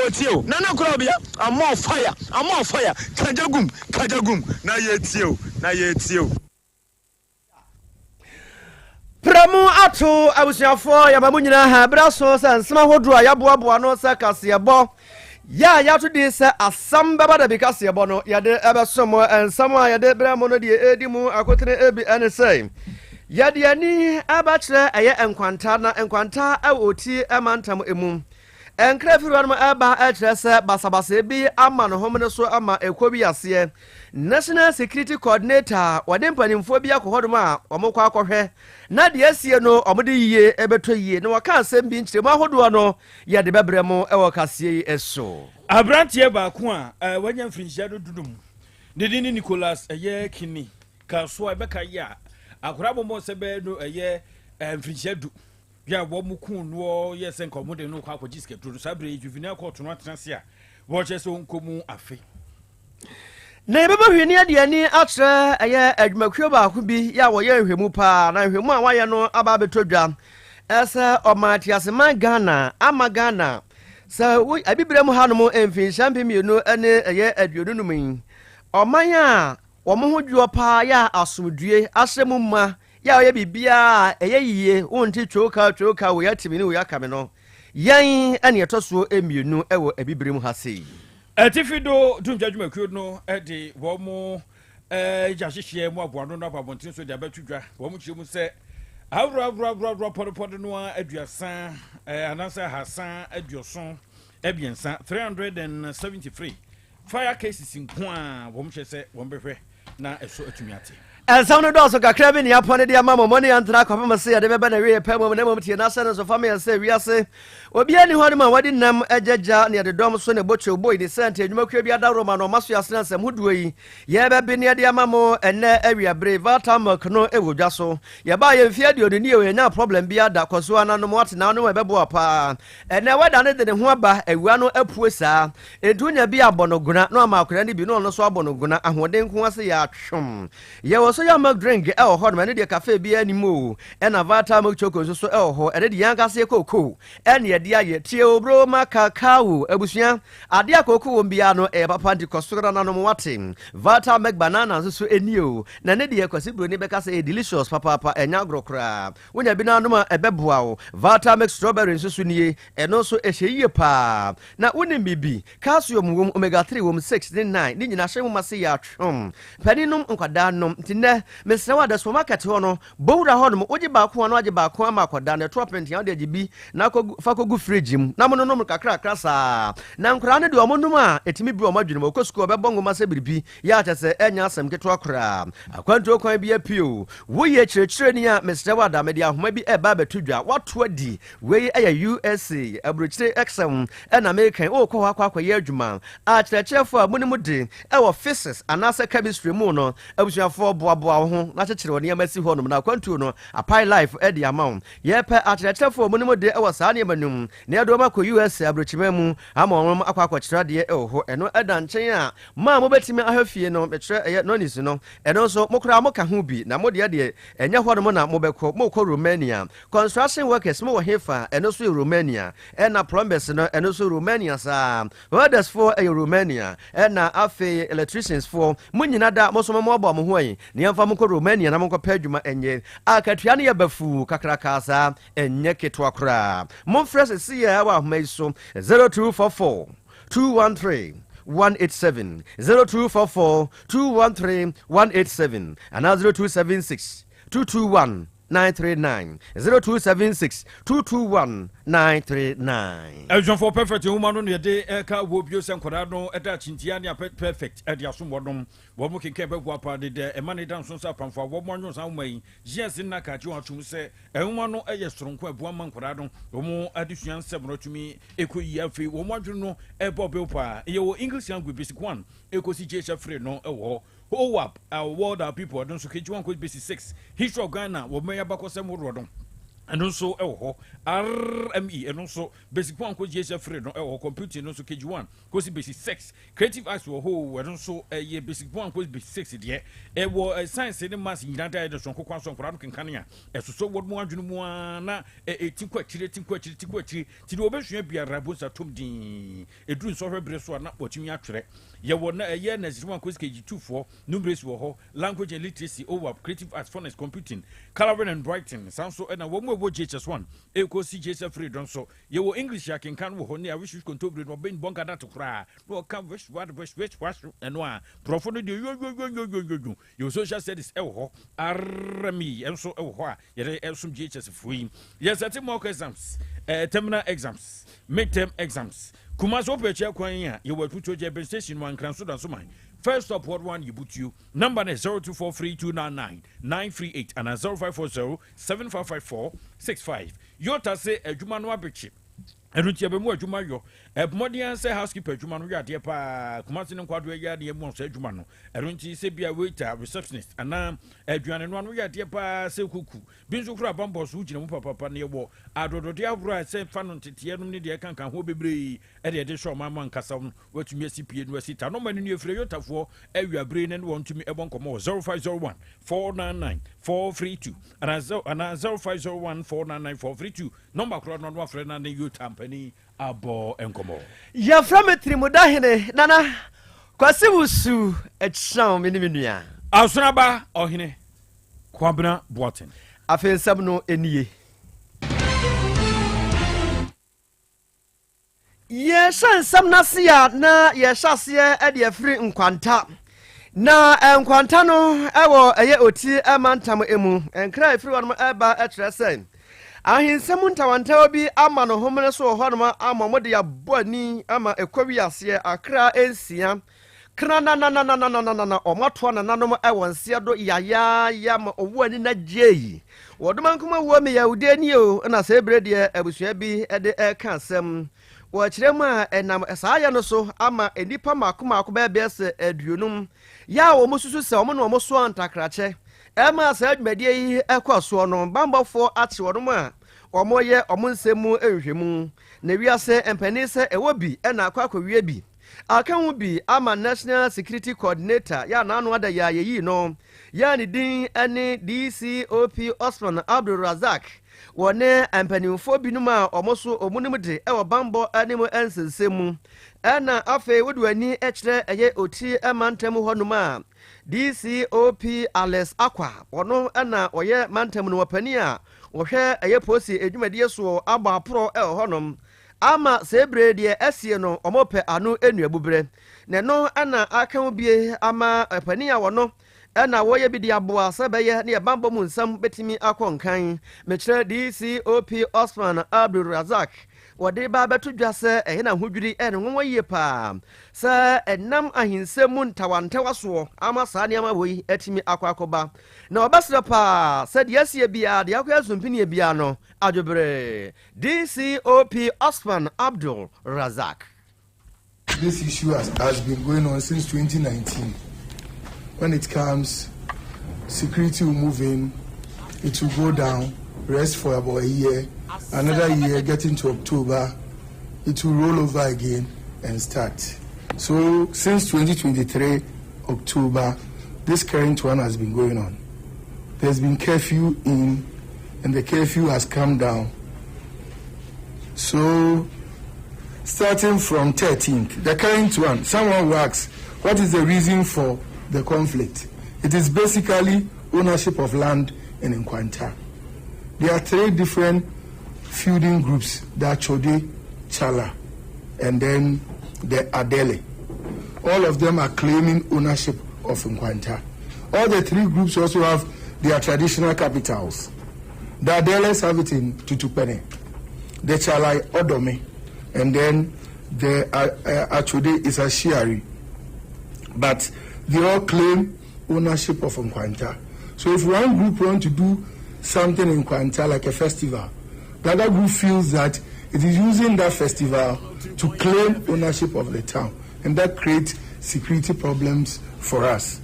Wɔtie o. Nana Korabea, I'm on fire, I'm on fire, ka gya gum, ka gya gum, na yɛretie o, na yɛretie o. Prɛ mu ato abusuafoɔ yɛma mo nyinaa ha berɛ aso sɛ nsɛm ahodoɔ a yɛaboaboa no sɛ kaseɛbɔ yɛ a yɛato din sɛ asɛm bɛba da bi kaseɛbɔ no yɛde ɛbɛso mo. Nsɛm a yɛde brɛ mo no deɛ ɛredi mu akotene ebi ɛne sɛ yɛde ani ɛbɛkyerɛ ɛyɛ nkwanta na nkwanta ɛwɔ oti mantam emu. Nkra firi hɔnom ɛreba ɛkyerɛ sɛ basabasayɛ bi ama ne homene so ama ɛkɔ wi aseɛ. National Security Coordinator a wɔde mpanimfoɔ bi akɔ hɔnom a wɔkɔ akɔhwɛ na deɛ asie no wɔde yie ɛbɛtɔ yie na wɔka asɛm bi nkyerɛmu ahodoɔ no yɛde bɛbrɛ mo wɔ kaseɛ yi so. Aberanteɛ baako a wanya mfirinhyia no dunum, ne din ne Nicholas ɛyɛ Kini Kasoa, ɛbɛka yi a akwadaa bɔmmɔ sɛ bɛyɛ no ɛyɛ mfirinhyia du Bere a wɔkum noɔ yɛ sɛ nka wɔde no rekɔ akɔgye sikaduro no, saa bere yi juvenile court no atena ase a wɔkyerɛ sɛ ɔnkɔ mu afe. Na yɛbɛbɔ hwene adi ani akyerɛ ɛyɛ adwumakuo baako bi yɛ a wɔyɛ nhwɛmu paa, na nhwɛmu a wɔayɛ no aba abɛtɔ dwa sɛ ɔman teaseman Ghana ama Ghana sɛ wo abibire mu hanom mfinhyia 2025 yi ɔman a wɔn ho dwoɔ paa yɛ a asomdue ahyɛ mu ma Yɛ a ɔyɛ biribiara a ɛyɛ yiye, wonte twooka twooka, wei ate me ne wei aka me no. Yɛn ne ɛtɔ soɔ mmienu wɔ Abibirem ha sei. Atifi do Dumgya Dwumakuo no de wɔn gya hyehyeɛ mu aboano no aba abɔntene so de abɛto dwa. Wɔn kyerɛ mu sɛ ahorow pɔdepɔde no ara aduasa anaasɛ 373, 373 Fire cases nko a wɔn hwɛ sɛ wɔn bɛhwɛ na ɛso atumi ate. Nsɛm no dɔɔso kakra bi nea apɔn de ama mo. Mo ne yɛn ntena kɔpem se yɛde bɛba n'awieɛ pɛ mmom, na mmom tie n'asɛm no nso fa ma yɛn sɛ wiase obiara nni hɔnom a wadi nam agya gya ne ɛde dɔm so ne bo kyew boi ne sɛ nti adwumakuo bi adaworo ma no ɔma so yɛasena nsɛm hodoɔ yi yɛbɛbe ne ɛde ama mo ɛnnɛ awiabere. Valta milk no wɔ dwa so. Yɛbaa yɛ mfeɛ 20 nie o, yɛnyaa problem biara da. Kɔ so ara na nom wate na wonom a ɛbɛboa wo paa. Ɛnnɛ wɛda no de ne ho aba, awia no apue saa. Enti wonya bi abɔ no gona na wama akwadaa no bi na ɔno nso abɔ no gona. Ahoɔden nko ara sɛ yɛatwom. Yɛwɔ soya milk drink wɔ hɔnom, ɛno deɛ cafe biara nnim o. Ɛna Vata milk choco nso so wɔ hɔ, ɛno deɛ yɛn ankasa yɛ kookoo ɛna yɛde ayɛ. Tie o bro ma cacao abusua, adeɛ a kookoo wom biara no ɛyɛ papa nti kɔ so na nom wate. Vata milk banana nso so nie o, na ɛno deɛ Kwasi Broni bɛka sɛ ɛyɛ delicious papaapa, ɛnyɛ agorɔ koraa. Wonya bi na anom a, ɛbɛboa wo. Vata Mix Strawberry nso so nie. Ɛno nso, ɛhyɛ yie paa. Na wonim biribi? Calcium wom, omega 3 wom, 6 ne 9, ne nyinaa hyɛ nwoma se yɛ atwom. Panin nom, nkwadaa nom. Nti nnɛ, mesrɛ wo a, the supermarket hɔ no, bɔ wura hɔ nom, wogye baako a na wagye baako ama akwadaa no, ɛto apɛnten a wode agye bi na akɔgu, fa kɔgu fridge mu na mononom no kakrakra saa. Na nkwadaa no deɛ wɔnom a, ɛtumi bue wɔn adwene mu. Wɔkɔ sukuu a, wɔbɛbɔ nwoma sɛ biribi. Yɛ a kyerɛ sɛ ɛnyɛ asɛm ketewa koraa. Akwantuo kwan bi apue o. Woyɛ kyerɛkyerɛni a, mesrɛ wo ada, mede ahoma bi reba abɛto dwa. Woato adi. Wei yɛ USA aburokyire asɛm na mereka yi. Worekɔ hɔ akɔ akɔyɛ adwuma. Akyerɛkyerɛfoɔ a monim de wɔ physics anaasɛ chemistry mu no, abusuafoɔ, boaboa wo ho na kyekyere wo nneɛma si hɔnom na akwantuo no apae life de ama wo. Yɛrepɛ akyerɛkyerɛfoɔ a wɔnim de wɔ saa nneɛma no mu na yɛde wɔn akɔ USA aburokyiman mu ama wɔn akɔ akɔkyerɛ adeɛ wɔ hɔ. Ɛno da nkyɛn a, Mo a mobɛtumi ahwɛ fie no, mekyerɛ ɛyɛ Nonnies no, ɛno nso mo koraa moka ho bi, na mo deɛ deɛ, ɛnyɛ hɔnom na mobɛkɔ, morekɔ Romania. Construction workers, mowɔ hefa? Ɛno nso yɛ Romania. Ɛna plumbers no, ɛno nso Romania saa. Welders foɔ ɛyɛ Romania. Ɛna afei electricians foɔ, mo nyina da, mo nso mommoaboa mo ho ayi, na yɛmfa mo nkɔ Romania na monkɔpɛ adwuma nyɛ. Akatua no yɛ bafuu kakrakaa saa, ɛnyɛ ketewa koraa. Momfrɛ seesei ara wɔ ahoma yi so, 0244. 213 187 0244 213 187 anaa 0276 221 939 0276 221 939. Abusuafoɔ, Perfect nwoma no na yɛde ɛka wɔ bio sɛ nkwadaa no ɛda akyintia ne apɛ Perfect ɛde asom wɔnom. Wɔn kenkan bɛboa paa de dɛ ɛma ne da nso sɛ apamfo a wɔn anwon saa nwoma yi GS nna ka agye wɔn atom sɛ nwoma no yɛ soronko a ɛboa ma nkwadaa no wɔn adesua nsɛm no atumi ɛkɔ yie. Afei wɔn adwene no ɛbɔ bew paa. Yɛwɔ English language basic 1 ɛkɔsi JHF 3 no ɛwɔ hɔ. HOWAP, Our World Our People, ɛno nso KG 1 kɔsi basic 6. History of Ghana, wɔn abakɔsɛm horoɔ no. Ɛno nso ɛwɔ hɔ. RME, ɛno nso basic 1 kɔ GHS 3 no ɛwɔ hɔ. Computing no nso, KG 1 kɔsi basic 6. Creative Arts wɔ hɔ, ɛno nso ɛyɛ basic 1 kɔsi basic 6 deɛ. Ɛwɔ science ne maths nyinaa da yɛ sonko kwan so. Nkwadaa no kenkane a ɛsosɔ wɔn mu adwene mu a na ɛti kɔ akyire, ti kɔ akyire, ti kɔ akyire, ti deɛ wɔbɛsua biara bonsa tom din. Ɛduru nsɔhwɛ berɛ so a, na wɔtumi atwerɛ. Yɛwɔ na ɛyɛ nursery 1 kɔsi KG 2 foɔ. Numeracy wɔ hɔ, language and literacy, OWAP, creative arts, phonics, computing, colouring and writing. Saa nso ɛna wɔn mu a ɛwɔ JHS 1 ɛkɔsi JHS 3 dɔn so, yɛwɔ English akenkan wɔ hɔ ne awish kontobire no ɔbɛn bɔnka date koraa na ɔka wish what wish wish wash. Ɛno a borɔfo no deɛ yoyoyoyoyoyo. Yɛwɔ social studies ɛwɔ hɔ. RME ɛnso ɛwɔ hɔ a yɛde ɛsom JHS foɔ yi. Yɛsɛte mock exams, terminal exams, midterm exams. Kumasi wopɛ akyia kwan a, yɛwɔ Atutuo gya bɛn station mu, Ankranso Dansoman first stop ward 1 yɛbutuo. Number no 0243299938 anaa 0540 7554 65. Yota se adwuma no abɛkye, ɛno nti ɛbɛmu adwuma yɔ. Ɛbmmɔden sɛ housekeeper adwuma no yɛ adeɛ paa. Kumase ne nkwadoɔ yɛ adeɛ mu ɔsɛ adwuma no. Ɛno nti sɛ bia waiter, receptionist anaa aduane no ano yɛ adeɛ paa, sɛ kuku bi nso kora bambɔ so wogyina mu papapa. Ne yɛwɔ adɔdɔdeɛ ahoroɔ a sɛ fa no nteteɛ nom ne deɛ ɛkanka ho bebree ɛde ɛde hyɛ ɔman mu ankasa no watumi asi pie no asi ta. Nɔma no ne ɛfiri Yotafoɔ awiabere ne ne wɔn tumi ɛbɔ nkɔmmɔ wɔ 0501 499 432 anaa 0501 499 432. Nɔmba korɔ no afrɛ no ne Yota mpani abɔ nkɔmmɔ. Yɛfrɛ me Tirimudahene Nana Kwasi Wusu akyiraw, me ne me nua Asonaba Ɔhene Kwabena Boaten. Afei nsɛm no nie. Yɛhyɛ nsɛm no ase a, na yɛhyɛ aseɛ de afiri Nkwanta, na Nkwanta no ɛwɔ ɛyɛ Oti mantam mu. Nkra ɛfiri hɔnom ɛba kyerɛ sɛ ahensɛm ntawantawa bi ama no homene so wɔ hɔnom ama wɔde abɔ ani ama ɛkɔ wiaseɛ akra 6 krananananananana. Ɔmo atoa nananom ɛwɔ nseɛ do yayaaya ma ɔwɔ ani na gye yi wɔdoma nkoma wuo me yɛwode ni o. Na sɛ ebire deɛ abusua bi de ɛka asɛm wɔkyerɛ mu a, ɛnam saa yɛ no so ama nnipa mako mako bɛyɛ sɛ 50 yɛ a wɔn susu sɛ wɔn na wɔn soa ntakrakyɛ ɛma saa dwumadie yi ɛkɔ soɔ no. Bambɔfoɔ akye wɔn a wɔyɛ wɔn nsɛm mu nhwehwɛmu. Na wiase mpanin sɛ ɛwɔ bi ɛna akɔ akɔwie bi aka ho bi ama National Security Coordinator yɛ anaano ada yɛ a yɛyii no yɛ ne din ne DCOP Osman Abdul Razak wɔne mpanimfoɔ binom a wɔn so wɔn nim de wɔ bambɔ ne mu nsensɛm mu. Ɛna afei wode w'ani kyerɛ ɛyɛ Oti mantam hɔnom a, DCOP Alex Akwa, ɔno ɛna ɔyɛ mantam no wɔpanin a wɔhwɛ ɛyɛ polisi adwumadie soɔ, abɔ aporɔ ɛwɔ hɔnom ama sɛ ebire deɛ ɛsie no wɔn pɛ ano nnuabuberɛ, na ɛno ɛna aka ho bie ama panin a wɔno ɛna wɔyɛ bi de aboa sɛ bɛyɛ ne ɛbambɔ mu nsɛm bɛtumi akɔ nkan. Mekyerɛ DCOP Osman Abdul Razak, wɔde ba bɛto dwa sɛ ɛyɛ na ahodwiri ɛne nwanwa yie paa sɛ ɛnam ahensɛm mu ntawantawa soɔ ama saa nneɛma wei atumi akɔ akɔba, na ɔbɛsrɛ paa sɛ deɛ asie biara deɛ akɔyɛ asompinie biara no adwobere. DCOP Osman Abdul Razak. This issue has been going on since 2019. When it comes, security will move in, it will go down, rest for about a year, another year, getting to October, it will roll over again and start. So since 2023, October, this current one has been going on. There's been curfew in, and the curfew has come down. So starting from 13th, the current one, someone will ask, what is the reason for the conflict? It is basically ownership of land in Nkwanta. There are three different feuding groups, the Achode, Chala, and then the Adele. All of them are claiming ownership of Nkwanta. All the three groups also have their traditional capitals. The Adeles have it in Tutukpene, the Chala Odome, and then the Achode is Ashiari. But they all claim ownership of Nkwanta. So if one group want to do something in Nkwanta, like a festival, the other group feels that it is using that festival to claim ownership of the town. And that creates security problems for us.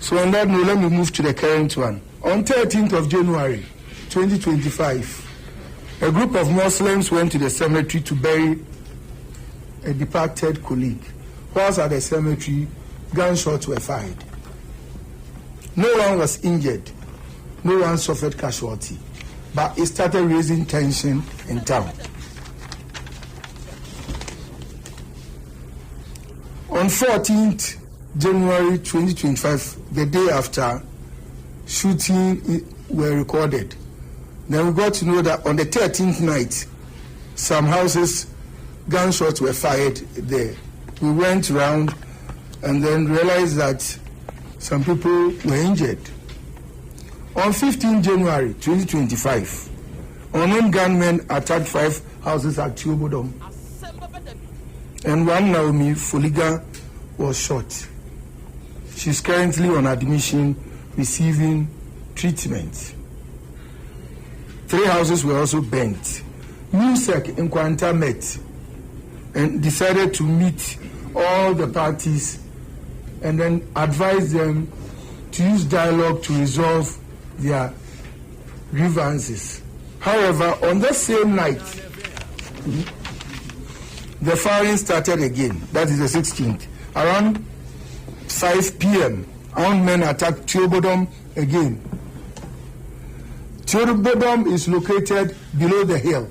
So on that note, let me move to the current one. On 13th of January, 2025, a group of Muslims went to the cemetery to bury a departed colleague. Whilst at the cemetery, gunshots were fired. No one was injured. No one suffered casualty. But it started raising tension in town. On 14th January 2025, the day after, shooting were recorded. Then we got to know that on the 13th night, some houses, gunshots were fired there. We went round and then realized that some people were injured. On 15 January 2025, unknown gunmen attacked 5 houses at Tuobodom, and one Naomi Foliga was shot. She's currently on admission, receiving treatment. 3 houses were also burnt. MUSEC in Nkwanta met and decided to meet all the parties and then advise them to use dialogue to resolve their grievances. However, on the same night, the firing started again. That is the 16th. Around 5 p.m., armed men attacked Tuobodom again. Tuobodom is located below the hill.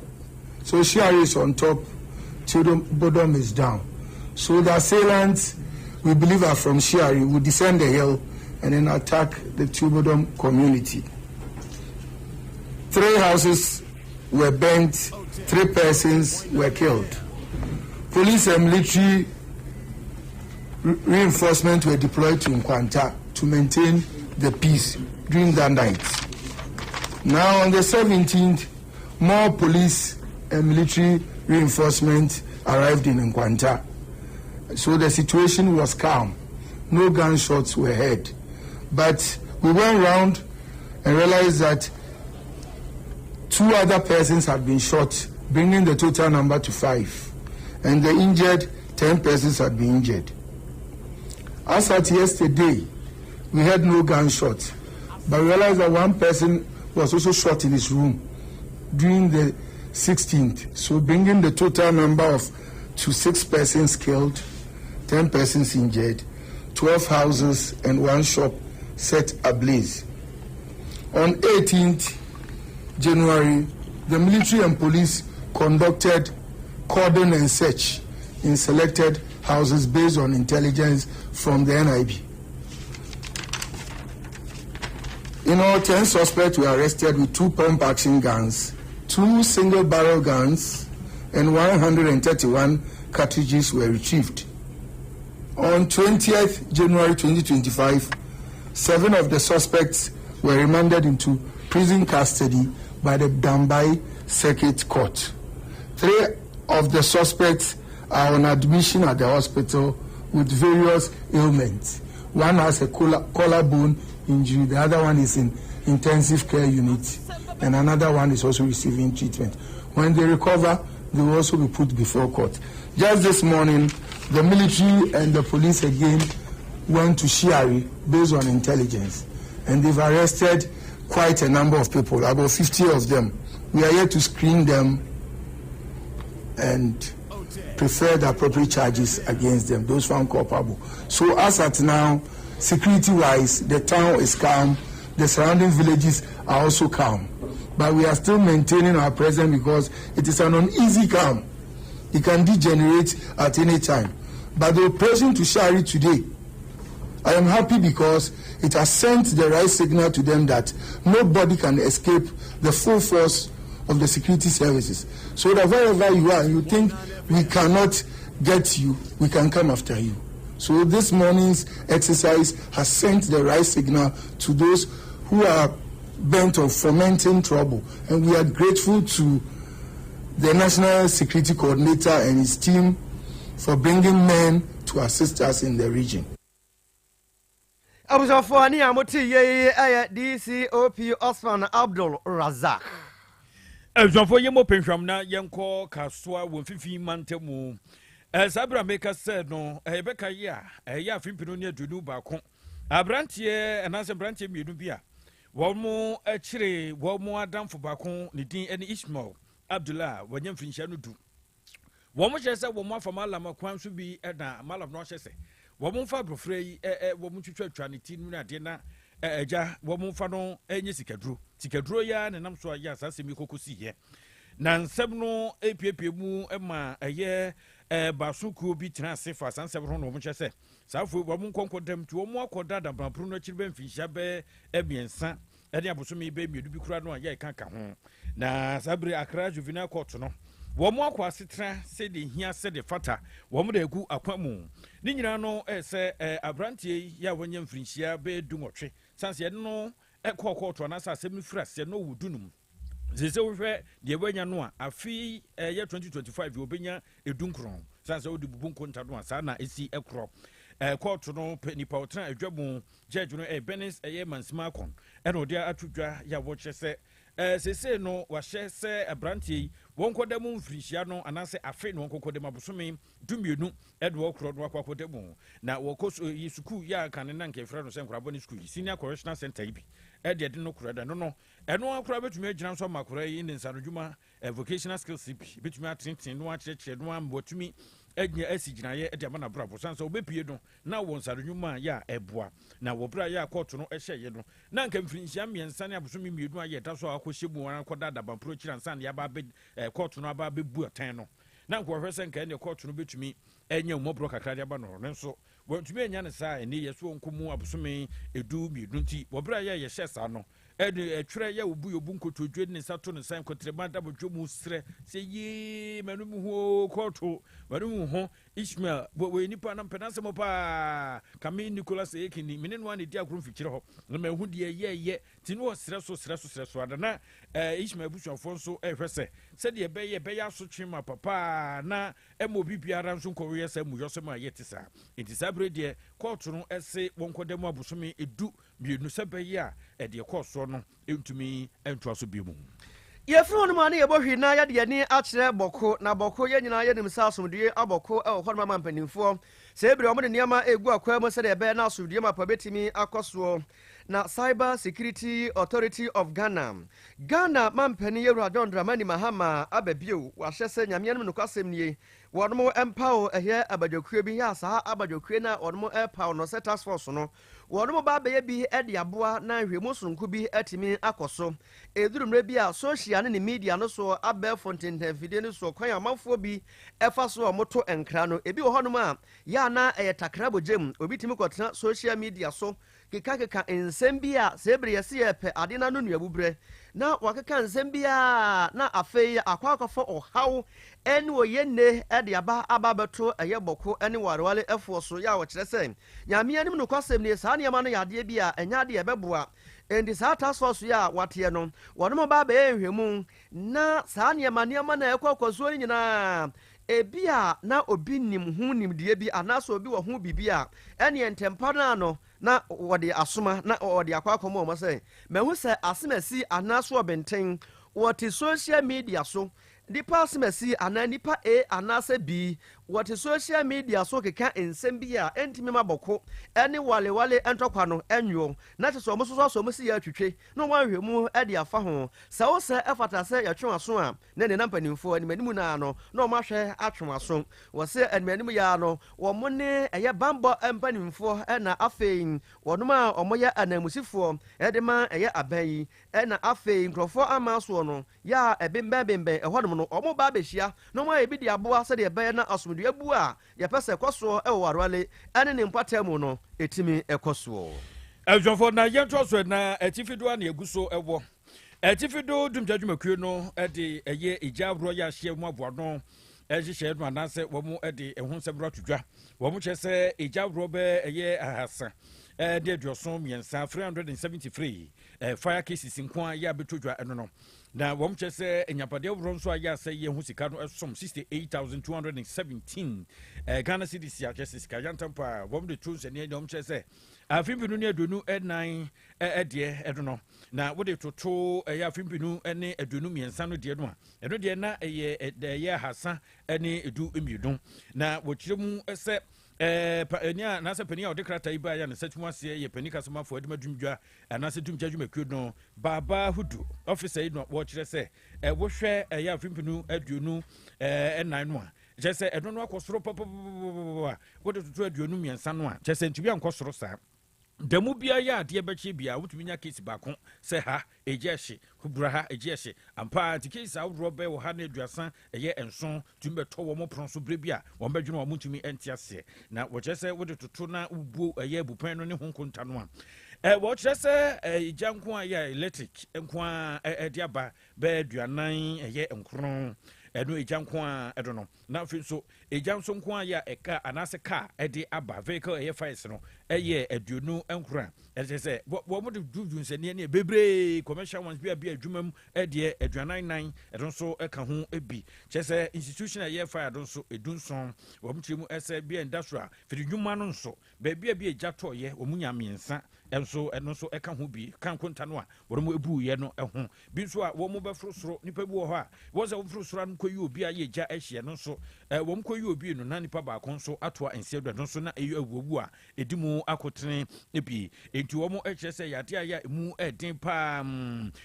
So Shiari is on top, Tuobodom is down. So the assailants, we believe are from Shiari, will descend the hill and then attack the Tuobodom community. 3 houses were burnt, 3 persons were killed. Police and military reinforcements were deployed to Nkwanta to maintain the peace during that night. Now on the 17th, more police and military reinforcements arrived in Nkwanta. So the situation was calm. No gunshots were heard. But we went round and realized that 2 other persons had been shot, bringing the total number to 5. And the injured, 10 persons had been injured. As at yesterday, we had no gunshots, but we realized that 1 person was also shot in his room during the 16th. So bringing the total number of to 6 persons killed, 10 persons injured, 12 houses and 1 shop set ablaze. On 18th January, the military and police conducted cordon and search in selected houses based on intelligence from the NIB. In all, 10 suspects were arrested with 2 pump-action guns, 2 single-barrel guns, and 131 cartridges were retrieved. On 20th January 2025, 7 of the suspects were remanded into prison custody by the Dambai Circuit Court. 3 of the suspects are on admission at the hospital with various ailments. One has a collarbone injury, the other one is in intensive care unit, and another one is also receiving treatment. When they recover, they will also be put before court. Just this morning, the military and the police again went to Shiari based on intelligence, and they've arrested quite a number of people, about 50 of them. We are here to screen them and prefer the appropriate charges against them, those found culpable. So as at now, security-wise, the town is calm. The surrounding villages are also calm. But we are still maintaining our presence because it is an uneasy calm. It can degenerate at any time. But the operation to Shiari today, I am happy because it has sent the right signal to them that nobody can escape the full force of the security services. So that wherever you are, you think we cannot get you, we can come after you. So this morning's exercise has sent the right signal to those who are bent on fomenting trouble. And we are grateful to the National Security Coordinator and his team for bringing men to assist us in the region. Abusuafoɔ ne a mote yei ɛyɛ DCOP Osman Abdul Razak. Abusuafoɔ yɛ mmɔ pɛnhwam na yɛnkɔ Kasoa wɔ mfimfini mantam. Saa berɛ a meka sɛ no, yɛbɛka yi a ɛyɛ afe mpenu ne aduonu baako. Aberanteɛ anaasɛ mmeranteɛ mmienu bi a Wɔn kyeree wɔn adamfo baako, ne din ne Ishmael Abdullah, wanya mfirinhyia no du. Wɔn kyerɛ sɛ wɔn afa Mallam kwan so bi na Mallam no ahyɛ sɛ wɔn mfa abrɔfra yi wɔn ntwitwatwa ne ti no ne adeɛ na agya wɔn mfa no nyɛ sikaduro. Sikaduro yi ara na ɛnam so a yɛ a saa asɛm yi kɔkɔ siiɛ. Na nsɛm no epiepie mu ma ɛyɛ baaso kuo bi tena ase fa saa nsɛm ho na wɔn kyerɛ sɛ Saa afei wɔn nkɔ nkɔda nti wɔn akɔda adabraporo no akyiri bɛ mfinhyia bɛɛ mmiɛnsa ne abosome bɛɛ mmienu bi koraa no a yɛreka ka ho. Na saa bere Accra Juvenile Court no wɔn akɔ asetena sɛdeɛ hia sɛdeɛ fata wɔn de agu akwa mu. Ne nyinaa no ɛsɛ aberanteɛ yi yɛ a wɔanya mfirinhyia bɛɛ 18 sane sɛ yɛde no kɔɔ kɔɔto anaasɛ asɛm no firi aseɛ no ɔwɔ dunum. Sɛ wohwɛ deɛ wanya no a, afe yi ɛyɛ 2025 yi ɔbɛnya 19. Sane sɛ wode bubu nkonta no a, saa na ɛsi korɔ. Kɔɔto no pɛ nipa ɔtena adwa mu judge no ɛyɛ Bernice ɛyɛ Mansima Akon ɛna ɔde ato dwa yɛ a wɔkyerɛ sɛ seesei no wahyɛ sɛ aberanteɛ yi wɔnkɔda mu mfirinhyia no anaasɛ afe na wɔnkɔkɔda mu abosome 12 ɛde wɔkorɔ no akɔ akɔda mu na wɔkɔ so yi sukuu yɛ a kane na nka ɛfrɛ no sɛ nkorabɔ ne sukuu yi senior correctional center yi bi ɛde ɛde no korɔ da no no Ɛno ara koraa bɛtumi agyina nso ama akwadaa yi ne nsaanodwuma, vocational skills bi, bɛtumi atenetene no akyerɛkyerɛ no ama watumi anya asi gyinaeɛ de ama n'abrabɔ. Sane sɛ ɔbɛpue no na wɔ nsaanodwuma a yɛ a ɛboa. Na wɔ berɛ a yɛ a kɔɔto no hyɛeɛ no, na anka mfirinhyia 3 ne abosome 2 a yɛ da so a wakɔhyɛ mu ara kɔda adabampuro akyiri ansa na yɛaba abɛ, kɔɔto no aba abɛbu atɛn no. Na anka wɔhwɛ sɛ anka ɛnneɛ kɔɔto no bɛtumi anya mmɔborɔ kakra de aba no. Nanso wɔantumi annya no saa a ɛnneɛ yɛ so ɔnkɔ mu abosome 12 nti wɔ berɛ a yɛ a yɛhyɛɛ saa no, Ɛde ɛtwerɛ yɛ obu yɛ obu nkotodwe de ne nsa to ne nsa nkɔtrɛma da bɔdwo mu srɛ sɛ yee m'ano mu ho oo kɔɔto m'ano mu ho Ishmael wɔyɛ nipa na mpɛ n'asɛm paa ka me Nicholas Ekini me ne no a na ɛdi agorɔ mfikyire hɔ na mahu deɛ ɛyɛɛyɛ nti ne ɔsrɛ so srɛ so srɛ so ada na eh, Ishmael abusuafoɔ nso ɛhwɛ sɛ sɛdeɛ ɛbɛyɛ ɛbɛyɛ asotwe ma papa na ɛma obi biara nso nkɔyɛ saa mmuyɔsɛm a yɛte saa nti saa berɛ deɛ kɔɔto no ɛse wɔnkɔda mu abosome 12 sɛ ɛbɛyɛ a ɛdeɛ ɛkɔɔ soɔ no ntumi ntoa so bio mu. Yɛfiri hɔnom a ne yɛbɔ hwii na yɛde yɛn ani akyerɛ Bɔko. Na Bɔko, yɛn nyinaa yɛnim sɛ asomdwoeɛ abɔko wɔ hɔnom ama mpanimfoɔ. Saa bere wɔde nneɛma regu akwaa mu sɛdeɛ ɛbɛyɛ na asomdwoeɛ mapa bɛtumi akɔ soɔ. Na Cyber Security Authority of Ghana, Ghana mampanin Yɛwura John Dramani Mahama aba bio, wahyɛ sɛ Nyame anim nokwasɛm nie, wɔnom mpaw ɛyɛ abadwakuo bi, yɛ a saa abadwakuo no a wɔnom repaw no sɛ task force no, Wɔnom ba abɛyɛ bi de aboa na nhwɛmu sononko bi atumi akɔ so. Ɛduru mmerɛ bi a, sohyia ne ne media no soɔ abɛɛfo ntentanfidie no soɔ kwan a amanfoɔ bi fa so a wɔto nkra no, ebi wɔ hɔnom a, yɛ a na ɛyɛ takra bɔgyam. Obi tumi kɔtena sohyia media so kekakeka nsɛm bi a sɛ bere yɛse yɛrepɛ ade no ano nnuabuberɛ na wakeka nsɛm bi a na afei akɔ akɔfa ɔhaw ne oyenne de aba aba abɛto ɛyɛ bɔko ne wareware foɔ so, yɛ a wɔkyerɛ sɛ Nyame anim nokwasɛm nie, saa nneɛma no yɛ adeɛ bi a ɛnyɛ adeɛ a ɛbɛboa. Enti saa task force yi a wɔateɛ no, wɔnom ba abɛyɛ nhwɛmu na saa nneɛma nneɛma no a ɛkɔ akɔsoɔ no nyinaa, ebia na obi nim ho nimdeɛ bi anaasɛ obi wɔ ho biribi a, ɛneɛ ntɛmpa no ara no na wɔde asoma na wɔde akɔ akɔma wɔn sɛ, mahu sɛ asemasi anaasɛ ɔbenten wɔte social media so Nnipa asemasi anaa nnipa A anaasɛ B wɔte social media so keka nsɛm bi a ɛntumi ma bɔko ne walewale ntɔkwa no nwoɔ na kyerɛ sɛ wɔn nso so asɔ wɔn si yɛ atwitwe na wɔn ahwɛ mu de afa ho. Sɛ wo sɛ ɛfata sɛ yɛtwe wɔn aso a na ɛnna mpanimfoɔ anim anim no ara no na wɔn ahwɛ atwe wɔn aso. Wɔse anim anim yi ara no wɔn ne ɛyɛ banbɔ mpanimfoɔ na afei wɔnom a wɔyɛ ananmusifoɔ de ma ɛyɛ aban yi na afei nkurɔfoɔ aman soɔ no Yɛ a ɛbembɛnbembɛn ɛhɔnom no, wɔreba abɛhyia na wɔayɛ bi de aboa sɛdeɛ ɛbɛyɛ na asomdwoeɛ abu a yɛpɛ sɛ ɛkɔ soɔ wɔ Warewale ne ne mpɔtam mu no ɛtumi kɔ soɔ. Abusuafoɔ, na yɛntoa so na atifi do a na yɛgu so wɔ atifi do dumgya dwumakuo no de ɛyɛ egya ahoroɔ yɛ ahyeɛ mu aboano nhyehyɛeɛ no anaasɛ wɔn de ɛho nsɛm no ato dwa. Wɔn kyerɛ sɛ egya ahoroɔ bɛ ɛyɛ 373, 373 fire cases nko a yɛ abɛtɔ dwa ɛno no. Na wɔn kyerɛ sɛ anyapadeɛ ahoroɔ nso a yɛ asɛ yɛ ho sika no ɛsom 68,217 Ghana cedis a kyerɛ sɛ sika yantam paa. Wɔn de to nsɛnneɛ na wɔn kyerɛ sɛ afe 2024 deɛ ɛno no na wode toto ɛyɛ afe 2023 no deɛ no a ɛno deɛ na ɛyɛ 312. Na wɔkyerɛ mu sɛ Ɛɛ pa anaasɛ panin a ɔde krataa yi baeɛ a ne nsa tum aseɛ yɛ panin kasamafoɔ adwuma dumdwa anaasɛ dumgya dwumakuo no Baaba Hudu ɔfisa yi no wɔkyerɛ sɛ wohwɛ ɛyɛ afe mpenu 24 no a, kyerɛ sɛ ɛno no akɔ soro papapapapa. Wode toto 23 no a, kyerɛ sɛ ntumi ankɔ soro saa. Da mu biara yɛ adeɛ bɛkye biara, wotumi nya case baako sɛ ha ɛgya ɛhye bura, ha ɛgye ɛhye ampa. Nti case ahodoɔ bɛyɛ wɔ ha ne 37 tumi bɛtɔ wɔn pono so berɛ bi a wɔn bɛdwene wɔn ntumi nte aseɛ. Na wɔkyerɛ sɛ wode toto na wobuo ɛyɛ abupɛn no ne ho nkonta no a, wɔkyerɛ sɛ ɛgya nko a yɛ electric nko a ɛde aba bɛyɛ 49, ɛno ɛgya nko a ɛdo no. Na afei nso ɛgya nso nko a yɛ ɛka anaasɛ car ɛde aba, vehicle ɛyɛ fires no, ɛyɛ 29 a ɛkyerɛ sɛ wɔn de dudu nsɛnniɛ ne bebree, commercial ones bi a bi adwuma mu ɛdeɛ 44, ɛno nso ɛka ho bi. Kyerɛ sɛ institution a ɛyɛ fire do nso 17. Wɔn kyerɛ mu ɛsɛ bi a industrial firi dwuma no nso, baabi a bi agya tɔɔyɛ, wɔn nya mmiɛnsa ɛnso, ɛno nso ɛka ho bi ka nkonta no a wɔn mu ebuiɛ no ɛho bi. Nso a wɔn bɛforo soro, nipa bi wɔ hɔ a wɔn sɛ wɔforo soro ano kɔyi obi a yɛ gya ahyia no nso, wɔn kɔyi obi no na nipa baako nso atoa nsia do, ɛno nso na ɛyɛ awuawu a ɛdi mu akotene bi. Nti wɔn kyerɛ sɛ yadeɛ a yɛ emu ɛden paa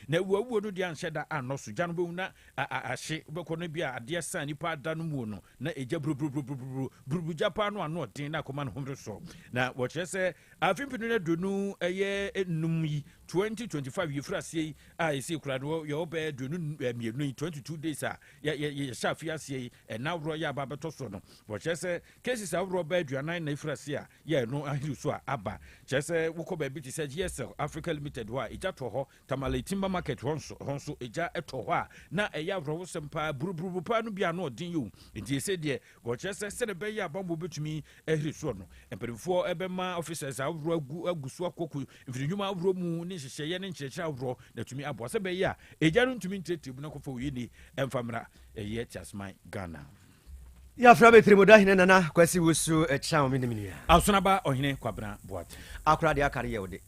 na awuawuo no deɛ anhyɛ da anɔ so. Gya no bɛwu na ahye, wobɛkɔ no bi a adeɛ san nipa ada no mu no na ɛgya buruburuburuburu buruburu gya paa no ano ɔden na akɔma no ho so. Na wɔkyerɛ sɛ afe mpenu no aduonu ɛyɛ enum yi, 2025 yɛfiri aseɛ yi a ɛsɛ kura no, yɛwɔ bɛyɛ 22 yi, 22 days a yɛhyɛ afe aseɛ yi, ɛna aworɔ yɛ aba bɛtɔ so no, wɔkyerɛ sɛ cases ahoroɔ bɛyɛ 40 na ɛfiri aseɛ a yɛ no ahiri so a aba. Kyerɛ sɛ wokɔ baabi te sɛ GSL Africa Limited hɔ a, ɛgya tɔ hɔ. Tamale Timber Market hɔ nso, hɔ nso ɛgya ɛtɔ hɔ a na ɛyɛ awerɛhosɛm paa, buruburuburu paa no bi ano ɔden yi o. Nti ɛsɛ deɛ wɔkyerɛ sɛ sɛde bɛyɛ abanbɔ bɛtumi ahiri soɔ no, mpanimfoɔ ɛbɛma officers ahoroɔ agu so akɔkɔ mfirinwuma ahoroɔ mu ne nhyehyɛeɛ ne nkyerɛkyerɛ ahoroɔ na atumi aboa sɛ bɛyɛ a ɛgya no ntumi ntiatia mu na kɔfa oyi ni ɛmfa mmra ɛyɛ Teaseman Ghana. Yɛafra bɛtirimuda hene Nana Kwasi Wusu ɛkyɛn me ne me nua. Asonaba Ɔhene Kwabena Boate. Akora deɛ akare yɛ wo de.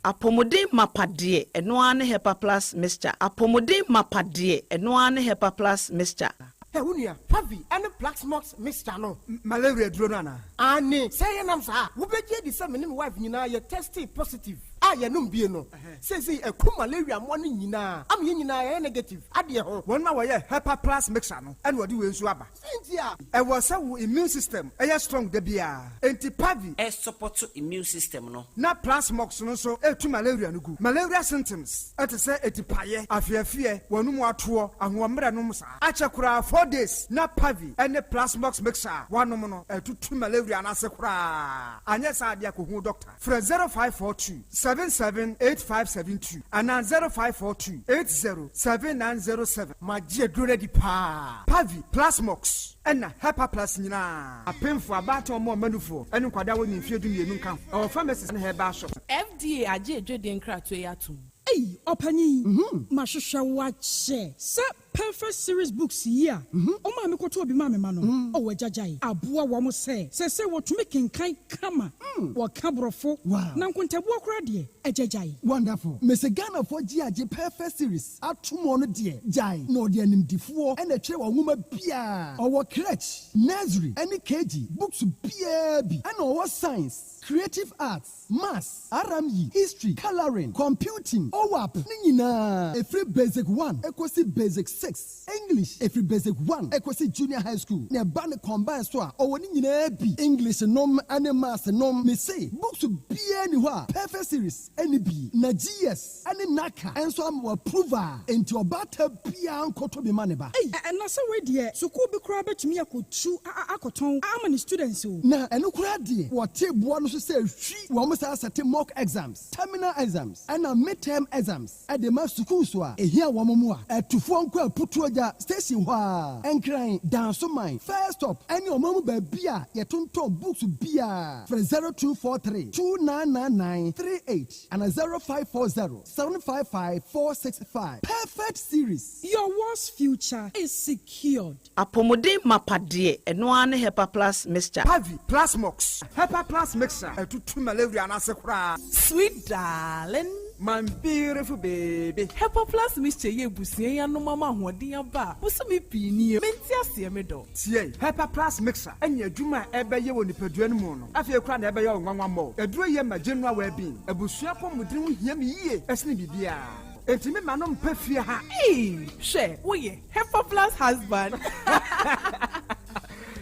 Apɔmuden mapa deɛ, ɛno ara ne Hepa Plus Mixture. Apɔmuden mapa deɛ, ɛno ara ne Hepa Plus Mixture. Ɛ wo nua, Pavi ɛne Plasmox mixture no. Malaria duro no anaa? Ane sɛ yɛnam saa, wobɛgye adi sɛ me ne me wife nyinaa yɛ tested positive a yɛnom bie no. Seesei ɛku malaria mmoa no nyinaa ama yɛn nyinaa yɛyɛ negative adeɛ ho. Wɔn a wɔyɛ Hepa Plus Mixture no ɛna wɔde wei nso aba. Sɛ nti a. Ɛwɔ sɛ wo immune system ɛyɛ strong da biara, enti Pavi. Ɛsupport immune system no. Na Plasmox no nso ɛtu malaria no gu. Malaria symptoms ɛte sɛ etipaeɛ, afeafeɛ, wɔn mu atoɔ, ahoɔmmerɛ nom saa. Akyɛ koraa 4 days na Pavi ɛne Plasmox mixture a wanom no ɛtutu malaria no ase koraa. Anyɛ saa adeɛ, akɔhu doctor. Frɛ 0542 778572 anaa 0542 807907. Magye aduro no adi paa. Pavi, Plasmox ɛna Hepa Plus nyinaa, apemfo, abaatan, ɔmo ɔmanufoɔ ɛne nkwadaa wɔ ne mfeɛ 12 nka ho. Ɛwɔ pharmacies ne herbal shop. FDA agye edwede nkratoɔ yi atom. Ei, ɔpanyin, mahwehwɛ wo akyɛ sɛ Perfect Series books yi a ɔmaa me kɔtɔ obi maa me ma no. Ɔwɔ agyagyae aboa wɔn sɛ wɔtumi kenkan kama, wɔka borɔfo na nkontabuo koraa deɛ, agyagyae. Wonderful. Mese Ghanafoɔ gye agye Perfect Series ato mu no deɛ, gyae na ɔde animdifoɔ ɛna ɛtwerɛ wɔn nwoma biara. Ɔwɔ crèche, nursery ɛne KG books biara bi, ɛna ɔwɔ science, creative arts, maths, RME, history, colouring, computing, OWAP ne nyinaa, ɛfiri basic 1 ɛkɔsi basic 6, English ɛfiri basic 1 ɛkɔsi junior high school, na ɛba ne combine so a, ɔwɔ ne nyinaa bi, English nom ne maths nom. Mese books biara ni hɔ a Perfect Series ɛne bi, na GS ɛne NaCCA ɛnso ama wɔ approve a, enti ɔbaata biara nkɔtɔ bi ma ne ba. Ei, ɛna sɛ wei deɛ, sukuu bi koraa bɛtumi akɔtu akɔtɔn ama ne students o. Na ɛno koraa deɛ, wɔte boa no so sɛ hwi wɔn saa sɛte mock exams, terminal exams ɛna midterm exams ɛde ma sukuu so a ehia wɔn mu a ɛtufoɔ nkɔ Aputuo Gya station hɔ a, Nkran Dansoman first stop, ɛne ɔman mu baabi a yɛtontɔn books biara. Frɛ 0243 299938 ana 0540 755465. Perfect Series. Your world's future is secured. Apɔmuden mapa deɛ, ɛno ara ne Hepa Plus Mixture. Pavi, Plasmox, Hepa Plus Mixture ɛtutu malaria no ase koraa. Sweet darling. My beautiful baby. Hepa Plus mixture yi abusua yi anom ama ahoɔden aba a bosome pii nie. Mente aseɛ me dɔ. Tie! Hepa Plus mixture ne adwuma a ɛbɛyɛ wɔ nipadua no mu no, afei koraa na ɛbɛyɛ wo nwanwa mmɔ. Aduro yi ma general well-being. Abusua apɔmuden ho hia me yie sene biribiara. Enti me ma no mpɛ fie ha. Eii hwɛ woyɛ Hepa Plus husband.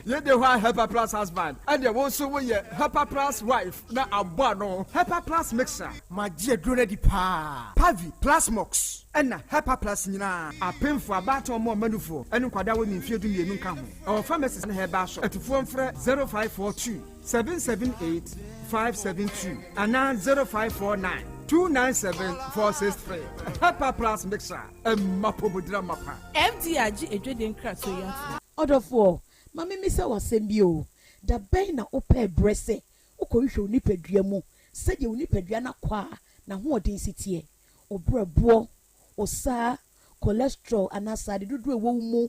Yei de hɔ a Hepa Plus husband, ɛnneɛ wo nso woyɛ Hepa Plus wife na abɔ ano. Hepa Plus mixture. Magye aduro no adi paa. Pavi, Plasmox, ɛna Hepa Plus nyinaa. Apemfo, abaatan, ɔmo a ɔma nufoɔ, ɛne nkwadaa a wɔnni mfeɛ 12 nka ho. Ɛwɔ pharmacies ne herbal shop. Atufoɔ mfrɛ 0542 778 572 anaa 0549 297 463. Hepa Plus Mixture, ɛma apɔmuden amapa. FDA agye adwadie nkratoɔ yi atom. Ɔdɔfoɔ, ma memmisa wo asɛm bi o, da bɛn na wopɛɛ berɛ sɛ wokɔhwehwɛ wo nipadua mu sɛdeɛ wo nipadua no akwaa n'ahoɔden si teɛ, wo berɛboɔ, wo saa, cholesterol anaa sradedodoɔ a ɛwɔ wo mu,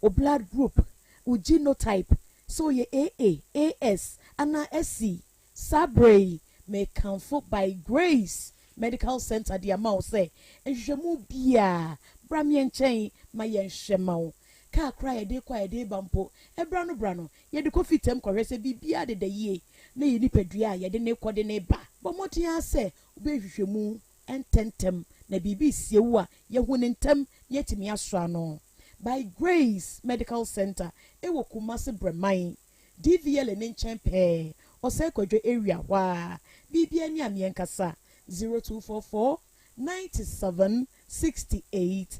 wo blood group, wo genotype, sɛ woyɛ AA, AS anaa SC? Saa berɛ yi, mekamfo By Grace Medical Center de ama wo sɛ nhwehwɛmu biara, bra me nkyɛn ma yɛnhwɛ ma wo. Kaa koraa a yɛde rekɔ a yɛde reba mpo, ɛberɛ ano berɛ ano, yɛde kɔ fitam kɔhwɛ sɛ biribiara deda yie na yɛn nipadua a yɛde no rekɔ de no reba. Bɔ mmɔden ara sɛ wobɛyɛ nhwehwɛmu ntɛmntɛm na biribi resie wo a, yɛahu no ntɛm na yɛatumi asɔ ano. By Grace Medical Center wɔ Kumasi Brɛman, DVLA no nkyɛn pɛɛ, Ɔsɛe Kwadwo area hɔ ara. Biribiara ni a meɛnkasa, 0244 97 68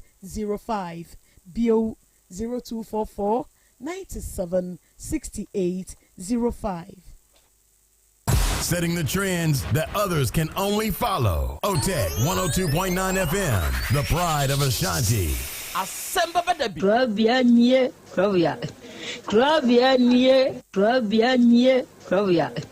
05, bio, 0244 97 68 05. Setting the trends that others can only follow. OTEC 102.9 FM, the pride of Ashanti. Asɛm bɛba da bi. Korabea nie, korabea. Korabea nie, korabea nie, korabea.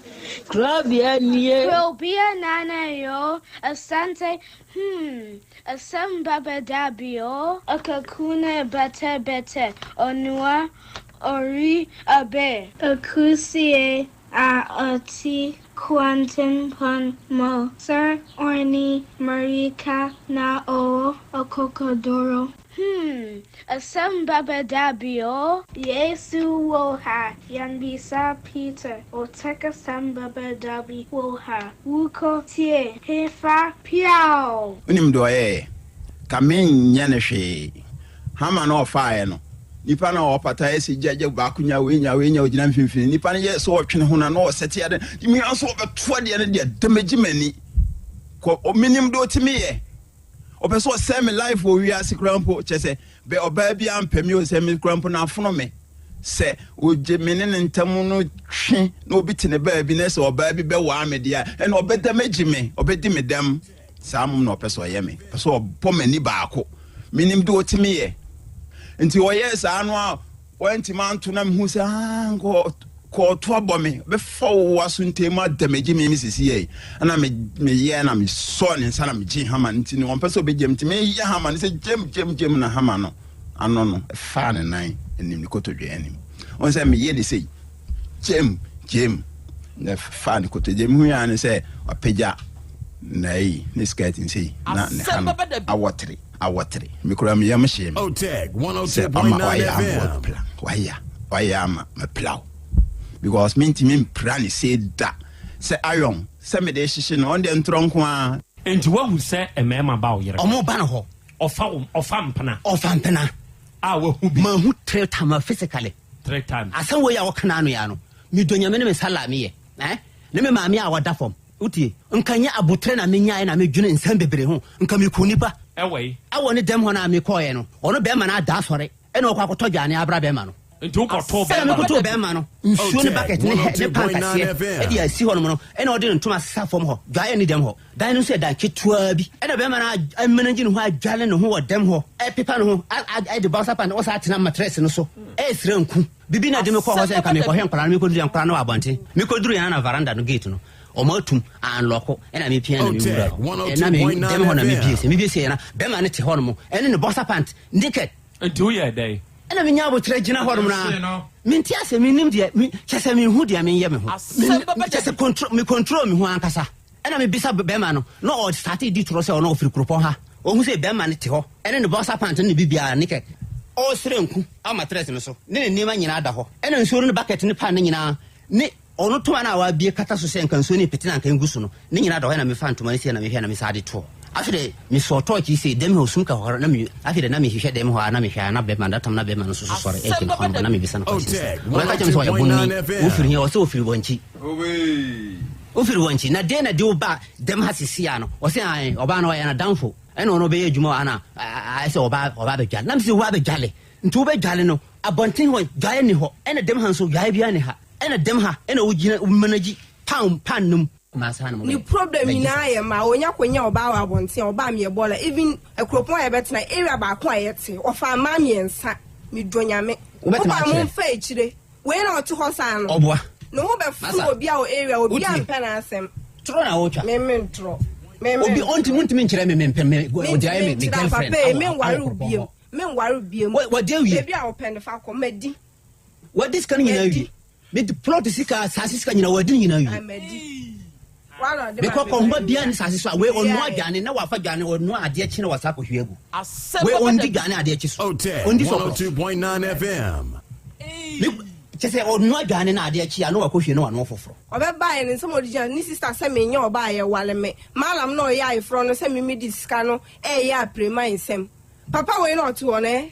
Korabea nie. Krobea nana yo, Asante hmm, asɛm bɛba da bi o. Akakuna bɛtɛ bɛtɛ, onua ori abe. Akusie a ɔte kwantempɔn mu. Sɛ ɔne mmirika na ɔwɔ akokoduro. Hmm, asɛm bɛba da bi o. Yesu wɔ ha, yɛnbisa Peter, Otec asɛm bɛba da bi wɔ ha. Wokɔ tie hefa piaw. Wonim deɛ ɔyɛeɛ? Ka menyɛ no hwee. Hama no a ɔfaeɛ no, nipa no a ɔpata ɛsɛ gya gya baako nya wei nya wei nya ɔgyina mfimfini. Nipa no yɛ sɛ ɔtwene ho na na ɔsɛte ade. Mia nso ɔbɛto adeɛ no deɛ damage m'ani. Kɔ menim deɛ ɔtumi yɛ. Ɔpɛ sɛ ɔsɛe me life wɔ wiase koraa mpo kyɛ sɛ bɛ ɔbaa bi ampɛ me o sɛ me koraa mpo na afono me. Sɛ ogye me ne ne ntam no twe na obi te ne baabi na sɛ ɔbaa bi bɛwaa me deɛ a ɛna ɔbɛdamage me, ɔbɛdi me dɛm. Saa mmom na ɔpɛ sɛ ɔyɛ me. Ɔpɛ sɛ ɔbɔ m'ani baako. Menim deɛ ɔtumi yɛ. Nti ɔyɛɛ saa no a wantumi anto na mehu sɛ ah, nka kɔɔto abɔ me bɛfa wo aso ntɛm mu adamagye me me sisi yɛ ɛna meyɛ na mesɔɔ ne nsa na megye hama no nti no ɔmpɛ sɛ ɔbɛgyam nti meyɛ hama no sɛ gyam gyam gyam na hama no ano no ɛfaa ne nan anim ne kotodwe anim ɔn sɛ meyɛ ne sei Gyem, gyem, na faa ne kotodwe mu hui ara ne sɛ wapagya n'ayi ne skirt no sei na ne ha no awɔtere awɔtere. Me koraa me yam hyee me sɛ ɔma wayɛ ama wapira wayɛ wayɛ ama mapira wo because mentumi mpira ne sei da sɛ iron sɛ mede hyehye no ɔno deɛ ntorɔ nko ara. Enti woahu sɛ mmarima ba wo yere hɔ? Ɔmo ba no hɔ. Ɔfa wo ɔfa mpena. Ɔfa mpena. A wahu bi. Mahu three times physically. 3 times. Asɛm wei a wɔka no ano yi ara no, medɔ Nyame ne me nsa la meyɛ eh, ne me maame a ɔda fam. Wotie? Nka nyɛ aboterɛ na menyaeɛ na medwene nsɛm bebree ho, nka mekuu nipa. Ɛwɔ yi? Ɛwɔ ne dɛm hɔ no a mekɔeɛ no, ɔno bɛɛma no ada asɔre ɛna ɔkɔ akɔtɔ dwane abra bɛɛma no. Nti wokɔtoo Sɛdeɛ bɛɛma no? mekɔtoo bɛɛma no nsuo ne Otec bucket ne hɛ ne pan kɛseɛ 102.9 ɛde FM. asi hɔnom no, ɛna ɔde ne ntoma asesa fam hɔ, dwaeɛ nni dɛm hɔ. Dan no nso yɛ dan ketewaa bi. Ɛna bɛrima no amenagye ne ho adwale ne ho wɔ dɛm hɔ, ɛpepa ne ho, de boxer pant, ɔsan atena matress no so, ɛresrɛ nku. Bibi na ɛde me kɔɔ hɔ sɛ nka mekɔhwɛ nkwadaa no, mekɔduru yɛ nkwadaa no wɔ abɔnten. Mekɔduru yɛn na veranda no gate no, wɔn atum, anlɔko, ɛna mepia na mewura hɔ. Ɛna me dɛm hɔ na mebie sɛ, mebie sɛ na bɛrima no te hɔ nom, ɛne ne boxer pant, naked. Nti woyɛɛ dɛn? Ɛna menya aboterɛ gyina hɔ nom na mente ase, mennim deɛ, kyɛ sɛ menhu deɛ menyɛ me ho. Kyɛ sɛ me control me ho ankasa. Ɛna mebisa bɛrima no, na ɔstartee di torɔ sɛ ɔno ɔfiri kuropɔn ha. Ɔhu sɛ bɛrima no te hɔ, ɛne ne boxer pant ne ne biribiara, ne kɛ ɔresrɛ nku wɔ matress no so, ne ne nneɛma nyinaa da hɔ. Ɛna nsuo no ne bucket ne pan no nyinaa, ne ɔno ntoma no a wabue kata so sɛ nka nsuo no repete na anka ɛngu so no, ne nyinaa da hɔ. Ɛna mefaa ntoma no sei na mehwɛ na mesan de too hɔ. Afei deɛ mesɔɔ torch yi sei, dɛm hɔ sum ka hɔ na me, afei deɛ na mehwehwɛ dɛm hɔ a na mehwɛ a na bɛrima, that time na bɛrima no nso so sɔre ɛgyina hɔ nom na mebisa no questions. Ɔbɛka kyerɛ me sɛ ɔyɛ bonni, wofiri he? Ɔsɛ ɔfiri Wankyi. Wofiri wɔn nkyi, na deɛn na de wo ba dɛm ha seesei ara no? Ɔse, Ae, ɔbaa no ɔyɛ n'adamfo, ɛna ɔno ɔbɛyɛ adwuma wɔ ha na ayɛ sɛ ɔba ɔba abɛdwale. Na mese, wo abɛdwale? Nti wobɛdwale no, abɔnten hɔ dwaeɛ nni hɔ, ɛna dɛm ha nso dwaeɛ biara nni ha, ɛna dɛm ha ɛna wogyina wo manage pan pan no mu. Kumasi ha na Ne mobɛyɛ. problem Bɛgye nyinaa sika. yɛ mmaa onya kɔ nya ɔbaa wɔ abɔnten a ɔbaa meyɛ bɔɔla even akuropɔn a yɛbɛtena area baako a yɛte ɔfaa mmaa mmiɛnsa medɔ nyame Wobɛtumi mobaa akyerɛ. momfa akyire Wei na ɔte hɔ saa no. Ɔboa. Ne ho bɛforo Masa. obia wɔ area obia Wotie. mpɛ n'asɛm. Torɔ na wotwa. Me me ntorɔ. Me me Obi ɔnti muntumi nkyerɛ me me mpɛ me ɔde ayɛ me me nkyerɛ girlfriend. papa yi awɔ me awɔ nware wo kuropɔn biem. hɔ. Me nware wo biem. Wɔ wɔde awie. Baabi a wɔpɛ no fa kɔ madi. Wɔde sika no nyinaa Madi. awie. Me de plot sika asase sika nyinaa wɔde ne nyinaa Ah, awie. madi. Wa na ɔde ma Mekɔ me kɔnhoma madi. biara ne sase so a wei ɔnoa Biara. aduane na wafa dwane ɔnoa adeɛ kye na wasa akɔhwie agu. Asɛm Wei bɛba ɔndi da bi. dwane adeɛ kye so. Otec Ɔndi sɔkorɔ. 102.9 FM. Me kyɛ sɛ ɔnoa aduane na adeɛ kye a na wakɔhwie na wanoa foforɔ. Ɔbɛbaeɛ no nsɛm a ɔde gyina ne sister sɛ menyɛ ɔbaa a yɛware me mallam na ɔyɛ ayeforɔ no sɛ me medi sika no ɛɛyɛ apreman nsɛm. Papa wei na ɔte hɔ no eh.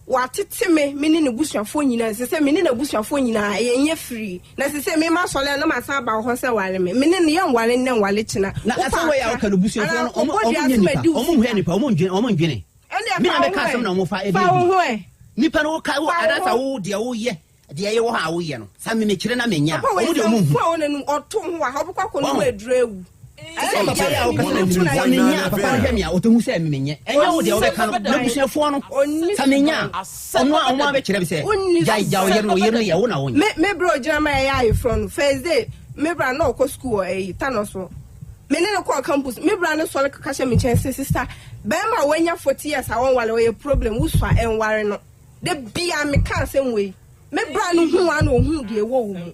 Watete me, me ne n'abusuafoɔ nyinaa. Ɛsɛ sɛ me ne n'abusuafoɔ nyinaa yɛnyɛ firii. Na ɛsɛ sɛ me masɔre a na masan aba wo hɔ sɛ ware me. Me ne no yɛnware nnɛ nware kyena. Na Wopɛ asɛm wei a akra woka no busuafoɔ anaa no ɔmo kɔbɔ ɔmo dua nyɛ sɛ nipa madi wo ɔmo nhwɛ sika. nipa ɔmo ndwene ɔmo ndwene. Ɛndeɛ Me na fa wo mɛka ho asɛm ɛ. na ɔmo fa ɛdi Fa wo adi. ho ɛ. Nipa no woka wo Fa wo anaasɛ ho. wo deɛ woyɛ deɛ ɛyɛ wɔ hɔ a woyɛ no sa me mekyerɛ na menyɛ a Papa wei ɔmo deɛ sɛ ɔmo nhu. nfu a wo n'anum ɔto ho wɔ ha wobɛkɔ akɔ nom Wahu? aduro awu. Te sɛ papa yi a wokasa na mimi sɛ menyɛ a papa no hwɛ me a ɔtɛhu sɛ menyɛ ɛnyɛ wo deɛ wobɛka no n'abusuafoɔ no sɛ menyɛ a ɔno a ɔmo abɛkyerɛ me sɛ gyae gya ɔyere no ɔyere no yɛ wo na wonyɛ. Me me bra ogyina ma yɛyɛ ayeforɔ no first day me bra na ɔkɔ school wɔ ɛyi Tano so me ne no kɔɔ campus me bra no sɔre keka hyɛ me nkyɛn sɛ sister bɛrima a wanya 40 years a wɔnware ɔyɛ problem wosua ɛnware no da bia meka asɛm wei me bra no hu a na ɔhu deɛ ɛwɔ wo mu.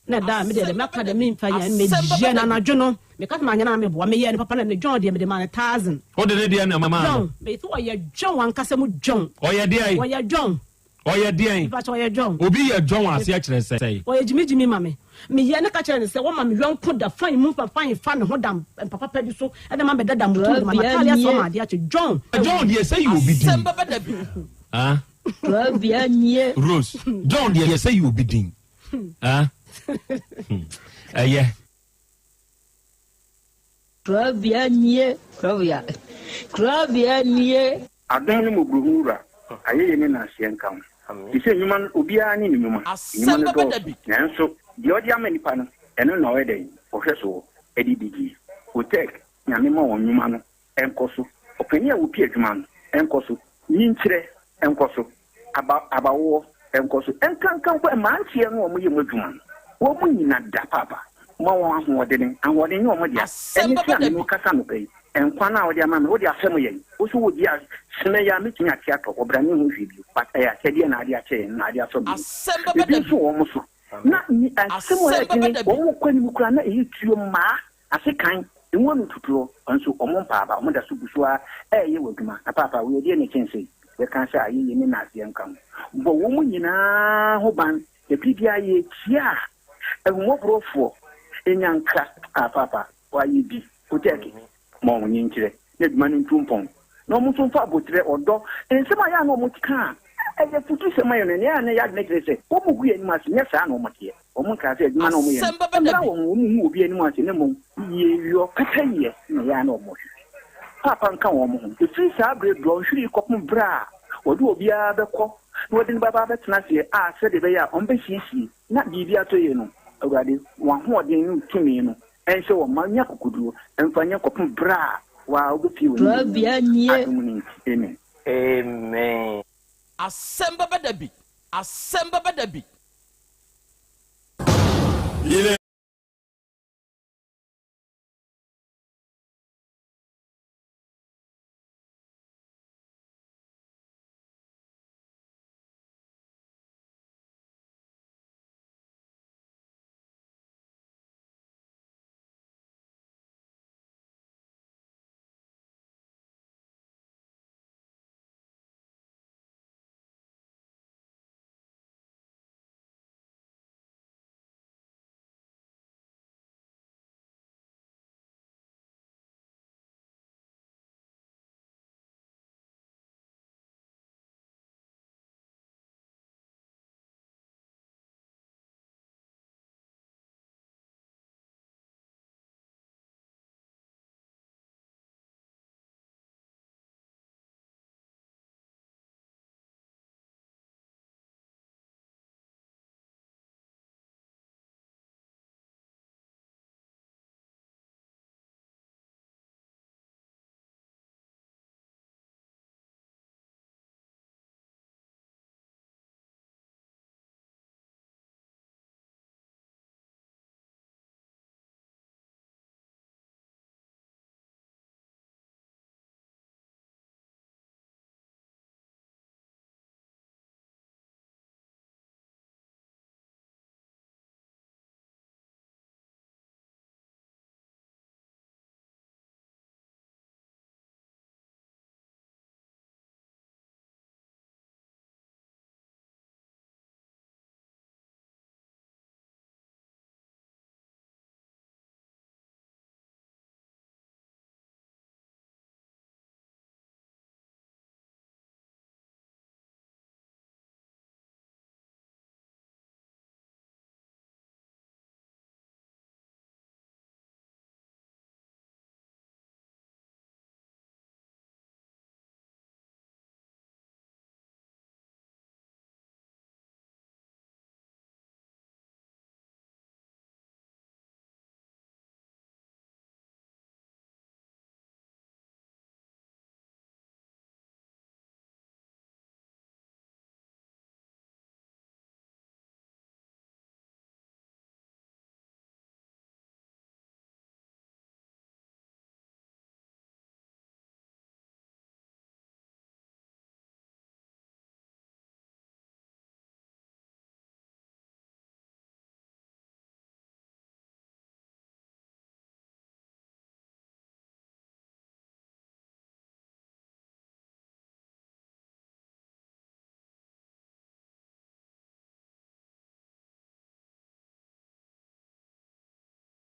Na da a me deɛ deɛ mɛka deɛ memfa nyɛ mɛyɛ no anadwo no meka sɛ manyɛ no a meboa meyɛɛ no papa na ne John deɛ mede maa no thousand. Wode ne deɛ na ɛmaa no. John mese ɔyɛ John ankasa mu John. Ɔyɛ deɛn? Ɔyɛ John. Ɔyɛ deɛn? Mepakyɛ ɔyɛ John. Obi yɛ John aseɛ kyerɛ sɛn? Ɔyɛ gyimigyimi ma me. Meyɛ no ka kyerɛ no sɛ wɔma me yɔnko da fine mu fa fine fa ne ho da mpa papa bi so de ma bɛda da mutu mede ma n'ataade asɔ ma adeɛ akye John. John deɛ sɛ yɛ obi din. Ah. Rose, John deɛ sɛ yɛ obi din. Ah. Ɛyɛ. Korabea nie, korabea, korabea nie. Adom ne mmɔborɔhunu Wura, ayɛyie ne nnanseɛ nka wo. Te sɛ nnwuma no, obiara ne ne nnwuma. Nnwuma no dɔɔso, nanso deɛ ɔde ama nnipa no, ɛno na ɔyɛ dɛn? Ɔhwɛ soɔ de di die. Otec, Nyame ma wɔn nnwuma no nkɔ so. Ɔpanin a ɔpi adwuma no nkɔ so. Nyinkyerɛ nkɔ so. Aba abawoɔ nkɔ so. Nkanka mpo mmeranteɛ no a wɔyɛ mu adwuma no, wɔn nyina da paapa. Ma wɔn ahoɔdene. Ahoɔden nyɛ wɔn dea. Ɛne sɛ a me ne wo kasa anɔpa yi, nkwa no a wode ama me, wode afɛm yɛn. Wo nso wodi a, sene yi ara mɛtumi ate atɔ. Ɔbra ne ho hwee bio. But ɛyɛ akyɛdeɛ na ade akyɛ yɛn na ade afɛm yɛn. Ebi nso wɔ wɔn so. Na asɛm a ɛyɛ dene, wɔn kɔ anim koraa na ɛyɛ tuo mmaa. Ase kan, emu ano tutuɔ, nso wɔn mpaa aba, wɔn da so gu so ara reyɛ wɔn adwuma. Na paapa, wei ɛdeɛn na ɛkyɛn sei? Yɛka sɛ ayeyie ne nnaseɛ nka ho. Bɔ wɔn nyinaa ho ban, na bere biara yɛrekyia a, ahummɔborɔfoɔ nya nkra. Ah, paapa, wɔayɛ bi. Kotɛɛke, ma wɔn nkyerɛ, na adwuma no ntu mpɔn. Na wɔn nso mfa aboterɛ, ɔdɔ, nsɛm a ɛyɛ a na wɔka a ɛyɛ afutusɛm ma yɛn no, nea ɛyɛ a na ɛyɛ adwene kyerɛ sɛ wɔgu yɛn anim ase, nyɛ saa na wɔteɛ. Wɔn nkaa sɛ adwuma no a wɔyɛ no mmra wɔn ho, wɔnhu obi anim ase, na mmom yieyɔ, pɛpɛyɛ na ɛyɛ a na wɔhwehwɛ. Paapa nka wɔn ho. Ɛfiri saa berɛ dɔnhwere yi kɔpem berɛ a wɔde obiara bɛkɔ na wɔde no bɛba abɛtena aseɛ a sɛdeɛ ɛbɛyɛ a wɔbɛsiesie na biribi atɔ yie no, Awurade, wɔn ahoɔden ne wo tumi no nhyɛ wɔn ma nya akokoduo mfa nyɛ kɔpem berɛ a wo ara wobɛpue w'animuonyam adom no nti. Amen. Amen. Asɛm bɛba da bi, asɛm bɛba da bi.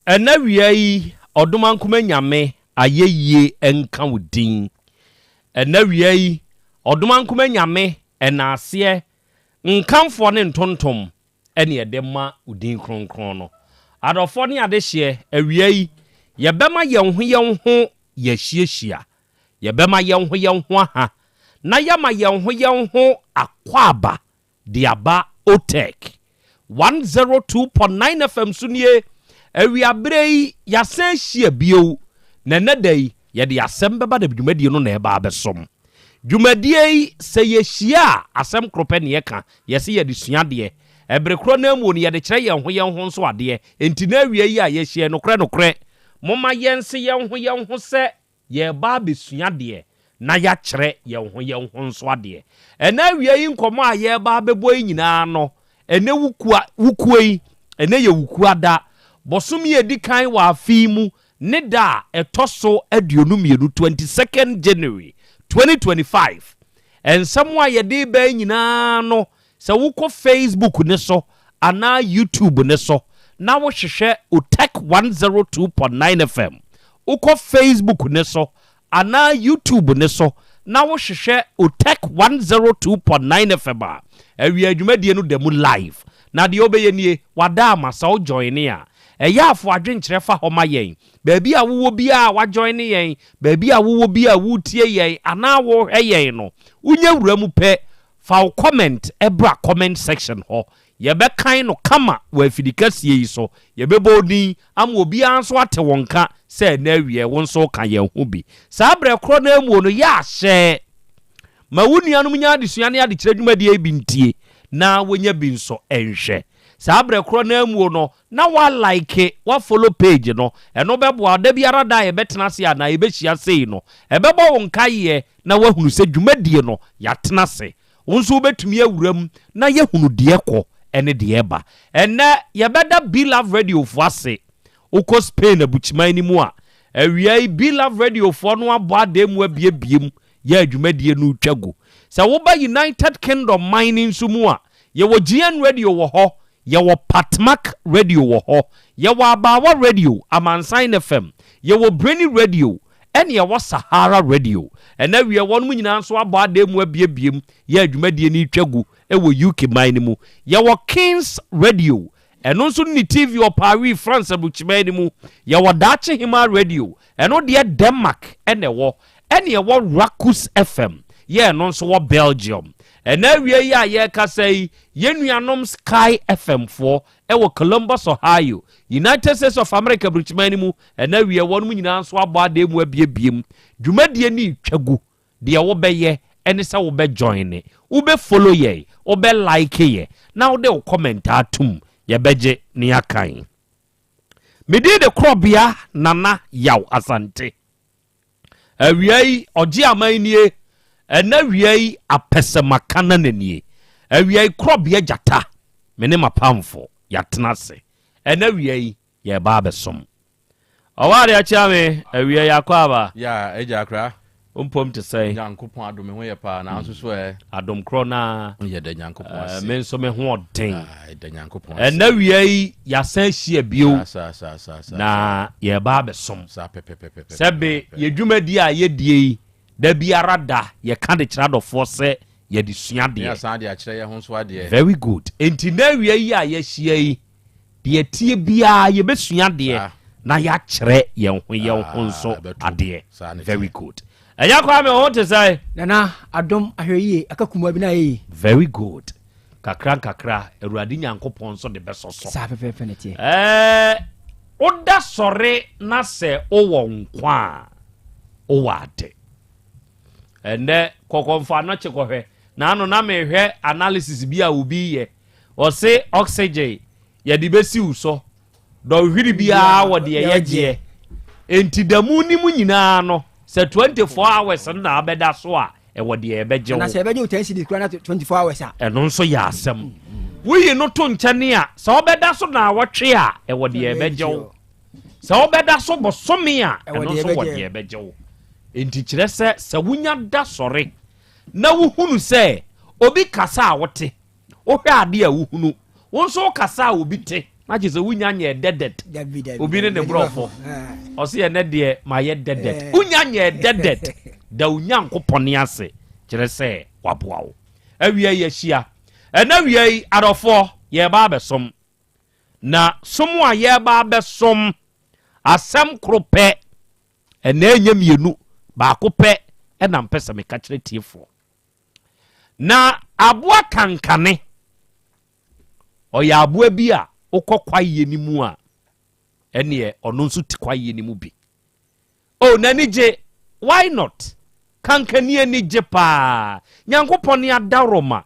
Ɛnnɛ awia yi, Ɔdomankoma Nyame ayɛyie nka wo din. Ɛnnɛ awia yi, Ɔdomankoma Nyame ɛnaaseɛ, nkamfoɔ ne ntontom ɛne yɛde ma wo din kronkron no. Adɔfoɔ ne adehyeɛ, awia yi, yɛbɛma yɛn ho yɛn ho yɛahyiahyia. Yɛbɛma yɛn ho yɛn ho aha, na yɛama yɛn ho yɛn ho akwaaba de aba OTEC 102.9 FM so nie. Awiaberɛ yi, yɛasan ahyia bio, na ɛnnɛ da yi, yɛde asɛm bɛba na dwumadie no na ɛreba abɛsom. Dwumadie yi, sɛ yɛhyia a, asɛm koro pɛ na yɛka, yɛse yɛde sua adeɛ. Ɛbere korɔ no ara mu no, yɛde kyerɛ yɛn ho yɛn ho nso adeɛ. Enti na awia yi a yɛahyia yi, nokorɛ nokorɛ, momma yɛnse yɛn ho yɛn ho sɛ Yɛreba abɛsua adeɛ na yɛakyerɛ yɛn ho yɛn ho nso adeɛ. Ɛnnɛ awia yi nkɔmmɔ a yɛreba abɛbɔ yi nyinaa no, ɛnnɛ wukua, wukuo yi, ɛnnɛ yɛ wukua da, bɔsome a ɛdi kan wɔ afe yi mu ne da a ɛtɔ so 22, 22nd January 2025. Nsɛm a yɛde reba yi nyinaa no, Sɛ wokɔ Facebook no so anaa YouTube no so na wohwehwɛ Otec 102.9 FM, wokɔ Facebook no so anaa YouTube no so na wohwehwɛ Otec 102.9 FM a, awia dwumadie no da mu live. Na deɛ wobɛyɛ nie, wada ama sɛ wo joine a, ɛyɛ a fo adwenkyerɛ fa hɔ ma yɛn. Baabi a wowɔ biara a woajoine yɛn, baabi a wowɔ biara a woretie yɛn anaa worehwɛ yɛn no, wonya wura mu pɛ, Fa wo comment bra comment section hɔ, yɛbɛkan no kama wɔ afidi kɛseɛ yi so. Yɛbɛbɔ wo din ama obiara nso ate wo nka sɛ ɛnnɛ awieɛ wo nso woka yɛn ho bi. Saa berɛ korɔ no ara mu no, yɛ a hyɛ ma wo nuanom nya adesua ne adekyerɛ dwumadie yi bi ntie na wɔnya bi nso nhwɛ. Saa berɛ korɔ no ara mu no, na wa like, wa follow page no, ɛno bɛboa wo da biara da a yɛbɛtena ase anaa yɛbɛhyia sei no, ɛbɛbɔ wo nkaeɛ na woahunu sɛ dwumadie no yɛatena ase. Wo nso wobɛtumi awura mu na yɛahunu deɛ ɛkɔ ne deɛ ɛba. Ɛnnɛ yɛbɛda Be-Love Radiofoɔ ase. Wokɔ Spain abukyiman no mu a, awia yi Be-Love Radiofoɔ no abɔ adan mu abiebie mu yɛ a dwumadie no retwa gu. Sɛ woba United Kingdom man no nso mu a, yɛwɔ GN Radio wɔ hɔ, Yɛwɔ Patmak Radio wɔ hɔ, yɛwɔ Abaawa Radio, Amansan FM, yɛwɔ Breni Radio, ɛne yɛwɔ Sahara Radio. Ɛnɛ awiɛ wɔnom nyinaa nso abɔ adan mu abiebie mu yɛ adwumadie no retwa gu wɔ UK man no mu. Yɛwɔ Kings Radio, ɛno nso ne TV wɔ Paris, France aburukyiman no mu. Yɛwɔ Daakye Hemaa Radio, ɛno deɛ Denmark na ɛwɔ. Ɛne ɛwɔ Rakus FM, yɛ ɛno nso wɔ Belgium. Ɛnɛ awia yi a yɛrekasa yi, yɛn nuanom Sky FM foɔ ɛwɔ Columbus, Ohio, United States of America burukyiman no mu, ɛnɛ awia wɔnom nyinaa nso abɔ adan mu abiebie mu. Dwumadie no retwa gu. Deɛ wobɛyɛ ɛne sɛ wobɛ joine, wobɛ follow yɛn, wobɛ like yɛ, na wode wo comment atom. Yɛbɛgye ne yɛakan. Me din de Korɔbea Nana Yaw Asante. Awia yi, ɔgye aman nie. Ɛnɛ awia yi, apɛsɛmakanana nie. Awia yi, korɔbea gyata, me ne m'apamfo, yɛatena ase. Ɛnɛ awia yi, yɛreba abɛsom. Ɔwɔ adeɛ akyea me, awia yi akɔ aba. Ya, agya akra. Wo mpom te sɛn? Nyankopɔn adom me ho yɛ paa, nanso so ɛ? Adom korɔ no ara. Yɛda Nyankopɔn ase. Me nso me ho ɔden. Ah, yɛda Nyankopɔn ase. Ɛnɛ awia yi, yɛasan ahyia bio. Saa, saa, saa, saa, Na yɛreba abɛsom. Saa pɛpɛpɛpɛ. Sɛbe yɛ dwumadi a yɛdie yi, da biara da yɛka de kyerɛ adɔfoɔ sɛ yɛde sua adeɛ. Ne yɛasan de akyerɛ yɛn ho nso adeɛ. Very good. Enti nnɛ awia yi a yɛahyia yi, Deɛ ɛteɛ biara yɛbɛsua adeɛ na yɛakyerɛ yɛn ho yɛn ho nso adeɛ. Very good. Ɛya Kwame wo ho te sɛn? Nana adom ahwɛyie aka kumaa bi na ayɛ yie. Very good. Kakra nkakra Awurade Nyankopɔn nso de bɛsɔ so. Saa pɛpɛɛpɛ na ɛteɛ. Ɛɛ woda sɔre na sɛ wowɔ nkwa a wowɔ ade. Ɛnɛ kɔkɔmfo anɔkye kɔhwɛ. Naano na mehwɛ analysis bi a obi yɛ. Ɔse oxygen yɛde bɛsi wo so dɔnhwere biara wɔ deɛ yɛgyeɛ enti da mu ne mu nyinaa no sɛ 24 hours no na abɛda so a ɛwɔ deɛ yɛbɛgye wo. Sɛ yɛbɛgye wo 10 cedis koraa na 24 hours a. Ɛno nso yɛ asɛm. Woyi no to nkyɛne a sɛ wobɛda so naawɔtwe a ɛwɔ deɛ yɛbɛgye wo. Sɛ wobɛda so bosome a ɛno nso wɔ deɛ yɛbɛgye wo. Enti kyerɛ sɛ sɛ wonya da sɔre na wohunu sɛ obi kasa a wote, wohwɛ adeɛ a wohunu, wo nso wokasa a obi te. Na kyerɛ sɛ wonya nyɛɛ dɛdɛt. Obi ne ne borɔfo. Ɔse ɛnɛ deɛ mayɛ dɛdɛt. Wonya nyɛɛ dɛdɛt. Da wo Nyankopɔn ase kyerɛ sɛ waboa wo. Awia yi ahyia. Ɛnɛ awia yi adɔfoɔ yɛreba abɛsom. Na som a yɛreba abɛsom asɛm koro pɛ. Ɛnɛ ɛnyɛ mmienu, baako pɛ ɛna mpɛ sɛ meka kyerɛ tiefoɔ. Na aboa kankane, ɔyɛ aboa bi a wokɔ kwaeɛ no mu a, ɛneɛ ɔno nso te kwaeɛ no mu bi. Oh, n'ani gye. Why not? Kankani ani gye paa. Nyankopɔn ne adaworoma.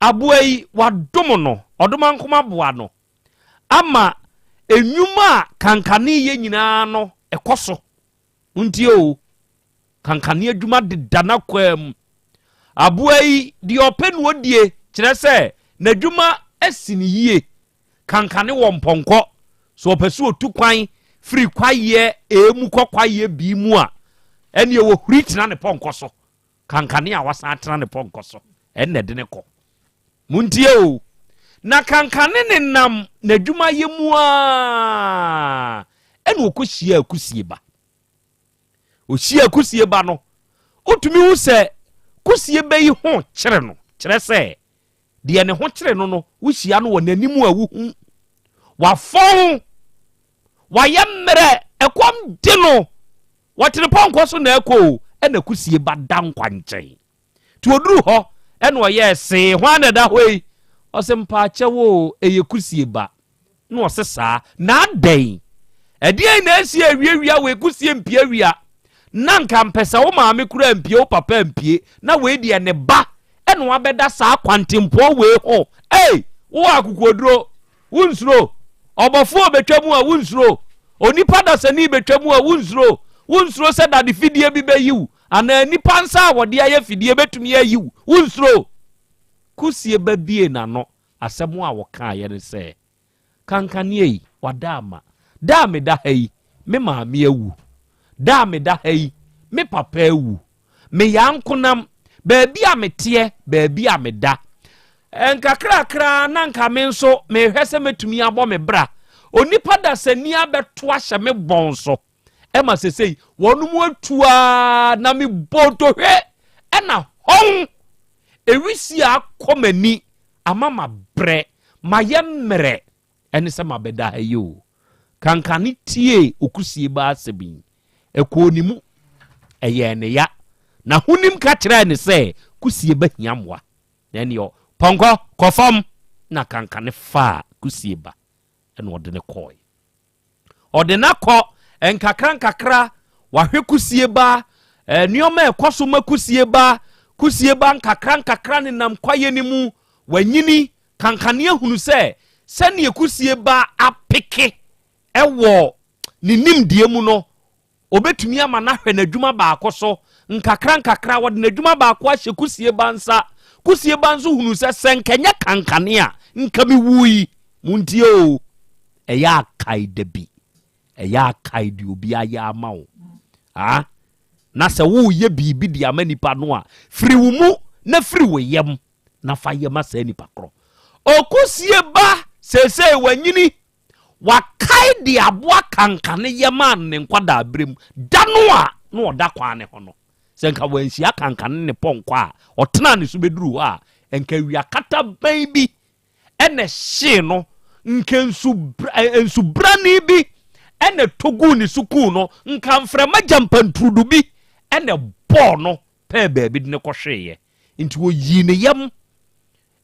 Aboa yi, wadom no, ɔdomankoma aboa no, ama nnwuma a kankane yɛ nyinaa no, ɛkɔ so. Montie o, kankane adwuma deda n'akwaa mu. Aboa yi, deɛ ɔpɛ na ɔdie, kyerɛ sɛ n'adwuma asi no yie. Kankane wɔ mpɔnkɔ, sɛ ɔpɛ sɛ ɔtu kwan firi kwaeɛ A mu kɔ kwaeɛ B mu a, ɛnneɛ wɔhuri tena ne pɔnkɔ so. Kankane a wasan atena ne pɔnkɔ so, ɛnna ɛde ne kɔ. Montie o, na Kankane nenam n'adwumayɛ mu ara ɛna ɔkɔhyiaa Kusie ba. Ɔhyiaa Kusie ba no, wotumi hu sɛ Kusie ba yi ho kyere no, kyerɛ sɛ deɛ ne ho kyere no no, wohyia no wɔ n'anim a wohu. Wafɔn, wayɛ mmerɛ, ɛkɔm de no, wɔtene pɔnkɔ so na ɛkɔ o, ɛna Kusie ba da nkwankyɛn. Nti ɔduruu hɔ ɛna ɔyɛɛ see, hwan na ɛda hɔ yi? Ɔse mpaakyɛw oo, ɛyɛ kusie ba. Na ɔse saa, na adɛn? Ɛdeɛn na asi awiawia wei kusie mpie awia? Na nka mpɛ sɛ wo maame koraa mpie, wo papa mpie, na wei deɛ ne ba ɛna wabɛda saa kwantempɔn wei ho. Ei, wowɔ akokoɔduro, wonsuro? Ɔbɔfoɔ ɔbɛtwa mu a wonsuro? Onipa dasani bɛtwa mu a wonsuro? Wonsuro sɛ dade fidie bi bɛyi wo? Anaa nnipa nsa a wɔde ayɛ fidie bɛtumi ayi wo? Wonsuro? Kusie ba biee n'ano, asɛm a ɔkaeɛ ne sɛ, Kankanea yi, wada ama. Da a meda ha yi, me maame awu. Da a meda ha yi, me papa awu. Meyɛ ankonam. Baabi a meteɛ, baabi a meda. Nkakrakra na nka me nso mehwɛ sɛ mɛtumi abɔ me bra. Onipa dasani abɛto ahyɛ me bɔn so. Ɛma sesei wɔn mu atu ara na mebɔ ntohwɛ ɛna hɔn ewisi akɔ m'ani ama mabrɛ mayɛ mmerɛ ɛne sɛ mabɛda ha yi o. Kankane tiee Okusie ba asɛm yi, ɛkɔɔ ne mu, ɛyɛɛ ne ya. N'ahonim ka kyerɛɛ ne sɛ Kusie ba hia mmoa. Na ɛneɛ pɔnkɔ kɔ fam na Kankane faa Kusie ba ɛna ɔde no kɔɔe. Ɔde no akɔ nkakrankakra, wahwɛ kusie ba, eh, nneɛma a ɛkɔ so ma kusie ba, kusie ba nkakrankakra nenam kwaeɛ no mu, wanyini, kankane ahunu sɛ sɛdeɛ kusie ba apeke wɔ ne nimdeɛ mu no, Obetumi ama no ahwɛ n'adwuma baako so. Nkakrankakra, wɔde n'adwuma baako ahyɛ kusie ba nsa. Kusie ba nso hunuu sɛ, sɛ nka ɛnyɛ kankane a, nka mewui. Montie o, ɛyɛ a kae da bi. Ɛyɛ a kae deɛ obi ayɛ ama wo. Ah, na sɛ woreyɛ biribi de ama nipa no a, firi wo mu na firi wo yam na fa yɛ ma saa nipa korɔ. Okusie ba seesei wanyini. Wakae deɛ aboa kankane yɛ maa no ne nkwadaaberɛ mu, da no a na ɔda kwan no ho no. Sɛ nka wanhyia kankane ne pɔnkɔ a ɔtenaa ne so bɛduruu hɔ a, nka awia kataban bi na ɛhyee no, nka nsubrane bi na ɛtɔ guu ne so kuu no, nka mframa gyampanturudu bi na ɛbɔɔ no pɛɛ baabi de no kɔhweeɛ. Nti ɔyii ne yam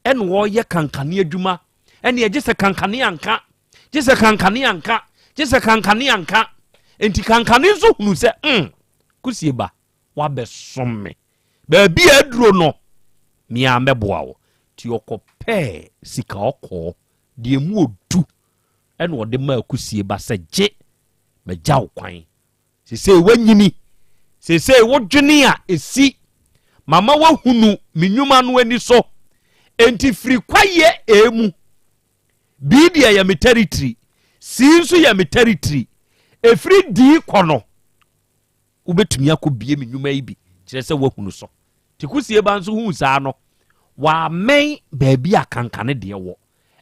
ɛna ɔreyɛ kankane adwuma ɛne gye sɛ kankane anka gye sɛ kankane anka gye sɛ kankane anka nti kankane nso hunu sɛ mm kusie ba wabɛsom me baabi a aduro no mea mɛboa wo nti ɔkɔpɛɛ sika ɔkɔɔ deɛ mu odu ɛna ɔde maa kusie ba sɛ gye magya wo kwan Seesei woanyini. Seesei wodwene a esi. Mama woahunu me nnwuma no ani so. Enti firi kwaeɛ A mu. B deɛ yɛ me tɛritiri. C nso yɛ me tɛritiri. Ɛfiri D kɔ no, wobɛtumi akɔbie me nnwuma yi bi, kyerɛ sɛ woahunu so. Nti Kusie ba nso huu saa no, wammɛn baabi a kankane deɛ wɔ.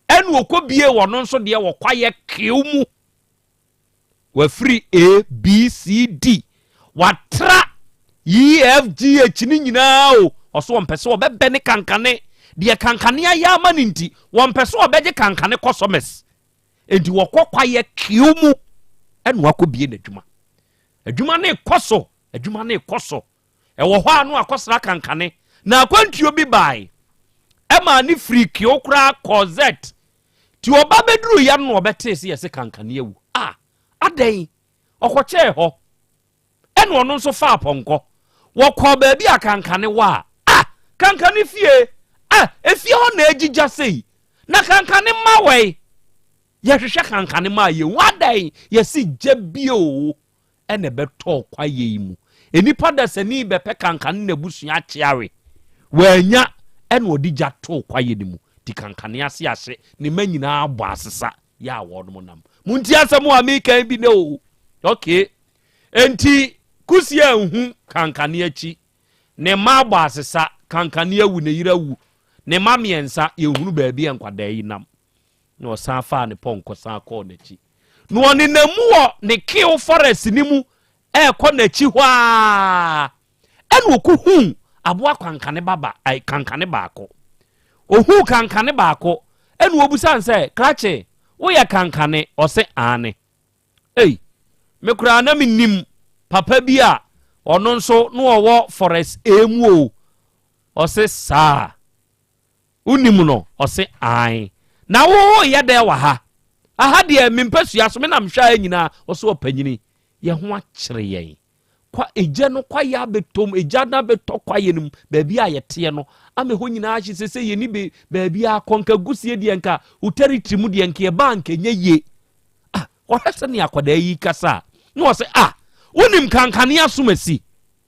Ɛna ɔkɔbie ɔno nso deɛ wɔ kwaeɛ kew mu. Wafiri A, B, C, D. Watra E, F, G, H ne nyinaa o. Ɔso ɔmpɛ sɛ ɔbɛbɛ ne kankane. Deɛ kankane ayɛ ama no nti, wɔmpɛ sɛ ɔbɛgye kankane kɔsɔmɛs. Enti wɔkɔ kwaeɛ kew mu ɛna wakɔbie n'adwuma. Adwuma no rekɔ so, adwuma no rekɔ so. Ɛwɔ hɔ a no akɔsra kankane. Na akwantuo bi bae ɛmaa ne firi kew koraa kɔɔ Z. Nti ɔba bɛduruiɛ no na ɔbɛtee sɛ yɛse kankane awu. Ah, adɛn? Ɔkɔkyɛɛ hɔ. Ɛna ɔno nso faa pɔnkɔ. Wɔkɔɔ baabi a kankane wɔ a, ah, kankane fie! Ah, efie hɔ na agyigya sei. Na kankane mma wɛn? Yɛhwehwɛ kankane mma a yɛnhu. Adɛn? Yɛse gya bio na ɛbɛtɔɔ kwaeɛ yi mu. Nnipa dasani bɛpɛ kankane n'abusua akye awe. Wannya, ɛna ɔde gya too kwaeɛ no mu. Nti kankane ase ahye, ne mma nyinaa abɔ asesa yɛ a wɔnom nam. Montie asɛm a meka yi bi nɛ o. Okay. Enti Kusie anhu kankane akyi. Ne mma abɔ asesa, kankane awu, ne yere awu. Ne mma mmiɛnsa, yɛnhunu baabi a nkwadaa yi nam. Na ɔsan faa ne pɔnkɔ san kɔɔ n'akyi. Na ɔnenam mu wɔ ne Keo forest no mu ɛrekɔ n'akyi hɔ ara, ɛna ɔkɔhuu aboa kankane baba, ai, kankane baako. Ɔhuu kankane baako, ɛna ɔbusa no sɛ, Krakye, woyɛ kankane? Ɔse, aane. Ei, me koraa na menim papa bi a ɔno nso na ɔwɔ forest A mu o. Ɔse, saa. Wonim no? Ɔse, Aane. Na wo woreyɛ dɛn wɔ ha? Aha deɛ me mpasua so, me na mehwɛ ha nyinaa. Ɔse, Ɔpanyini, yɛn ho akyere yɛn. Kwa, egya no kwaeɛ abɛtɔ mu, egya no abɛtɔ kwaeɛ no mu, baabi a yɛteɛ no, ama ɛhɔ nyinaa ahye sɛ sɛ yɛni be, baabi a akɔ, nka gusie deɛ nka wo territory mu deɛ nka yɛba a nka ɛnyɛ yie. Ah, ɔhwɛ sɛnea akwadaa yi kasa a, na ɔse, ah, wonim kankane asom asi?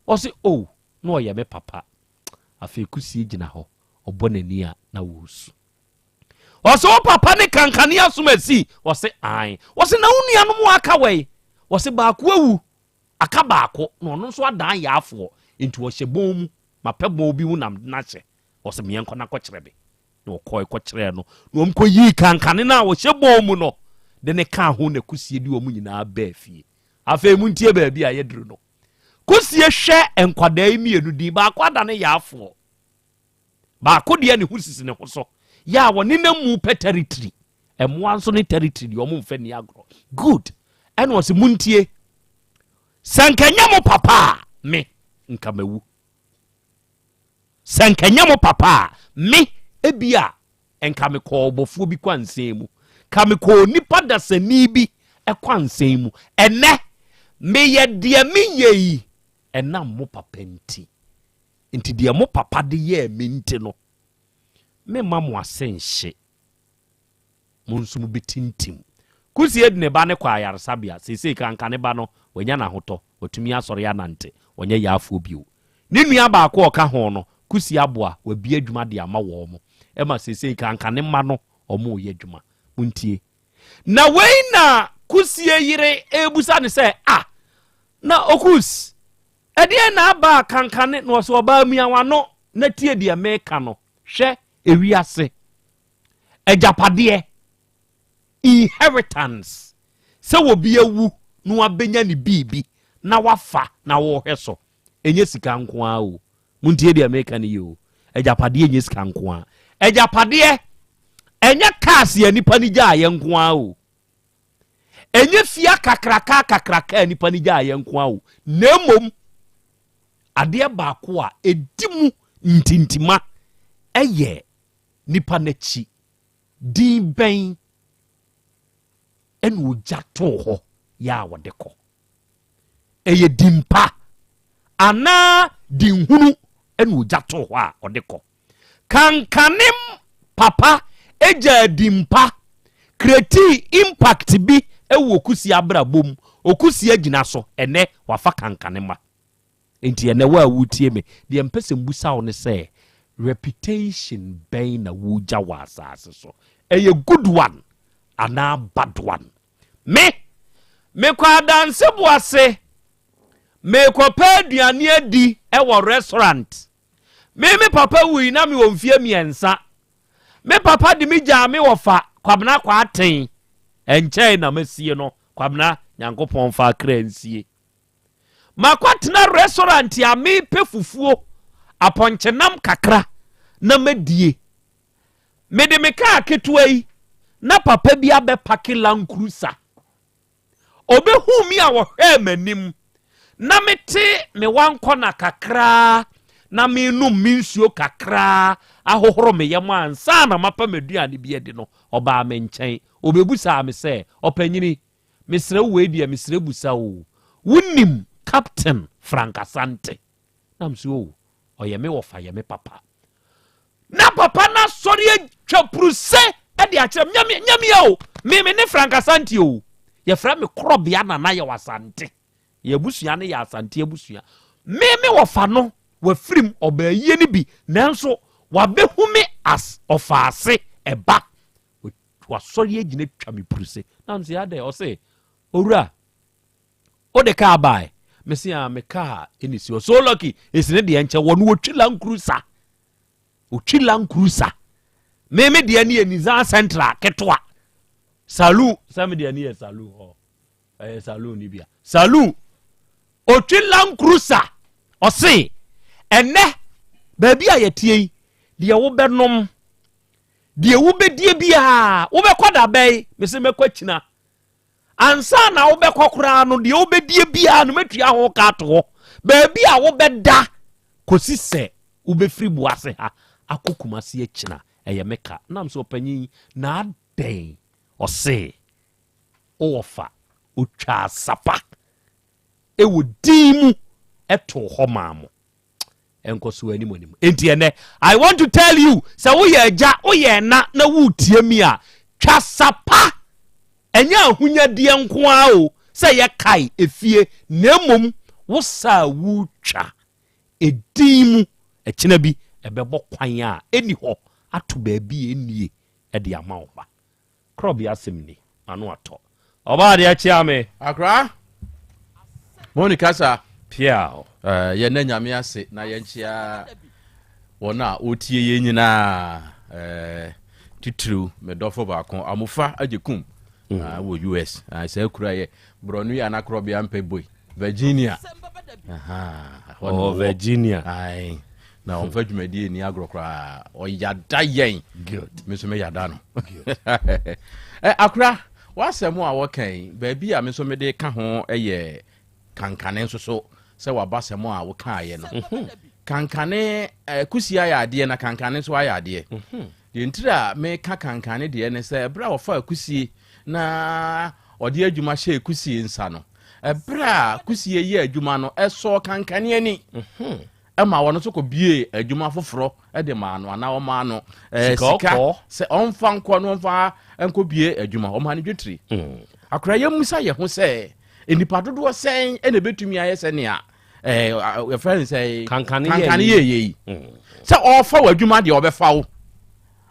Ɔse, oh, na ɔyɛ me papa. Afei kusie gyina hɔ, ɔbɔ n'ani a na ɔresu. Ɔse wo papa ne kankane asom asi? Ɔse ae. Ɔse na wo nuanom aka wɛn? Ɔse baako awu, aka baako na ɔno nso adan yaafoɔ, nti ɔhyɛ bɔn mu, mapɛ bɔn bi mu na mede no ahyɛ. Ɔse meɛnkɔ na kɔkyerɛ me. Na ɔkɔe kɔkyerɛɛ no, na wɔn kɔyii kankane no a ɔhyɛ bɔn mu no de ne kaa ho na kusie de wɔn nyinaa baa fie. Afei montie baabi a yɛduru no. Kusie hwɛ nkwadaa yi mmienu din, baako adane yaafoɔ, baako deɛ ne ho sisi ne ho so, yɛ a wɔnenam mu pɛ territory. Mmoa nso ne territory deɛ wɔn mfa ni agorɔ. Good. Ɛna ɔse montie, sɛ nka nyɛ mo papa a, me nka mawu. Sɛ nka nyɛ mo papa a, me ebi a Nka mekɔɔ ɔbɔfoɔ bi kwansɛn mu. Nka mekɔɔ onipa dasani bi kwansɛn mu. Ɛnnɛ, meyɛ deɛ meyɛ yi ɛnam mo papa nti. Nti deɛ mo papa de yɛɛ me nti no, memma mo ase nhye. Mo nso mobɛtintim. Kusie de ne ba no kɔɔ ayaresabea. Seesei koraa nka ne ba no, wanya n'ahotɔ. Watumi asɔre anante. Ɔnyɛ yaafoɔ bio. Ne nua baako a ɔka ho no, Kusi aboa, wabue adwuma de ama wɔn. Ɛma seesei koraa nka ne mma no, wɔreyɛ adwuma. Montie. Na wei na Kusie yere rebisa no sɛ, Ah, na Okus, ɛdeɛn na aba a kankane? Na ɔsɛ, Ɔbaa mia w'ano na tie deɛ meka no. Hwɛ, ewiase, agyapadeɛ, inheritance, sɛ obi awu na wabɛnya ne biribi na wafa na wɔrehwɛ so, ɛnyɛ sika nko ara o. Montie deɛ meka no yie o. Agyapadeɛ nyɛ sika nko ara. Agyapadeɛ ɛnyɛ cars a nipa no gyaeɛ nko ara o. Ɛnyɛ fie akakraka akakraka a nipa no gyaeɛ nko ara o. Na mmom adeɛ baako a ɛdi mu ntintima ɛyɛ nipa n'akyi. Din bɛn ɛna ogya too hɔ yɛ a wɔde kɔ? Ɛyɛ din pa anaa din hunu ɛna ogya too hɔ a ɔde kɔ? Kankane papa gyaa din pa kretii impact bi wɔ Okusie abrabɔ mu. Okusie agyina so ɛnɛ wafa kankane ma. Enti ɛnnɛ wo a woretie me, deɛ mpɛ sɛ mbusa wo ne sɛ, reputation bɛn na wogya wɔ asase so? Ɛyɛ good one anaa bad one? Me, mekɔ adanse boase, mekɔpɛ aduane adi wɔ restaurant. Me me papa wui na mewɔ mfie mmiɛnsa. Me papa de me gyaa me wɔfa Kwabena Kwaaten. Ɛnkyɛe na masie no. Kwabena, Nyankopɔn mfa akra nsie. Makɔtena restaurant a mepɛ fufuo, apɔnkyenam kakra na madie. Mede me kaa ketewa yi na papa bi abɛpake Land Cruiser. Ɔbɛhuu me a ɔhwɛɛ m'anim na mete me wankɔna kakraa na menom me nsuo kakraa ahohoro me yam ansa na mapa m'aduane bi adi no, ɔbaa me nkyɛn. Ɔbɛbusaa me sɛ, Ɔpanyini, mesrɛ wo wei deɛ mesrɛ busa o, wonim Captain Frank Asante? Na mese, Oh, ɔyɛ me wɔfa, yɛ me papa. Na papa no asɔre atwa puruse de akyerɛ me, nyame nyamea o, me me ne Frank Asante o. Yɛfrɛ me Korɔbea Nana yɛwɔ Asante. Yɛn abusua no yɛ Asante abusua. Me me wɔfa no wafirim ɔbaa yie no bi nanso wabɛhu me as ɔfaase ɛba. Wasɔre agyina twa me puruse. Na mese adɛn? Ɔse owura Wode kaa bae? Mese ah me kaa ɛna si hɔ. So lucky esi ne deɛ nkyɛn wɔ no wɔtwi Land Cruiser. Ɔtwi Land Cruiser. Me me deɛ ne yɛ Nissan Sentra ketewa. Saloon sɛ me deɛ ne yɛ saloon hɔ. Ɛyɛ saloon ne bia. Saloon. Ɔtwi Land Cruiser. Ɔse ɛnɛ baabi a yɛtie yi deɛ wobɛnom deɛ wobɛdie biara wobɛkɔ da bɛn? Mese mɛkɔ akyina. Ansa na wobɛkɔ koraa no, deɛ wobɛdie biara no mɛtua ho ka ato hɔ. Baabi a wobɛda kɔsi sɛ wobɛfiri Boase ha akɔ Kumasi akyina, ɛyɛ me ka. Nam sɛ ɔpanyin, na adɛn? Ɔse, wowɔ fa. Ɔtwaa sapa wɔ din mu too hɔ maa mo. Ɛnkɔ so anim anim. Enti ɛnɛ, I want to tell you, sɛ woyɛ agya, woyɛ ɛna na woretie mi a, twa sapa. Ɛnyɛ ahonyadeɛ nko ara o, sɛ yɛkae efie, na mmom wo sa a woretwa edin mu, ɛkyena bi ɛbɛbɔ kwan a ɛnni hɔ ato baabi a ɛnnie de ama wo ba. Korɔbea asɛm ni, m'ano atɔ. Ɔbaa deɛ kyea me. Akra, moni kasa. Piaw. Uh, yɛn na nyame ase na yɛnkyea wɔn a wɔtie yɛn nyinaa uh, titiriw me dɔfo baako amofa agye kum mm. uh, wɔ us uh, saa kura yɛ borɔno yi anakorɔbea mpɛ boi virginia oh, virginia Aye. Na ɔmfa dwumadie nni agorɔ koraa. Ɔyada yɛn. Good. Me nso meyada no. Eh, akora, w'asɛm a wɔka yi, baabi a me nso mede ka ho yɛ kankane nso so sɛ w'abasɛm a wokaeɛ no. Mhm. Kankane, eh, kusi ayɛ adeɛ na kankane nso ayɛ adeɛ. Mhm. Deɛ ntiri a meka kankane deɛ ne sɛ ɛberɛ a wɔfaa kusie na ɔde adwuma hyɛɛ kusie nsa no, ɛberɛ a kusie yɛ adwuma no, ɛsɔɔ kankane ani. Mhm. Ɛma wɔn nso kɔbiee adwuma foforɔ de maa no anaa wɔmaa no eh, sika sɛ ɔmfa nkɔ no ɔmfa nkɔbie adwuma ɔmaa no dwetiri mm. akora yɛmmisa yɛ ho sɛ nnipa dodoɔ sɛn ɛna ɛbɛtumi ayɛ sɛnea eh, yɛfrɛ no sɛ kankane yɛyɛ yi mm. sɛ ɔfa w'adwuma deɛ ɔbɛfa wo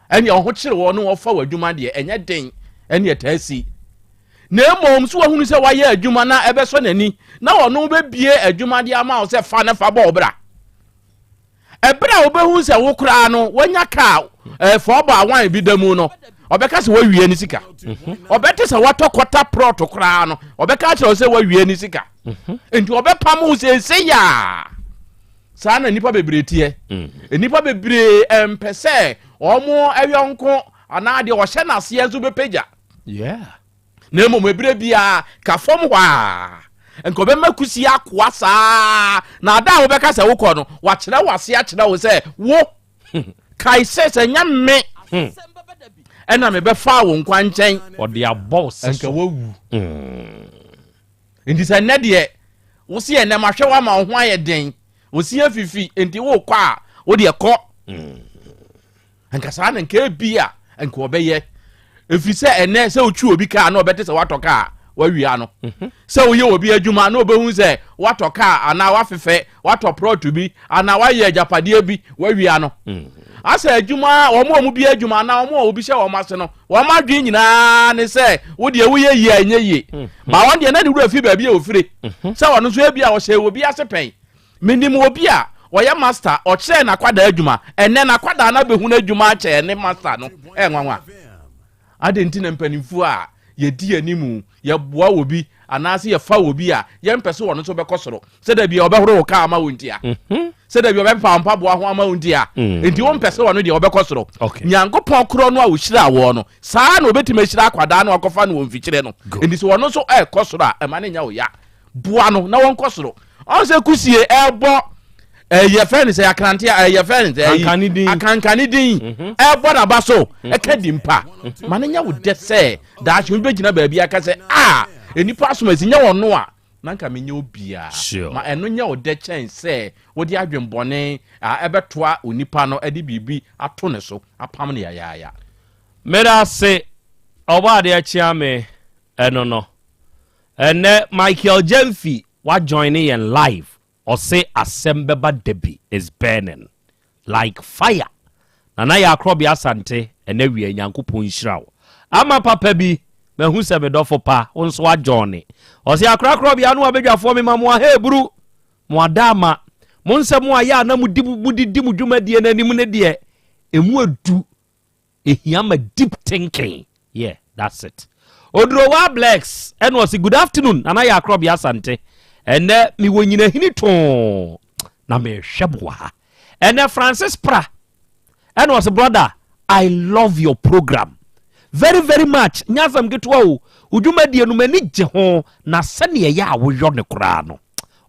ɛne ɔho kyere wɔ no ɔfa w'adwuma deɛ ɛnyɛ den ɛne ɛtaa si na mmom so wahunu sɛ wayɛ adwuma na ɛbɛsɔ n'ani na ɔno bɛbie adwuma de ama wo sɛ fa na fa bɔ wo bra ɛberɛ a wobɛhu sɛ wo koraa no wanya kaa eh, fɔɔbɔ a wan bi da mu no ɔbɛka sɛ wawie ne sika mhm. ɔbɛte sɛ watɔ kɔta prɔto koraa no ɔbɛka akyerɛ wo sɛ wawie ne sika mhm. nti ɔbɛpam wo sɛ ɛsɛ yaa Saa na nnipa bebree teɛ. Nnipa bebree mpɛ sɛ wɔn yɔnko anaa deɛ ɔhyɛ n'aseɛ nso bɛpagya. Na mmom ebere biara ka fam hɔ a nka ɔbɛma kusi akoa saa na ada a wobɛka sɛ wokɔ no wakyerɛ wo ase akyerɛ wo sɛ wo kae sɛ sɛ nyɛ me hmm. ɛna mebɛfaa wo nkwa nkyɛn ɔde abɔ wo sɛ nka wawu hmm. Nti sɛ nnɛ deɛ wo se ɛnɛ mahwɛ wo ama wo ho ayɛ den, wo se afifi, nti wokɔ a wo deɛ kɔ. Mm. Nka saa na nka ebi a nka ɔbɛyɛ. Ɛfiri sɛ ɛnɛ sɛ wotwi obi kaa na ɔbɛte sɛ watɔ kaa wawia no. Mhm. Sɛ woyɛ obi adwuma na ɔbɛhu sɛ watɔ kaa anaa wafefɛ, watɔ prɔto bi anaa wayɛ agyapadeɛ bi wawia no. Mm. Asɛ adwuma wɔn a wɔn bi adwuma anaa wɔn a obi hyɛ wɔn ase no Wɔn adwene nyinaa ne sɛ wo deɛ woyɛ yie a ɛnyɛ yie. Hmm. Ba wɔn deɛ na ne wura fi baabi a ofire. Mhm. Sɛ ɔno nso ebi a ɔhyɛ obi ase pɛn. Menim obi a ɔyɛ master, ɔkyerɛɛ n'akwadaa adwuma, ɛnnɛ n'akwadaa no abɛhunu adwuma akyɛ ne master no, ɛyɛ nwanwa. Adɛn nti na mpanimfoɔ a yɛdi anim, yɛboa wɔ bi anaasɛ yɛfa wɔ bi a, yɛmpɛ sɛ ɔno nso bɛkɔ soro? Sɛ da bi ɔbɛhoro wo kaa ama wo nti a, sɛ da bi ɔbɛpepa wo mpaboa ho ama wo nti a, nti wompɛ sɛ ɔno deɛ ɔbɛkɔ soro. Nyankopɔn korɔ no a ɔhyiraa woɔ no, saa ara na ɔbɛtumi ahyira akwadaa no a wakɔfa no wɔ mfikyire no. Nti sɛ ɔno nso ɛrekɔ soro a, ɛma no nyɛ wo ya. Boa no na wɔnkɔ soro. Ɔn sɛ kusie ɛrebɔ ɛyɛ fɛn ne sɛ akrante a ɛyɛ fɛn ne sɛ ɛyi akankane din ɛrebɔ n'aba so ɛka di mpa. Ma no nyɛ wo dɛ sɛ daakye obi bɛgyina baabi aka sɛ a nnipa asom asi nyɛ wɔn no a na nka menyɛ obiara. Sure. Ma ɛno nyɛ wo dɛ kyɛn sɛ wode adwenbɔne a ɛbɛtoa onipa no de biribi ato ne so apam no yayaaya. Meda ase Ɔbɔadeɛ kyea me ɛno no. Ɛnɛ Michael Gyamfi wa joine yɛn live ɔse asɛm bɛba dabi is burning like fire Nana Yaa Krɔbea Asante ɛnɛ wia Nyankopɔn nhyira wo ama papa bi mahu sɛ me dɔfo pa wo nso wa joine ɔse Akora Krɔbea ne wabadwafoɔ mema mo ahaaburu mo ada ama mo nsɛm a yɛ a na modi mode di mo dwumadie no anim no deɛ ɛmu adu Ehia ma deep thinking yeah that's it. Odurowa Blex ɛna ɔse good afternoon Nana Yaa Krɔbea Asante ɛnɛ mewɔ nyinahini too na mehwɛ mo wɔ ha ɛnɛ Francis Pra ɛna ɔse brother I love your program very very much nyɛ asɛm ketewa o wo dwumadie no m'ani gye ho na sɛdeɛ ɛyɛ a woyɔ no koraa no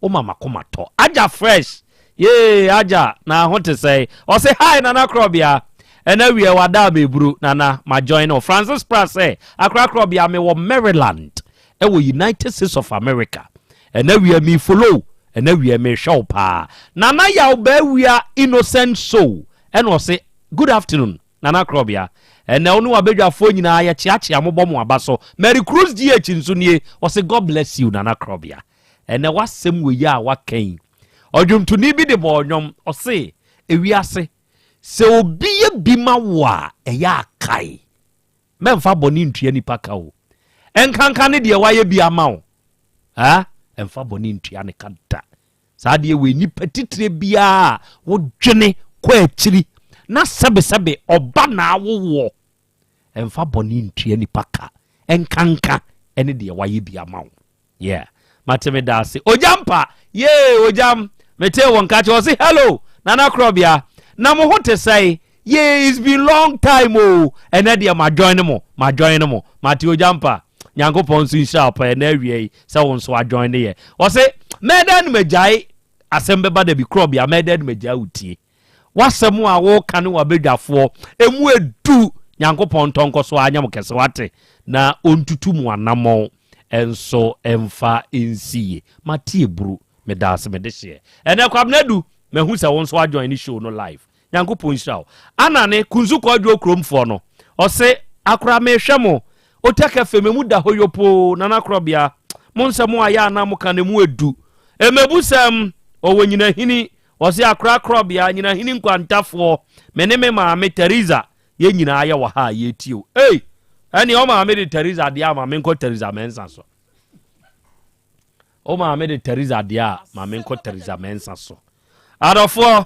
Woma makoma tɔ. Agya fresh yee agya na ho te sɛn ɔse hi nana krɔbea ɛna wiɛ wada meburu nana ma join wo Francis pra sɛ akora krɔbea me wɔ Maryland ɛwɔ United States of America ɛna wiɛ me follow ɛna wiɛ me hwɛ wo paa nana yaw bɛwia innocent soul ɛna ɔse good afternoon Nana Krɔbea, ɛnɛ wo ne w'abadwafoɔ nyinaa yɛkyeakyea mo bɔ mo aba so. Mary Cruz GH nso nie, ɔse God bless you Nana Krɔbea. Ɛnɛ w'asɛm wei a waka yi, ɔdwomtoni bi de bɔɔ nnwom, ɔse ewiase sɛ obi yɛ bi ma wo a ɛyɛ a kae. Mɛmfa bɔne ntua nipa ka o. Ɛnkanka ne deɛ wayɛ bi ama wo. Ha? Ɛmfa bɔne ntua ne ka da. Saa adeɛ wei nipa titire biara a wodwene kɔ akyiri na sɛbesɛbe ɔba na awowoɔ ɛmfa bɔne ntua nipa ka ɛnkanka ɛne deɛ wayɛ bi ama wo yeah mate me da ase ogyam pa yee ogyam metee wo nka kyɛ ɔse hello nana korɔbea na mo ho te sɛe Yee it's been long time oo ɛnɛ deɛ ma join mo ma join mo mate Ogyampa Nyankopɔn nso nhyira wo paa ɛnɛ awia yi sɛ wo nso ajoin ne yɛ ɔse mɛda no magyae asɛm bɛba da bi korɔbea mɛda no magyae wo tie w'asɛm a woka ne w'abadwafoɔ emu edu Nyankopɔn ntɔ nkɔ so anyɛ mo kɛse wate na ɔntutu mo anammɔn nso mfa nsi yie mate eburu meda ase mede hyeɛ ɛnɛ Kwabena Du mahu sɛ wo nso ajoin ne show no live Nyankopɔn nhyira wo. Ana ne Kunzu Kwadwo kurom foɔ no. Ɔse akora mehwɛ mo Otec FM emu da hɔ yopoo Nana Korɔbea mo nsɛm a yɛ a na moka no emu edu Emebusɛm ɔwɔ Nyinahini Ɔse akora Korɔbea Nyinahini Nkwantafoɔ me ne me maame Theresa yɛn nyinaa yɛ wɔ ha a yɛretie o Ei ɛneɛ wo maame de Theresa deɛ a ma menkɔ Theresa Mensah so Wo maame de Teresa deɛ a, ma menkɔ Teresa Mensah so. Adɔfoɔ,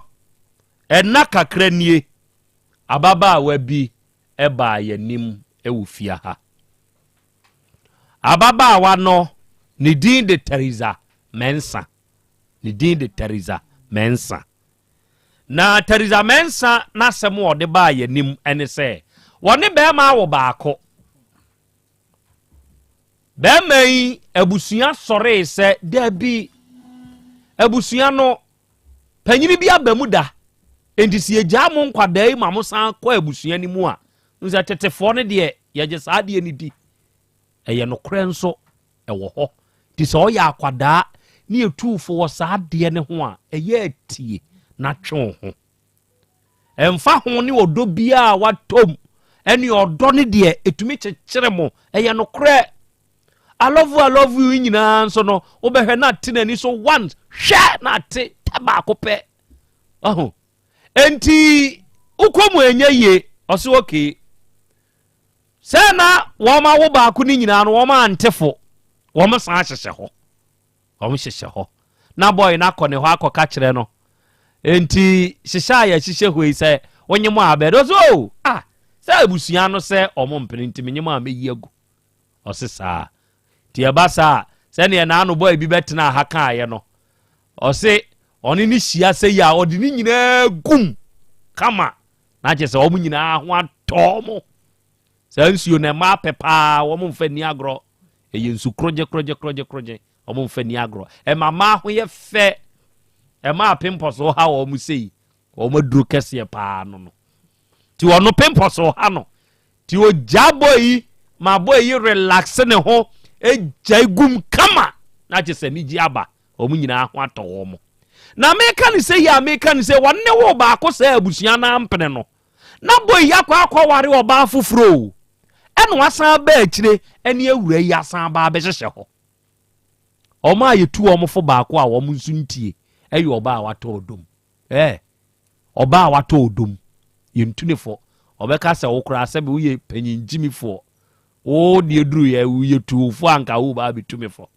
ɛnna kakra nie, ababaawa bi baa yɛn anim wɔ fie ha. Ababaawa no, ne din de Teresa Mensah. Ne din de Teresa Mensah. Na Teresa Mensah n'asɛm a ɔde baa yɛn anim ne sɛ, wɔne barima awo baako. Barima yi abusua sɔree sɛ dabi, abusua no panyini bi aba mu da, enti sɛ yɛgyaa mo nkwadaa yi ma mo san kɔ abusua no mu a, sɛ tetefoɔ no deɛ yɛgye saa adeɛ no di. Ɛyɛ nokorɛ nso ɛwɔ hɔ. Nti sɛ ɔyɛ akwadaa ne yɛtu fo wɔ saa adeɛ no ho a, ɛyɛ atie na twe wo ho. Ɛmfa ho ne ɔdɔ biara a watɔ mu, ɛne ɔdɔ no deɛ ɛtumi kyekyere mo. Ɛyɛ nokorɛ. I love you, I love you nyinaa nso no, wobɛhwɛ na ate n'ani so once, hwɛ na ate tɛ baako pɛ. Ɔho. Enti wokɔ mu ɛnyɛ yie, ɔse okay. Sɛ na wɔn awo baako no nyinaa no wɔn ante fo, wɔn san hyehyɛ hɔ. Wɔn hyehyɛ hɔ. Na boy no akɔ ne hɔ akɔka kyerɛ no. Enti hyehyɛ a yɛhyehyɛ hɔ yi sɛ wonyem a bɛyɛ dɛ? Ɔse oh ah sɛ abusua no sɛ ɔmo mpene nti menyem a mɛyi agu. Ɔse saa. Nti ɛba saa a sɛdeɛ naano boy bi bɛtenaa ha kaeɛ no ɔse ɔne no hyia sɛ yi a ɔde ne nyinaa gum kama na kyerɛ sɛ ɔmo nyinaa ho atɔ ɔmo. Saa nsuo no mmaa pɛ paa wɔn mfa nni agorɔ. Ɛyɛ nsu korogye korogye korogye korogye. Wɔn mfa nni agorɔ. Ɛma mmaa ho yɛ fɛ. Ɛma apempɔso ha wɔn sei. Wɔn aduro kɛseɛ paa no no. Ti ɔno pempɔso ha no. Ti ogya bɔ yi ma bɔ yi relax ne ho egya gum kama na kyɛ sɛ anigye aba. Wɔn nyinaa ho atɔ wɔn. Na meka ne sɛ yi a meka ne sɛ wɔne wo baako sɛ abusua no ampene no. Na boy yi akɔ akɔware ɔbaa foforɔ o, ɛna wasan aba akyire ɛne awura yi asan aba abɛhyehyɛ hɔ. Wɔn a yɛtu wɔn fo baako a wɔn nso ntie ɛyɛ ɔbaa a watɔ ɔdom. Ɛɛ, ɔbaa a watɔ ɔdom, yɛntu ne fo. Ɔbɛka sɛ wo koraa sɛbe woyɛ panyin gyimifoɔ. Wo deɛ duru yɛ, yɛtu wo fo anka wo ba abɛtu me fo.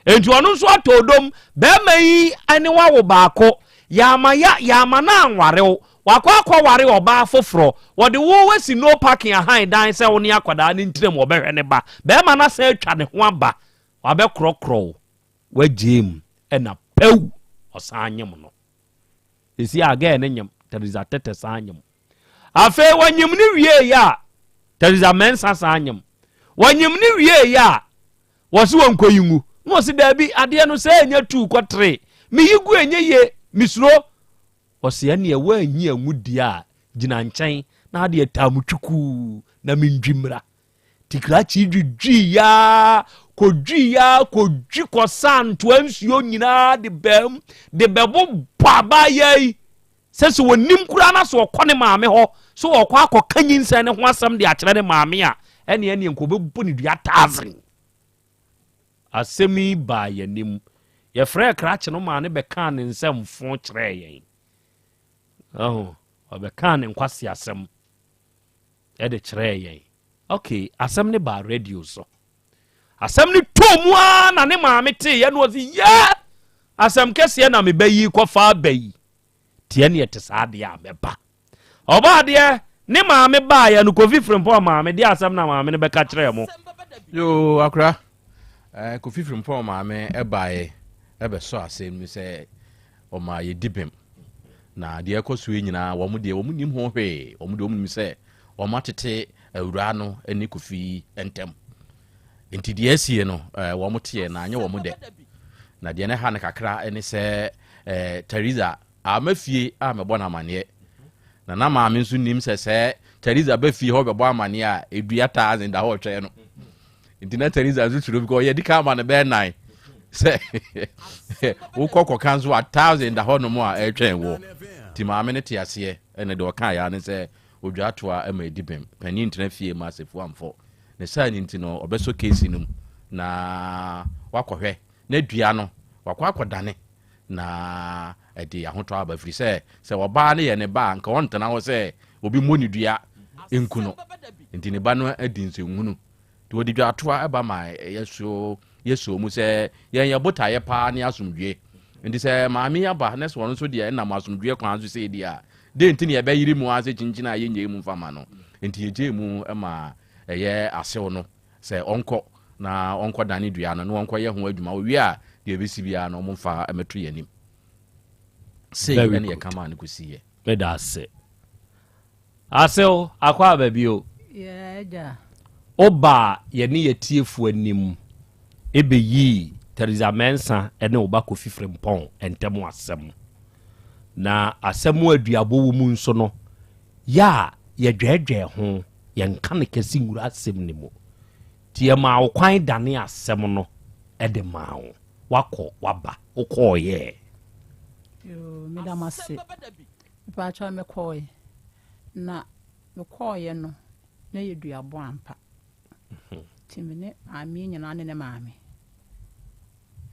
Enti ɔno nso atɔ odom. Barima yi ne wo awo baako. Yɛama ya, yɛama no anware wo. Wakɔ akɔware ɔbaa foforɔ. Wɔde wo asi no parking ahan dan sɛ wo ne akwadaa no ntena mu, ɔbɛhwɛ ne ba. Barima no asan atwa ne ho aba. Wabɛkorɔkorɔ wo. Wagyae mu. Ɛna pɛw! Ɔsan nyem no. Seesei a girl no nyem, Theresa Tete san nyem. Afei wɔnyem no wieeɛ a, Theresa Mensah san nyem. Wɔnyem no wieeɛ a, Wɔse wɔnkɔyi ngu. Na ɔse daabi, adeɛ no sɛ ɛnyɛ tuu kɔ tere. Meyi gu ɛnyɛ yie, mesuro. Ɔse ɛneɛ woanyi angu deɛ a, gyina nkyɛn na adeɛ taa mu twukuu na mendwi mmra. Nti krakye dwidwii yaa, kɔdwii yaa, kɔdwi kɔsaa ntoa nsuo nyinaa de baam de bɛbobɔ abaayaa yi. Sɛ sɛ ɔnim koraa na sɛ ɔkɔ ne maame hɔ sɛ ɔkɔ akɔka nyinsɛn no ho asɛm de akyerɛ ne maame a, ɛneɛ ɛneɛ nka ɔbɛbɔ ne dua thousand. Asɛm yi baa yɛn anim. Yɛfrɛɛ krakye no maa no bɛkaa ne nsɛmfo kyerɛɛ yɛn. Ɔho, ɔbɛkaa ne nkwaseasɛm de kyerɛɛ yɛn. Okay, asɛm no baa radio so. Asɛm no tɔɔ mu ara na ne maame teeɛ na ɔse yɛ asɛm kɛseɛ na meba yi kɔfa aba yi. Teɛ ne ɛte saa deɛ a mɛba. Ɔbaa deɛ ne maame baeɛ no Kofi Frimpong maame deɛ asɛm na maame no bɛka kyerɛɛ mo. Yoo akora eh, Kofi Frimpong maame ɛbaeɛ ɛbɛsɔ asɛm mu sɛ ɔma yɛdi bem na deɛ ɛkɔ so yi nyinaa wɔn deɛ wɔn nim ho hwee wɔn deɛ wɔn nim sɛ wɔn atete awuraa no ne Kofi ntam nti deɛ asie no eh, wɔn teɛ na anyɛ wɔn dɛ na deɛ ne ha no kakra ne sɛ eh, Teresa ama fie a mɛbɔ no amaneɛ na na maame nso nim sɛ sɛ Teresa bɛ fie hɔ bɛbɔ amaneɛ a edua taazen da hɔ ɔtwɛn no nti na Teresa nso suro because yɛdi ka ama no bɛyɛ nan sɛ wokɔ kɔka nso a thousand da hɔ nom a ɛretwɛn wɔ nti maame no te aseɛ ɛna deɛ ɔka ya ne sɛ odwa atoa ma ɛdi bem panin ntena fie ma asefo amfɔ ne saa ne nti no ɔbɛsɔ keesi no mu na wakɔhwɛ na dua no wakɔ akɔdane na ɛde ahotɔ aba ɛfiri sɛ sɛ ɔbaa no yɛ ne ba a nka ɔntena hɔ sɛ obi mmɔ ne dua nku no nti ne ba no adi nsɛnhunu nti wɔde dwatoa ɛba ma yɛso yɛsoo mu sɛ yɛn yɛ botaeɛ paa ne asomdwie nti sɛ maame yi aba ne sɛ ɔno nso deɛ ɛnam asomdwie kwan so sɛ deɛ a dɛn nti ne yɛbɛyere mu ara sɛ kyinkyin a yɛnyɛ mu mfa ma no nti yɛgyee mu ma ɛyɛ asew no sɛ ɔnkɔ na ɔnkɔdane dua no na ɔnkɔyɛ ho adwuma owie a deɛ ɛbɛsi biara no ɔmfa mmɛto yɛn anim sei Very ɛne good. yɛka maa no kɔsiiɛ Meda ase. Asew, akɔ aba bio. Yeah, agya. Wobaa yɛne yɛtiefoɔ anim ɛbɛyii Theresa Mensah ne wo ba Kofi Frimpong ntam asɛm. Na asɛm a aduabɔ wɔ mu nso no, yɛ a yɛdwɛɛdwɛɛ ho, yɛnka no kɛse nwura asɛm no mu. Nti yɛmaa wo kwan danee asɛm no de maa wo. Woakɔ, woaba, wokɔɔeɛ. Yoo, meda mo ase. Mepaakyɛw mekɔɔe. Na mekɔɔeɛ no, na ɛyɛ duabɔ ampa. Nti me ne maame yi nyinaa ne ne maame.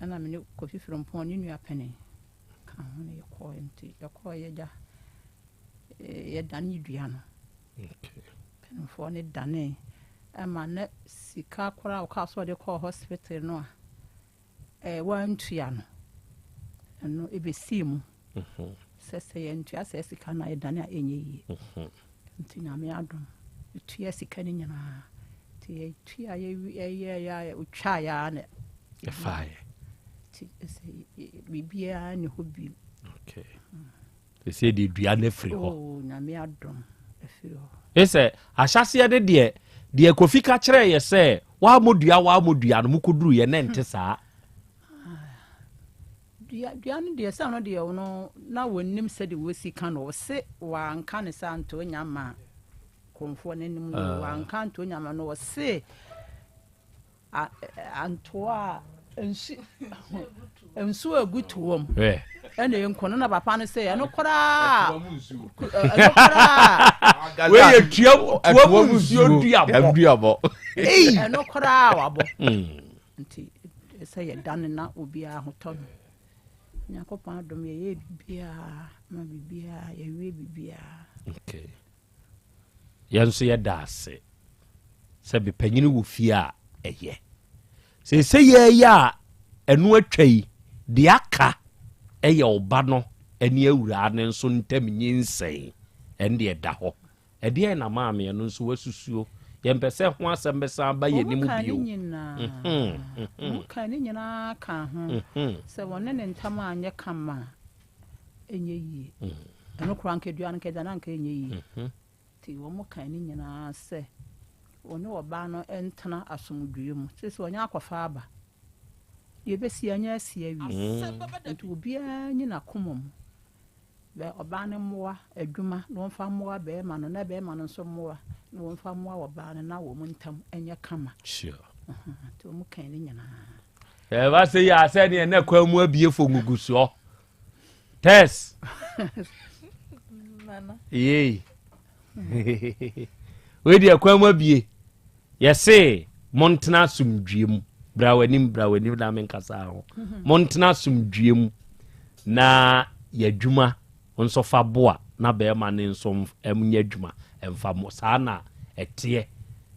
Ɛna me ne Kofi Frimpong ne nua panin ka ho na yɛkɔɔeɛ. Nti yɛkɔɔeɛ gya yɛdanee dua no. Mpanimfoɔ no danee ɛma na sika koraa a ɔkaa sɛ ɔde kɔɔ hospital no a ɛɛ wantua no, ɛno ɛbɛsii mu. Sɛ sɛ yɛntua saa sika no a yɛdane a ɛnyɛ yie. Nti Nyame adom yɛtua sika no nyinaa. Nti yɛtua yɛyɛɛ a ɔtwaeɛ ara na ɛfaeɛ. Nti sɛ biribiara nni hɔ bio. Okay. Sɛ deɛ dua no afiri hɔ. Oh, Nyame adom afiri hɔ. Ɛsɛ ahyɛseɛ no deɛ deɛ Kofi ka kyerɛɛ yɛ sɛ woammɔ dua woammɔ dua no mokɔduru yɛ na ɛnte saa. Dua dua no deɛ sɛ ɔno deɛ ɔno na wɔnim sɛdeɛ wɔsi ka no ɔse wanka ne sɛ anto nya ma kɔnfoɔ no anim no ah. wanka anto nya ma no ɔse antoa a nsu nsuo egu toɔ mu ɛna nkɔ no na papa no sɛ ɛno koraa ɛno koraa wei yɛ tua tua mu nsuo duabɔ ɛno koraa wabɔ hmm. Nti sɛ yɛdane na obiara ho tɔ no. Nyankopɔn adom yɛyɛɛ biribiara ma biribiara yɛwie biribiara. Okay. Yɛn nso yɛda ase sɛ bepanyini wɔ fie a ɛyɛ. Seesei yɛyɛ a ɛno atwa yi, deɛ aka ɛyɛ ɔba no ne awuraa no nso ntam nyinsɛn, ɛno deɛ ɛda hɔ. Ɛdeɛn na maame ɛno nso wasusuo? Yɛmpɛ sɛ ho asɛm bɛsan aba yɛn anim Wɔkaa ne bio. nyinaa. Wɔkaa ne nyinaa kaa ho. Sɛ wɔne ne ntam anyɛ kama a, ɛnyɛ yie. Ɛno koraa anka dua no anka agya no anka ɛnyɛ yie. Nti wɔkaa ne nyinaa sɛ wɔne ɔbaa no ntena asomdwoeɛ mu. Seesei wɔnyɛ akɔfa aba. Deɛ ɛbɛsi anyɛ asi awie. Nti obiara nyi n'akoma mu. Bɛ ɔbaa no mmoa adwuma na wɔmfa mmoa bɛɛma no na bɛɛma no nso mmoa na wɔmfa mmoa ɔbaa no na wɔn ntam nyɛ kama. Sure. Nti wɔn kan ne nyinaa. Ɛba sɛ yɛ asɛ neɛ na kwan mu abie fo ngugusoɔ. Tess. Yei. Wei deɛ kwan mu abie. Yɛse montena asomdwie mu. Bra w'anim, bra w'anim na menkasa ho. Montena asomdwie mu na yɛadwuma nso fa boa na bɛrima no nso nyɛ adwuma mfa mo. Saa na ɛteɛ.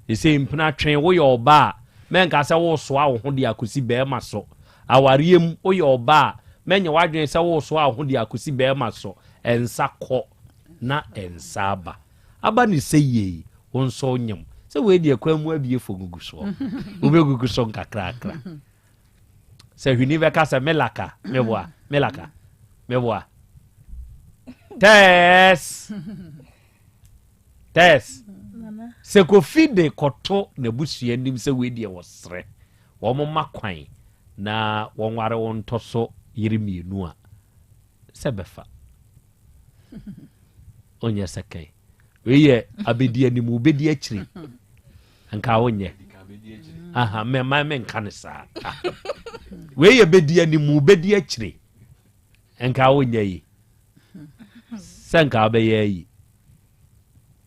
Ɛsɛ mpena twe woyɛ ɔba a mɛnka sɛ wosoa wo ho de akɔsi bɛrima so. Awareɛ mu woyɛ ɔba a mɛnyɛ w'adwene sɛ wosoa wo ho de akɔsi bɛrima so. Ɛnsa kɔ na ɛnsa aba. Aba ne sɛ yei, wo nso wonyem. Sɛ wei deɛ kwan mu abie fo gugu soɔ. Wobɛgugu so nkakrakra. Sɛ hwini bɛka sɛ melaka, meboa, melaka, meboa. Tɛs! Tɛs! Sɛ Kofi de kɔto n'abusua anim sɛ wei deɛ wɔsrɛ, wɔn ma kwan na wɔnware wo ntɔ so yere mmienu a, sɛ bɛfa. Onyɛ sɛ kɛn. Wei yɛ abɛdi anim, wobɛdi akyiri. Nka wonyɛ. Aha, mɛma menka ne saa. Wei yɛ bɛdi anim, wobɛdi akyiri. Nka wonyɛ yi. Sɛ nka wobɛyɛ yi.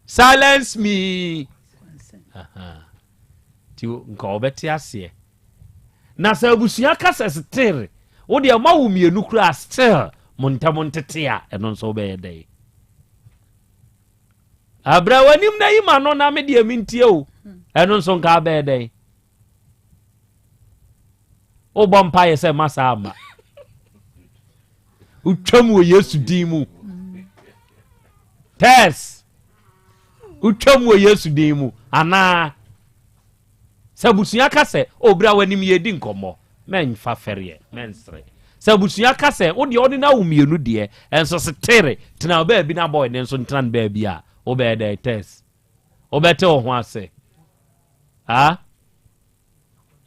Silence me. Aha. Ti nka wɔbɛte aseɛ. Na sɛ abusua ka sɛ still wo deɛ ma wo mmienu koraa still mo ntam ntete a ɛno nso wobɛyɛ dɛn? Abrɛ w'anim na yi ma no na me deɛ mentie o ɛno nso nka abɛyɛ dɛn? Wobɔ mpaeɛ sɛ ma saa mma wotwam wɔ Yesu din mu tɛs wotwam wɔ Yesu din mu anaa Sɛ abusua ka sɛ, Oh, bra w'anim yɛredi nkɔmmɔ, mɛmfa fɛreɛ, mɛnsere. Sɛ abusua ka sɛ, Wo deɛ ɔne no awo mmienu deɛ, nso setere, tena wo baabi na boy no nso ntena ne baabi a, wobɛyɛ dɛn? Tess, wobɛte wo ho ase? Ah?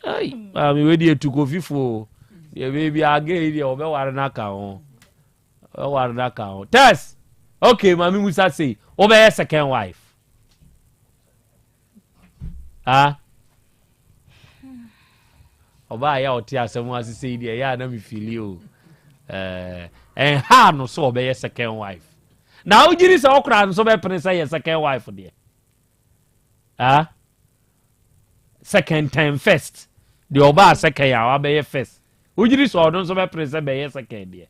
Ai, maame wei deɛ tu kofi fo o. Deɛ baabi a gay yi deɛ wɔbɛware no aka ho. Wɔbɛware no aka ho. Tess, okay, maame musa sei, wobɛyɛ second wife? Ah. Ɔbaa yɛ a ɔte asɛm ase sei deɛ ɛyɛ a na mefili o. Ɛnha no so ɔbɛyɛ second wife. Na wogyiri sɛ ɔkora nso bɛpene sɛ yɛ second wife deɛ. Ah. Second time first. Deɛ ɔbaa second a wabɛyɛ first. Wogyiri sɛ ɔno nso bɛpene sɛ bɛyɛ second deɛ.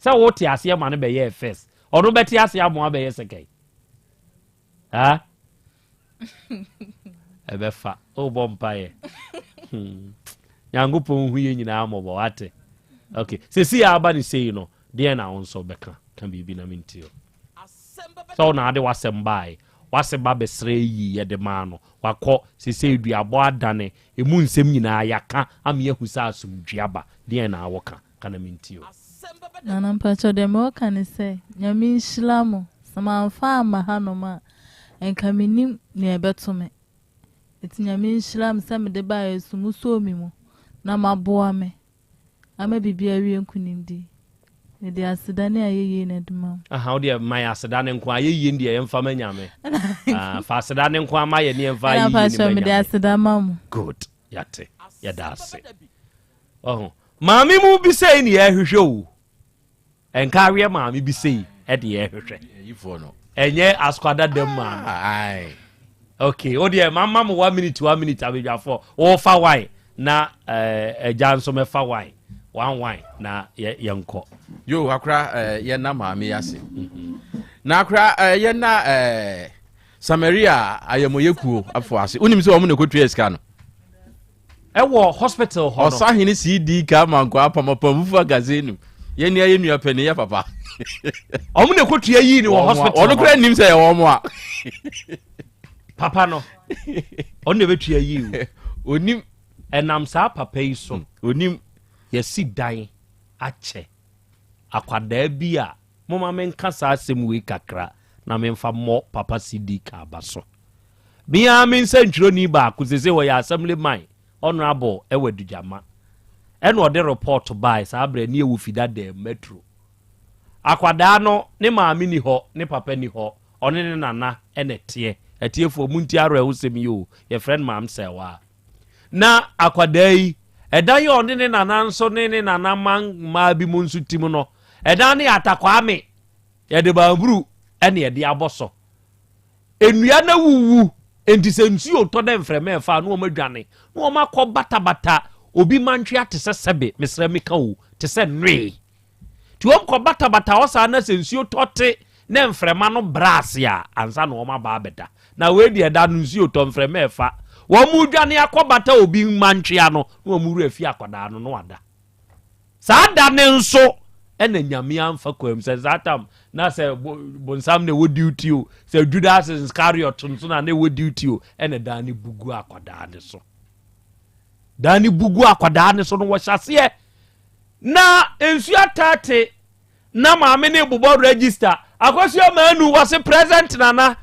Sɛ wote aseɛ ma no bɛyɛɛ first. Ɔno bɛte aseɛ amoa bɛyɛ second. Ha? Ɛbɛfa. Wobɔ mpaeɛ. Hmm. Nyankopɔn hu yɛ nyinaa mmɔbɔ, wate? Okay. Sɛsi a aba ne sei no, deɛ na wo nso bɛka? Ka biribi na mentie o. Sɛ wo na ade w'asɛm bae, w'ase ba bɛsrɛ yi yɛde maa no, wakɔ, sesei duabɔ adane, emu nsɛm nyinaa yɛaka ama yɛahu sɛ asomdwie aba, deɛn na woka? Ka na mentie o. Nana mpakyɛw deɛ mewɔ ka ne sɛ Nyame nhyira mo, sɛ mamfa amma hanom a nka mennim nea ɛbɛto me, nti Nyame nhyira me sɛ mede baeɛ so mosɔɔ me mu na moaboa me. Ama biribi awie nkunimdi. Mede aseda ne ayɛyie na ɛde ma wo. Aha, wo deɛ ma yɛ aseda ne nko, ayɛyie no deɛ yɛmfa ma Nyame. Ah, fa aseda ne nko ama yɛ ne yɛmfa ayɛyie ne ma Nyame. Mede aseda ma mo. Good, yɛate, yɛda ase. Ɔho, maame mu bi sɛi ne yɛhwehwɛ o. Ɛnka aweɛ maame bi sei ɛde yɛhwehwɛ. Ɛnyɛ askwada dɛm maame. Ah, okay, o deɛ mama mo one minute one minute abadwafoɔ wɔfa wine na eh, agya nso mɛfa wine one wine na yɛnkɔ. Yo akora eh, yɛna maame yi ase mhm. na akora eh, yɛna eh, Samaria ayɛmɔyɛ kuo afo ase wonim sɛ wɔn na ɛkɔtua sika no Ɛwɔ hospital hɔ no. Ɔsahene CD ka ama nkwa apam apamufo agazenu. Yɛn ni ayɛ nua panin yɛ papa. Wɔn na ekotua yii ni wɔ hospital hɔ. Ɔno kura nim sɛ yɛ wɔn a. Papa no. Ɔno na ebetua yii o. Onim. Ɛnam saa papa yi so. Onim. Yɛsi dan akyɛ akwadaa bi a moma menka saa asɛm wei kakra na memfa mmɔ papa CD ka aba so. Me ara me nsɛntwerɛni baako sese ɔyɛ assembly man honourable ɛwɔ Adugyama ɛna ɔde report bae saa berɛ ne ɛwɔ Fida dɛm metro akwadaa no ne maame ni hɔ ne papa ni hɔ ɔne ne nana ɛna ɛteɛ atiefoɔ mu nti awerɛhosɛm yi o yɛfrɛ no maame sɛwaa na akwadaa yi ɛdan yi ɔne ne nana nso ne ne nana man mmaa bi mu nso tim no ɛdan no yɛ atakwame yɛde bamburu ɛna yɛde abɔ so Nnua no awuwu, enti sɛ nsuo retɔ dɛ mframa ɛfa a, na wɔn adwane, na wɔn akɔ batabata obi mantwea te sɛ sɛbe, mesrɛ meka o, te sɛ nnoe. Nti wɔn kɔ batabata hɔ saa na sɛ nsuo tɔ te na mframa no brɛ ase a, ansa na wɔn aba abɛda. Na wei deɛ da no nsuo tɔ mframa ɛfa, wɔn redwane akɔ bata obi mantwea no, na wɔn werɛ afi akwadaa no na wada. Saa da no nso ɛna Nyame amfa kwam sɛ saa tam na sɛ bonsam na ɛwɔ duty o, sɛ Judas Iscariot nso na na ɛwɔ duty o, ɛna dan no bugu akwadaa no so. Dan no bugu akwadaa no so no wɔhyɛ aseɛ na nsuo ataate na maame no bobɔ register akosua manu wɔse present nana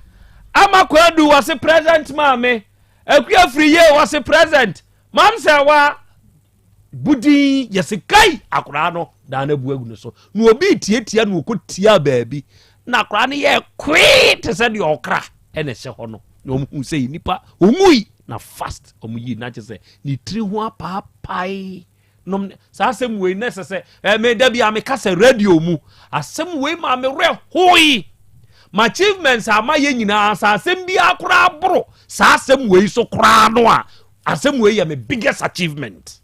ama kwadu wɔse present maame akua firi yie wɔse present mam sɛ wa Budin yɛse kai akoraa no daa no abu agu no so na obi tiatia no ɔkɔ tia baabi na akoraa no yɛ kwee te sɛ deɛ ɔkra ɛna ɛhyɛ hɔ no na wɔn hu sɛ nipa ɔnwui na fast wɔn yi na kyɛ sɛ ne tiri ho apaapae nom saa asɛm wei na ɛsɛ sɛ ɛmɛ da bi a meka sɛ radio mu asɛm wei maa me werɛ hoe ma achievements a ma yɛ nyinaa saa asɛm biara koraa boro saa asɛm wei so koraa no a Asɛm wei yɛ me biggest achievement.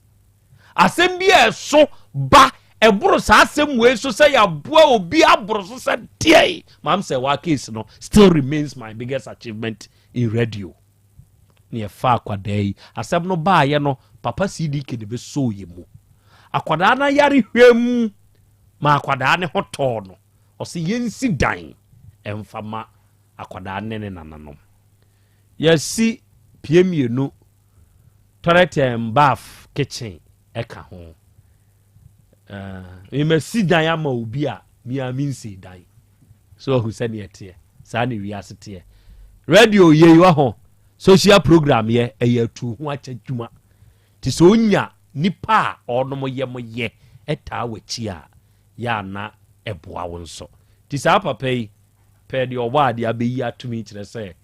Asɛm bi a ɛso ba ɛboro saa asɛm wei so sɛ yɛaboa obi aboro so sɛ deɛn. Maam sɛ waa case no still remains my biggest achievement in radio. Ne yɛfa akwadaa yi asɛm no baayɛ no papa CDK de bɛsoo yɛ mu. Akwadaa no ayare hwam ma akwadaa ne ho tɔɔ no. Ɔse yɛnsi dan ɛmfa ma akwadaa ne ne nananom. Yɛasi pie mmienu, toilet and bath, kitchen ɛka ho. Uh, masi dan ama obi a mia mensi dan. So ahu sɛdeɛ ɛteɛ. Saa ne wiase teɛ. Radio yei wɔ ho, social program yɛ, ɛyɛ atu ho akyɛ dwuma. Nti sɛ onya nipa a ɔnom yɛ mo yɛ ɛtaa w'akyi a, yɛ ana ɛboa wo nso. Nti saa papa yi, pɛ deɛ ɔbɔ adeɛ abɛyi atumi kyerɛ sɛ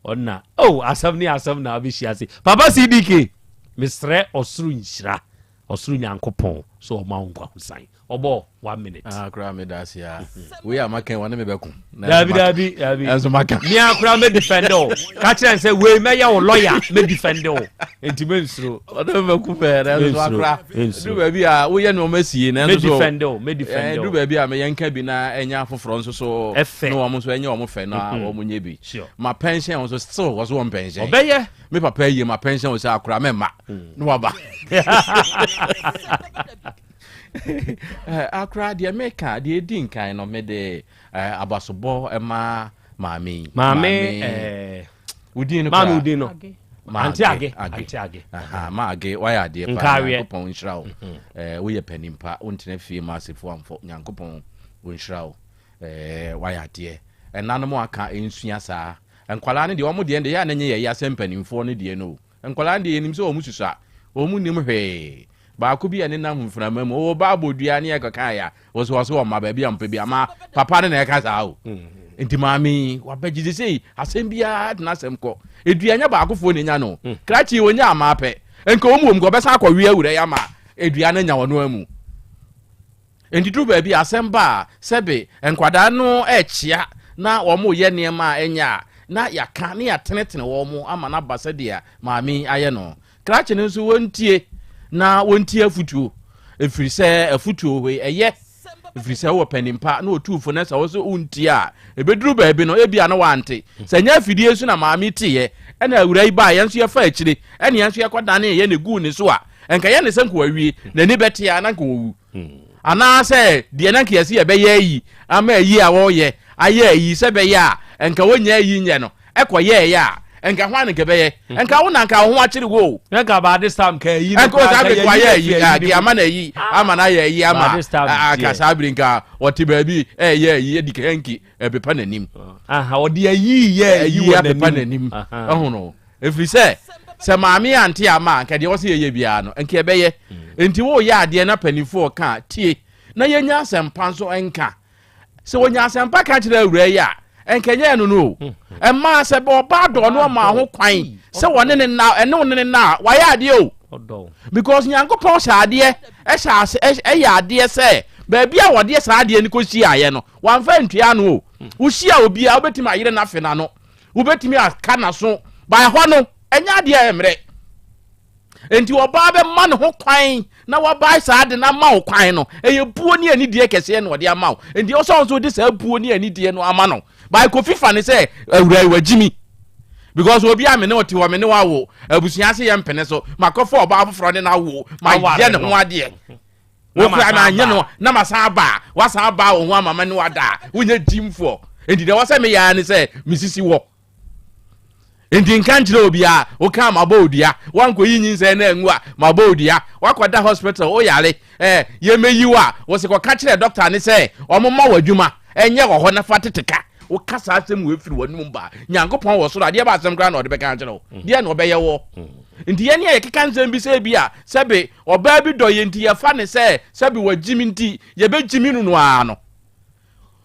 ɔna oh asɛm ne asɛm na abɛhyia ase papa cdk mesrɛ ɔsoro nhyira ɔsoro nyankopɔn sɛ ɔma wo nkwahosan ɔbɔ one minute ah koraa meda ase a wei a maka wɔne me bɛko dabi dabi dabi ɛnso maka mea koraa mɛ defend o ka kyerɛ sɛ wei mɛyɛ wo lawyer mɛ defend o nti mɛnsuro ɔne me bɛko pɛɛ na ɛnso akora du baabi a woyɛ nneɛma sie na ɛnso so du baabi a meyɛ nka bi na ɛnyɛ afoforɔ nso so na wɔn nso ɛnyɛ wɔn fɛ na mhm. wɔn nyɛ bi ma pension wɔn nso still wɔn so wɔn pension ɔbɛyɛ me papa yie ma pension wɔ sɛ akora mɛma mm. na waba. Eh, akora deɛ meka deɛ ɛdi nkan no mede eh, abasobɔ ma maame yi. Maame, eh, wodin no maame koraa? wodin no. Age. Ante Age. Age. Ante Age. Aha, ma Age wayɛ adeɛ paa. Nkareɛ. Nyankopɔn nhyira wo. Eh, woyɛ panin pa, wontena fie ma asefo amfɔ. Nyankopɔn ɔnhyira wo. Eh, wayɛ adeɛ. Ɛnanom aka nsua saa. Nkwadaa no deɛ wɔn deɛ no deɛ yɛ a na ɛnyɛ yɛ ya sɛ mpanimfoɔ no deɛ no o. Nkwadaa no deɛ yɛnim sɛ wɔn susua, wɔn nnim hwee. Baako bi a ɛnenam mframa mu, ɔwɔ ba abɔ dua ne yɛkɔkaeɛ a, wɔsɛ wɔsɛ wɔn mma baabi a mpɛ bi ama papa no na ɛka saa o. Nti maame yi wabɛgye sesei asɛm biara de n'asɛm kɔ. Edua nyɛ baakofoɔ na enya no. Krakye wɔnya ama pɛ. Nka wɔn wɔ mu nka ɔbɛsan akɔwe awura yi ama edua no anya wɔn amu. Enti duru baabi a asɛm ba a, sɛbe nkwadaa no rekyea na wɔreyɛ nneɛma a ɛnyɛ a, na yɛaka na yɛatenetene wɔn ama no aba sɛdeɛ maame yi ayɛ no. Krakye no nso wɔntie na wɔntie afotuo, ɛfiri sɛ afotuo hɔ yi ɛyɛ, ɛfiri sɛ wowɔ panin pa na ɔtu fo na sɛ wo nso wontie a, ɛbɛduru baabi no ebia na wante. Sɛ nyɛ afidie so na maame teeɛ ɛna awura yi baeɛ, yɛn nso yɛfa akyire ɛne yɛn nso yɛkɔdanee yɛn na ɛguu ne so a, nka yɛ ne sɛ nka wawie, n'ani bɛte a na nka wawu. Anaasɛ deɛ na nka yɛse yɛbɛyɛ ayi ama ayi a wɔreyɛ ayɛ ayi sɛ bɛyɛ a nka wɔnnya ayi nyɛ no ɛkɔyɛɛyɛ a nka hwan na nka ɛbɛyɛ? Nka wo na nka wo ho akyere wo o. Na nka by this time nka ayi no Nka koraa saa nka bere nka yɛyi wayɛ no ayi afiri ayi deɛ no ama mu. no ayi ama no ayɛ ayi ama By this time nka deɛ. saa bere nka ɔte baabi ɛyɛ ayi ɛde hanky ɛpepa n'anim. Aha ɔde ayi yɛ ayi Ayi wɔ apepa n'anim. n'anim. Ɛho no. Ɛfiri sɛ, sɛ maame ante amma a, anka deɛ ɛwɔ sɛ yɛyɛ biara no, anka yɛbɛyɛ. Enti woreyɛ adeɛ na mpanimfoɔ reka a, tie, na yɛnya asɛmpa nso nka. Sɛ wɔnya asɛmpa ka kyerɛ awuraa yi a, anka ɛnyɛ ɛno no o. Ɛmaa sɛ ɔbaa dɔɔ no ɔmaa ho kwan sɛ wɔne ne nna, ɛne wo ne ne nna a, wayɛ adeɛ o. Because Nyankopɔn hyɛ adeɛ, ɛhyɛ ase, ɛyɛ adeɛ sɛ baabi a wɔde saa adeɛ no kɔhyiaeɛ no, wamfa antua ano o. Wohyia obiara, wobɛtumi ayere no afe n'ano. Wobɛtumi aka n'aso, ba ɛhɔ no, ɛnyɛ adeɛ a ɛmmerɛ. Enti ɔbaa bɛma ne ho kwan na wabae saa ade no ama wo kwan no, ɛyɛ buo ne anidie kɛseɛ na ɔde ama wo. Enti ɛwɔ sɛ wo nso wode saa buo ne anidie no ama no. By Kofi fa ne sɛ, awura yi wagyimi. Because obi a me ne ɔte hɔ, me ne wawo, abusua ase yɛ mpene so, makɔfa ɔbaa foforɔ ne no awo, mayɛ ne ho adeɛ. Na Wo koraa masan na anyɛ aba. no na masan aba a, wasan aba wo ho ama me ne wada a, wonyɛ gyimfoɔ. Enti deɛ ɛwɔ sɛ meyɛ ara ne sɛ mesisi wɔ. Enti nka nkyerɛ obiara, woka a mabɔ wo dua, woankɔyi nyinsɛn no angu a mabɔ wo dua, woakɔda hospital woyare, eh, yɛmmɛyi wo a, wo se kɔka kyerɛ dɔkta ne sɛ ɔmoma wo adwuma ɛnyɛ wɔ hɔ na fa tete ka. Woka saa asɛm wei firi w'anom ba a, Nyankopɔn wɔ soro, adeɛ ba asɛm koraa na ɔde bɛka akyerɛ wo. Deɛ na ɔbɛyɛ wɔ. Nti yɛne a yɛkeka nsɛm bi sɛ bi a sɛbe Ɔbaa bi dɔ yɛn nti yɛfa no sɛ sɛbe wagyimi nti yɛbɛgyimi no no ara no.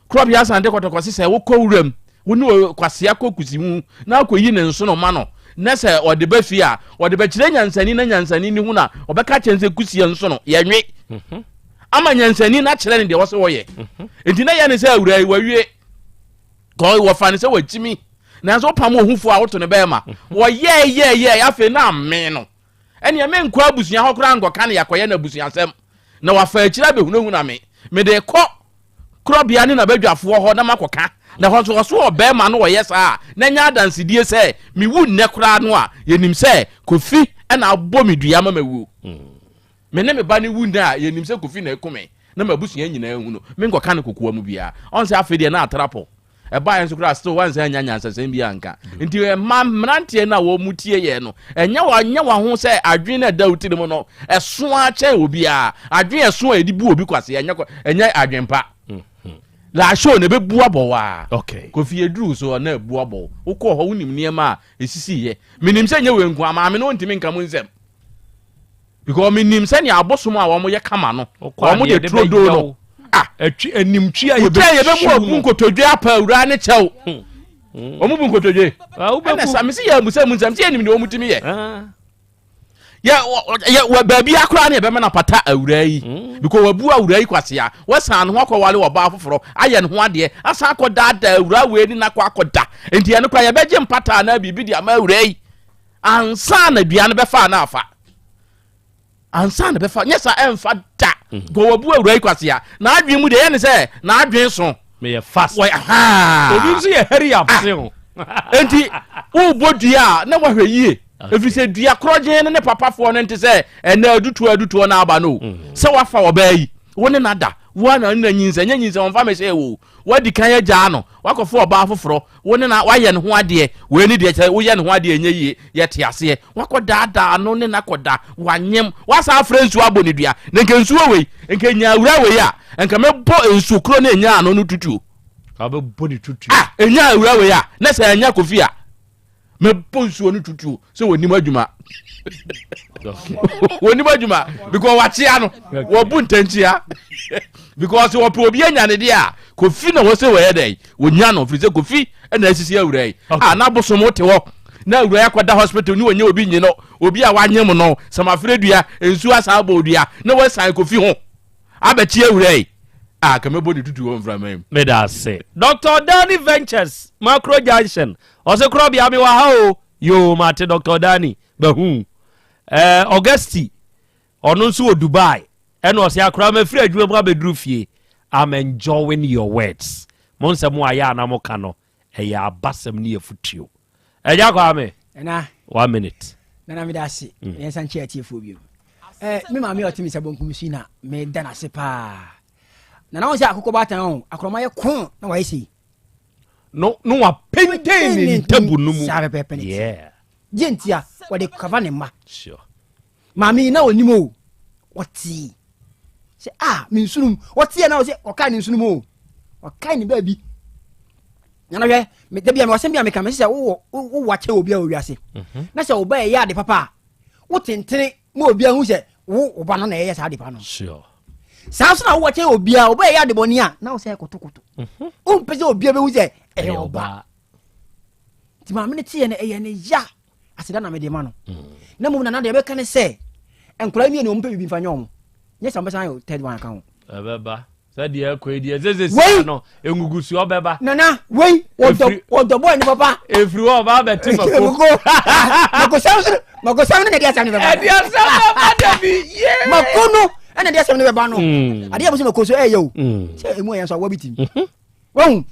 Korɔbea Asante Kɔtɔkɔ se sɛ wokɔ wuram wo ne kwasea kɔ kusimu na akɔyi ne nsono ma no na sɛ ɔde ba fie a ɔde bɛkyerɛ nyansani na nyansani ne hu na ɔbɛka kyerɛ no sɛ kusie nsono yɛnwe mhm. ama nyansani no akyerɛ no deɛ wɔ sɛ wɔyɛ mhm. nti na yɛ ne sɛ awura yi wawie kɔ wɔfa no sɛ wagyimi nanso wopam ohufoɔ a woto no bɛɛma mhm. wɔyɛɛyɛɛyɛ afei na ame no Ɛnneɛ menkɔ abusua hɔ koraa nkɔka no yɛakɔyɛ no abusuasɛm na wafa akyire abɛhunahuna me. Mede rekɔ korɔbea ne n'abadwafoɔ hɔ na makɔka. Na ɛhɔ nso ɔso ɔbarima no ɔyɛ saa a, na ɛnyɛ adansedie sɛ mewu nnɛ koraa no a, yɛnim sɛ Kofi na abɔ me dua ma mawuo. Me ne me ba no wu nnɛ a, yɛnim sɛ Kofi na aku me na m'abusua nyinaa ahu no. Menkɔka no kokoa mu biara. Ɔn sɛ afei deɛ na atrapɔ. Ɛbaeɛ nso koraa still wansan anya nyansasɛm bi anka. Nti ɛma mmeranteɛ no a wɔn mu tie yɛn no, ɛnyɛ wɔn nyɛ wɔn ho sɛ adwene no a ɛda wo tirim no ɛso ara kyɛn obiara. Adwene ɛso a yɛde bu obi kwasea ɛnyɛ ɛnyɛ adwene pa. Laashow na ɛbɛbu abɔ wo a. Okay. Kofi eduru so na ɛbu abɔ wo. Wokɔɔ hɔ wonim nneɛma a ɛsisiiɛ. Menim sɛ ɛnyɛ wei nko a, maame no ɔntumi nka mu nsɛm. Because menim sɛnea abosom a wɔn yɛ kama no, wɔn de turodoo no. Ah, ɛtwi animtwi a yɛbɛ yɛbɛ mu abu nkotodwe apa awura ne kyɛw. Hmm. Hmm. Wɔn bu nkotodwe. Ah, Ɛna sa mesi yɛ amusa mu nsɛm si yɛ nim deɛ wɔn tumi yɛ. Ah. Yɛ yɛ wɔ baabi akora ne yɛbɛma na pata awura yi. Hmm. Because wabu awura yi kwasea. Wɔsan ne ho akɔwale wɔ ɔbaa foforɔ ayɛ ne ho adeɛ asan akɔ daadaa awura wei ne n'akɔ akɔda. Nti ɛno kora yɛbɛgye mpata anaa biribi de ama awura yi. Ansa na dua no bɛfa na afa. Ansa na bɛfa nyɛ saa ɛnfa da. Mm. Kɔ wabu awura yi kwasea. N'adwene mu deɛ yɛ ne sɛ n'adwene so. Meyɛ fast. Wɔ haa. Obi nso yɛ hurry up ah. se o. Enti wobɔ dua a na wahwɛ yie. Ɛfiri sɛ dua korɔgyen no ne papafoɔ no nte sɛ ɛnɛ adutoɔ adutoɔ no aba no o. Sɛ wafa ɔbaa yi, wo ne no ada, wo ara na wo ne no anyinsɛn, ɛnyɛ nyinsɛn wɔmfa me hyɛɛ wo o, woadi kan agyaa no, woakɔfa ɔbaa foforɔ, wo ne no woayɛ ne ho adeɛ, wei ne deɛ sɛ woyɛ ne ho adeɛ ɛnyɛ yie, yɛte aseɛ, woakɔdaadaa no ne no akɔda, wanyem, woasan afrɛ nsuo abɔ ne dua, na nka nsuo wei, nka ɛnyaa awura wei a, nka mɛbɔ nsuo korɔ no ɛnyaa no no tutuo. Wobɛbɔ ne tutuo. Ah, ɛnyaa awura wei a, na sɛ ɛnyɛ Kofi a, mɛbɔ nsuo no tutuo sɛ wɔnim adwuma wɔnim adwuma because wakyea no wɔbu ntɛnkyea because wɔpɛ obi anya ne deɛ a kofi na wɔsɛ wɔyɛ dɛ wɔnya no firi sɛ kofi na asisi awura yi a na bosom wote hɔ na awura yi akɔda hospital ne wɔnyɛ obi nyi no obi a wanyem no samafrɛ dua nsuo asa abɔ dua na wɔasan kofi ho abɛkye awura yi a ka mɛbɔ ne tutu wɔ mframa mu. Meda ase. Doctor Danny Ventures, Macro Junction. Ɔse korɔbea me wɔ ha o. Yoo mate Doctor Danny, mahu. Eh, Augusti, ɔno nso wɔ Dubai. Ɛna ɔse akora mafiri adwuma mu abɛduru fie. I'm enjoying your words. Mo nsɛm a yɛ a na moka no, ɛyɛ abasɛm ne afutuo. Ɛgya Kwame. Nana. One minute. Nana meda ase. Mm. Yɛnsa nkyɛ atiefoɔ bio. Eh, me maame a ɔte me nsa bonkum so yi na meda no ase paa. Nana wo sɛ akokɔ baatan o, akorɔma yɛ ko na wayɛ sei. No, no wapenten ne ntabu no mu. Saa pɛpɛɛpɛ ne ti. Yeah. Gye ntia, wɔde kava ne mma. Sure. Maame yi na ɔnim o, ɔtee sɛ a ah, me nsunum, ɔteɛ na ɔsɛ ɔkae ne nsunum o, ɔkae ne baabi. Nana hwɛ, da bi a mewɔ asɛm bi a meka, mese sɛ wowɔ wowɔ akyɛ obi a wɔ wiase, mhm. na sɛ wo ba ɛyɛ ade papa a, wotentene ma obi ahu sɛ wo wo ba no na ɛyɛ saa ade pa no. Sure. Saa nso na wowɔ kyɛ obi a wo ba ɛyɛ ade bɔne a, na wo sɛ kotokoto. Mhm. Wompɛ sɛ obi bɛhu sɛ ɛyɛ ɔba. Nti maame no teɛ no ɛyɛ ne ya. Aseda na mede ma no. Na mmom nana deɛ ɛbɛka ne sɛ nkwadaa mmienu wɔn pɛ biribi nfa nyɛ wɔn. Nyɛ sɛ wɔn bɛsan ayɛ third one aka ho. Ɛbɛba sɛdeɛ ɛkɔ yi deɛ sɛ sɛ sia no ngugusoɔ bɛba. Nana wei wɔdɔ wɔdɔ bɔɔl ne papa. Efiri hɔ ɔba abɛte mako. Mako makosam so makosam no na ɛde asɛm no bɛba. Ɛde asɛm bɛba dabi yee. Mako no ɛna ɛde asɛm no bɛba no. Adeɛ a mo sɛ mako so ɛyɛ o. Sɛ emu ɛyɛ nso awɔ bi ti. Wɔn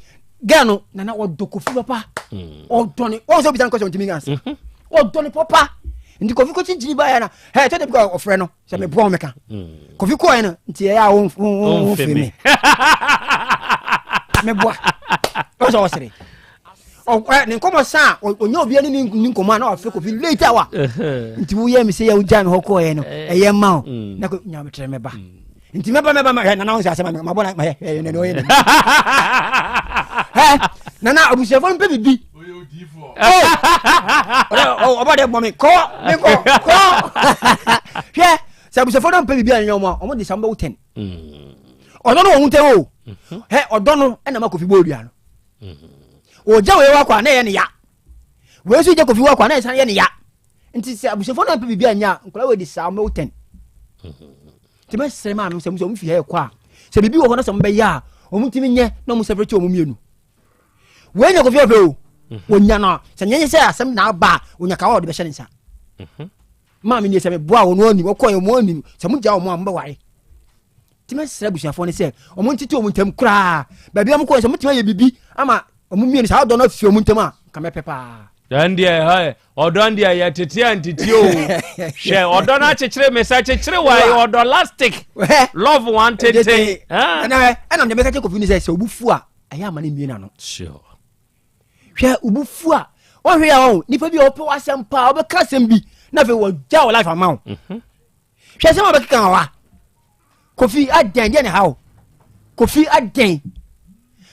girl no nana ɔdɔ kofi papa hmm. ɔdɔ ne wɔn sɛ obisa nkɔsɛ ɔntumi nyansa mhm. ɔdɔ ne papa nti kofi kɔ kyikyiri ba yɛ na ɛ tɛ de bi kɔ ɔfrɛ no sɛ mɛ bɔ mɛka hmm. kofi kɔɔ yɛ no nti ɛyɛ a wɔn wɔn fɛ mi mɛ bɔ a ɔsɛ ɔsere ɔ ne nkɔmɔ san ɔnyɛ obi ne ne nkɔmɔ a na wafrɛ kofi late awa nti woyɛ mi sɛ yɛ wogya mi hɔ kɔɔ yɛ no ɛyɛ ma o hmm. na ko nyametrɛ mɛba. nti mɛba mɛba hwɛ nana wo sɛ asɛm mabɔ na hwɛ hwɛ nana ɔyɛ nana hɛ nana abusuafoɔ no mpɛ biribi ɔbɔ de bɔ me kɔ me kɔ kɔ hwɛ sɛ abusuafoɔ no mpɛ biribi anyɛ ɔmo a ɔmo de sa mbɛwo tɛn ɔdɔ no wɔ ho ntɛn o hɛ ɔdɔ no ɛna ma kofi bɔ odua no ɔgya wei wakɔ a na ɛyɛ ne ya wei nso gya kofi wakɔ a na ɛsan yɛ ne ya nti sɛ abusuafoɔ no mpɛ biribi anyɛ a nkɔla wei de saa mbɛwo tɛn nti mɛsrɛ maame sɛ sɛ ɔmo fi ha ɛkɔ a sɛ biribi wɔ hɔ na sɛ ɔmo bɛyɛ a ɔmo ntumi nyɛ na ɔmo separate ɔmo mmienu wei nya kofi ɔpɛ o mhm. onya no sɛ nyɛ sɛ asɛm na aba a onya kawa ɔde bɛhyɛ ne nsa mhm. maame nie sɛ meboa wɔn anim ɔkɔ yɛ wɔn anim sɛ mo gya wɔn a mo bɛware nti mɛsrɛ abusuafoɔ no sɛ ɔmo ntete wɔn ntam koraa baabi a ɔmo kɔ sɛ ɔmo tumi ayɛ biribi ama ɔmo mmienu saa ɔdɔ no afi ɔmo ntam a nka mɛpɛ paa. Ɛn deɛ hɛ ɔdɔ n deɛ yɛ tete a ntete o hwɛ ɔdɔ no akyekyere me sɛ kyekyere wa yɛ ɔdɔ lastic love one tenten. Ɛna ɛna deɛ mɛka kyɛ kofi ni sɛ sɛ obu fu a ɛyɛ ama ne mmie n'ano. Sure. Hwɛ obu fu a wɔhwɛ yɛ wɔn nipa bi a ɔpɛ w'asɛm paa ɔbɛka asɛm bi na afei wɔgya wɔ life ama wo. Mhm. Hwɛ sɛ wɔbɛkeka wɔ ha kofi adɛn deɛ ne ha o kofi adɛn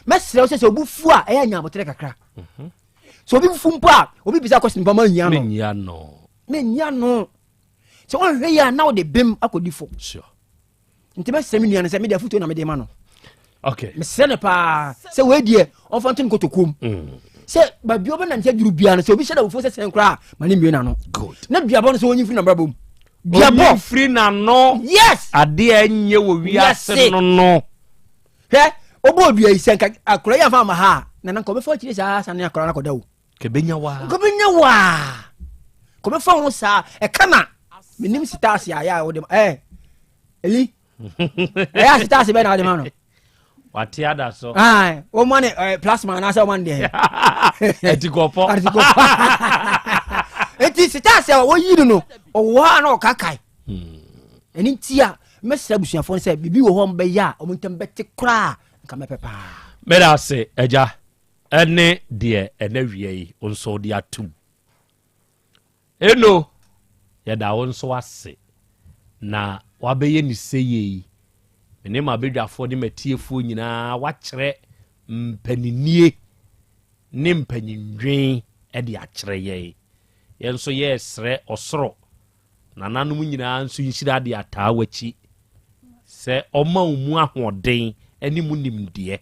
mɛsrɛ wo sɛ sɛ obu fu a ɛyɛ anya abotere kakra. Mhm. sɛ obi fufu mpo a obi bisa kɔsi nipa ma nyia no menyia no menyia no sɛ wɔnhwɛ yie a na wode bem akɔdi fo sure. nti mɛsrɛ me nua no sɛ mede afotuo na mede ma no okay. mesrɛ no paa sɛ wei deɛ ɔmfa nto no kotokuom mm. sɛ baabi ɔbɛnante aduru biara no sɛ obi hyɛ da wofuo sɛ sɛn koraa ma ne mmue n'ano na duabɔ no sɛ ɔnyi mfiri nabrabɔ mu duabɔ firi n'ano yes adeɛ ɛnyɛ wɔ wiase no no Hwɛ, ɔbɔ odua yi sɛ nka akora yi afa ama ha a, na nka ɔbɛfa akyire saa sane akora no akɔda o. Kɛbɛnya waa. Kɛbɛnya waa. Kɔbɛfa ho saa. Ɛka na menim sitaase a yɛ a wode ma ɛɛ eli ɛyɛ a sitaase bɛɛ na wode ma no. Wate ada so. Ayi wɔn ma ne ɛɛ plasma anaasɛ wɔn ma ne deɛ. Ɛtikɔpɔ. Ɛtikɔpɔ. Eti sitaase a wɔyi no no ɔwɔ hɔ a na ɔkakae. Ɛno nti a mɛsrɛ abusuafoɔ no sɛ biribi wɔ hɔ a wɔbɛyɛ a wɔn ntam bɛte koraa nka mɛpɛ paa. Meda ase agya ɛne deɛ ɛnɛ wia yi wo nso wode atom. Eno yɛda wo nso ase na wabɛyɛ ne seyie yi. Me ne m'abadwafoɔ ne m'atiefoɔ nyinaa wakyerɛ mpaninnie ne mpanyindwen de akyerɛ yɛn. Yɛn nso yɛresrɛ ɔsoro nananom nyinaa nso nhyira de ataa w'akyi sɛ ɔma wo mu ahoɔden ne mu nimdeɛ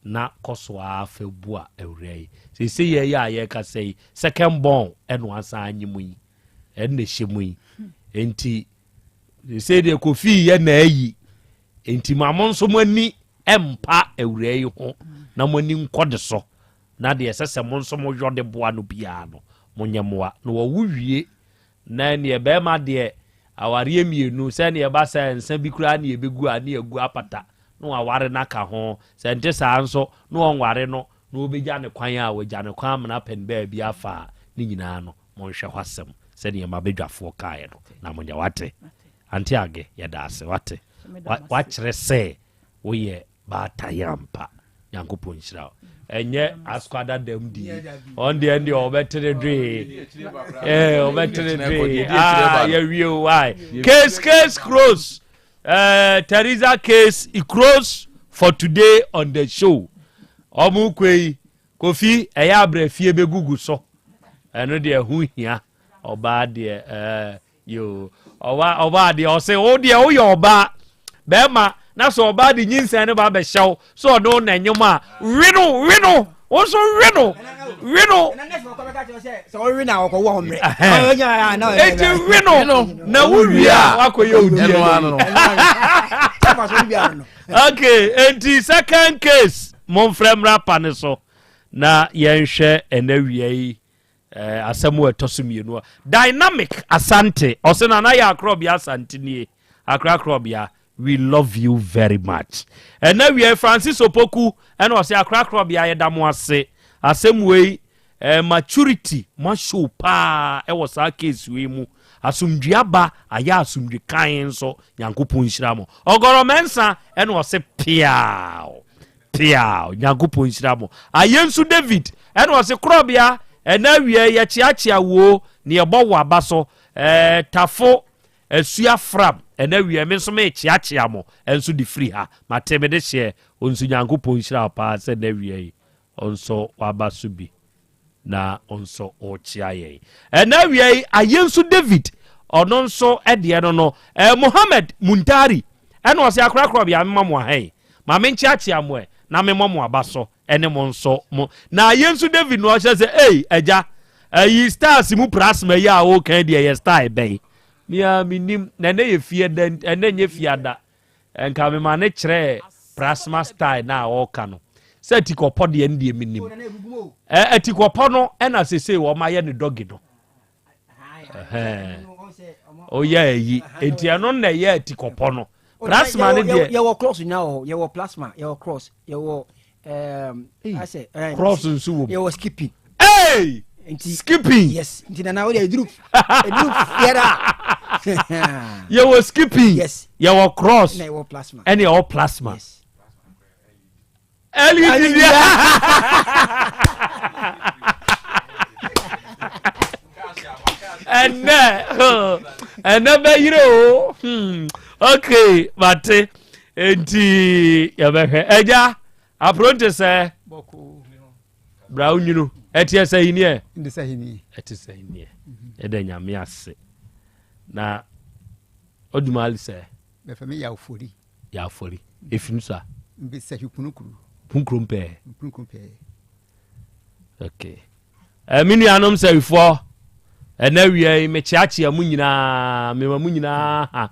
na kɔ so ara fa bua awuraa yi. Seesei yɛn yi a yɛrekasa yi, second born ɛna wasan anye mu yi, ɛna ɛhyɛ mu yi. Enti seesei deɛ Kofi yɛ na ayi. Enti ma mo nso mo ani mpa awuraa yi ho na mo ani nkɔ de so na deɛ ɛsɛ sɛ mo nso moyɔ de boa no biara no, monyɛ mmoa. Na wɔwo wie na ɛneɛ bɛrima deɛ awareɛ mmienu, sɛdeɛ ɛba sɛ nsa bi koraa ne yɛbɛgu a ne yɛagu apata na waware no aka ho, sɛ ɛnte saa nso na ɔnware no na wɔbɛgya no kwan a, wɔagya no kwan amena apɛ no baabi afa a, ne nyinaa no monhwɛ hɔ asɛm sɛdeɛ m'abadwafoɔ kaeɛ no na monyɛ. Wate? Ante Age, yɛda ase. Wate? Wakyerɛ sɛ woyɛ baatan ampa. Nyankopɔn nhyira wo. Ɛnyɛ askwada dam di. Ɔn deɛ ɛn deɛ ɔbɛtere dwee. Ɛɛ ɔbɛtere dwee. Ah yɛwie o why? Case case close. Uh, Teresa case close for today on the show. Ɔmo kɔ yi Kofi ɛyɛ abrɛ fie bɛgugu so. Ɛno deɛ ɛho hia ɔbaa deɛ ɛɛ. Yoo, ɔba ɔbaa deɛ ɔse wo deɛ woyɛ ɔbaa bɛrima na sɛ ɔbaa de nyinsɛn no ba bɛhyɛ wo sɛ ɔne wo na nyom a we no we no wo nso we no we no eti we no na wo wie a wakɔyɛ odi okay enti second case momfrɛ mmra pa ne so na yɛnhwɛ ɛnɛ wia yi Eh, asɛm a ɛtɔ so mmienu a dynamic asante ɔsɛ nana yɛ akorɔbea asante nie akra akorɔbea we love you very much ɛna wie francis opoku ɛna ɔsɛ akra akorɔbea yɛda mo ase asɛm wei eh, maturity mo show paa ɛwɔ saa case wei mu asomdwe aba ayɛ asomdwe kan nso nyankopɔn nhyira mo ɔgɔrɔ mɛnsa ɛna ɔsɛ piaw Peaw! Nyankopɔn nhyira mo. Ayensu David ɛna ɔse korɔbea ɛna awia yi yɛkyeakyea woo ne yɛbɔ wo aba so ɛɛ tafo asua fram ɛna awia me nso mekyeakyea mo ɛnso de firi ha mate mede hyeɛ onso Nyankopɔn nhyira wo paa sɛ ɛna awia yi onso waba so bi. na nso ɔrekyea yɛn. Ɛna awia yi ayɛ nso David ɔno nso deɛ no no eh, Mohammed Muntari ɛna ɔsɛ akorakora bia mema mo ahɛn ma menkyeakyea mo ɛ na memmɔ mo aba so ɛne mo nso mo na ayɛ nso David no ɔhyɛ sɛ ei agya ayi stars mu prasma yi a wokan deɛ yɛ style bɛn mea menim na ɛnɛ yɛ fie da ɛnɛ nyɛ fiada Nka mema no kyerɛɛ prasma style no a ɔreka no. Sɛ atikɔpɔ deɛ no deɛ menim. Atikɔpɔ no ɛna sesei wɔn ayɛ no dɔgi no. Ɔyɛ ayi. Enti ɛno na ɛyɛ atikɔpɔ no. Plasma no deɛ. Yɛwɔ cross nyinaa wɔ hɔ. Yɛwɔ plasma, yɛwɔ cross, yɛwɔ asɛ eh, cross nso wɔ mu yɛwɔ skipping hey! nti skipping yes nti nana o de eduru eduru fiɛrɛ a yɛwɔ skipping yes yɛwɔ cross ɛna yɛwɔ plasma ɛna yɛwɔ plasma yes LED ɛnɛ ɛnɛ bɛyere o hmm. okay mate nti yɛbɛhwɛ agya apronte sɛ bra wo nwunu ɛteɛ sɛ hineɛ ɛte sɛ hineɛ ɛdɛ nyame ase na ɔduma ali sɛ yɛafɔri ɛfiri so a punkurom pɛɛ okay eh, me nuanom sɛwifoɔ ɛna awia yi mekyeakyea mu nyinaa mema mu nyinaa ha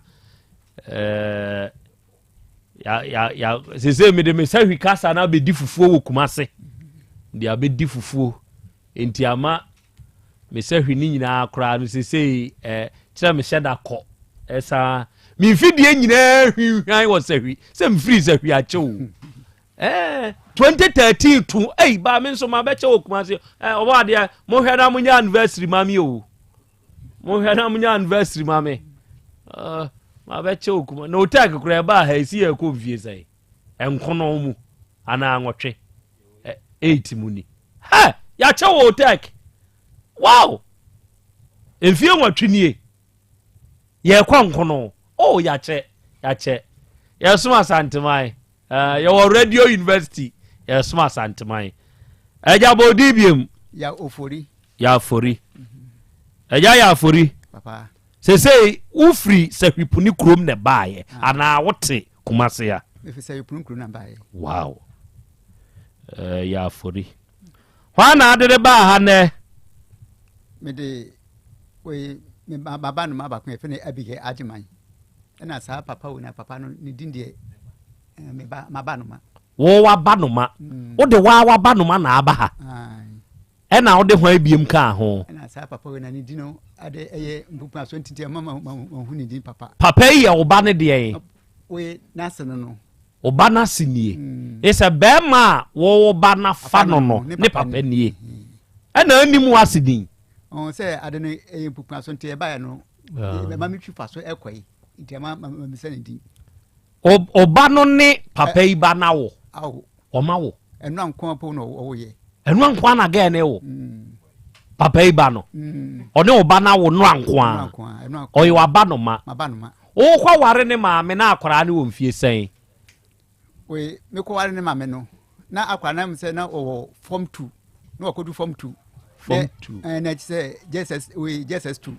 eh, ya ya ya sese mede me sahwi kasa na abɛdi fufuo wɔ Kumase de abɛdi fufuo nti ama me sahwi ne nyinaa koraa no sese eh, kyerɛ mehyɛ da kɔ ɛsa me mfidie nyinaa hwinhwan wɔ sahwi sɛ mfiri sahwi akyɛ o eh, 2013 to ei baa me nso mabɛkyɛ wɔ Kumase eh, ɔbɔ adeɛ mohwɛ na monyɛ anniversary ma me o. Monhwɛ na monya anniversary ma me. Uh, mabɛkyɛ wo kuma. Na otak koraa ɛbaa ha ɛsi yɛ ɛkɔ mfie sɛn? Nkono mu anaa nwɔtwe. 8 mu ni. Hɛ! Yɛakyɛ wɔ otak. Wow! Mfie nwɔtwe nie. Yɛkɔ nkono. Oh, yɛakyɛ, yɛakyɛ. Yɛsom Asanteman. Uh, yɛwɔ Radio University. Yɛsom Asanteman. Ɛgya bɔ odi biem. Ya ofori. Ya afori. Ɛgya ya afori. Papa. Sesei wofiri Sahwipuni kurom na ɛbaeɛ ah. anaa wote Kumase a? Mefiri Sahwipuni kurom na baeɛ. Wow. Uh, ya afori. Hwan na ade de baa ha nɛ? Mede wei me baba no ma baako yɛfrɛ no Abigail Agyeman. Ɛna saa papa wei na papa no ne din deɛ eh, me ba maba no ma. Wo waba no ma. Wode waa waba no ma na aba ha. Ɛna wode hwan biem kaa ho? Ɛna saa papa wei na ne din no ade ɛyɛ mpupu aso ntiti ɛma ma ma ma hu ne din papa. Papa yi yɛ wo ba ne deɛn? Wei n'ase no no. Wo ba n'ase nie. Esɛ bɛrima a wo wo ba n'afa no no ne papa nie. Ɛna anim w'ase din. Ɔn sɛ ade no ɛyɛ mpupu aso nti ɛbaeɛ no ɛma me twi fa so ɛkɔ yi nti ɛma ma ma bisa ne din. O ba no ne papa yi ba na wo. Awo. Ɔma wo. Ɛno anko apo na ɔwɔ yɛ. Ɛno anko na gɛɛ ne wo. Papa yi ba no. Ɔne wo ba na wo no anko a. Ɔyɛ waba no ma. Wokɔ ware ne maame na akwaraa ne wɔ mfie sɛn? Wei mekɔ ware ne maame no na akwaraa no sɛ na ɔwɔ form 2 na wakɔdu form 2. Form 2. Ɛna kyɛ sɛ JSS wei JSS 2.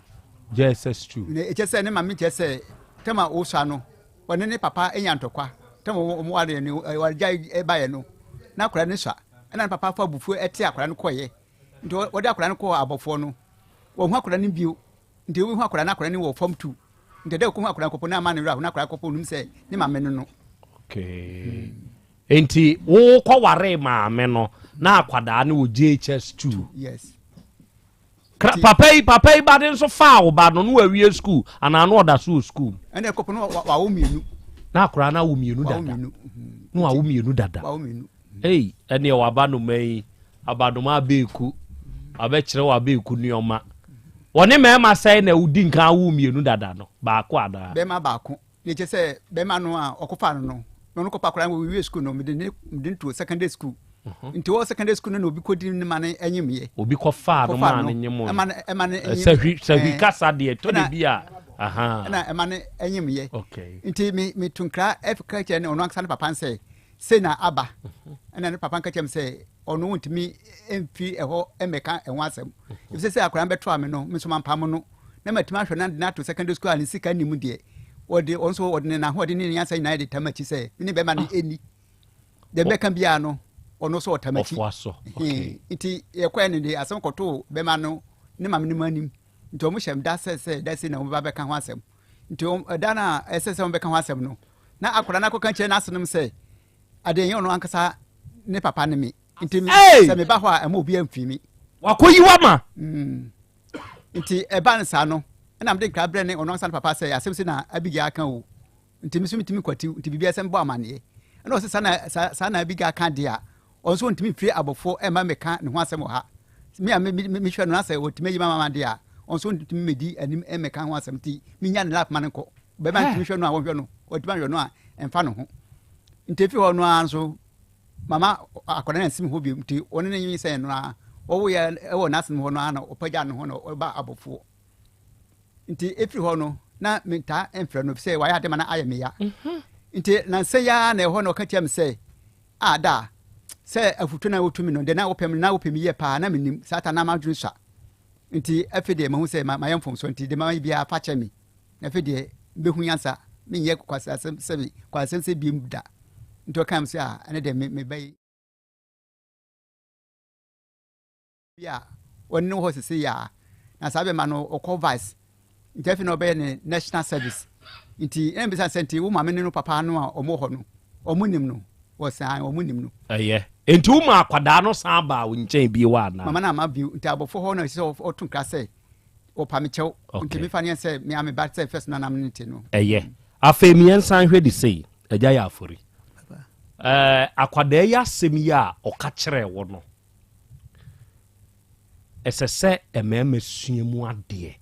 JSS 2. Na ɛkyɛ sɛ ne maame kyɛ sɛ tɛma wosua no ɔne ne papa nya ntɔkwa tɛm wɔn ware no wɔgya baeɛ no na akwadaa no sua ɛna ne papa fa abufuo ɛte akwadaa no kɔeɛ nti wɔde akwadaa no kɔɔ abɔfoɔ no wɔn ho akwadaa no bio nti wɔhu akwadaa no akwadaa no wɔ fam tu nti ɛdɛ kɔhu akwadaa no kɔpɔ na ama ne werɛ na akwadaa kɔpɔ onum sɛ ne maame no no. Okay. Nti wokɔware maame no na akwadaa no wɔ JHS 2. Yes. Kra papa yi papa yi ba de nso faa wo ba no na wawie sukuu anaa na ɔda so wɔ sukuu mu. Ɛna ɛkɔpɔ no wawo mmienu. Na akwaraa no awo mmienu dada. Mmienu. Na wawo mmienu dada. Wawo mmienu. Ei ɛneɛ waba noma yi abanoma abeeku abɛkyerɛ wɔ abeeku nneɛma. Wɔne mmarima sɛn na wodi nkan awo mmienu dada no baako anaa? Bɛrima baako. Ne kyɛ sɛ bɛrima no a ɔkɔfaa no no na ɔno kɔpa akwadaa no wɔwie sukuu no mede ne mede no to secondary school mhm. nti wɔ secondary school no na obi kɔdi ne ma no anyimyɛ obi kɔfaa no maa no nyim ɛma no ɛma no eh, sahwi sahwi eh, kasa deɛ tɔ de bi a ɛna ɛma no anyimyɛ nti me me to nkra ɛka kyerɛ ne ɔno ankasa ne papa nsɛ sei na aba mhm. ɛna ne papa nka kyerɛ me sɛ ɔno ntumi mfi ɛhɔ mmɛka ɛho asɛm efisɛ sɛ akwadaa no bɛto ame no me nso mampam no na matumi ahwɛ no de no ato secondary school a ne sika nni mu deɛ ɔde ɔno nso ɔde ne n'ahoɔden ne ne nyansa nyinaa de tam akyi sɛ me ne bɛrima no ɛnni deɛ bɛka biara no ɔno nso ɔtam akyi nti yɛkɔɛ no de asɛm kɔtoo bɛrima no ne maame no mu anim nti wɔn hyɛ da sɛ sɛ da si na wɔn ba bɛka ho asɛm nti ɛda no a ɛsɛ sɛ wɔn bɛka ho asɛm no na akwadaa no akɔka kyerɛ n'asenom sɛ Adeɛ nyɛ ɔno ankasa ne papa ne me nti sɛ meba hɔ a ɛma obi amfi me. Wakɔyi wama. Mm. Nti ɛba no saa no ɛna mede nkra brɛ ne ɔno ankasa ne papa sɛ asɛm si na Abigail aka o nti me so metumi kwatiw nti biribi asɛm bɔ amanneɛ ɛna ɔsɛ saa na saa na Abigail aka deɛ a ɔno nso ntumi mfiri abɔfoɔ ɛma meka ne ho asɛm wɔ ha me a mehwɛ no na sɛ ɔtumi ayi ma mama deɛ a ɔno nso ntumi mɛdi anim ɛmɛka ho asɛm nti menya ne lap ma no nkɔ bɛma ntumi hwɛ no a wɔhwɛ no ɔtumi ahwɛ no a ɛmfa ne ho nti efi hɔ no ara nso mama akwadaa no ansim hɔ bio nti ɔne ne nyinsɛn no ara wɔwoyɛ ɛwɔ n'asem hɔ no ara na ɔpagya ne ho na ɔba abɔfoɔ nti efiri hɔ no na mentaa mfrɛ no sɛ wayɛ ade ma no ayɛ me ya mhm. nti nansa yi ara na ɛhɔ na ɔka kyerɛ me sɛ a da sɛ afutuo na wotumi no deɛ na wopɛ me na wopɛ me yie paa na menim saa ta na madwene sua nti afei deɛ mahu sɛ mayɛ mfomsoɔ nti deɛ mayɛ biara fa kyɛ me Na afei deɛ mebɛhu nyansa, menyɛ kwaseasɛm sɛ me kwaseasɛm sɛ biem da. Nti ɔkaa me sɛ, ah, ɛne deɛ me me ba yi a ɔne hɔ sese yɛ a, na saa bɛma no ɔkɔ vice. Nti afei na ɔbɛyɛ ne national service. Nti ɛna mbisa sɛ nti wo maame ne no papa no a ɔmo wɔ hɔ no, ɔmo nim no? Wɔsɛ ae, ɔmo nim no. Ɛyɛ. Nti wo ma akwadaa no san baa wo nkyɛn bio anaa? Mama no amma bio. Nti abɔfoɔ hɔ na ɛsɛ sɛ ɔto nkra sɛ Ɔpa me kyɛw. Nti me fa ne sɛ me a me ba sɛ first na nam ne te no. Ɛyɛ. Afei me yɛn san hwɛ de sei, agya yɛ afori. Ɛɛ akwadaa yi asɛm yi a ɔka kyerɛɛ wo no, ɛsɛ sɛ mmarima sua mu adeɛ.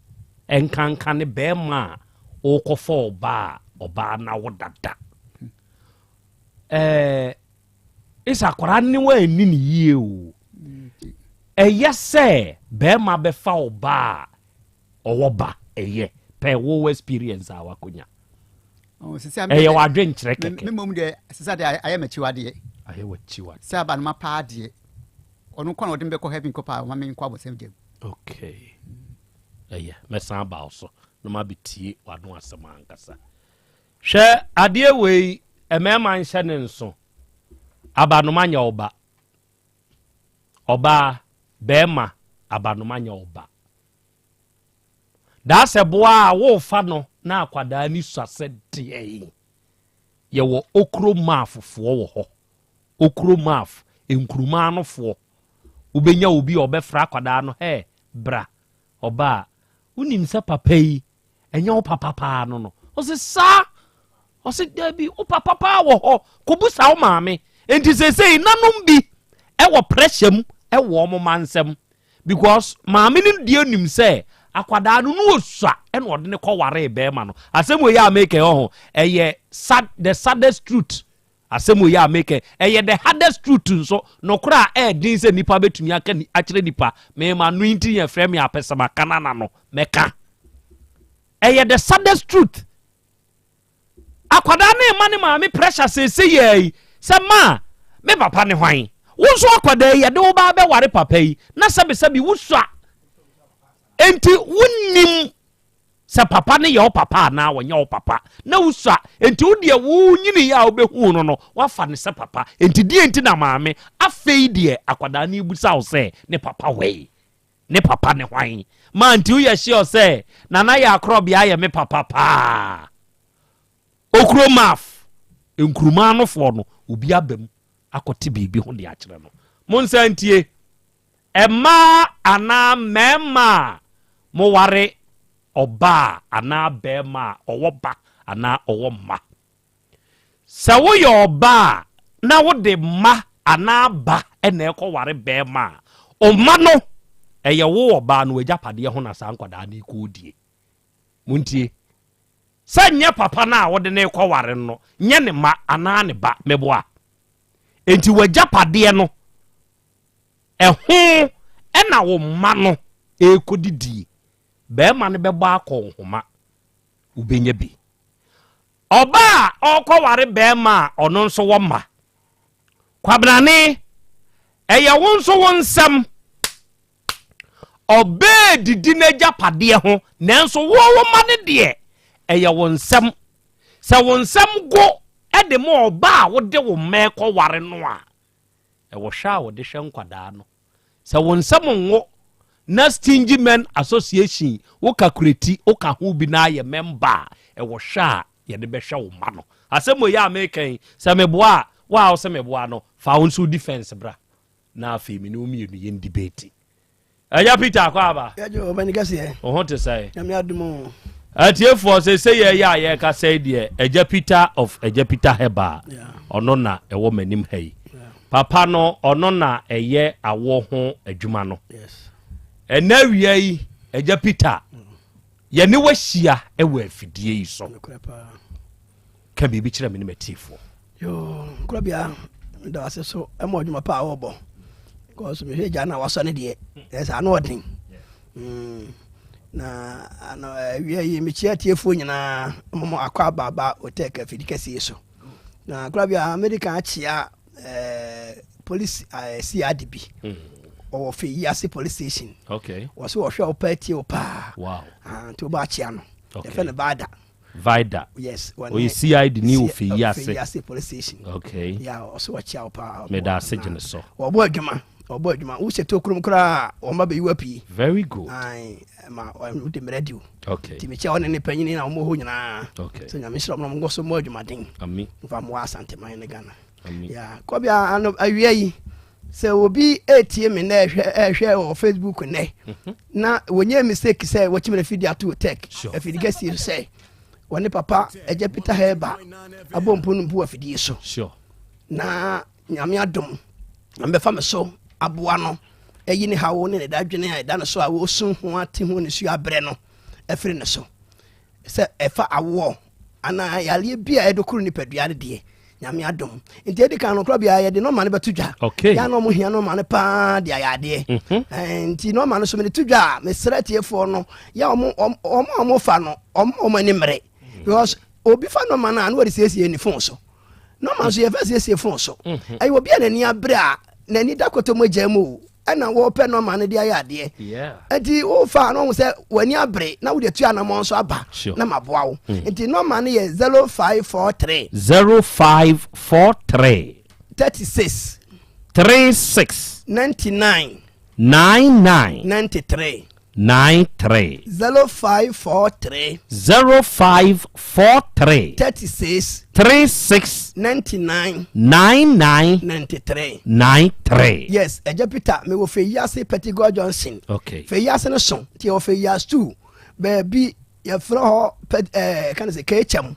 Ɛnkanka ne bɛrima a ɔrekɔfa ɔbaa a ɔbaa no awo dada. Ɛɛ isa akwadaa ne wanni ne yie o. Ɛyɛ sɛ bɛrima bɛfa ɔbaa a ɔwɔ ba ɛyɛ pɛ wo experience a wakonya. Ɛyɛ w'adwenkyerɛ kɛkɛ. Me mmom deɛ sisa deɛ ayɛ m'akyiwadeɛ. Ayɛ w'akyiwadeɛ. Sɛ aba no ma paa deɛ ɔno kɔ na ɔde me bɛkɔ heaven kɔ paa ɔma me nkɔ abɔsɛm gyam. Okay. Ɛyɛ mɛsan aba wo so na mabɛtie w'ano asɛm ankasa. Hwɛ adeɛ wei mmarima nhyɛ ne nso. Abanoma nyɛ ɔba. Ɔbaa, bɛrima, abanoma nyɛ ɔba. Daa sɛ boa a worefa no na akwadaa ni sua sɛ deɛn. Yɛwɔ okro maafofoɔ wɔ hɔ. Okro maaf, nkuruma anofoɔ. Wobɛnya obi a ɔbɛfrɛ akwadaa no, hɛ, bra, ɔbaa, wonim sɛ papa yi, ɛnyɛ wo papa paa no no. Ɔse saa? Ɔse dabi, wo papa paa wɔ hɔ, kɔbusa wo maame. Enti seesei nanom bi ɛwɔ pressure mu ɛwɔ wɔn mma nsam because maame no deɛ nim sɛ akwadaa no no osua ɛna ɔde ne kɔwaree bɛrima no. Asɛm wei a meka yi ɔho, ɛyɛ sad, the saddest truth. Asɛm wei a meka yi, ɛyɛ the hardest truth nso, nokorɛ a ɛyɛ den sɛ nipa bɛtumi aka akyerɛ nipa. Mema no nti yɛfrɛ me apɛsɛmakanana no, mɛka. Ɛyɛ the saddest truth. Akwadaa no rema ne maame pressure seesei ara yi sɛ ma me papa ne hwan? Wo nso akwadaa yi yɛde wo ba abɛware papa yi na sɛbesɛbe wosua enti wonnim sɛ papa no yɛ wo papa anaa wɔnyɛ wo papa na wosua enti wo deɛ wonyini yɛ a wobɛhu no no wafa no sɛ papa enti deɛ nti na maame afei deɛ akwadaa no rebusa wo sɛ ne papa wɛi Ne papa ne hwan? Ma nti woyɛ sure sɛ Nana yɛ akorɔbea yɛ me papa paa? Okuro maf, Nkrumah anofoɔ no obi aba mu akɔte biribi ho de akyerɛ no. Monsan ntie, Mmaa anaa mmarima a moware ɔbaa anaa barima a ɔwɔ ba anaa ɔwɔ mma. Sɛ woyɛ ɔbaa a na wode mma anaa ba na ɛrekɔware barima a, wo mma no, ɛyɛ wo ɔbaa no w'agyapadeɛ ho na saa nkwadaa no rekɔdie. Montie. Sɛ nyɛ papa no a wode no rekɔware no, nyɛ ne mma anaa ne ba, meboa. Enti w'agyapadeɛ no, ɛho na wo mma no rekɔdidie. Barima no bɛbɔ akɔnhoma, wobɛnya bi. Ɔbaa a ɔrekɔware barima a ɔno nso wɔ mma. Kwabenane, ɛyɛ wo nso wo nsɛm. Ɔbɛɛdidi n'agyapadeɛ ho, nanso wo wo mma no deɛ, ɛyɛ wo nsɛm. Sɛ wo nsɛm go de ma ɔbaa a wode wo mma rekɔware no a, ɛwɔ hwɛ a wɔde hwɛ nkwadaa no. Sɛ wo nsam nwo na Stingy Men Association wo kakureti wo ka ho bi na ayɛ mɛmba a, ɛwɔ hwɛ a yɛde bɛhwɛ wo mma no. Asɛm wei a meka yi, sɛ meboa a, wo a wo se meboa no, fa wo nso wo defense bra na afei me ne wo mmienu yɛn debate. Agya Peter akɔ aba. Yɛgye ɔbɛn kɛseɛ. Wo ho te sɛn? Nyame adom o. Atiefoɔ sɛ sɛ yɛ yɛ a yɛrekasa yi deɛ Agya Peter of Agya Peter Herbal ɔno na ɛwɔ m'anim ha yi. Papa no ɔno na ɛyɛ awoɔ ho adwuma no. Ɛnɛ awia yi Agya Peter yɛne wahyia wɔ afidie yi so. Ka biribi kyerɛ me ne m'atiefoɔ. Yoo, nkorabea meda ase so ɛma ɔdwuma pa a wɔbɔ because mehwɛ gya no a wasɔ no deɛ ɛyɛ sɛ ano ɔden mm. na ano awia yi mekyia atiefoɔ nyinaa mɔmɔ akɔ abaaba otɛk afidi kɛseɛ so na nkorabea mede kan akyea eh, police eh, CID bi mm. ɔwɔ fɛ yi ase police station okay. wɔ so wɔhwɛ wo paa tie wo paa wow. ah, nti wobɔ akyea no yɛfɛ no baada Vida. Yes. Ɔyɛ CID ni wɔ Feyi ase. Feyi ase police station. Okay. Yeah, ɔso ɔkyia wo paa. Meda ase gyene so. Wɔbɔ adwuma. Wɔbɔ adwuma. Wo hyɛ tokurom koraa wɔn ba bɛyi wa pii. Very good. Ayi ma wɔn de mmerɛ di o. Okay. Ti mi kyia wɔn ne panyini na wɔn wɔ hɔ nyinaa. Okay. So nyame hyira wɔn na wɔn nkɔ so mmɔ adwumaden. Ami. Nfa mmoa Asanteman ne Ghana. Ami. Yeah. Kɔbia ano awia yi sɛ obi etie me nɛ ɛhwɛ ɛhwɛ wɔ facebook nɛ mhm. na wɔnyɛ mistake sɛ wɔkyim no afidi ato tech afidi kɛseɛ so sɛ wɔne papa agya peter heba abɔ mpo no mpo afidie so na nyame adom na mbɛfa me so aboa no ayi ne hawo ne ne dadwene a ɛda no so a wɔsu ho ate ho ne su abrɛ no. afiri ne so. Sɛ ɛfa awoɔ anaa yareɛ bi a ɛde koro nipadua no deɛ, Nyame adom. Nti edi kan no korɔ biara yɛde nɔɔma no bɛto dwa. Okay. Yɛa na ɔmo hia nɔɔma no paa de ayɛ adeɛ. Mhm. Eh, nti nɔɔma no so mede to dwa a, mesrɛ tiefoɔ no, yɛ ɔmo ɔmo a ɔmo fa no, ɔmo ɔmo ani mmere. Because obi fa nɔɔma no a na wɔde siesie ne phone so. Nɔɔma nso yɛfa siesie phone so. Mhm. Ɛyɛ obi a n'ani abere a n'ani da kɔtɔ mu agya mu o, ɛna wɔpɛ nɔɔma no de ayɛ adeɛ. Nti wofa no ɔhu sɛ w'ani abere na wode atu anammɔn nso aba na maboa wo. Mm. Nti nɔɔma no yɛ 0543 0543 36 36 99 99 93 93 0543 0543 36 36 99 99 93 93. Yes, Agya Peter, mewɔ Feyiase Pettigrew Johnson. Okay. Feyiase no so, nti yɛwɔ Feyiase 2, baabi yɛfrɛ hɔ pɛ ɛɛ kan sɛ Kekyɛm.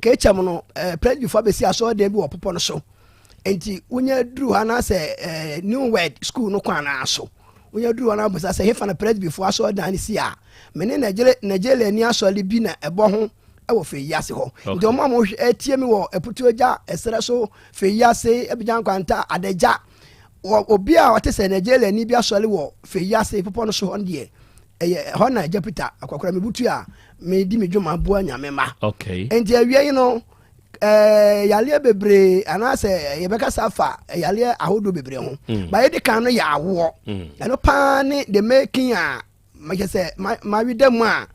Kekyɛm no ɛɛ Presbyfo abɛsi asɔredan bi wɔ popɔ no so. Nti wonya duru hɔ anaasɛ ɛɛ New Word School no kwan ara so. Wonya duru hɔ na abisa sɛ hefa na Presbyfo asɔredan no si a, me ne Nigeria Nigeriani asɔre bi na ɛbɔ ho wɔ Feyiase hɔ. Nti wɔn a wɔhwɛ ɛtie mi wɔ Aputuagya ɛserɛ so Feyiase Abidjan Kwanta Adagya wɔ obi a ɔte sɛ Nigeriani bi asɔre wɔ Feyiase bepɔ no so hɔ no deɛ ɛyɛ ɛhɔ na Agya Peter akɔkora mebutu a medi me dwuma boa Nyame mma. Okay. Nti awia yi no ɛɛ yareɛ bebree anaasɛ yɛbɛkasa afa yareɛ ahodoɔ bebree ho. Mm. Ba yɛdi kan no yɛ awoɔ. Mm. Ɛno paa ne the making a makyɛ sɛ maweda mu a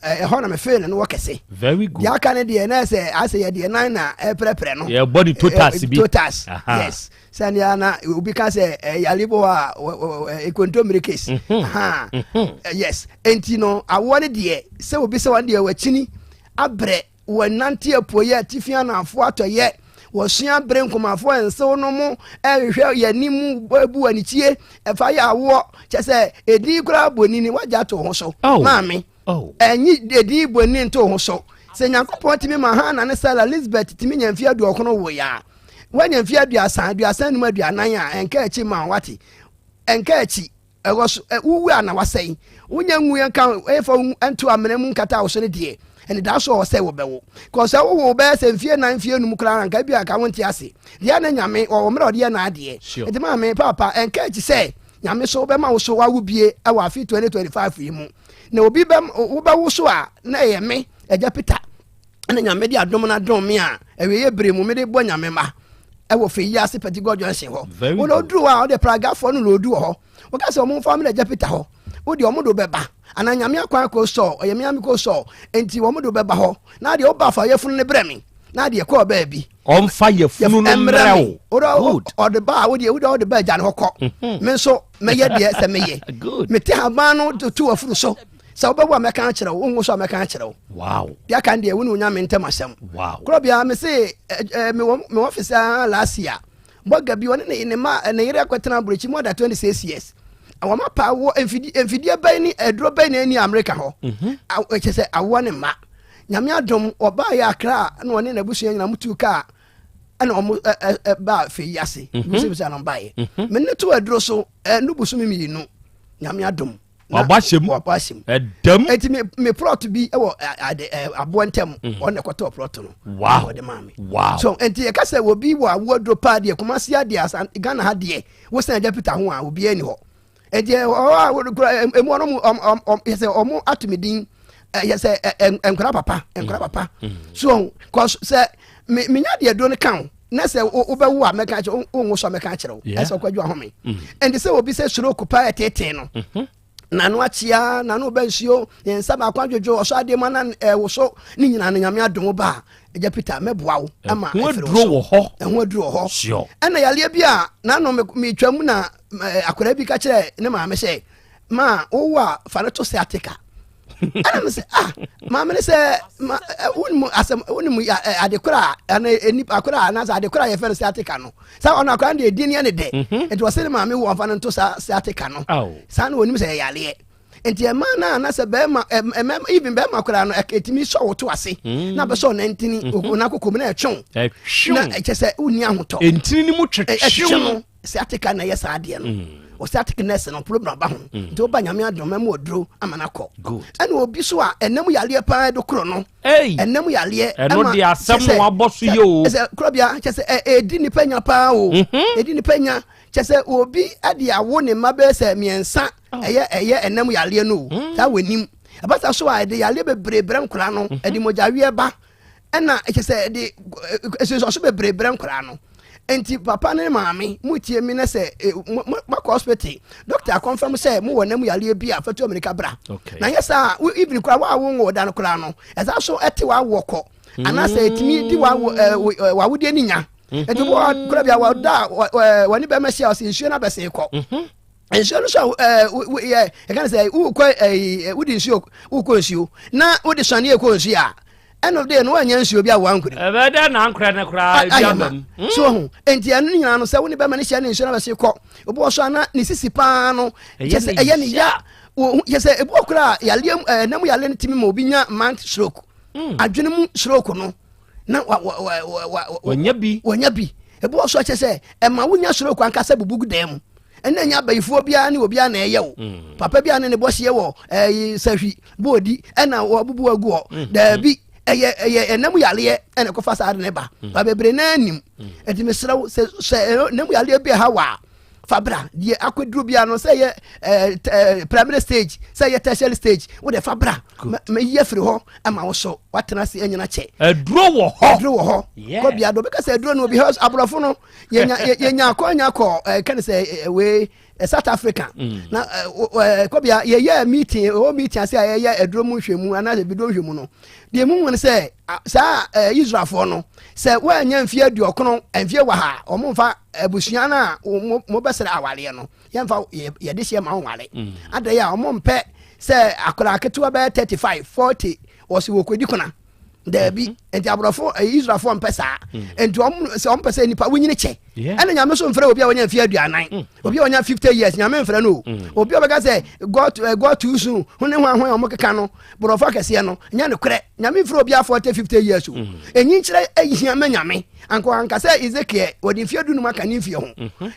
ɛhɔ na mefee no no wɔ kɛse. Very good. Deɛ aka no deɛ na sɛ asɛ yɛ deɛ nan na ɛprɛprɛ no. Yɛbɔ ne totas bi. Totas. Aha. Yes. Sɛnea na obi ka sɛ yare bɔ hɔ a nkontommire case. Mhm. Aha. Mhm. Yes. Enti no awoɔ no deɛ sɛ obi sɛ wɔn deɛ wakyini abrɛ Wɔnante apueeɛ, atifi, anaafoɔ, atɔeɛ. Wɔsua bere nkomafoɔ nsew no mo rehwehwɛ yɛn anim bu anikyie ɛfa yɛ awoɔ kyɛ sɛ edin koraa bonini wagye ato ho so Oh. maame Oh. ɛnyi edin bonini nto ho so sɛ Nyankopɔn tumi ma Hana ne Sara Lisbeth tumi nya mfeɛ aduɔkono woeɛ a woanya mfeɛ aduasa aduasa num aduanan a ɛnka akyi ma wate ɛnka akyi Ɛwɔ so, ɛ, wowu a na wasɛe. Wonya nwu nka ɛmfa wo nto amena mu nkata wo so no deɛ, anidaso wɔ hɔ sɛ wobɛwo. Kɔ sɛ wowo bɛyɛ sɛ mfie nan, mfie num koraa anka ebi anka wonte ase. Deɛ na Nyame, ɔwɔ mmerɛ ɔde yɛ n'adeɛ. Sure. Nti maame, paapa, ɛnka akyi sɛ Nyame so bɛma wo so wawo bie ɛwɔ afe 2025 yi mu. Na obi bɛ, wobɛwo so a, na ɛyɛ me, Agya Peter. Ɛna Nyame de adom no adom me a, awieɛ bere mu mede bɔ Nyame mma ɛwɔ fɛ yi ase Petit Junction hɔ. Wo na oduru hɔ a, ɔde pragafoɔ no na odu wɔ hɔ. Woka sɛ ɔmo mfa mmerɛ Agya Peter hɔ. Wo deɛ ɔmo de bɛba. Anaa Nyame akwan kɔ sɔɔ, ɔyɛ me ame kɔ sɔɔ. Enti wɔn de bɛba hɔ. Na deɛ woba fa yɛfunu no brɛ me. Na deɛ kɔɔ baabi. Ɔmfa yɛfunu no mmerɛ wo. Good. Ɔde ba a, wo deɛ wode ɔde ba agya no hɔ kɔ. Mhm. Me nso mɛyɛ deɛ sɛ meyɛ. Good. Mete haban no to afuru so. Sɛ wobɛwo a mɛka akyerɛ wo, wonwo so a mɛka akyerɛ wo. Wow. Deɛ aka no deɛ wo ne Onyame ntam asɛm. Wow. Korɔ biara me se mewɔ me office a last year. Bɔga bi ɔne ne ne ma ne yere akɔtena aburokyi more than 26 years. Wɔn apa awoɔ mfidie mfidie bɛn ne aduro bɛn na ɛni Amerika hɔ. Mhm. Kyɛ sɛ awoɔ ne mma. Nyame adom ɔbaa yɛ Accra na ɔne n'abusua nyinaa mutu kaa ɛna wɔn baa fɛ yi ase. Mhm. Bisabisa na ɔbaeɛ. Mhm. Me ne to aduro so ɛnu bosome mmienu. Nyame adom. Wabɔ ahyɛ mu. Wabɔ ahyɛ mu. Ɛdam. Eti me me plot bi wɔ ade aboɔ ntɛm. Mm. Ɔno na ɛkɔtɔɔ plot no. Wow. Ɔde maa me. Wow. So nti yɛka sɛ obi wɔ awoɔ duro paa deɛ Kumasi adeɛ asan Ghana ha deɛ wosan agya Peter ho a obiara ni hɔ. Nti ɛhɔ a wɔde emu ɔno ɔm ɔm ɔm yɛ sɛ ɔmo ato me din yɛ sɛ nkora papa nkora mm. papa. Mm. So cause sɛ me menya deɛ duro no ka ho na sɛ wobɛwo a mɛka kyerɛ wonwo so a mɛka akyerɛ wo ɛsɛ ɔkwadwo ahome mm. ɛnti sɛ obi sɛ stroke paa ɛtetee no mm-hmm. nano akyea nano bɛ nsuo ne nsa baako adwodwo ɔsɔ adeɛ mu ana ɛwoso ne nyinaa no nyame adom wo ba a agya Peter mɛboa wo ama ɛho aduro wɔ hɔ ɛho aduro wɔ hɔ ɛna yareɛ bi a nano metwa mu na akwadaa bi ka kyerɛ ne maame sɛ ma wowo a fa no to sciatica ɛna me sɛ ah maame ne sɛ ma wonim asɛm wonim ade kora a ɛna nipa kora a anaasɛ ade kora a yɛfɛ no sciatica no sɛ ɔno akora no deɛ ɛdi ne ɛne dɛ mhm. nti ɔsɛ ne maame wo ɔmfa no nto saa sciatica no saa na wɔnim sɛ ɛyɛ yareɛ nti ɛma no a na sɛ bɛrima ɛmɛ even bɛrima koraa no ɛtumi sɔ wo to ase mm. na bɛsɔ nantini mhm. na akoko mu na ɛtwew na ɛkyɛ sɛ wonni ahotɔ ntini no mu twetwe no sciatica na ɛyɛ saa adeɛ no mm. Sciatic nerve no problem aba ho. Nti woba Nyame adom mɛma ɔduro ama no akɔ. Ɛna obi so a ɛnam yareɛ paa de koro no. Ɛnam yareɛ. Ɛno de asɛm na wabɔ so yɛ o. Sɛ korɔbea kyɛ sɛ ɛdi nipa nya paa o. Ɛdi nipa nya kyɛ sɛ obi de awo ne mma bɛyɛ sɛ mmiɛnsa ɛyɛ ɛyɛ ɛnam yareɛ no o. Saa wɔ nim. Ɛbata so a ɛde yareɛ bebree brɛ nkora no. Ɛde mogyaweɛ ba. Ɛna kyɛ sɛ ɛde nsunsuanso bebree brɛ nkora no. Nti papa ne maame mo tie mi na sɛ makɔ hospital doctor akɔnfam sɛ mo wɔ nam yareɛ bi a fatu amerika bra. Na nyɛ saa even koraa wa wo wo da no koraa no ɛsa so ɛte wa wɔ kɔ anaasɛ ɛtumi di wa wawodeɛ ne nya. Nti wɔ koraa bi a wɔda wɔne bɛma hyia ɔsɛ nsuo no abɛsen kɔ. Nsuo no so a yɛ ɛka ne sɛ wokɔ ɛyi wode nsuo wokɔ nsuo na wode sɔneɛ kɔ nsuo a ɛno de no wanya nsuo bi a wankorɛ. Ɛbɛyɛ dɛ na ankorɛ no koraa ebi aba mu. So ho nti ɛno ne nyinaa no sɛ wo ne bɛma no hyia ne nsuo no abɛse kɔ obi wɔ so ana ne sisi paa no kyɛ sɛ ɛyɛ ne ya kyɛ sɛ ebi wɔ koraa yareɛ ɛnam yareɛ no tumi ma obi nya mount stroke adwene mu stroke no na wa wa wa wa wɔnya bi wɔnya bi ebi wɔ so kyɛ sɛ ɛma wonya stroke ankasa bubu gu dan mu. Ɛnna nya abayifoɔ biara ne obiara na ɛyɛ wo papa biara ne ne bɔhyeɛ wɔ ɛyi sahwi bɔɔdi ɛna wɔbubu agu hɔ. Daabi, ɛyɛ ɛyɛ ɛnam yareɛ ɛna ɛkɔfa saa de ne ba ba bebree naa nim. Ɛti mesrɛ wo sɛ sɛ ɛnam yareɛ bi ɛha wa fa bra deɛ akɔduro biara no sɛ ɛyɛ ɛɛ primary stage sɛ ɛyɛ tertiary stage wo de fa bra mɛyi afiri hɔ ama wo so watena ase anyina kyɛ. Aduro wɔ hɔ. Aduro wɔ hɔ. Kɔ bia do bɛka sɛ aduro no obi hɔ aborɔfo no yɛnya yɛnya akɔnya kɔ ɛka ne sɛ wei South Africa na kɔ bia yɛyɛ meeting ɛwɔ meeting ase a yɛyɛ aduro mu nhwɛmu anaasɛ biduro nhwɛmu no deɛ mu hu ne sɛ saa Israelfoɔ no sɛ wɔanya mfeɛ 90 mfeɛ wɔ ha wɔn mfa abusua no a mo bɛsrɛ awareɛ no yɛmfa yɛde hyɛ ma wɔn ware adɛn a wɔn mpɛ sɛ akwadaa ketewa bɛyɛ 35 40 wɔsi wɔkɔdi kuna daabi. Nti aborɔfo Israelfoɔ mpɛ saa. Nti wɔn sɛ wɔn pɛ sɛ nipa wonyini kyɛ ɛna Nyame so mfrɛ obi a wɔnya mfeɛ 40, obi a wɔnya 50 years Nyame mfrɛ no o. Obi a wɔbɛka sɛ God too soon ho ne ho ahoa a wɔn keka no borɔfo akɛseɛ no nyɛ no korɛ. Nyame mfrɛ obi a 40 50 years o. Enyi nkyerɛ ehia mɛ Nyame anka anka sɛ Ezekiel wɔde mfeɛ 15 aka ne mfeɛ ho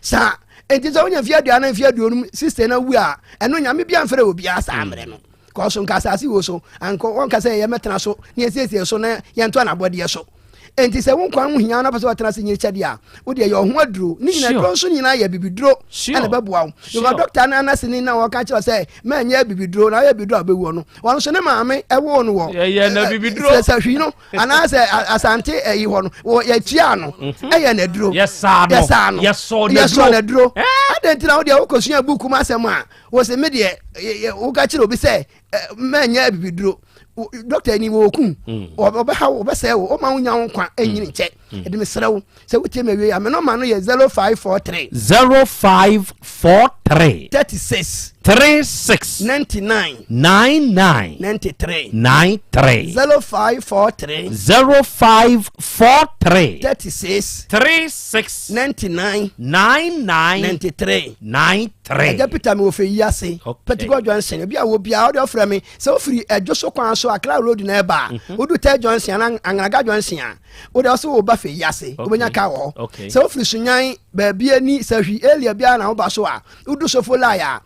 saa. Nti sɛ wonya mfeɛ 40 mfeɛ 50 60 na wu a ɛno Nyame bi amfrɛ obiara saa mmerɛ no. Kɔso nka asase wo so anka wɔnka sɛ yɛmɛtena so na yɛsiesie so na yɛnto anabɔdeɛ so. Enti sɛ wo nkwa ho hia na pɛ sɛ wɔtena ase nyini kyɛdeɛ a wodeɛ yɛ ɔho aduro ne nyina duro nso nyinaa yɛ bibiduro ɛna ɛbɛboa wo. Because dɔkta no anaseni na wɔka kyerɛ sɛ mɛnyɛ bibiduro na woyɛ bibiduro a wobɛwuo no wɔn nso ne maame ɛwoo no wɔ sɛ hwii no anaasɛ Asante ɛyi hɔ no wɔ yɛtua no ɛyɛ n'aduro yɛsaa no yɛsɔɔ n'aduro. Adɛn nti na wodeɛ wokɔsua buku mu asɛm a wɔ sɛ me deɛ woka kyerɛ obi sɛ mɛnyɛ abibiduro dɔkta ni wɔ oku ɔbɛha wo ɔbɛsɛe wo ɔma wo nya wo nkwa ɛnyini nkyɛ. Ɛde mesrɛ wo sɛ wotie me awie a me nɔma no yɛ 0543 0543 36 36 99 99 93 93 0543 0543 36 36 99 99 93 93. Ɛgya Peter mi wɔ fɛ yi ase Pentecost Junction ebi a wɔ biara ɔde ɔfrɛ mi sɛ ofiri ɛdwo so kwan so Accra road na ɛba a wodu Tɛ Junction ana Angraga Junction a wode ɔsɛ wɔ ba fɛ yi ase wobɛnya kaa wɔ hɔ. Sɛ wofiri Sunyan baabi ani sɛ hwi area biara na woba so a wodu Sofo line a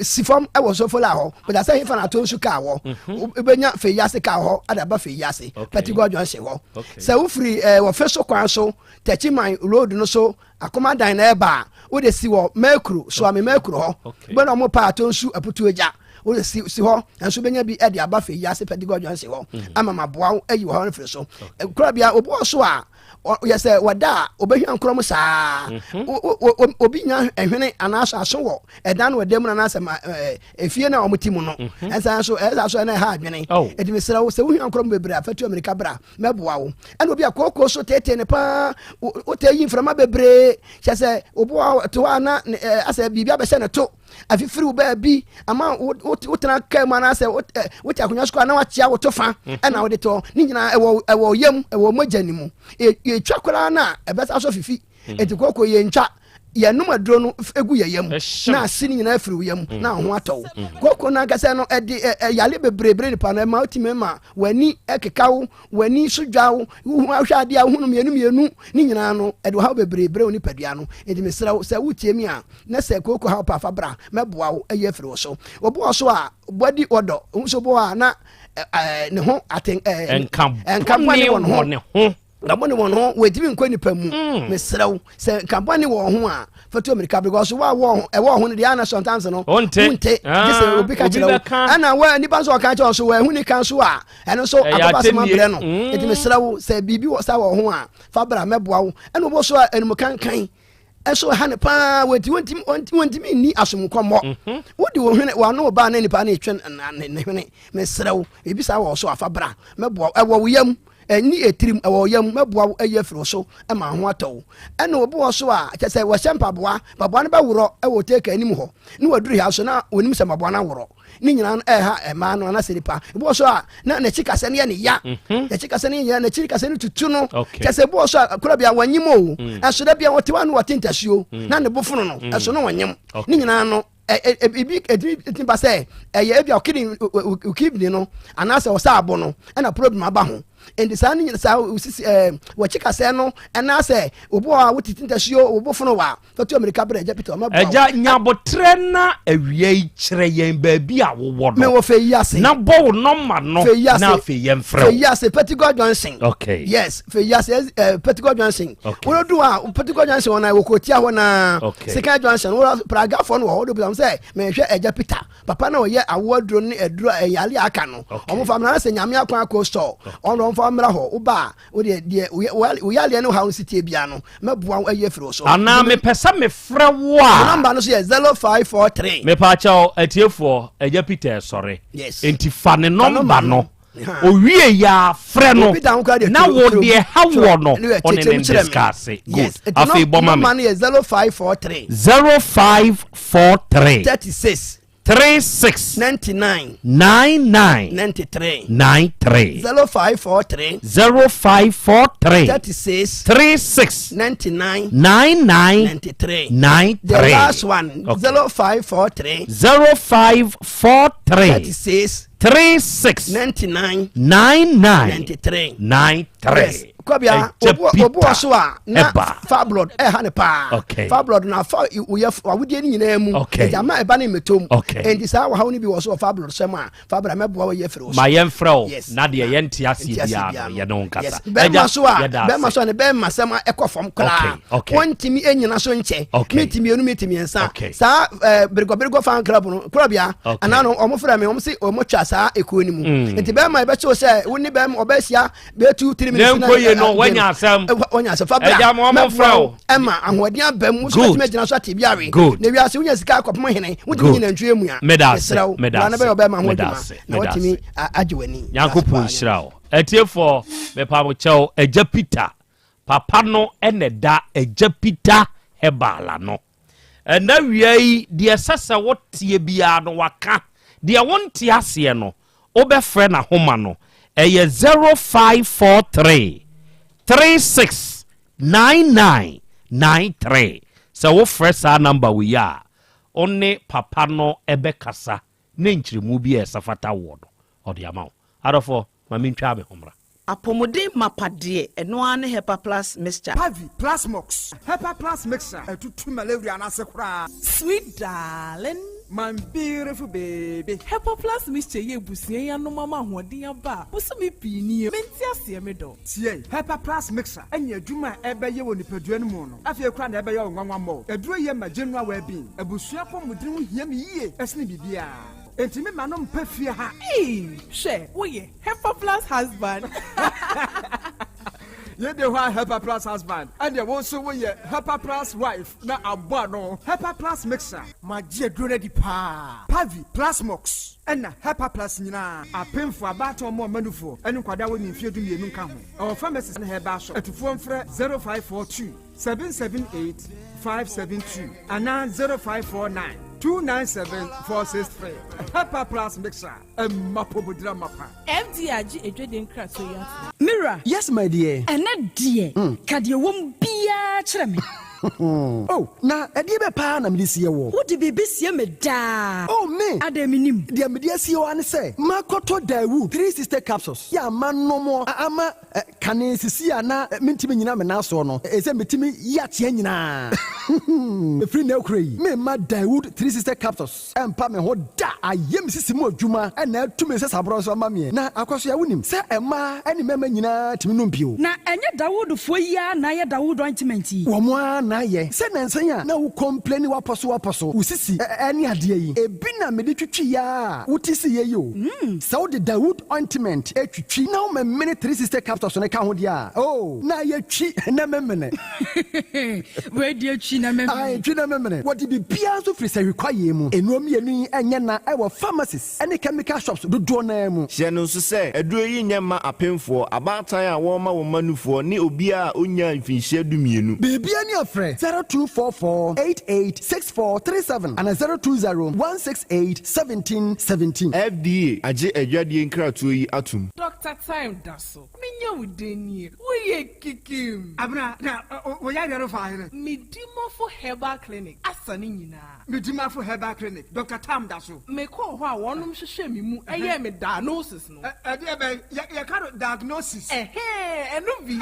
si fam wɔ Sofo line hɔ bɛda sɛ hefa na ato nso kaa wɔ wobɛnya fɛ yi ase kaa hɔ ada ba fɛ yi ase Pentecost Junction hɔ. Sɛ wofiri wɔfɛ so kwan so Tɛkyiman road no so Akomadan na ɛba a wode si wɔ Mɛkuro Soame Mɛkuro hɔ wobɛna ɔmo pa ato nsu aputu agya wode si si hɔ nso bɛnya bi de aba fɛ yi ase Pentecost Junction hɔ ama maboa wo ayi wɔ hɔ no firi so. Korabea obi wɔ so a yɛ sɛ wɔda a obɛhwia nkorɔ mu saa obi nya ɛhwene anaasɛ aso wɔ ɛdan no ɛdan mu anaasɛ efie no a wɔn ti mu no ɛnsa nso ɛsa so ɛna ɛha adwene. Ɛdi mesrɛ wo sɛ wohwia nkorɔ mu bebree a fatu Amerika bra mɛboa wo. Ɛna obi a kooko so tete ne paa wotɛ yi mframa bebree kyɛ sɛ obi wɔ te hɔ a na asɛ biribi abɛhyɛ ne to afifiri wo baabi ama wotena kaa mu anaasɛ wote akonnwa so koraa na wakyea wo to fa ɛna wode tɔ ne nyinaa ɛwɔ ɛwɔ yam ɛwɔ mogya ne mu yɛtwa koraa no a ɛbɛsa so fifi. Enti kooko yɛntwa. Yɛnom aduro no gu yɛ yam na ase no nyinaa firi wo yam mm. na ho atɔ wo. Mm. Koko no ankasa no ɛde ɛyale bebree bere nipa no ɛma wotumi ma w'ani ɛkeka wo, w'ani so dwa wo, wohu ahwɛ adeɛ a wohu no mmienu mmienu ne nyinaa no ɛde ɔhaw bebree bere wo nipadua no. Nti mesrɛ wo sɛ wotie mi a na sɛ koko haw pa fa bra mɛboa wo ayi afiri wo so. Obi wɔ so a bɔdi wɔdɔ nso bo a na ne ho aten ɛɛ nka bɔne wɔ ne ho. Nka bɔne wɔ ne ho wɔntumi nkɔ nipa mu mm. mesrɛ wo sɛ nka bɔne wɔ ho a fatu amirika because wo a ɛwɔ ho no deɛ ana sometimes no wonte gye sɛ obi ka kyerɛ wo ɛna wa nipa nso ɔka kyerɛ wo so wɔahu ne ka so a ɛno nso akɔba sɛm abrɛ no mm. nti mesrɛ wo sɛ biribi wɔ sa wɔ ho a fa bra mɛboa wo ɛna wobɔ so a animu kankan ɛso ɛha ne paa wɔnti wɔntimi wɔntimi nni asomkɔmmɔ mhm. wode wo hwene wano ba ne nipa ne etwe ne hwene mesrɛ wo ebi saa wɔ so afa bra mɛboa ɛwɔ wo yam ɛni etirim ɛwɔ wo yam mɛboa wo ayi afiri wo so ɛma ho atɔ wo ɛna obi wɔ so a kyɛ sɛ wɔhyɛ mpaboa mpaboa no bɛworɔ ɛwɔ teeka anim hɔ ne wɔduru ha so na wɔnim sɛ mpaboa no aworɔ ne nyinaa no ɛha mmaa no anaasɛ nipa ebi wɔ so a na n'akyi kasa no yɛ ne ya mhm. n'akyi kasa no yɛ n'akyi kasa no tutu no kyɛ sɛ ebi wɔ so a kura bi a wɔnyim o mm. ɛso da bi a wɔte hɔ a na wɔte ntasuo mm. na ne bo fono no mm. ɛso no wɔnyim ne nyinaa no ebi etimi etimi ba sɛ ɛyɛ ebi a ɔkidney kidney no anaasɛ ɔsa abo no ɛna problem aba ho nti saa ne nyina saa osisi ɛɛ wɔkyi kasɛ no ɛnaasɛ obi wɔ a wotete ntasuo obo fono wa Fatu amirika brɛ Agya Peter, ɔmɛboa wo. Agya, nya aboterɛ na awia yi kyerɛ yɛn baabi a wowɔ no. Mewɔ Feyi ase. Na bɔ wo nɔmba no na afei yɛmfrɛ wo. Feyi ase, Petigua Junction. Okay. Yes, Feyi ase, eh, Petigua Junction. Okay. Wodu a, Petigua Junction wɔn na wɔ Kotia hɔ na. Okay. Sekan Junction, wɔ Pragafoɔ no wɔ hɔ, wode bisa sɛ mehwɛ Agya Peter. Papa na ɔyɛ awoɔ aduro ne aduro a ɛyare aka no. Ɔmo fa mmra sɛ Nyame akwan akɔ store. Ɔno ɔmo fa mmra hɔ. Woba a, wo deɛ deɛ wo yareɛ ne haw no si tie biara no mɛboa wo ayi afiri wo so. Anaa mepɛ sɛ mefrɛ wo a. Me nɔmba no so yɛ 0543. Mepaakyɛw atiefoɔ agya Peter ɛsɔre. Yes. Enti fa ne nɔmba no. Owie yɛ a frɛ no na wo deɛ ha wɔ no ɔne ne discuss. Good. Afei bɔ ma me. Nɔmba no yɛ 0543. 0543. 36. 36. 99. 99. 93. 93. 0543. 0543. 36. 36. 99. 99. 93. 93. The last one. Okay. 0543. 0543. 36. 36. 99. 99. 93. 93. Yes. Kɔbea obi wɔ so a na fibroid ɛha ne paa fibroid na afa woyɛ awodeɛ no nyinaa mu nti ama ɛba ne mmɛtɔ mu nti saa wɔhaw no bi wɔ so wɔ fibroid sɛm a fibroid mɛboa wɔyɛ afiri wo so ma yɛmfrɛ wo na deɛ yɛnte aseɛ biara no yɛne wo nkasa bɛrima so a bɛrima so a ne bɛrima sɛm ɛkɔ fam koraa wɔntumi ɛnyina so nkyɛ meti mmienu meti mmiɛnsa saa berigɔberigɔ fan club no korabea anaa no ɔmo frɛ me ɔmo se ɔmo twa saa ekuo no mu nti bɛrima ɛbɛkyew sɛ wo ne bɛrima ɔbɛhyia bɛyɛ two three minutes na nko yi no wanya asɛm wanya asɛm fa bra ɛgya mo ɔmo frɛ wo ɛma ahoɔden aba mu so bɛtumi agyina so ate bi awe na wiase wonya sika akɔpem hene wotumi nyina ntwie mu a mesrɛ wo bra na bɛyɛ ɔbɛma ho adwuma na watumi agye w'ani. Nyankopɔn nhyira wo. Atiefoɔ mepa mo kyɛw Agya Peter papa no ɛna ɛda Agya Peter Herbal ano. Ɛna wia yi deɛ ɛsɛ sɛ woteɛ biara no waka deɛ wonte aseɛ no wobɛfrɛ n'ahoma no ɛyɛ 0543 36 99 93 sɛ wofrɛ saa namba wei a wo ne papa no ɛbɛkasa ne nkyerɛmu bi a ɛsɛ fata woɔ no ɔde ama wo. Adɔfoɔ ma mentwaa me ho mmra. Apɔmuden mapa deɛ, ɛno ara ne Hepa Plus Mixture. Pavi, Plasmox, Hepa Plus Mixture ɛtutu malaria no ase koraa. Sweet darling. My beautiful baby. Hepa Plus Mixture yɛ abusua yi anom ama ahoɔden aba a bosome pii nie. Mente aseɛ me dɔ. Tie! Hepa Plus Mixture ɛne adwuma a ɛbɛyɛ wɔ nipadua no mu no afei koraa na ɛbɛyɛ wo nwanwa mmɔɔ. Aduro yɛ ma general well-being. Abusua apɔmuden ho hia me yie ɛsene biribiara. Enti me ma no mpɛ fie ha. Eii hwɛ woyɛ Hepa plus husband. Yei de hɔ a Hepa plus husband ɛneɛ wo nso wo yɛ Hepa plus wife na abɔ ano. Hepa plus mixer. Magye aduro no adi paa. Pavi, Plasmox ɛna Hepa plus nyinaa. Apemfoɔ, abaatan ɔmo ɔma nufoɔ ɛne nkwadaa a wɔnni mfeɛ 12 nka ho. Ɛwɔ pharmacies ne herbal shop. Atufoɔ mfrɛ 0542 778 572 anaa 0549 297 463. Hepa plus mixer. Ɛmma pomodira mapa. FDA agye adwadie nkratoɔ yi atom. Me wura. Yes my dear. Ɛnɛ deɛ, ka deɛ ɛwɔ mu biara kyerɛ me. Oh, na ɛdeɛ bɛ paa na mede sie woɔ? Wode biribi sie me daa. Oh, me! Adɛn mennim? Deɛ mede asie wo ara ne sɛ, makɔtɔ Daewoo 360 capsules yi a manom ama kane sisi a na mentumi nnyina me nan soɔ no, ɛsɛ metumi yi akyea nyinaa. Ɛfiri nnɛ rekora yi, meremma Daewoo 360 capsules Ɛmpa me ho da! Ayɛ me sisi mu adwuma na atu me nsasaborɔ nso ama meɛ. Na Akwasoa, wonim sɛ mmaa ne mmarima nyinaa tumi nom bio? Na ɛnyɛ Dawoodfoɔ yi ara na ayɛ Dawood ointment yi? Wɔn ara na ayɛ. Sɛ nnansa yi a na wo complaini w'apɔso w'apɔso, wo sisi ne adeɛ yi, ebi na mede twitwiiɛ ara a wote siiɛ yi o. Sɛ wode Dawood ointment twitwi na womemene 360 capsules no ka ho deɛ a, oh, na ayɛ twi na memene. Wei deɛ twi na memene. Ae, twi na memene. Wɔde biribiara nso firi sahwi kwaeɛ mu. Nnuro mmienu yi nyɛ na wɔ pharmacies ne chemical shops dodoɔ no ara mu. Hyɛ no nso sɛ, aduro yi nyɛ mma apemfoɔ, abaatan a wɔrema wɔn mma nufoɔ ne obiara a ɔnnyaa mfinhyia dumienu. Biribiara ni a frɛ 0244 88 64 37 anaa 020 168 17 17. FDA agye adwadie nkratoɔ yi atom. Doctor Time da so. Menya wo dɛn nie? Woyɛ kikim. Abena, na wo yareɛ no faa hene? Medimafo Herbal Clinic asa ne nyinaa. Medimafo Herbal Clinic, Doctor Tam da so. Mekɔɔ hɔ a wɔnom hwehwɛɛ me mu yɛɛ me diagnosis no. Ɛdeɛ bɛn? Yɛka no diagnosis. Ɛhɛɛ, ɛno bi.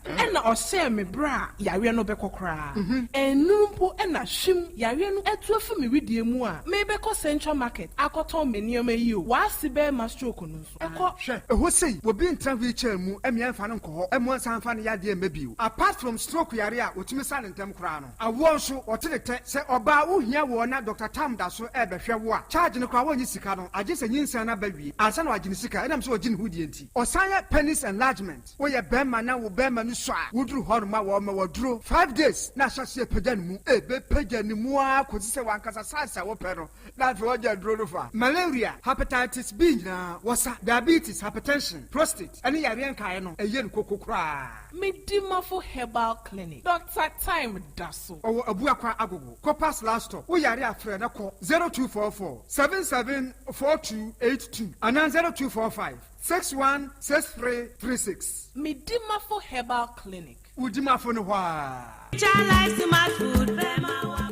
Ɛna ɔhyɛɛ me berɛ a yareɛ no bɛkɔ koraa. Ɛnnuru mpo na hwim, yareɛ no atu afi me wedeɛ mu a merebɛkɔ Central Market akɔtɔn me nneɛma yi o, w'ase bɛrima stroke no nso ɛkɔ. Hwɛ, ɛhɔ sei, obi ntra wheelchair mu mmea mfa no nkɔ hɔ mmoa nsan mfa ne yadeɛ mma bio. Apart from stroke yareɛ a wɔtumi sa no ntɛm koraa no, awoɔ nso, wɔte ne tɛ. Sɛ ɔbaa wohia woɔ na Doctor Tam da so rebɛhwɛ wo a, charge no koraa wɔnnye sika no, agye sɛ nyinsɛn no aba wie ansa na wɔagye ne sika ɛnam sɛ ɔgye ne ho die nti. Ɔsan yɛ penis enlargement. Woyɛ bɛɛma na wo bɛɛma no sua a, woduru hɔ nom a wɔma wo aduro 5 days na ahyɛ aseɛ pagya ne mu. Ɛbɛpagya ne mu ara kɔsi sɛ w'ankasa size a wopɛ no na afei wagya aduro no fa. Malaria, Hepatitis B nyinaa wɔsa, Diabetes, Hypertension, Prostate ɛne yareɛ nkaeɛ no ɛyɛ no koko koraa. Medimafo Herbal Clinic, Doctor Time da so. Ɔwɔ Abuakwa Agogo, Copas last stop. Wo yare a frɛ na kɔ 0244 77 4282 anaa 0245. 616336. Medimafo Herbal Clinic. Wo dimafo no hɔ aa.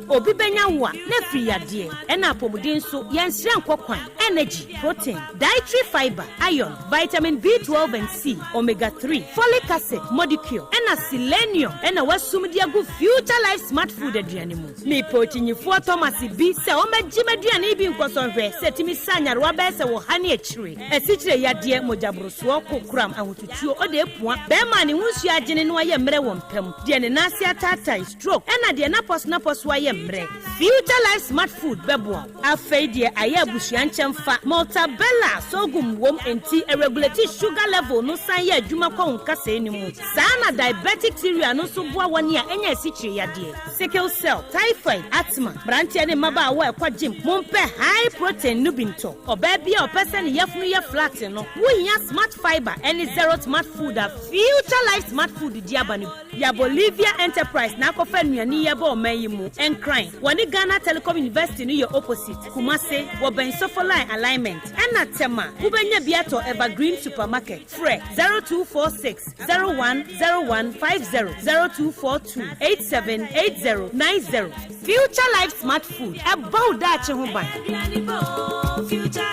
Obi bɛnya wo a, na afiri yadeɛ, ɛna apɔmuden nso, yɛnsrɛ nkɔ kwan, energy, protein, dietary fibre, iron, vitamin B12 and C, omega 3, folic acid, modicure, ɛna selenium ɛna wasum de agu Future Life Smart Food aduane mu. Mepɛ okyinyifoɔ Thomas bi sɛ ɔmmɛgye m'aduane yi bi nkɔsɔ nhwɛ sɛ ɛtumi sa nyarewa bɛyɛ sɛ ɔha ne akyire, asikyire yadeɛ, mogyaborosoɔ, kokoram, ahotutuo, ɔde apua, bɛrima a ne ho nsuo agyene na wayɛ mmerɛ wɔ mpa mu, deɛ ne nan ase ataatae, stroke, ɛna deɛ n'apɔso-n'apɔso ayɛ mmerɛ. Future Life Smart Food bɛboa wo. Afei deɛ ayɛ abusua nkyɛmfa, Maltabella sorghum wom enti ɛregulate sugar level no san yɛ adwuma kɔ wo nkasɛɛ no mu. Saa ara na diabetic cereal no nso boa wɔn a anya asikyire yadeɛ, sickle cell, typhoid, asthma. Mmeranteɛ ne mmabaawa a ɛkɔ gym, mompɛ high protein no bi ntɔ. Ɔbaa bi a ɔpɛ sɛ ne yafunu yɛ flat no, wohia Smart Fibre ne Zero Smart Food a Future Life Smart Food de aba no bi. Ya Bolivia Enterprise na akɔfa nnuane yi aba ɔman yi mu. Nkran, wɔne Ghana Telecom University no yɛ opposite. Kumase, wɔbɛn Sofoline Alignment. Ɛna Tema, wobɛnya bi atɔ Evergreen Supermarket. Frɛ 0246 01 01 50, 0242 87 80 90. Future Life Smart Food, ɛbɔ wo daakye ho ban.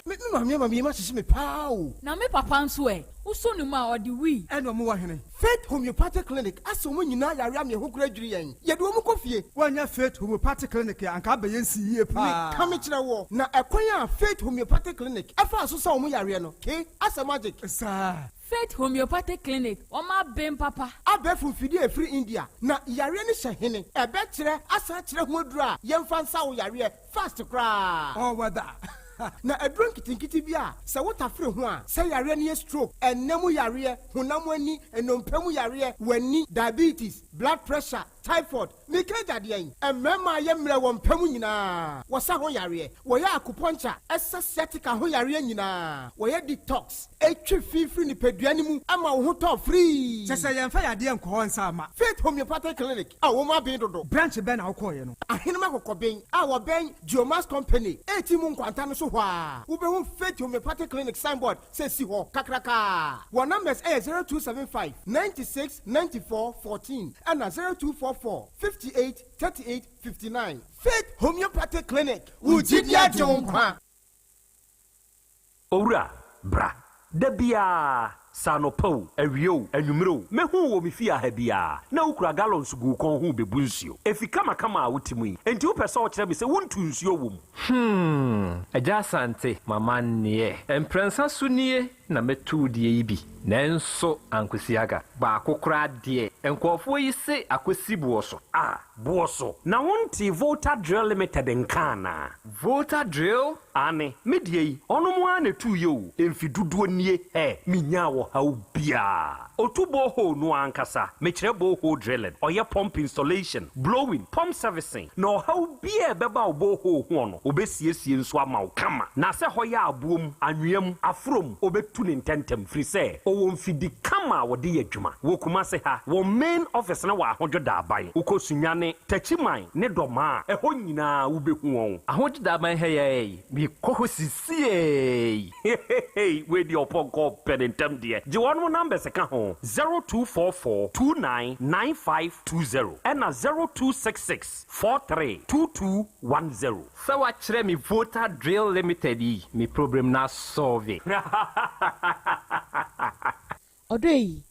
Me maame ama me yam ahyehye me paa o. Na me papa nso ɛ? Wosɔ ne mu a, ɔde wii. Ɛna ɔmo wɔ hene? Faith Homeopathic Clinic asɛ ɔmo nyinaa yare ama ɛho koraa dwiri yɛn. Yɛde ɔmo kɔ fie. Woannya Faith Homeopathic Clinic a, anka abɛyɛ nsi yie paa. Meka mekyerɛ woɔ, na ɛkwan a Faith Homeopathic Clinic faa so sa ɔmo yareɛ no, ke, asɛ magic. Saa. Faith Homeopathic Clinic, wɔn aben papa. Abɛɛfo mfidie a ɛfiri India, na yareɛ no hyɛ hene? Ɛbɛkyerɛ asan akyerɛ ho aduro a yɛmfa nsa wo yareɛ fast koraa. All weather. Na aduro nketenkete bi a sɛ wo tafere ho a, sɛ yareɛ no yɛ stroke, ɛnna mu yareɛ, honam ani, nnompe mu yareɛ, w'ani, diabetes, blood pressure, typhoid, Mika agya deɛn? Mmarima a yɛ mmerɛ wɔ mpa mu nyinaa, wɔsa ho yareɛ. Wɔyɛ akupɔnkya, ɛsa sciatica ho yareɛ nyinaa. Wɔyɛ detox, ɛtwe fi firi nipadua no mu ma wo ho tɔ firii. Kyɛ sɛ yɛnfa yadeɛ nkɔ hɔ nsa mma. Faith Homeopathic Clinic a wɔn aben dodo. Branch bɛn na wokɔeɛ no? Ahenem Akokɔben a wɔbɛn Geomax Company, ɛti mu nkwanta no so. so hɔ ara, wobɛhu Faith Homeopathic Clinic signboard sɛ si hɔ kakrakaa. Wɔn numbers yɛ 0275 96 94 14 ɛna 0244 58 38 59. Faith Homeopathic Clinic, wo gyidi agye wo nkwa. Owura, bra. Da biara, sɛ anɔpa o, awia o, anwummere o, mɛhu wo wɔ me fie ha biara, na wokura gallons gu wo kɔn ho rebebu nsuo. Efi kamakama a wote mu yi, enti wopɛ sɛ wokyerɛ me sɛ wontu nsuo wɔ mu? Hmm, Agya Asante, m'amanneɛ. Mprɛnsa so nie na mɛtu wo deɛ yi bi, nanso ankosi aga. Baako koraa deɛ, nkurɔfoɔ yi se akɔsi boɔ so. Ah, boɔ so. Na wontee Volta Drill Limited nka anaa? Volta Drill? Aane, me deɛ yi, ɔnom ara na ɛtuiɛ o, mfe dodoɔ nie, hɛ, menyaa ɔhaw biara. Ɔtu borehole no ara ankasa, mekyerɛ borehole drilling, ɔyɛ pump installation, blowing, pump servicing, na ɔhaw biara a ɛbɛba wo borehole hoɔ no, ɔbɛsiesie nso ama wo kama. Na sɛ hɔ yɛ aboɔ mu, anwea mu, aforɔ mu, ɔbɛtu no ntɛntɛm, firi sɛ ɔwɔ mfidi kama a wɔde yɛ adwuma. Wɔ Kumase ha, wɔn main office no wɔ Ahodwo Daaban. Wokɔ Sunyani, Takyiman ne Dɔmaa a, ɛhɔ nyinaa wobɛhu wɔn. Ahodwo Daaban ha yi ara yi, mekɔ hɔ sisiei. Heheheey wei deɛ ɔpɔnkɔ pɛ ne ntɛm deɛ gye wɔnom numbers ka ho 0244 29 9520 ɛna 0266 43 2210. Sɛ wakyerɛ me Volta Drill Limited yi me problem no asɔlve. Ɔdɔ yi,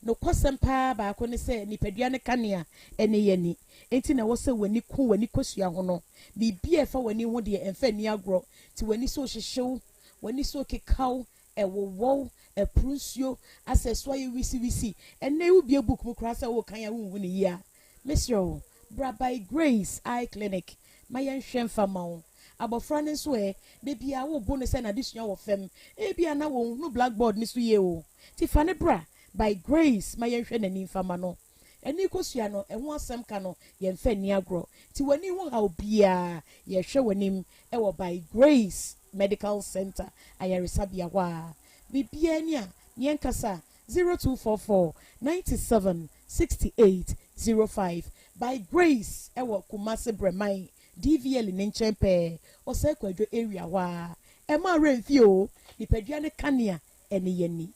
nokwasɛm paa baako ne sɛ nipadua no kanea ne yɛn ani. Enti na ɛwɔ sɛ w'ani ku w'ani kosua ho no. Biribi a ɛfa w'ani ho deɛ, ɛmfa nni agorɔ. Nti w'ani so rehyehye wo, w'ani so rekeka wo, ɛwowɔ wo, ɛporo nsuo, asɛ ɛso ayɛ wisiwisi. Ɛnnɛ yi wobue book mu koraa sɛ worekan a wonhu no yie a, mesrɛ wo, bra By Grace Eye Clinic ma yɛnhwɛ mfa mma wo. Abɔfra no nso ɛ, da biara wobo no sɛ n'adesua wɔ fam. Ebia na ɔnhunu blackboard no so yie o. Nti fa no bra By Grace ma yɛnhwɛ n'ani mfa mma no. Ani kosua no, ɛho asɛm ka no, yɛmfa nni agorɔ. Nti w'ani ho haw biara, yɛhwɛ w'anim wɔ By Grace Medical Centre ayaresabea hɔ a. Biribiara ni a, yɛnkasa 0244 97 68 05. By Grace wɔ Kumasi Brɛman DVL ne nkyɛn pɛɛ, Osei Kwadwo area hɔ ara. Ɛmma wo werɛ mfi o, nipadua no kanea ne yɛn ani.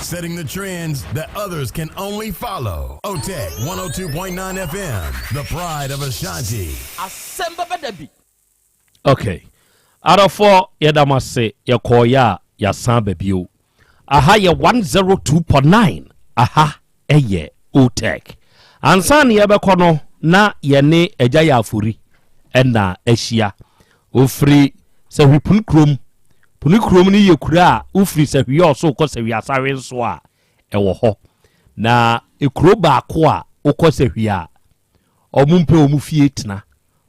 Setting the trends that others can only follow. OTEC 102.9 FM, the pride of Ashanti. Asɛm bɛba da bi. Ok adɔfoɔ yɛda mo ase yɛkɔɔeɛ a yɛasan aba bio aha yɛ 102.9 aha ɛyɛ otec ansa ne yɛbɛkɔ no na yɛne agya yɛ afori ɛna ahyia ofiri sahwi puni kurom puni kurom no yɛ kuro a wofiri sahwi yɛ ɔso kɔ sahwi asawe nso a ɛwɔ hɔ na ekuro baako a wokɔ sahwi a wɔn mpɛ wɔn fie tena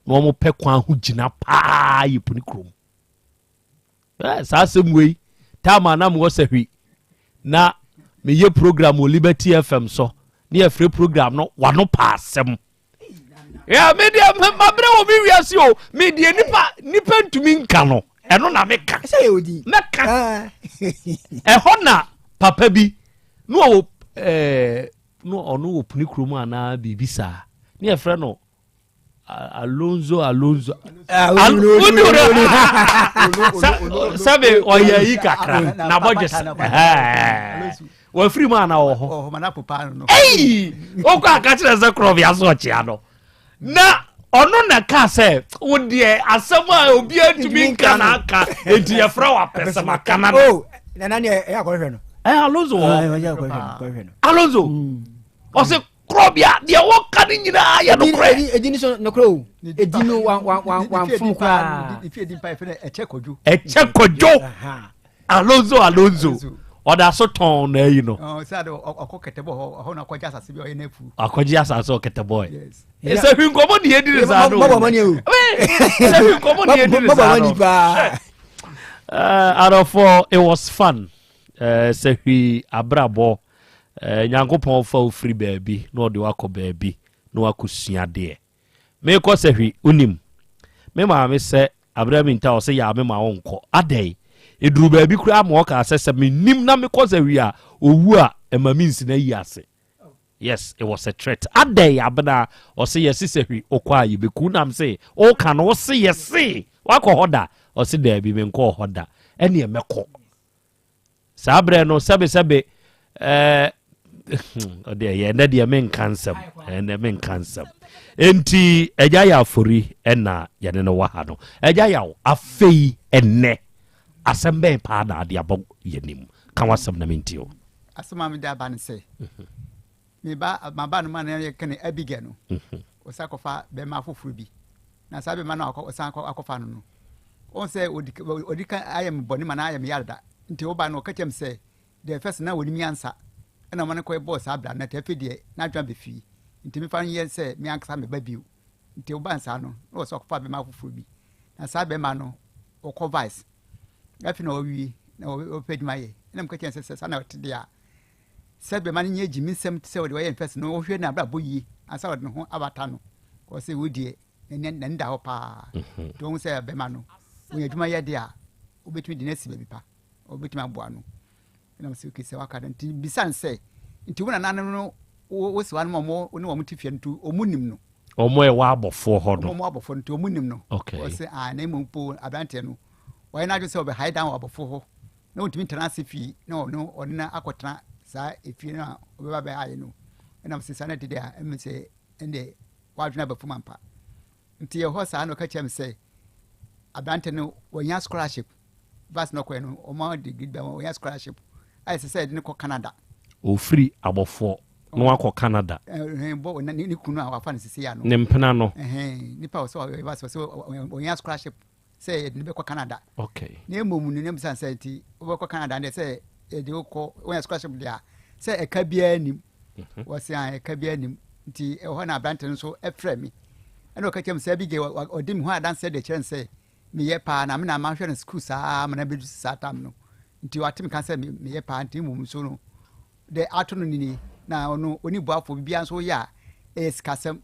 na wɔn pɛ kwan ho gyina paa yɛ puni kurom ɛɛ saa asɛm wei taama na mewɔ sahwi na meyɛ program wɔ liberty fm so ne yɛfrɛ program no wano pa asɛm yɛ me deɛ mabrɛ wɔ me wiase o me deɛ nipa nipa ntumi nka no ɛno na meka mɛka ah. ɛhɔ na papa bi na ɔwɔ ɛɛ na ɔno wɔ puni kurom anaa biribi saa ne yɛfrɛ no alonzo alonzo ah, sɛbe ɔyɛ yi kakra na bɔdwe sɛ wafiri mu ana wɔ hɔ ei wokɔ aka kyerɛ sɛ korɔbea so ɔkyea no na ɔno na ka sɛ wo deɛ asɛm a obiara ntumi nka na aka enti yɛfrɛ wo apɛsɛm aka na oh, nana ne ɛyɛ akɔhwɛ no ɛ alonso wɔ alonso ɔse korɔbea deɛ wɔka no nyinaa yɛ nokorɛ ɛdi ni so nokorɛ o ɛdi no wamfom koraa ɛkyɛ kɔdwo Alonso Alonso ɔda so tɔn na ayi no. Akɔgye asase wɔ kɛtɛbɔ yɛ. Sɛ hwi nkɔmɔ ni edi ne saa no. Sɛ hwi nkɔmɔ ni edi ne saa no. Adɔfo it was fun. Sɛ hwi abrabɔ Nyankopɔn fa ofiri baabi na ɔde wakɔ baabi na wakɔ sua adeɛ. Mekɔ sɛ hwi wonim me maame sɛ Abena Minta ɔsɛ yaa me ma wo nkɔ adɛn ɛduru baabi koraa ma ɔkaa sɛ sɛ menim na mekɔ sɛ hwi a owu a ɛma me nsi na yi ase yes it was a threat adɛn Abena ɔsɛ yɛse sɛ hwi okɔ a yɛbɛku nam se woka no wose yɛse wakɔ hɔ da. Ɔse daabi menkɔɔ hɔ da. Ɛneɛ mɛkɔ. Saa berɛ no sɛbesɛbe ɛɛ ɔde ɛyɛ ɛnɛ deɛ menka nsɛm ɛnɛ menka nsɛm enti agya yɛ afori ɛna yɛne no wɔ ha no agya yaw afei ɛnɛ asɛm bɛn paa na ade abɔ yɛnim ka w'asɛm na mentie o. Asɛm a mede aba ne sɛ meba maba no ma na yɛka no Abigail no ɔsan kɔfa bɛrima foforɔ bi na saa bɛrima no a ɔsan akɔfa no no ɔn sɛ ɔdi kan ayɛ me bɔne ma na ayɛ me yareda nti ɔba no ɔka kyerɛ me sɛ deɛ fɛs na wɔnim nyansa ɛna ɔma no kɔ bɔɔ saa bra no na afei deɛ n'adwene abɛfie nti mefa no yɛ sɛ me ankasa meba bio nti ɔba nsaa no na ɔsɛ ɔkɔfa bɛrima foforɔ bi na saa bɛrima no ɔkɔ vice afei na ɔwie na ɔpɛ adwuma yɛ ɛna meka kyerɛ sɛ sɛ saa na ɔte deɛ a Sɛ bɛma no nyɛ gyimisɛm te sɛ ɔde ɔyɛ mfɛs no, ɔhwɛ n'abrabɔ yie ansa ɔde ne ho abata no. Ɔsɛ wei deɛ n'ani n'ani da hɔ paa. Mhm. Nti ɔhu sɛ bɛma no ɔnya adwuma yɛ de a, wobɛtumi de no asi baabi pa. Wobɛtumi aboa no. Ɛna ɔsɛ okay sɛ waka no. Nti bisa no sɛ, nti wo nananom no wo sewa no ma ɔmo ne wɔn te fie no nti ɔmo nim no? Ɔmo a ɛwɔ abɔfoɔ hɔ no. Ɔmo abɔfoɔ no nti ɔmo nim no. Okay. Ɔsɛ ah na mmom mpo aberanteɛ no ɔyɛ n'adwene sɛ ɔbɛhae dan wɔ abɔfoɔ hɔ. na ɔntumi ntena ase fie na ɔno ɔne no akɔtena saa efie no a ɔbɛba bɛhae no ɛnam sɛ saa na ɛte deɛ a ɛmu sɛ ɛnde wadwene aba fam ampa nti ɛhɔ saa na ɔka kyerɛ me sɛ aberante no wɔnya scholarship vas na ɔkɔɛ no ɔma degree bɛ wɔnya scholarship a ɛsɛ sɛ ɛde no kɔ Canada. Ɔfiri abɔfoɔ na wakɔ Canada. Bɔ ne kunu a wafa no sisi ya no. Ne mpena no. Nipa ɔsɛ ɔsɛ ɔnya scholarship sɛ yɛde no bɛkɔ Canada. Okay. Na mmom no, na bisa sɛ nti wobɛkɔ Canada deɛ sɛ yɛde wokɔ wonya scholarship deɛ a sɛ ɛka biara nim. Mhm. Wɔse a ɛka biara nim. Nti ɛwɔ hɔ na aberante no nso ɛfrɛ me. Ɛna ɔka kyerɛ me sɛ Abigail ɔde me ho adanseɛ de kyerɛ no sɛ meyɛ paa na me na mahwɛ no sukuu saa ma na bɛdu saa tam no. Nti wate me ka sɛ meyɛ paa nti mmom nso no de ato no nini na ɔno ɔni boafoɔ biribiara nso woyɛ a ɛyɛ sikasɛm.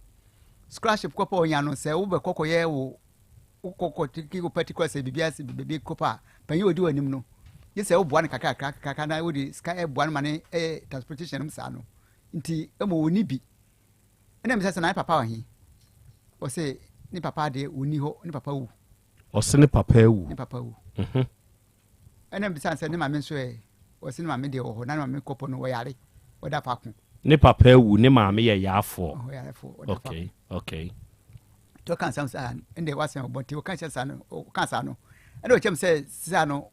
Scholarship kɔpɔ ɔnya no sɛ wobɛkɔ kɔyɛ wo Wokɔ kɔ tiki wo particular sɛ biribi ase baabi kɔ pa a, panyin a odi w'anim no, gye sɛ woboa no kakrakra kakrakra na wode sika ɛboa no ma ne ɛyɛ transportation nom saa no. Nti ɛmu wɔnni bi. Ɛna mbisa sɛ na ne papa wɔ he? Ɔse ne papa deɛ ɔnni hɔ, ne papa wu. Ɔse ne papa awu. Ne papa wu. Mhm. Ɛna mbisa sɛ ne maame nso ɛ? Ɔse ne maame deɛ wɔ hɔ, na ne maame kɔpɔ no ɔyare, ɔda faako. Ne papa awu, ne maame yɛ yaafoɔ. Ɔyarefoɔ, ɔda faako. Okay, okay. Nti ɔka nsɛm saa ɛnde wasɛn ɔbɔ nti ɔka kyerɛ saa no ɔka saa no ɛna ɔkyɛm sɛ saa no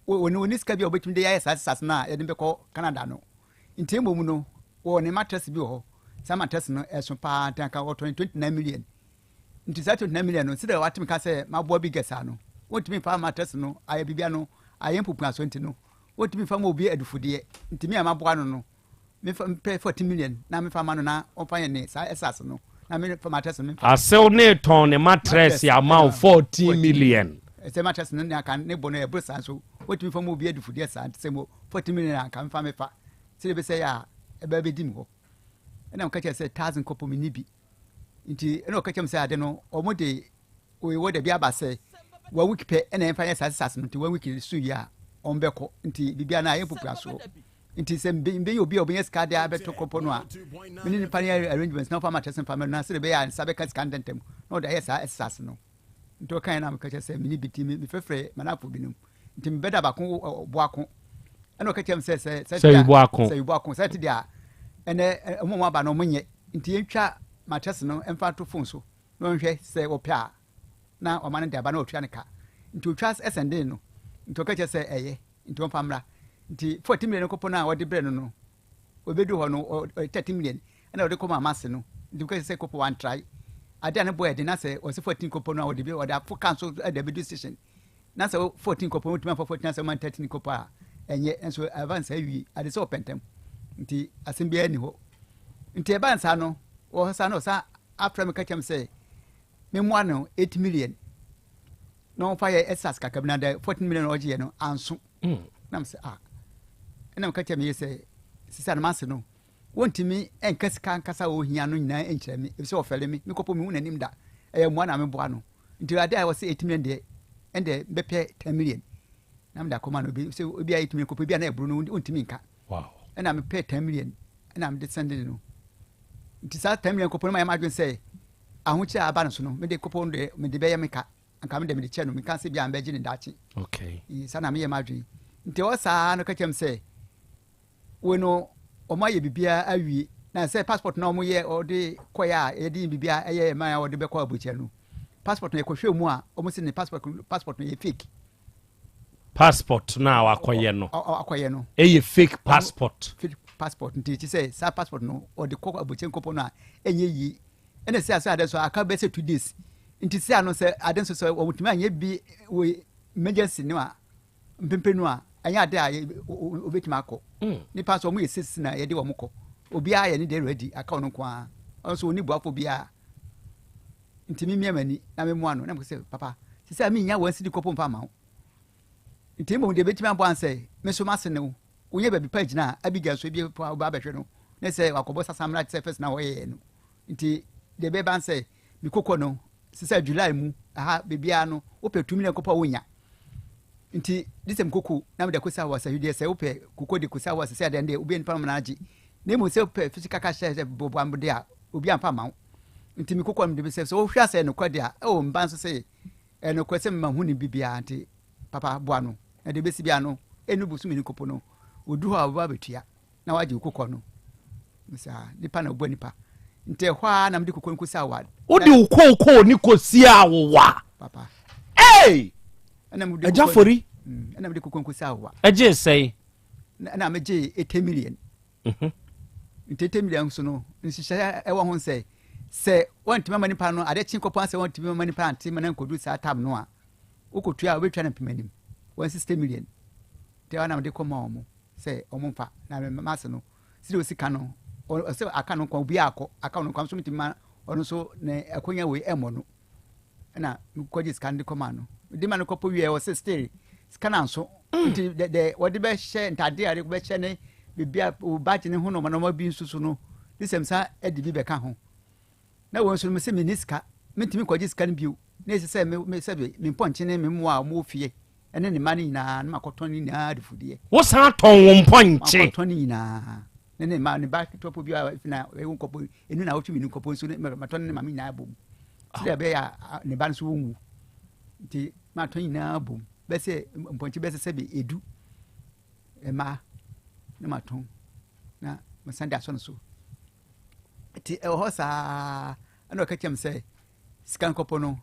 wɔne wɔne sika bi a wɔbɛtumi de ayɛ saa sase no a yɛde bɛkɔ Canada no nti mmom no wɔ ne matress bi wɔ hɔ saa matress no ɛso paa nti anka wɔtɔ no 29 million nti saa 29 million no sɛdeɛ watumi ka sɛ maboa bi gɛ saa no wɔntumi mfa matress no ayɛ biribia no ayɛ mpupuaso nti no wɔntumi mfa ma obi adufudeɛ nti me a maboa no no Mefa mpɛ 40 million na mefa ma no na ɔmfa yɛ ne saa ɛsase no na mefa matress no mefa. Asew ne tɔn ne matress ama wo 14 million. Ɛsɛ matress no ne aka ne bɔ no ɛboro saa nso wɔtumi fa ma obi adufudeɛ saa nti sɛ mo 40 million anka mefa mefa sɛdeɛ ɛbɛsɛ yɛ a ɛbɛba bɛdi me hɔ ɛna ɔka kyerɛ sɛ thousand kɔpɔ menni bi nti ɛna ɔka kyerɛ me sɛ ade no wɔn de Wɔ da bi aba sɛ one week pɛ ɛna yɛmfa nyɛ saa sesase no nti one week so wie a wɔn bɛkɔ nti biribiara no ayɛ mpopura soɔ nti sɛ mbɛyɛ obi a ɔbɛnya sika de abɛto kɔpɔ no a mene nipa no yɛ arrangements na ɔfa ma kyerɛ sɛ mfa mɛ no sɛdeɛ ɛbɛyɛ a nsa bɛka sika ntɛntɛm na ɔde ayɛ saa exercise no nti ɔkaeɛ na meka kyerɛ sɛ mene bi nti mefrɛfrɛ manafo binom nti mebɛda baako boako ɛna ɔka kyerɛ me sɛ sɛ sɛ sɛ sɛ boako sɛ te deɛ a ɛnɛ ɔmo ɔmo aba no ɔmo nyɛ nti yɛntwa matress no mfa to phone so na ɔnhwɛ sɛ ɔpɛ a na ɔma no de aba na ɔtua no ka nti ɔtwa sɛndee no nti ɔka kyerɛ sɛ ɛyɛ nti ɔmfa mmra nti 40 million kɔpɔ no a ɔde brɛ no no ɔbɛdu hɔ no 30 million ɛna ɔde kɔma amase no nti ɔka kyerɛ sɛ kɔpɔ wantrae ade a ne bɔ ɛden na sɛ ɔsɛ 14 kɔpɔ no a ɔde bi ɔde afo ka nso ɛde abɛdu station na sɛ 14 kɔpɔ no wotumi afa 14 asɛ ɔma 13 kɔpɔ a ɛnyɛ nso ɛba nsa awie ade sɛ ɔpɛntɛm nti asɛm biara ni hɔ nti ɛba nsa no wɔ sa no ɔsa afrɛ me ka kyerɛ me sɛ memmoa no 8 million na ɔmfa yɛ exercise kakra bi na dɛ 14 million ɔgye yɛ no anso mm. na me sɛ ah ɛna meka kyerɛ me yɛ sɛ sisa no mase no wɔntumi nka sika ankasa a ɔhia no nyinaa nkyerɛ me ɛfisɛ ɔfɛle me mekɔpɔ mehu n'anim da ɛyɛ mmoa na meboa no nti ade a wɔsɛ 8 million deɛ ɛnde bɛpɛ 10 million na mede akɔma no sɛ obi a 8 million kɔpɔ bi a na ɛboro no wɔntumi nka ɛna mepɛ 10 million ɛna mede sɛnde no Nti saa 10 million kɔpɔ no mayɛ m'adwene sɛ ahokyere a aba no so no mede kɔpɔ no deɛ mede bɛyɛ me ka. anka me deɛ mede kyɛ no, menka sɛ bia mebɛgye no daakye. Okay. Saa na meyɛ m'adwene. Nti ɛwɔ saa no ka kyerɛ me sɛ, wei no wɔn ayɛ biribiara awie na sɛ passport na wɔn yɛ ɔde kɔɛ a yɛde biribiara ɛyɛ ɛman a wɔde bɛkɔ aburokyerɛ no passport no yɛkɔhwɛ mu a wɔn sɛ ne passport passport no yɛ fake. Passport no a wakɔyɛ no akɔyɛ no ɛyɛ fake passport. Fake passport nti ti sɛ saa passport no ɔde kɔ aburokyerɛ nkɔpɔ no a ɛnyɛ yie ɛna sɛ asɛ ade so aka bɛ sɛ 2 days nti sɛ ano sɛ ade nso sɛ wɔn tumi anyɛ bi wɔ emergency no a mpempe no a ɛnyɛ ade a obetumi akɔ. Nipa nso wɔn yɛ six na yɛde wɔn kɔ, obiara yɛ ne deɛ ready aka ɔno nko ara, ɔno nso ɔni buafo biara nti mi mia m'ani na mi mua no na mi sɛ papa sisi a mi nya wɔn sidi kɔpɔ nfa ama wo nti mmom deɛ ebetumi abɔ ansɛ mi nso ma se ne wo wonyɛ baabi pa gyina a Abigail nso ebi pa ɔba abɛhwɛ no ne sɛ wakɔbɔ sasamra te sɛ fɛs na wɔyɛ no nti deɛ ɛbɛba nsɛ mi kokɔ no sisi a July mu aha beebiara no wopɛ tumi na nkɔpɔ a wonya nti de sɛ mekoko na mede akɔsi awɔ sɛ hwedeɛ sɛ wopɛ koko de kɔsi awɔ sɛ sɛ adeɛ deɛ obi nipa no agye na mmom sɛ wopɛ physical cash sɛ sɛ boboa mo de a obi amfa ma wo nti mekoko no mede sɛ sɛ wohwɛ asɛ nokorɛ de a ɛwɔ mba nso sɛ ɛnokorɛ sɛ mema hu ne bibiara nti papa boa no na deɛ bɛsi biara no ɛnu bosome ne kopo no ɔduru hɔ a wɔbɛba abɛtua na wagye wo kokɔ no. Saa nipa na ɔbɔ nipa nti ɛhɔ ara na mede kokɔ no kɔsi awa. Wode wo kookoo ne kɔsi awowa. Papa. Hey! Agya fori. Ɛna mede kokɔ no kɔsi awowa. Ɛgye sɛn? Ɛna megye 80 million. Nti 80 million nso no nhyehyɛ ɛwɔ ho sɛ sɛ wɔntumi ama nipa no ade kye kɔpɔn sɛ wɔntumi ama nipa ante ma no nkɔdu saa tam no a wokɔtua a wobɛtwa no mpem anim 160 million nti ɛhɔ na mede kɔma wɔn sɛ wɔn mfa na mase no sɛdeɛ ɔsi ka no ɔsɛ aka no nkwa obiara akɔ aka no nkwa nso metumi ma ɔno nso ne akonya wei ɛmmɔ no ɛna mekɔgye sika no de kɔma no de ma no kɔpɔ wie ɔsɛ still sika no anso mm. nti dɛ wɔde bɛhyɛ ntadeɛ a wɔde bɛhyɛ ne biribi a baagye ne ho nɔɔma nɔɔma bi nso so no de sɛm sa de bi bɛka ho na wɔn nso no mesɛ menni sika mentumi nkɔgye sika no bio na ɛsɛ sɛ me sɛ me mpɔnkye ne me mmoa a wɔwɔ fie ɛne ne mma no nyinaa na makɔtɔn ne nyinaa adefudeɛ. Wosan tɔn wo mpɔnkye? Makɔtɔn ne nyinaa ne ne mma ne ba ketewa po bi a efi na ɛwɔ nkɔpɔ enu na awotwe mmienu nkɔpɔ nso ne matɔn ne maame nyinaa bom sɛdeɛ ɛbɛyɛ a ne ba nso wɔnwu nti matɔn nyinaa bom bɛsɛ mpɔnkye bɛsɛ sɛ bi edu mmaa na matɔn na masan de asɔ no so nti ɛwɔ hɔ saa ɛna ɔka kyerɛ me sɛ sika nkɔpɔ no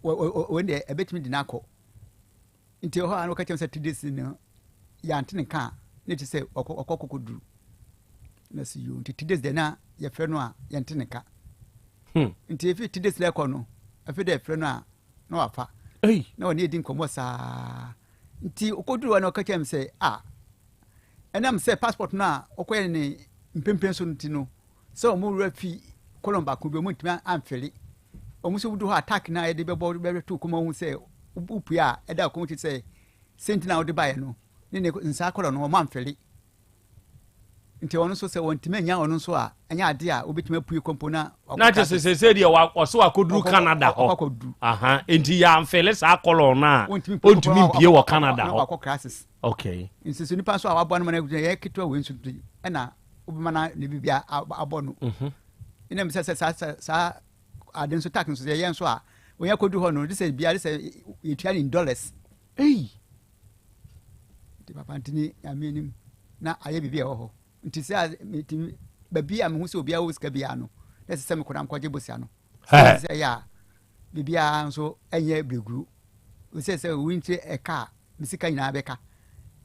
wɔn deɛ ɛbɛtumi de no akɔ nti ɛhɔ a na wɔka kyerɛ sɛ 2 days no yɛante ne nka a ne ti sɛ ɔkɔ ɔkɔ kɔkɔ duru na si yoo nti 2 days deɛ na yɛfrɛ no a yɛnte ne nka Nti efi 2 days na ɛkɔ no afei deɛ yɛfrɛ no a na wafa na wɔne yɛdi nkɔmmɔ saa nti ɔkɔduru hɔ na ɔka kyerɛ me sɛ a ɛnam sɛ passport no a ɔkɔyɛ ne mpempem so no ti no sɛ wɔn werɛ fi column baako bi wɔn ntumi amfele wɔn nso wodu hɔ attack na yɛde bɛbɔ bɛto kɔn ho sɛ wopue a ɛda kɔn ti sɛ senti na wɔde baeɛ no ne ne nsa column no wɔn amfele nti ɔno nso sɛ wɔntumi anya ɔno nso a ɛnyɛ ade a wobɛtumi apue kɔmpo na na kyɛ sɛ sɛ deɛ ɔsɛ wakɔduru Canada hɔ aha nti yɛamfele saa column no a ɔntumi mpie wɔ Canada hɔ wakɔ classes okay nti so nipa nso a waboa no ma no yɛ ketewa wei nso ɛna wobɛma no ne biribi abɔ no ɛna mesɛ sɛ saa saa ade nso tax nso yɛyɛ nso a wɔnyɛ kɔdu hɔ no de sɛ bia de sɛ yɛtua ne in dollars ei nti papa nti ne nyame anim na ayɛ biribi a ɛwɔ hɔ nti sɛ metumi baabi a mehu sɛ obiara wɔ sika biara no na ɛsɛ sɛ mekɔ na mekɔgye bosia no sɛ ɛyɛ a biribiara nso ɛnyɛ bereguru sɛ sɛ owi nti ɛka a me sika nyinaa bɛka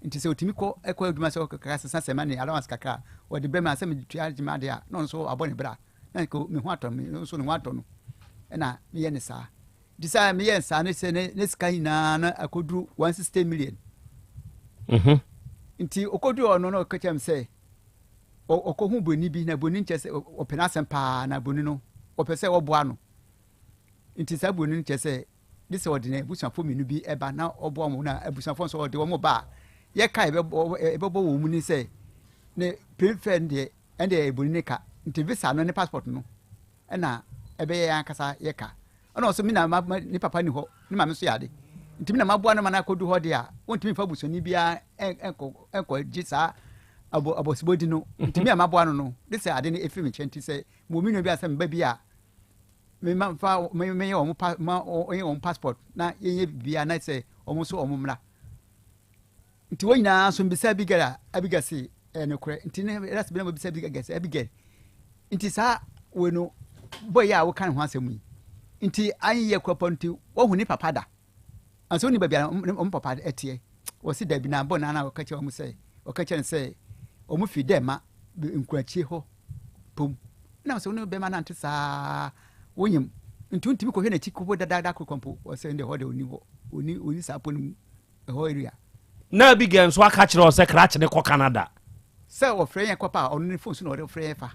nti sɛ otumi kɔ ɛkɔ adwuma sɛ ɔkaka sesa sɛ ma ne allowance kakra a wɔde brɛ me a sɛ metua gye me ade a na ɔno nso abɔ ne bra na nka me ho atɔ me nso ne ho atɔ no ɛna meyɛ ne saa nti sɛ meyɛ saa ne sɛ ne sika nyinaa na akɔduru 160 million Nti ɔkɔduru hɔ no na ɔka kyerɛ me sɛ ɔkɔhu buroni bi na buroni nkyɛ sɛ ɔpɛ n'asɛm paa na buroni no ɔpɛ sɛ ɔboa no nti saa buroni no kyerɛ sɛ de sɛ ɔde n'abusuafoɔ mmienu bi ɛba na ɔboa wɔn na abusuafoɔ nso ɔde wɔn ba a yɛka ɛbɛbɔ wɔn mu ne sɛ ne plane fare no deɛ ɛnde ɛyɛ buroni ne ka nti visa no ne passport no ɛna ɛbɛyɛ yɛn ankasa yɛ ka ɛna ɔsɛ mi na ma ne papa ni hɔ ne maame nso yɛ ade nti mi na maboa no ma no akɔdu hɔ deɛ a wɔntumi nfa busuani biara ɛnkɔ ɛnkɔ gye saa abɔ abɔsibɔdi no nti mi a maboa no no de sɛ ade no efiri mi nkyɛn ti sɛ mo mi nua bi asɛ mba bi a. mema fa meyɛ wɔn pa ma wɔyɛ wɔn passport na yɛnyɛ biribiara na sɛ wɔn nso wɔn mmra. Nti wɔn nyinaa nso mbisa Abigail a Abigail se ɛyɛ nokorɛ. Nti ne last bi na mabisa Abigail sɛ Abigail nti saa wei no boy yi a woka ne ho asɛm yi nti anyɛ korɔpɔ nti woahu ne papa da? Ansa wonni baabi a wɔn papa teɛ. Wɔsi dabi na bɔ na na wɔka kyerɛ wɔn sɛ wɔka kyerɛ no sɛ wɔn fi dɛ ma nkurakye hɔ pom. Na sɛ wɔn bɛma nante saa wonyim nti wontumi kɔhwɛ n'akyi kɔpɔ dadaada koro kɔmpo wɔsɛ ndɛ hɔ de ɔni hɔ ɔni ɔni saa pɔ no mu ɛhɔ area. Na Abigail nso aka kyerɛ wo sɛ krakye no kɔ Canada. Sɛ ɔfrɛ yɛn kɔpa a ɔno ne phone so na ɔde frɛ yɛn fa.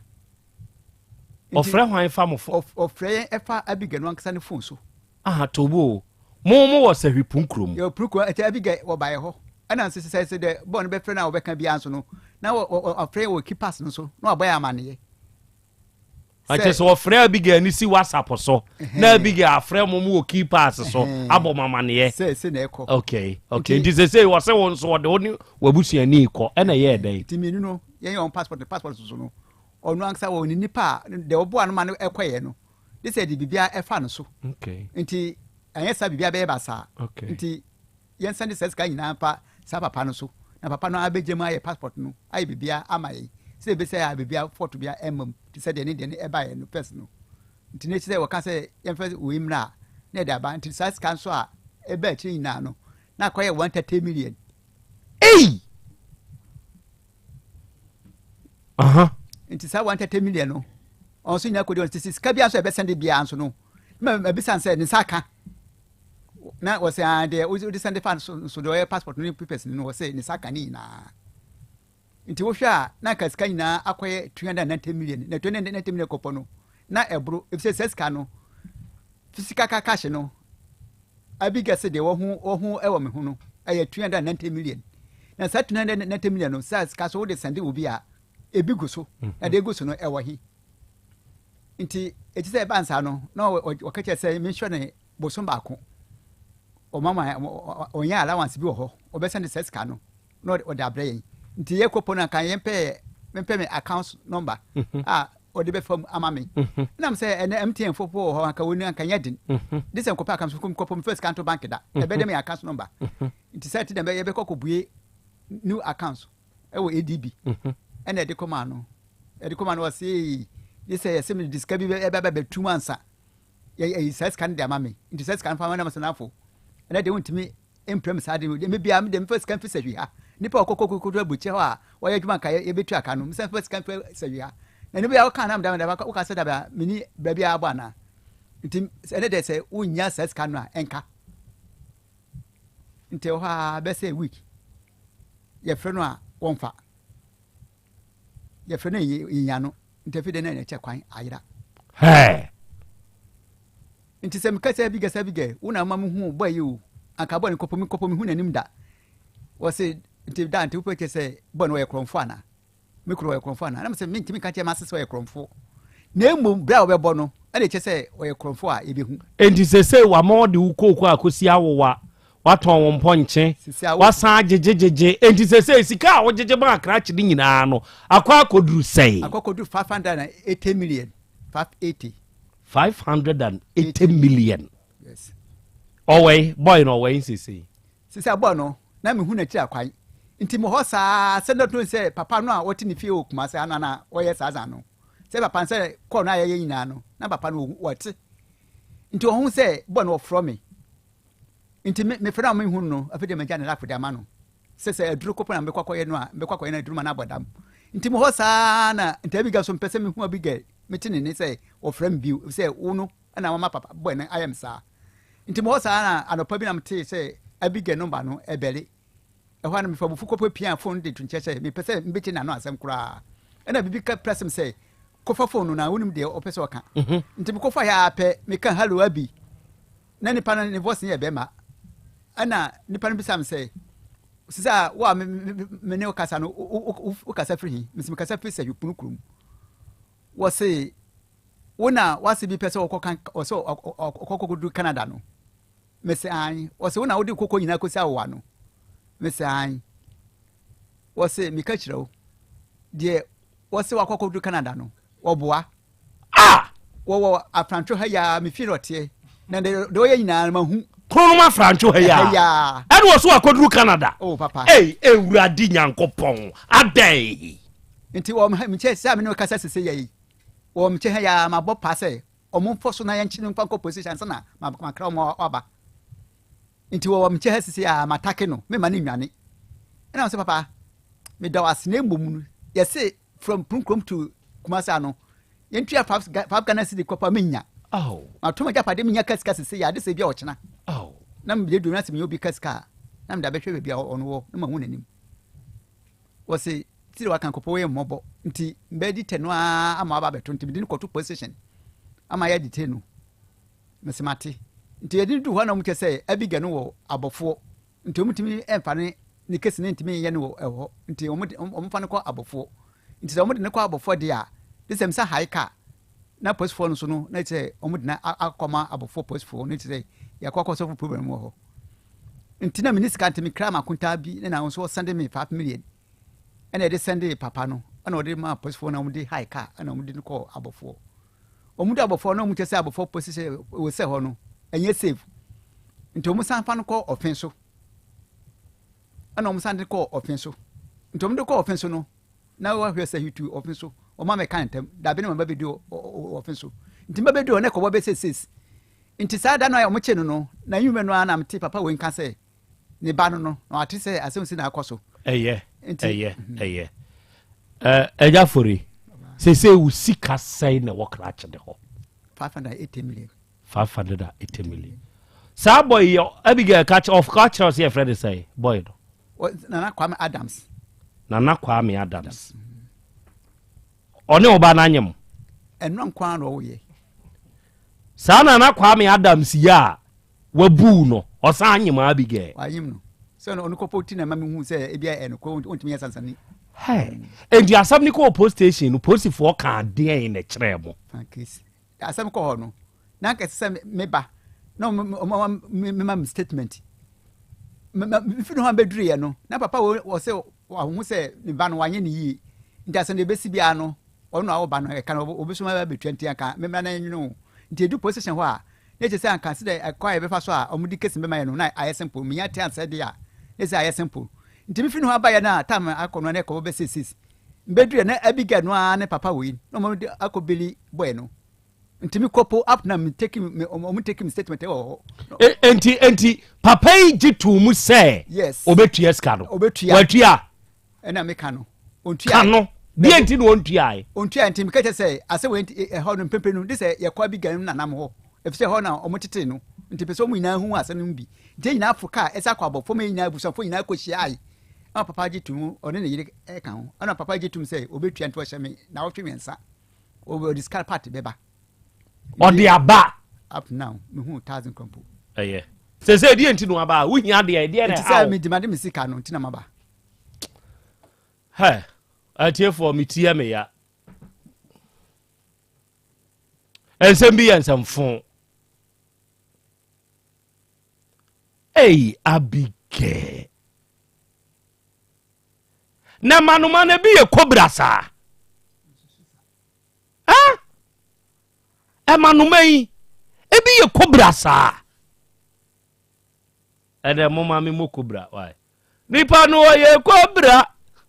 Ɔfrɛ hwan fa mo phone? Ɔfrɛ yɛn ɛfa Abigail no ankasa ne phone so. Aha Tobo o, mo mo wɔ Sahwi Punkurom. Yɛwɔ Punkurom, ɛti Abigail wɔba yɛ hɔ. Ɛna nso sɛ sɛ dɛ bɔɔ no bɛfrɛ no a wɔbɛka biara nso no, na ɔfrɛ yɛn wɔ Kipas no so na wabɔ yɛn amanneɛ. Ɛkyɛ sɛ wɔfrɛ Abigail ne si WhatsApp so na Abigail afrɛ mo mo wɔ keypass so abɔ mo amaneɛ. Sɛ sɛ na ɛkɔ. Okay, okay. Nti sɛ sɛ wɔsɛ wo nso wɔde wo ne w'abusuani kɔ ɛna ɛyɛɛ dɛn? Nti mmienu no yɛn yɛ wɔn passport passport soso no ɔno ankasa wɔ ne nipa a deɛ ɔboa no ma no ɛkɔyɛ no de sɛ de biribiara ɛfa no so. Okay. Nti ɛnyɛ saa biribiara bɛyɛ basaa. Okay. Nti Yɛnsan de saa sika nyinaa mfa saa papa no so na papa no abɛgyina mu ayɛ passport no ayɛ biribiara ama yɛn sɛdeɛ ɛbɛsɛ a biribiara fault biara ɛmma mu te sɛ deɛ ne deɛ no ɛbaeɛ no first no. Nti n'akyi sɛ wɔka sɛ yɛmfa wei mmra a na yɛde aba nti saa sika nso a ɛba akyire nyinaa no na akɔyɛ 130 million. Ei! Aha. Nti saa 130 million no ɔno nso nyina kɔdi ɔno nti sika biara nso a ɛbɛsɛn de biara nso no na mabisa no sɛ ne nsa aka na wɔsɛ ah deɛ wode sɛnde fa so nso deɛ ɔyɛ passport no ne papers no wɔsɛ ne nsa ka ne nyinaa nti wohwɛ a na nka sika nyinaa akɔyɛ 290 million na 290 million kɔpɔ no na ɛboro efisɛ sɛ sika no sika ka cash no abiga sɛ deɛ wɔho wɔho ɛwɔ me ho no ɛyɛ 290 million na saa 290 million no sɛ sika so wode sɛnde obi a ebi gu so na deɛ egu so no ɛwɔ he Nti ɛti sɛ ɛba nsaa no na ɔka kyerɛ sɛ menhwɛ ne bosom baako ɔma ma ɔnyɛ allowance bi wɔ hɔ ɔbɛsɛn de sɛ sika no na ɔde abrɛ yɛn nti yɛ kɔpɔ no anka yɛmpɛ mempɛ me account number mhm. a ɔde bɛfa mu ama me mhm. nam sɛ ɛnɛ MTN fo wɔ hɔ anka wɔni anka nyɛ den mhm. de sɛ nkɔpɛ account nkɔpɔ mefɛ sika nto bank da ɛbɛdɛ me account number nti sɛ ɛte dɛm yɛbɛkɔ kɔbue new account ɛwɔ ADB ɛna ɛde kɔmaa no ɛde kɔmaa no ɔse ye sɛ yɛsɛ mede sika bi ɛbɛba bɛtum ansa yɛ saa sika no de ama me nti saa sika no fa ma na masanafo ɛna deɛ wontumi mpira me saa de me bia me de mfa sika mfi sahwi ha nipa ɔkɔkɔ kɔkɔ abukyɛ hɔ a wɔyɛ adwuma nka yɛbɛtu aka no mesɛ mfa sika mfi sahwi ha na ne bia woka na meda meda woka sɛ dabia meni baabi a abɔ anaa nti ɛne deɛ sɛ wonnya saa sika no a ɛnka nti ɛwɔ hɔ a bɛsɛ week yɛfrɛ no a wɔmfa yɛfrɛ no yɛnya no nti afei deɛ na ɛkyɛ kwan ayera Hey. nti sɛ meka sɛ Abigail sɛ Abigail wo na ama mehu bɔ yi o anka bɔ no kɔpɔ me kɔpɔ mehu n'anim da wɔse nti da nti wopɛ kyɛ sɛ bɔ no ɔyɛ korɔmfo anaa Me kunu ɔyɛ korɔmfoɔ anaa? Na mesɛ mentumi nka nkyerɛ m'ase sɛ ɔyɛ korɔmfoɔ, na mmom berɛ a wɔbɛbɔ no ɛna ɛkyerɛ sɛ ɔyɛ korɔmfoɔ a yɛbɛhu. Enti seesei wama wɔde wo kooko akɔsi awowa, woatɔn wo mpɔnkye, woasan agyegyegyegye. Enti seesei sika a wogyegye maa krakye no nyinaa no, akɔ akɔduru sɛn? Akɔ akɔduru 580 million, 580. 580 million. Yes. Ɔwɔ he? Boy no ɔwɔ he seesei? Sisi abɔ no, na mehu n'akyiri akwan. Nti mewɔ hɔ saa sɛ na ɔtumi sɛ papa no a ɔte ne fie wɔ Kumasi ha no na ɔyɛ saa dza no. Sɛ papa no sɛ kɔɔ no a yɛyɛ nyinaa no, na papa no ɔte. Nti ɔhu sɛ bɔ no ɔfrɔ me. Nti me mefrɛ no a mehu no, afei deɛ magya ne life de ama no. Sɛ sɛ aduro kɔpɔ na mebɛkɔ akɔyɛ no a, mebɛkɔ akɔyɛ no aduro ma no abɔ dam. Nti mewɔ hɔ saa na nti Abigail so mpɛ sɛ mehu Abigail, mete ne nne sɛ ɔfrɛ me bio, efisɛ wo no na wama papa bɔ no ayɛ me saa. Nti mewɔ hɔ saa na anɔpa bi na metee sɛ Abigail nɔmba no ɛbɛle. Ɛhɔ ara na mefa abufuo kɔpɛ piaa fon no de to nkyɛn sɛ mepɛ sɛ mebɛtie n'ano asɛm koraa. Ɛna biribi ka prɛse me sɛ kɔfa fon no na wonim deɛ ɔpɛ sɛ ɔka. Mhm. Nti mekɔfa yɛ ara pɛ meka hello Abi. Na nipa no ne voice no yɛ bɛrima. Ɛna nipa no bisa me sɛ sisi a wo a me ne wo kasa no wo kasa firi he? Mesi mekasa firi sɛ Hwepunu kurom. Wɔse Wo na w'ase bi pɛ sɛ ɔkɔ kan ɔsɛ ɔkɔ kɔdu Canada no? Mese aane. Ɔse wo na wode koko nyinaa kɔsi awowa no? Mese aane. Ɔse meka kyerɛ wo deɛ wɔse wakɔ kɔdu Canada no wɔboa. Ah! Wɔwɔ afrantwo ha yi ara, me fie na ɔteɛ. Na deɛ ɔyɛ nyinaa no mahu. Kronom afrantwo ha yi ara. Ɛna ɔso akɔduru Canada. Oh papa. Ei Ewurade Nyankopɔn adɛn. Nti wɔ me nkyɛn sɛ me ne wo kasa sese yɛ yi. Wɔ me nkyɛn ha yi ara mabɔ paa sɛ ɔmo mfɔ so na yɛnkye no mfa nkɔ police station ansa na makra ɔmo aba. Nti wɔwɔ me nkyɛn ha sese a matake no mema no nnwane. Ɛna ɔsɛ papa meda wo ase na mmom no yɛse from Prunkrom to Kumasi ano yɛntua five Ghana cedi kɔpa menya. Matɔ m'agyapadeɛ menya ka sika sese yɛ ade sɛ bi a ɔkyena. Na mede duro no ase menya obi ka sika a na mede abɛhwɛ baabi a ɔno wɔ na mahu n'anim. Wɔse sɛdeɛ waka nkɔpɔ yɛ mmɔbɔ nti mbɛdi tɛ no ara ama waba abɛto nti mede no kɔto police station ama yɛadi tɛ no. Mese mate. Nti yɛde no duu hɔ na wɔn kyɛ sɛ Abigail no wɔ abɔfoɔ nti wɔn ntumi mfa ne ne kesi no ntumi nyɛ no wɔ ɛhɔ nti wɔn de wɔn fa no kɔ abɔfoɔ nti sɛ wɔn de no kɔ abɔfoɔ deɛ a de sɛ msa hae ka na polisifoɔ no so no na kyerɛ wɔn de no akɔma abɔfoɔ polisifoɔ no kyerɛ yɛkɔ akɔ sɔfo problem wɔ hɔ nti na mene sika nti mekra makontaa bi na na nso ɔsɛnde me 5 million ɛna yɛde sɛnde papa no ɛna ɔde ma polisifoɔ na wɔn de hae ka ɛna wɔn de no kɔ abɔfoɔ Wɔn de abɔfoɔ no wɔn kyɛ sɛ abɔfoɔ position wɔ sɛ hɔ no ɛnyɛ safe nti wɔn san fa no kɔ ɔfe so ɛna wɔn san de kɔ ɔfe so nti wɔn de kɔ ɔfe so no na wɔahwɛ sɛ hitu ɔfe so wɔn amɛka ntɛm dabi na wɔn ba bɛdi ɔfe so nti mba bɛdi hɔ na ɛkɔbɔ bɛsɛ six nti saa da no a wɔn kye no no na nwuma no ara na mete papa wei nka sɛ ne ba no no na wate sɛ asɛm si na akɔ so. Ɛyɛ ɛyɛ ɛyɛ ɛgya fori sese wo sika sɛn na ɛwɔ krakye de hɔ. 580 million. 580 million. Saa boy yi Abigail ka kyerɛ ɔka kyerɛ ɔsɛ yɛfrɛ ne sɛn boy no. Nana Kwame Adams. Nana Kwame Adams. Ɔne ɔba no anyem. Ɛno nko ara na ɔwoyɛ. Saa Nana Kwame Adams yi a Wabuw no, ɔsan anyem Abigail. Wanyem no. Sɛ ɔno kɔpɔ ti na ɛma mehu sɛ ebi a ɛyɛ nokorɛ ɔntumi nyɛ sansani. Hey, enti asɛm no kɔɔ post station no, polisifoɔ kaa deɛn na ɛkyerɛɛ mo? Asɛm kɔ hɔ no, na anka ɛsɛ sɛ meba na ɔma mema me statement. Mfiri hɔ a bɛduruiɛ no, na papa wɔ sɛ wahu sɛ ne ba no wanyɛ ne yie. Nti asɛm deɛ ɛbɛsi biara no, ɔno a ɔba no ɛka no ɔbɛsoma bɛtua nti anka memmra na ɛnwene o. Nti ɛdu post station hɔ a, Na kyerɛ sɛ anka sɛdeɛ ɛkwan a yɛbɛfa so a wɔde case no bɛma yɛn no na ayɛ simple. Menya te ansɛ deɛ a, na sɛ ayɛ simple. Nti mefiri ne hɔ abaeɛ no a time akɔ no na ɛkɔbɔ bɛsɛ sis. Mbɛduru na Abigail no ara ne papa wei na wɔde akɔ beli boy no. Nti mekɔ po up na me take me wɔn take me statement wɔ hɔ. Enti enti papa yi gye too mu sɛ yes obetua sika no. Obetua. Watua. Ɛna meka no. Ontua. Ka no. Deɛ nti na ɔntuae? Ontuae nti meka kyerɛ sɛ asɛ wei nti ɛhɔ no mpempem no de sɛ yɛkɔ Abigail no nanam hɔ efisɛ ɛhɔ na wɔn tetee no nti pɛ sɛ wɔn nyinaa hu asɛm no mu bi nti yɛn nyinaa fo kaa ɛsɛ akɔ abɔ fam yɛn nyinaa abusuafo nyinaa kɔ hyiae ɛna papa gye tum ɔne ne yere ɛka ho ɛna papa gye tum sɛ obetua nti ɔhyɛ me na ɔtwe mmiɛnsa ɔde sika part bɛba ɔde aba up now mehu thousand krampo ɛyɛ sɛ sɛ ɛdeɛ nti no aba a wohia deɛ ɛdeɛ na ɛha wo nti sɛ medemade me sika no nti na maba Hɛ, atiefoɔ, me ti yɛ me ya. Nsɛm bi yɛ nsɛmfo. Ei, Abigail. Na manoma no bi yɛ kobra saa. Ah? Ɛmanoma yi, ebi yɛ kobra saa. Ɛnɛ moma me mo kobra why? Nipa no ɔyɛ kobra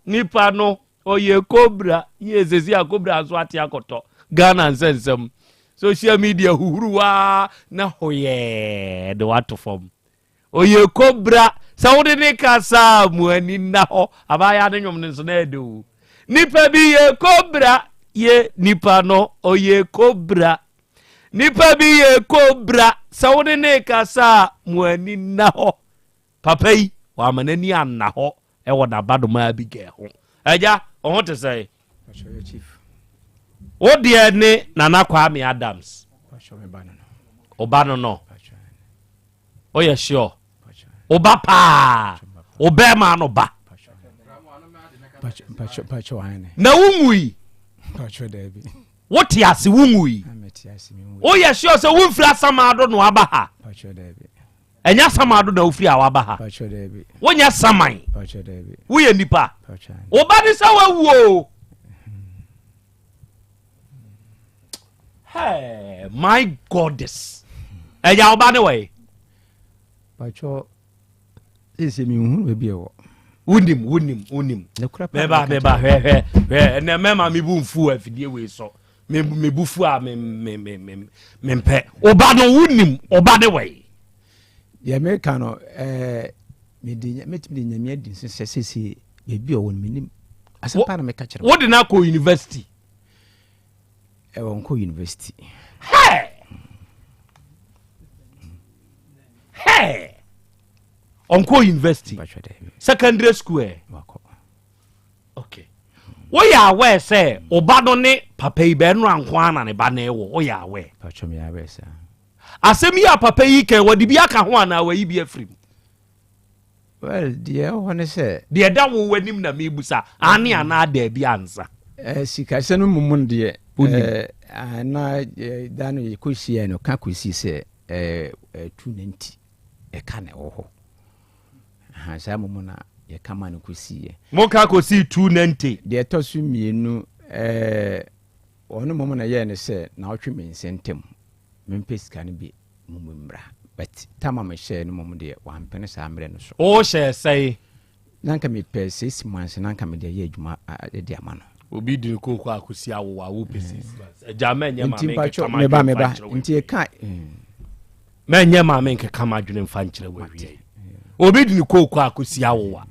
nipa no ɔyɛ kobra yie sɛsi a kobra nso ate akɔtɔ Ghana nsɛnsɛm social media huhuruwa na hoyɛɛ de wato fam ɔyɛ kobra sɛ wode ne kasa mu ani nna hɔ abaayewa ne nwom no nso na ɛde o nipa bi yɛ kobra ye nipa no ɔyɛ kobra Nipa bi yɛ kobra sɛ wo ne ne kasa a mo ani nna hɔ. Papa yi, wama n'ani anna hɔ wɔ n'abadoma Abigail ho. Agya, wo ho te sɛn? Wo deɛ ne Nana Kwame Adams. Wo ba no no. Woyɛ sure? Wo ba paa. Wo bɛrima no ba. Na wo nwui. Wote ase wonwui. Woyɛ sure sɛ womfiri asamado na waba ha? Ɛnyɛ asamado na wofiri a waba ha. Wonyɛ saman. Woyɛ nipa. Wo ba ne sɛ wawu o. Hey, my goddess. Ɛyà ɔba ne wɔ yi. Patwɔ sese mi nhunu baabi ɛwɔ. Wonim wonim wonim. Mɛba mɛba hwɛ hwɛ hwɛ ɛnɛ mɛma mi bu nfu afidie wei so mi mi bu fu a mi mi mi mi mi mpɛ. Ɔba no wonim ɔba ne wɔ yi. Deɛ meka no ɛɛ mede mɛtumi de nyame adi nso sɛ sese baabi ɔwɔ no menim. Asɛm paa na meka kyerɛ. Wode no akɔ university. Ɛwɔ nkɔ university. Hey! Hey! Ɔnkɔ university. Secondary school ɛ. Okay. Woyɛ aware sɛ ɔba no ne papa yi bɛn no anko ara na ne ba no ɛwɔ. Woyɛ aware. Patro mi aware saa. Asɛm yi a papa yi kɛn wɔde bi aka ho anaa wɔyi bi afiri mu. Well, deɛ ɛwɔ hɔ ne sɛ. Deɛ ɛda wo w'anim na mebusa, aane anaa daabi ansa. Eh, sikasɛm no mmom no deɛ, eh, na eh, da no yɛkɔhyiae no, ka kɔsii sɛ eh, eh, 290 ɛka na ɛwɔ hɔ. Aha, saa mmom na yɛka ma no kɔsiiɛ. Moka kɔsii 290. Deɛ ɛtɔ so mmienu, eh, ɔno mmom na ɛyɛɛ no sɛ naawɔtwe mmiɛnsa ntam mempɛ sika no bi Mom mmra but time a mehyɛɛ no mom deɛ wampene saa mmerɛ no so. Wo hyɛɛ sɛn? Na nka mepɛ 6 months na nka mede ayɛ adwuma de ama no. Obi di ne kooko akosi awowa wo pɛ 6 months. Agya mɛnyɛ maame nkeka m'adwene mfa nkyerɛ wo. Nti ɛka. Mɛnyɛ maame nkeka m'adwene mfa nkyerɛ wo awie. Obi di ne kooko akosi awowa.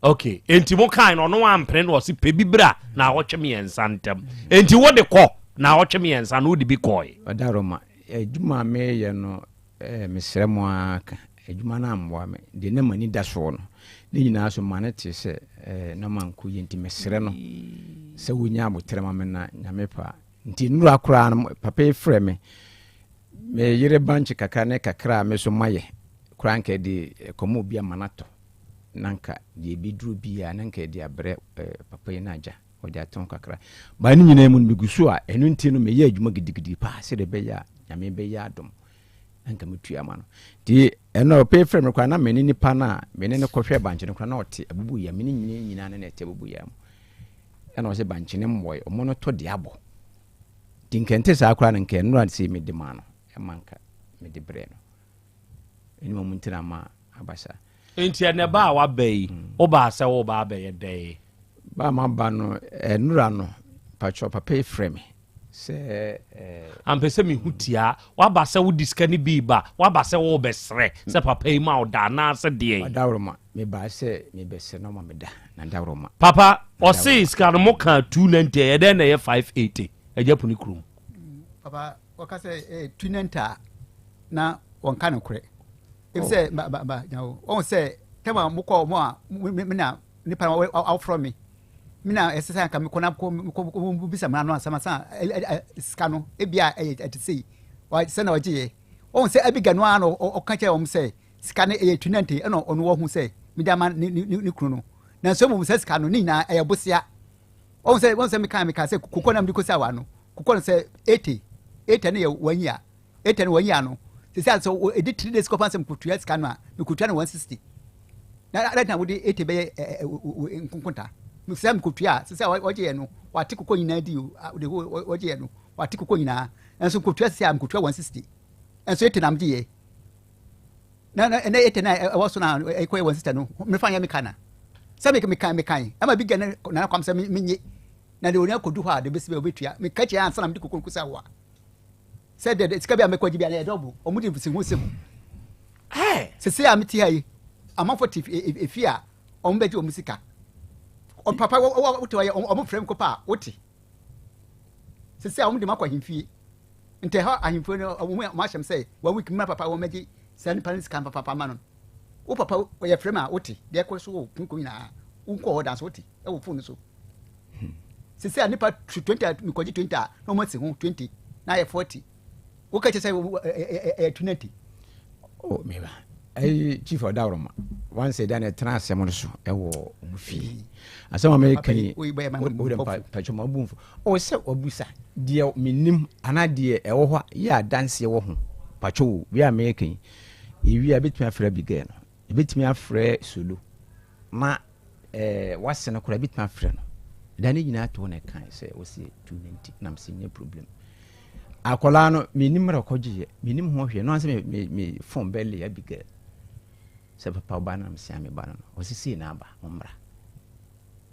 Ok, enti mo kan no ɔno ampene na ɔse pɛ bi bra na awɔtwe mmiɛnsa ntam. Enti wo de kɔ na awɔtwe mmiɛnsa no wode bi kɔe. Ɔdaroma, adwuma a meyɛ no eh, mesrɛ mo ara ka, adwuma no ammoa me, deɛ na m'ani da soɔ no, ne nyinaa so ma no tee sɛ eh, na mankɔ yie nti mesrɛ no sɛ wɔnya aboterɛ ma me na Nyame pɛ a. Nti nnora koraa no papa yi frɛ me, me yere bankye kakra ne kakra a me so mayɛ koraa nka ɛde kɔma obi ama no atɔ. na nka deɛ ɛbɛduru biara na nka yɛde abrɛ papa yi no agya ɔde atɔn kakra baa ne nyinaa mu no megu so a ɛno nti no meyɛ adwuma gidigidi paa sɛdeɛ ɛbɛyɛ a nyame bɛyɛ adom na nka metua ama no nti ɛno ɔpɛ frɛ me koraa na mene nipa no a mene no kɔhwɛ bankye no koraa na ɔte abubu ya mene nyina nyinaa ne na ɛte abubu ya mu ɛna ɔsɛ bankye no mmɔe ɔmo no tɔ de abɔ nti nkɛnte saa koraa no nka ɛnora sɛ mede maa no ɛma nka mede brɛ no Ɛne wɔn nti na ama aba saa. Nti ɛnɛ ba a waba yi, wobaa sɛ woreba abɛyɛ dɛn? Ba a maba no, nnora no, mpakyɛw papa yi frɛ me sɛ. Ampɛ sɛ mehu tiaa. Waba sɛ wode sika no bi reba, waba sɛ worebɛsrɛ sɛ papa yi ma wo da anaasɛ deɛn? Ɔdawuroma, mebaa sɛ merebɛsrɛ na ɔma me da, na dawuroma. Papa, ɔse sika no mokaa 290, ɛyɛ dɛn na ɛyɛ 580? Agya Puni kurom. Papa, wɔka sɛ 290 a. na wɔnka nokorɛ efisɛ ba ba ba gyina hɔ wɔn sɛ tɛm a mokɔ mo a me na nipa na awofrɔ me me na ɛsɛ sɛ anka mekɔ na kɔ kɔ bisa mmara no asɛm asan sika no ebi a ɛyɛ ɛte sei sɛ na ɔgye yɛ wɔn sɛ Abigail no ara na ɔka kyerɛ wɔn sɛ sika no ɛyɛ tunante ɛna ɔno wɔn ho sɛ mede ama ne ne ne kunu no nanso mmom sɛ sika no ne nyinaa ɛyɛ bosea wɔn sɛ wɔn sɛ meka meka sɛ kokɔ na mede kɔsi awa no kokɔ no sɛ 80 80 no yɛ wɔn yi a Eight no wɔnyi ano. Sisi a sɛ ɛdi three days kɔfa sɛ mkotua sika no a mikotua no 160. Na adɛn na wode eight bɛyɛ nkonkonta? Sɛ mkotua a sisi a wɔgye yɛ no wate kokɔ nyinaa di o de wɔgye yɛ no wate kokɔ nyinaa. Nso mkotua sisi a mkotua 160. Nso eight na mgye yɛ. Na na ɛnɛ eight na ɛwɔ so na ɛkɔ yɛ 160 no mefa nyɛ meka na. Sɛ meka meka meka ɛma bi gɛ na kwam sɛ menye. Na de onua kɔdu hɔ a de bɛsi bɛ obetua. Meka kyerɛ ansa na mede kokɔ nkosi awoa. Sɛ dɛ sika bi a mɛkɔgye bi a na ɛyɛ dɔbo ɔmo de si ho sɛ mu sese a mete ha yi amanfo te efi a ɔmo bɛgye ɔmo sika papa wote hɔ yɛ ɔmo frɛ me kɔpa a wote sese a ɔmo de makɔ ahemfie nti ɛhɔ ahemfie no ɔmo ɔmo ahyɛm sɛ one week mma papa wɔn mɛgye saa nipa no sika papa ma no wo papa ɔyɛ frɛ me a wote deɛ ɛkɔ so wɔ kunko nyinaa wonkɔ hɔ dan so wote ɛwɔ phone so. Sisi a nipa 20 a mekɔgye 20 a na wɔn asi ho 20 na ayɛ 40 woka kyerɛ sɛ ɛyɛ 20. Oh, meba ɛyi chief ɔdawuruma wansi ɛda na ɛtena asɛm no so ɛwɔ ɔmo fie asɛm a meka yi wode mpatwɔ ma ɔbu mfo ɔwɔ sɛ wabusa deɛ menim anaa deɛ ɛwɔ hɔ a yɛ adanseɛ wɔ ho patwɔ wo wei a meka yi ewie a bɛtumi afrɛ Abigail no Ebetumi afrɛ Solo ma eh, wase no koraa ebetumi afrɛ no. Da ne nyinaa to na ɛkae sɛ wɔsi tu ne nti na mese nyɛ problem. Akwadaa no, mennim mmerɛ ɔkɔgyeeɛ, mennim ho hwee. Ɛno ara sɛ me, me, me phone bɛle Abigail sɛ papa wo ba no na mesia me ba no no. Ɔse sei na aba, mommra.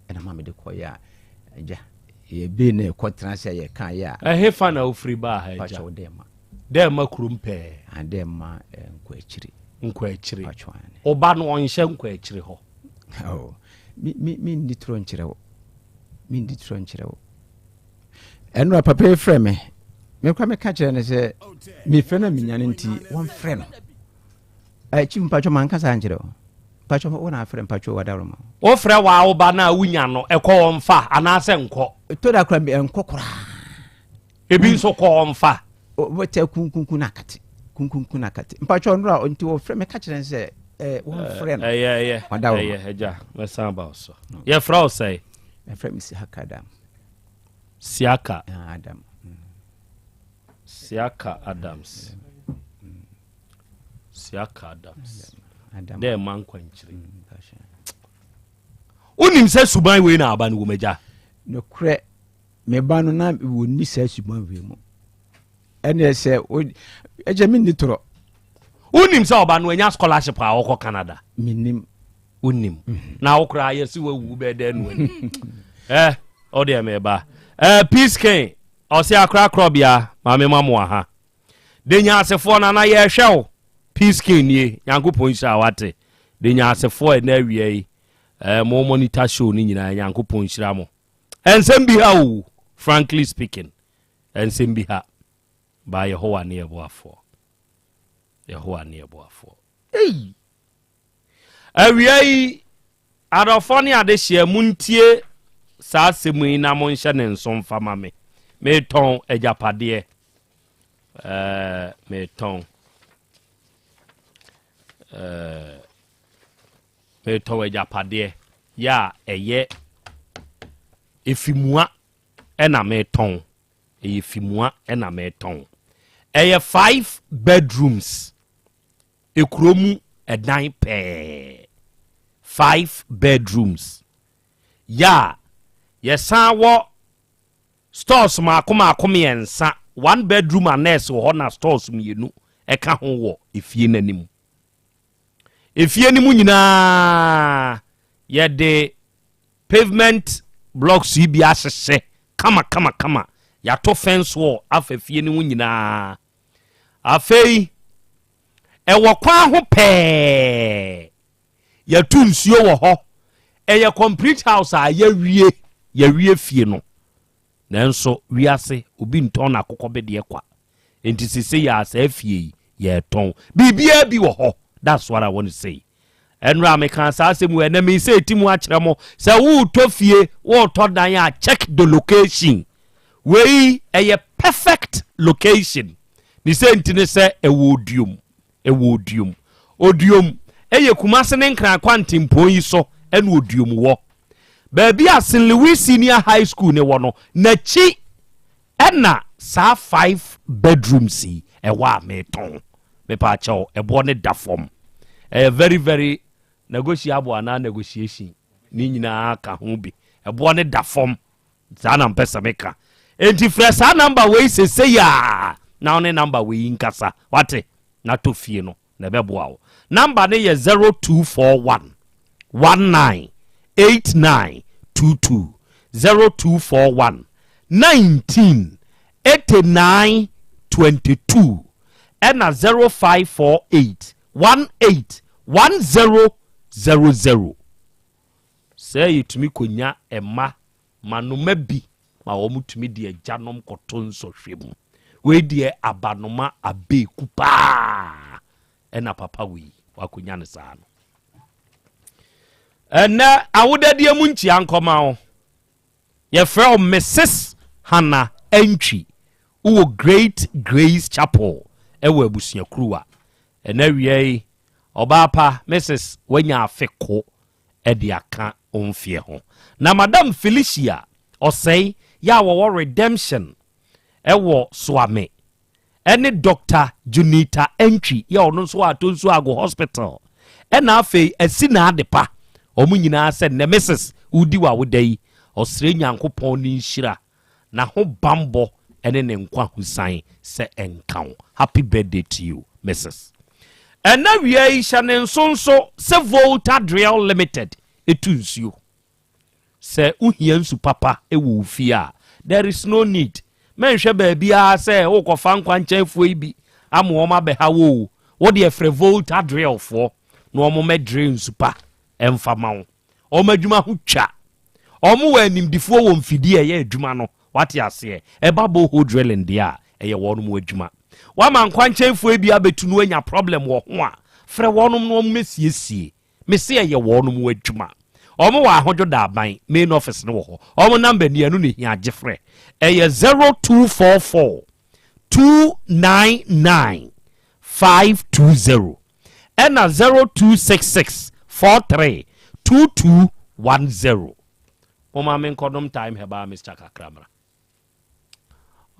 Ɛna ma mede kɔeɛ a, agya, yɛbee na yɛkɔtena sɛ yɛkaeɛ a. Ɛhefa na wofiri baa ha, agya? Pakyɛ wo dɛ ma. Dɛ ma kurom pɛɛ. Ah, dɛ ma eh, nkɔ akyiri. Nkɔ akyiri. Pakyɛ ane. Wo ba no ɔnhyɛ nkɔ akyiri hɔ? Oh, me, me, menni torɔ nkyerɛ wo. Menni torɔ nkyerɛ wo. Ɛnora papa yi frɛ me. Me kora meka kyerɛ no sɛ mefrɛ no a menya no nti wɔmfrɛ no. Eh, chief mpatwɔ manka saa nkyerɛ wo. Mpatwɔ wo na afrɛ mpatwɔ wadaroma. Wofrɛ waa wo ba no a wonya no ɛkɔ ɔmfa anaasɛ nkɔ? Ɛtɔ da kora ɛnkɔ koraa. Ebi nso kɔ ɔmfa. Wɔtɛ kunkunkun na akate kunkunkun na akate mpatwɔ nora nti wɔfrɛ meka kyerɛ no sɛ eh, wɔmfrɛ no. Ɛyɛ ɛyɛ ɛyɛ agya mɛsan aba wo so. Yɛfrɛ wo sɛe? Yɛfrɛ me Sihaka Adam. Siaka. Ah, Adam. Siaka Adams. Siaka Adams. Adam. Dɛ ɛma nkwankyerɛ. Wonim sɛ suban wei na aba no wɔ m'agya. Nokorɛ, me ba no na wɔnni saa suban wei mu. Ɛneɛ sɛ, ɛkyɛ menni torɔ. Wonim sɛ ɔba no anya scholarship a ɔkɔ Canada. Menim. Wonim. Na wo koraa yɛse wawu bɛɛ dɛn no ani. Eh, ɔdeɛ meba. Eh, Peace King, ɔse akora korɔbea, maame ma mo aha. De nyansefoɔ nana yɛhwɛ wo. Peace King nie, Nyankopɔn nhyira wate. De nyansefoɔ ɛnɛ awia yi, eh, mo monitor show no nyinaa, Nyankopɔn nhyira mo. Ɛnsɛm bi ha o, frankly speaking, ɛnsɛm bi ha. Ba Yehowa ne yɛboafoɔ. Yehowa ne yɛboafoɔ. Ei! Awia yi, adɔfoɔ ne adehyeɛ, montie saa asɛm yi na monhyɛ ne nso mfa ma me. Metɔn agyapadeɛ. Ɛɛ, metɔn. Ɛɛ, metɔn agyapadeɛ yɛ a ɛyɛ efimua ɛna metɔn. Ɛyɛ fimua ɛna metɔn. Ɛyɛ five bedrooms. Ekuro mu ɛdan pɛɛ, five bedrooms, yɛ a yɛsan wɔ stores maako maako mmiɛnsa, one bedroom annex wɔ hɔ na stores mmienu ɛka ho wɔ efie no anim. Efie no mu nyinaa yɛde pavement blocks yi bi ahyehyɛ kama kama kama, yɛato fence wall afa fie no ho nyinaa. Afei, ɛwɔ kwan ho pɛɛ. Yɛtu nsuo wɔ hɔ. Ɛyɛ complete house a yɛawie, yɛawie fie no. Nanso wiase obi ntɔn n'akokɔbedeɛ kwa. Enti sesei a saa fie yi yɛretɔn. Biribiara bi wɔ hɔ. That's what I want to say. Ɛnora mekaa saa asɛm wei, ɛnɛ mesɛ ɛti mu akyerɛ mo sɛ woretɔ fie, woretɔ dan a check the location. Wei ɛyɛ perfect location. Ne sɛ nti ne sɛ ɛwɔ Oduom. Ɛwɔ Oduom. Oduom ɛyɛ Kumase ne Nkran kwantempɔn yi so ɛna Oduom wɔ. Baabi a St. Louis Senior High School ne wɔ no, n'akyi ɛna saa five bedrooms yi ɛwɔ a metɔn. Mepaakyɛw, ɛboɔ ne da fam. Ɛyɛ very very negotiable anaa negotiation ne nyinaa ka ho bi. Ɛboɔ ne da fam. Saa na mpɛ sɛ meka. Enti frɛ saa namba wei sesei a na wo ne namba wei nkasa. Wate? Na tɔ fie no na ɛbɛboa wo. Namba no yɛ 0241 19 89 22. 0241 19 89 22 ɛna 0548 18 1000. Sɛ yɛtumi kɔnya mma manoma bi ma wɔtumi de agyanom kɔto nsɔhwɛ mu. Wei deɛ abanoma abeeku paa ɛna papa wei wakɔnya no saa no. Ɛnɛ awodadeɛ mu nkyia nkɔma wo. Yɛfrɛ wo Mrs. Hannah Antwi. Wowɔ Great Grace Chapel ɛwɔ Abusuakuruwa. Ɛnɛ awia yi, ɔbaa pa, Mrs. Wanya afe ko de aka wo mfeɛ ho. Na Madam Felicia Ɔsɛe yɛ a wɔwɔ Redemption wɔ Soame ne Doctor Junita Antwi yɛ ɔno nso wɔ Atonsu Ago Hospital ɛna afei Asi N'Adepa wɔn nyinaa sɛ nnɛ Mrs. Wodi w'awoda yi ɔsrɛ Nyankopɔn ne nhyira, n'ahobanbɔ ne ne nkwahosan sɛ ɛnka wo. Happy birthday to you, Mrs. Ɛna wia yi hyɛ ne nso nso sɛ Volta Drill Limited ɛtu nsuo. Sɛ wohia nsu papa wɔ wo fie a, there is no need. Mɛnhwɛ baabiara sɛ wokɔfa nkwankyɛnfoɔ yi bi ama wɔn abɛha wo o. Wo deɛ frɛ Volta Drill foɔ na wɔn mmɛdrill nsu pa mfa ma wo. Wɔn adwuma ho twa. Wɔn wɔ animdifoɔ wɔ mfidie a ɛyɛ adwuma no. Wate aseɛ? Ɛba borehole drilling deɛ a, ɛyɛ wɔn adwuma. Woama nkwankyɛnfoɔ yi bi abɛtu na woanya problem wɔ ho a, frɛ wɔn na wɔn mmɛsiesie. Mese ɛyɛ wɔnom adwuma. Wɔn wɔ Ahodwo Daaban, main office no wɔ hɔ. Wɔn number ni, ɛno na ehia, gye frɛ. Ɛyɛ 0244 299 520 ɛna 0266 43 2210. Momma menkɔnom Thyme Herbal Mixture kakra mmra.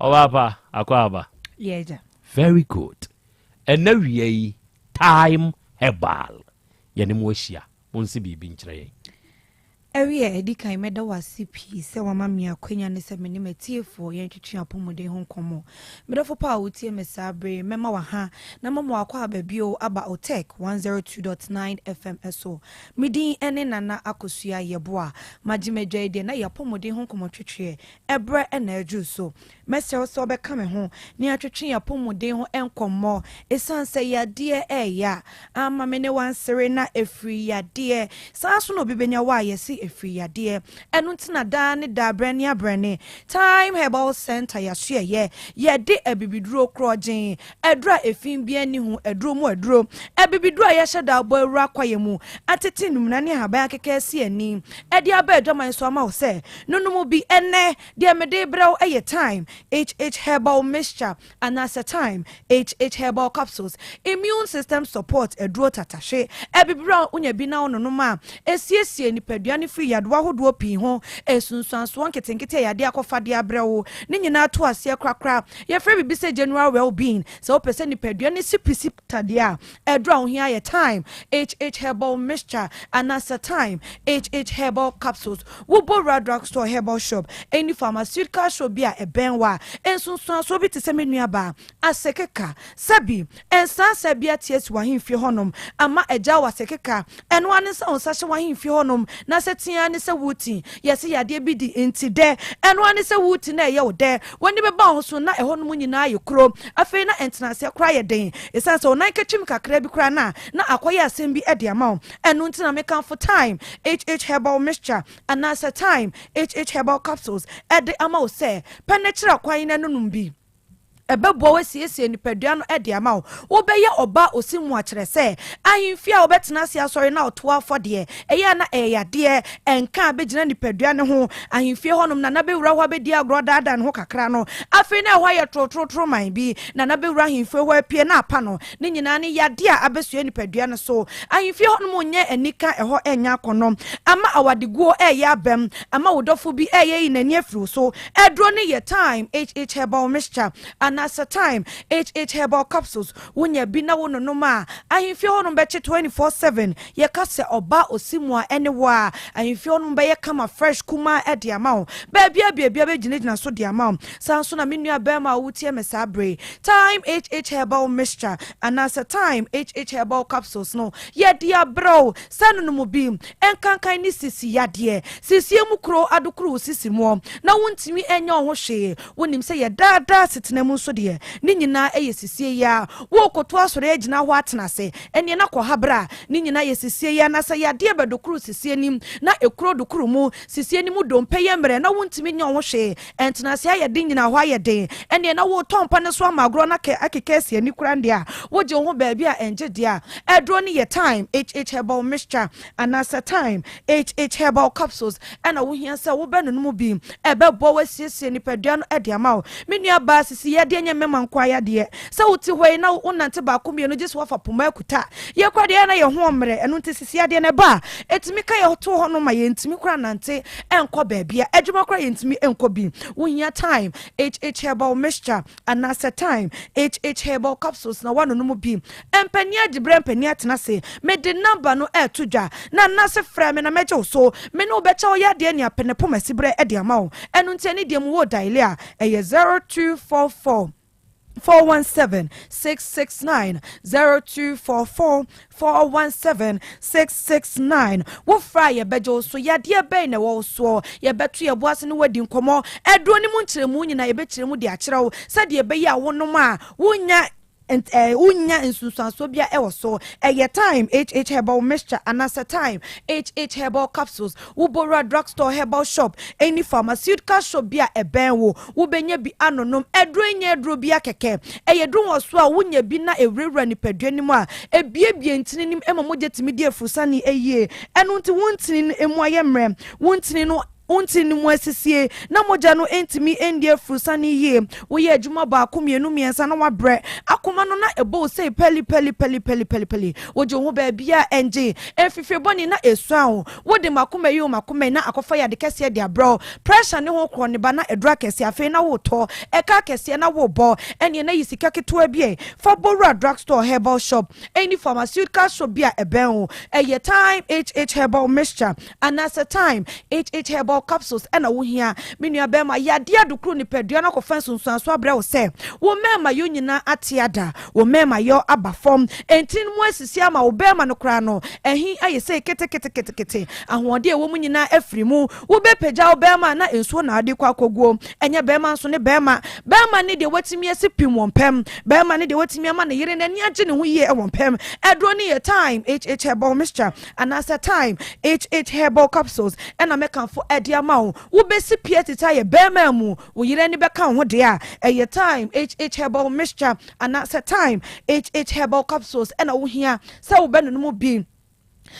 Ɔbaapa, akɔ aba. Yɛ agya. Very good. Ɛnɛ wia yi, Thyme Herbal, yɛne mo ahyia. Monse biribi nkyerɛ yɛn. Awie a, ɛdi kan mɛda wo ase pii sɛ woama me akwanya ne sɛ me ne m'atiefoɔ yɛntwetwe apɔmuden ho nkɔmmɔ. Me dɔfo pa a wotie me saa bere yi, mɛma waha na mama wakɔ aba bio aba Otec 102.9 FM so. Me din ne Nana Akosua Yeboah. Magye m'adwa yi deɛ na yɛ apɔmuden ho nkɔmmɔtwetweɛ Ɛberɛ na aduru so. Mɛsrɛ wo sɛ wobɛka me ho na yɛatwetwe yɛn apɔmuden ho nkɔmmɔ. Ɛsiane sɛ yadeɛ reyɛ a, ama me ne wo ansere na ɛfiri yadeɛ. Saa ara nso na obi bɛnya wo a, yɛse ɛfiri yadeɛ. Ɛno nti na daa ne daa, berɛ ne aberɛ ne Thyme Herbal Centre yɛasoɛeɛ. Yɛde abibiduro korɔgyenn, aduro a efi biara nni ho, aduro mu aduro, abibiduro a yɛahyɛ da abɔ awura kwaeɛ mu, atete nnumena ne ahaban akeka asi ani, de aba adwaman so ama wo sɛ Nonom bi ɛnnɛ, deɛ mede rebrɛ wo yɛ Thyme HH Herbal Mixture anaasɛ Thyme HH Herbal Capsules, Immune System Support aduro tatahwe. Abibire a wonya bi na wononom a, ɛsiesie nipadua no firi yadewa ahodoɔ pii ho, nsunsuansoɔ nketenkete a yadeɛ akɔfa de abrɛ wo no nyinaa to aseɛ korakora. Yɛfrɛ biribi sɛ General Well-Being. Sɛ wopɛ sɛ nipadua no si pi si ta deɛ a, Aduru a wohia yɛ Thyme HH Herbal Mixture anaasɛ Thyme HH Herbal Capsules. Wobɔ wura drugstore, herbal shop, any pharmaceutical shop bi a ɛbɛn wo a, nsunsuansoɔ bi te sɛ me nuabaa, asekeka, sɛbi, nsansa bi ate asi w'ahemfie hɔnom ama agyaa wo asekeka. Ɛno ara ne sɛ wo nsa hyɛ w'ahemfie hɔnom na sɛ tea ara ne sɛ woreti. Yɛse yadeɛ bi di nti dɛ. Ɛno ara ne sɛ woreti na ɛyɛ wo dɛ. W'ani bɛba wo ho so na ɛhɔnom nyinaa ayɛ kuro. Afei na ntenaseɛ koraa yɛ den. Esiane sɛ wo nan katwim kakraa bi koraa no a, na akɔyɛ asɛm bi de ama wo. Ɛno nti na mekamfo Thyme HH Herbal Mixture anaasɛ Thyme HH Herbal Capsules de ama wo sɛ pɛ na kyerɛ kwan na nonom bi. Ɛbɛboa wo asiesie nipadua no de ama wo. Wobɛyɛ ɔbaa osimu a kyerɛ sɛ, ahemfie a wobɛtena ase asɔre na ɔtoa afɔdeɛ. Ɛyɛ a na ɛyɛ yadeɛ, ɛnka a bɛgyina nipadua no ho. Ahemfie hɔnom, Nana bɛwura hɔ abɛdi agorɔ adaadaa ne ho kakra no, afei na ɛhɔ ayɛ torotorootoro man bi. Nana bɛwura ahemfie hɔ apue na apa no. Ne nyinaa ne yadeɛ a abɛsoɛ nipadua no so. Ahemfie hɔnom nyɛ anika, ɛhɔ nyɛ akɔnnɔ. Ama awadeguo reyɛ abam, ama wo dɔfo bi reyɛ ayi n'ani afiri wo so. Aduro no yɛ Thyme HH Herbal Mixture anaasɛ Thyme HH Herbal Capsules. Wonya bi na wononom a, ahemfie hɔnom bɛkye 24/7. Yɛka sɛ ɔbaa ɔsi mu a, ɛne wo a. Ahemfie hɔnom bɛyɛ kama fresh kumaa de ama wo. Baabiara baabiara bɛgyinagyina so de ama wo. Saa nso na me nua barima a wotie me saa bere yi, Thyme HH Herbal Mixture anaasɛ Thyme HH Herbal Capsules no, yɛde abrɛ wo sɛ nonom bi. Nkankan ne sisi yadeɛ. Sisie mu kuro adokoro wo sisi muɔ na wontumi nyɛ wo ho hwee. Wonim sɛ yɛ daa daa asetena mu nso deɛ, ne nyinaa yɛ sisie yi ara. Worekoto asɔre agyina hɔ atena ase, ɛnneɛ na kɔ ha bra. Ne nyinaa yɛ sisie yi ara. Na sɛ yadeɛ bɛdokoro sisie no mu na ekuro dokoro mu, sisie no mu dompe yɛ mmerɛ na wontumi nyɛ wo ho hwee, ntenase ayɛ den nyina hɔ ayɛ den, ɛnneɛ na woretɔ mpa no so ama agorɔ no akeka asi ani koraa deɛ a, wogye wo ho baabi a ɛngye deɛ a, aduro no yɛ Thyme HH Herbal Mixture anaasɛ Thyme HH Herbal Capsules ɛna wohia sɛ wobɛnonom bi. Ɛbɛboa wo asiesie nipadua no de ama wo. Me nua baa sisi yadeɛ. yadeɛ nyɛ mmarima nko ara yadeɛ. Sɛ wote hɔ yi na wonante baako mmienu gye sɛ woafa poma akuta. Yɛ koraa deɛ ɛyɛ a na yɛn ho ɔmmerɛ, ɛno nti sisi yadeɛ no ɛba a, ɛtumi ka yɛn to hɔnom ma yɛntumi koraa nnante nkɔ baabiara. Adwuma koraa yɛntumi nkɔ bi. Wohia Thyme HH Herbal Mixture anaasɛ Thyme HH Herbal Capsules na woanonom bi. Mpanin agye berɛ, mpanin atena ase. Mede number no reto dwa na anaase frɛ me na mɛgye wo so. Me ne wo bɛkyɛ wo yadeɛ ne apɛ ne poma siberɛ de ama wo. Ɛno nti ɛne deɛ mu wo diale a, ɛyɛ 0244 417 669, 0244 417 669. Wofrɛ a yɛbɛgye wo so. Yadeɛ bɛn na ɛwɔ wo soɔ? Yɛbɛto yɛn bo ase ne wo adi nkɔmmɔ. Aduro no mu nkyerɛmu nyinaa yɛbɛkyerɛ mu de akyerɛ wo sɛdeɛ ɛbɛyɛ a wonom a wonnya wonnya nsunsuansoɔ biara wɔ so. Ɛyɛ Thyme HH Herbal Mixture anaasɛ Thyme HH Herbal Capsules. Wobɔwura drugstore, herbal shop, any pharmaceutical shop bi a ɛbɛn wo, wobɛnya bi anonom. Aduro yi nyɛ aduro biara kɛkɛ. Ɛyɛ aduro nwɔsoɔ a wonya bi na ɛwurawura nipadua no mu a, ɛbuebue ntini no mu ma mogya tumi di afurusane yie. Ɛno nti wo ntini no mu ayɛ mmerɛ, wo ntini no Wo ntini no mu asisie na mogya no ntumi nni afurusane yie. Woyɛ adwuma baako, mmienu, mmiɛnsa na woabrɛ. Akoma no na ɛbɔ wo sei pɛli pɛli pɛli pɛli pɛli pɛli. Wogye wo ho baabiara ɛngye. Mfifire bɔne na ɛsuan wo. Wode makoma yi o makoma yi na akɔfa yade kɛseɛ de abrɛ wo. Pressure ne ho korɔ ne ba na aduru akɛseɛ afei na woretɔ. Ɛka akɛseɛ na worebɔ. Ɛneɛ na yi sika ketewa bi ɛ fa bɔ wura drug store, herbal shop, ɛne pharmaceutical shop bi a ɛbɛn wo. Ɛyɛ Thyme HH Herbal Mixture. Anaasɛ Thyme, HH Herbal Capsules na wohia. Me nua bɛrima, yadeɛ adokoro nipadua no akɔfa nsunsuansoɔ abrɛ wo sɛ wo mmarima yɔ nyinaa ate ada, wo mmarima yɔ aba fam, ntini no mu asisi ama wo barima no koraa no ahi ayɛ sei keteketekete, ahoɔden a ɛwɔ mu nyinaa afiri mu. Wobɛpagya wo barima a na nsuo na wode kɔ akɔguo. Ɛnyɛ barima nso ne barima. Barima ne deɛ watumi asi pim wɔ mpam. Barima ne deɛ watumi ama ne yere n'ani agye ne ho yie wɔ mpam. Aduro no yɛ Thyme, HH Herbal Mixture. Anaasɛ Thyme HH Herbal Capsules na mɛkamfo de ama wo. Wobɛsi pia tete ayɛ barima mu, wo yere ani bɛka wo ho deɛ a, ɛyɛ Thyme HH Herbal Mixture anaasɛ Thyme HH Herbal Capsules na wohia sɛ wobɛnonom bi.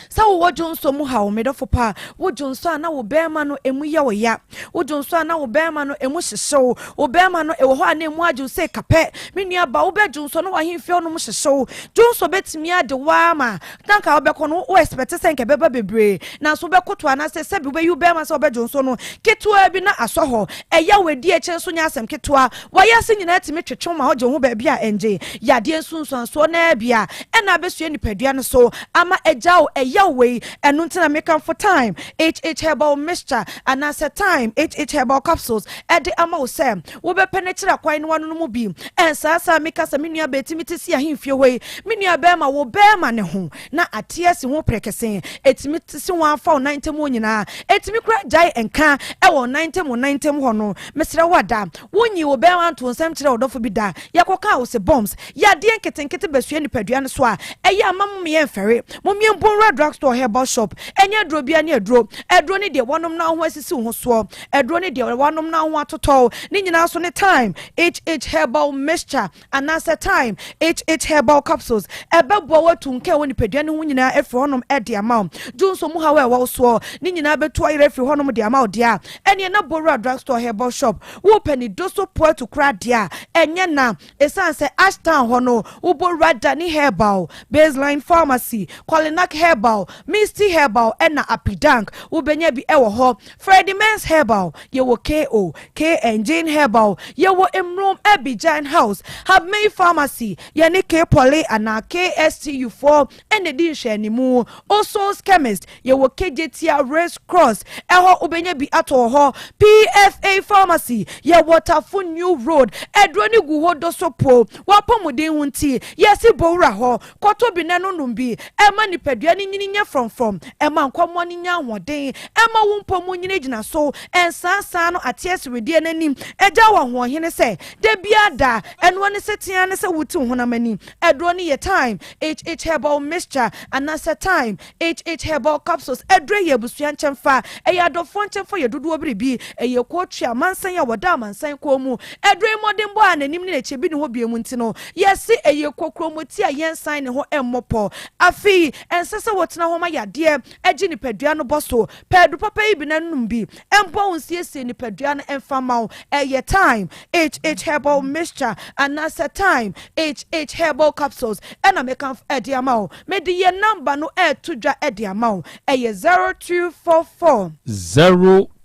Sɛ wowɔ dwonsɔ mu haw, me dɔfo pa, wo dwonsɔ a na wo barima no emu yɛ wo ya, wo dwonsɔ a na wo barima no emu hyehye wo, wo barima no ɛwɔ hɔ a na emu agye wo sɛ kapɛ, me nua ba, wobɛ dwonsɔ na w'ahemfie hɔnom hyehye wo, dwonsɔ bɛtumi ade wo ara ma Na nka wobɛkɔ no, wo expect sɛ nka ɛbɛba bebree, nanso wobɛkoto anaasɛ sɛbi wobɛyi wo bɛrima sɛ wobɛdwo nso no, ketewaa bi na asɔ hɔ. Ɛyaw a ɛdi akyire nso nyɛ asɛm ketewa. W'ayase nyinaa tumi twetwe wo ma wogye wo ho baabi a ɛngye. Yadeɛ nsunsuansoɔ no ara bi a ɛna abɛsua nipadua no so ama agya wo ɛyaw wei. Ɛno nti na mekamfo Thyme HH Herbal Mixture anaasɛ Thyme HH Herbal Capsules de ama wo sɛ Wobɛpɛ no akyiri akwan no ano no mu bi. Ɛnsaa saa meka sɛ me nua baa tumi te si ahemfie hɔ yi, me nua bɛɛma wo bɛɛma ne ho na ate asi ho prɛkɛsee. Ɛtumi te si ho afa wo nan ntam hɔ nyinaa. Ɛtumi koraa gyae nka wɔ wo nan ntam wo nan ntam hɔ no. Mesrɛ wo ada, wo nyii wo bɛɛma ntoo nsɛm kyerɛɛ ɔdɔfo bi da. Yɛkɔkaa wo se bombs, yadeɛ nketenkete bɛsua nipadua no so a, ɛyɛ a mma mo meyɛ mfɛre. Mommie mpo nwura drug store, herbal shop. Ɛnyɛ aduro biara ne aduro. Aduro ne deɛ wɔnom na wo ho asisi wo ho soɔ. Aduro ne deɛ wanom na ho atotɔ wo. Ne nyinaa nso ne Thyme HH Herbal Mixture anaasɛ Thyme HH Herbal Capsules. Ɛbɛboa wo atu nka a ɛwɔ nipadua no ho nyinaa afiri hɔnom de ama wo. Dwonsɔ mu haw a ɛwɔ wo soɔ ne nyinaa bɛtu ayera afiri hɔnom de ama wo deɛ a, ɛneɛ na bɔ wura drugstore herbal shop. Wopɛ ne doso poatu koraa deɛ a, ɛnyɛ na. Ɛsiane sɛ Ashtown hɔ no wobɔ wura Dani Herbal, Baseline Pharmacy, Kolinak Herbal, Misty Herbal ɛna Apidank, wobɛnya bi wɔ hɔ. Freddie Mens Herbal, yɛwɔ KO, KN Jane Herbal, yɛwɔ Mmrom Abidjan House, Habmey Pharmacy, yɛne K Poly anaa KSTU foɔ na ɛdi nhwɛanimu, Oson's Chemist, yɛwɔ Kejetia Race Cross, ɛhɔ wobɛnya bi atɔ wɔ hɔ, PFA Pharmacy, yɛwɔ Tafo New Road, aduro no gu hɔ doso po, w'apɔmuden ho nti, yɛse bɔ wura hɔ, Kɔtɔ bi na nonom bi. Ɛma nipadua no nyini nyɛ frɔmfrɔm. Ɛma nkwammoa no nya ahoɔden. Ɛma wo mpɔ mu nyini gyina so. Ɛnsaasaa no ate asi wedeɛ no anim. Ɛgya wo ahoɔhene sɛ da biara da. Ɛnoa ne sɛ tea ne sɛ wote wo honam ani. Aduro no yɛ Thyme HH Herbal Mixture anaasɛ Thyme HH Herbal Capsules. Aduro yi yɛ abusua nkyɛmfa. Ɛyɛ adɔfoɔ nkyɛmfa yɛ dodoɔ biribi. Ɛyɛ kootu amansan a wɔda amansan kɔn mu. Aduro yi mmɔdenbɔ a n'anim ne n'akyi bi nni hɔ bio mu nti no, Yɛse ɛyɛ kokromoti a yɛnsan ne ho mmɔ pɔ. Afei, ɛnsɛ sɛ sɛ wotena hɔ ma yadeɛ gye nipadua no bɔ so. Pɛ aduru papa yi bi na nom bi. Ɛmmoa wo nsiesie nipadua no mfa mma wo. Ɛyɛ Thyme HH Herbal Mixture anaasɛ Thyme HH Herbal Capsules ɛna mekamfo de ama wo. Mede yɛn number no reto dwa de ama wo. Ɛyɛ 0244.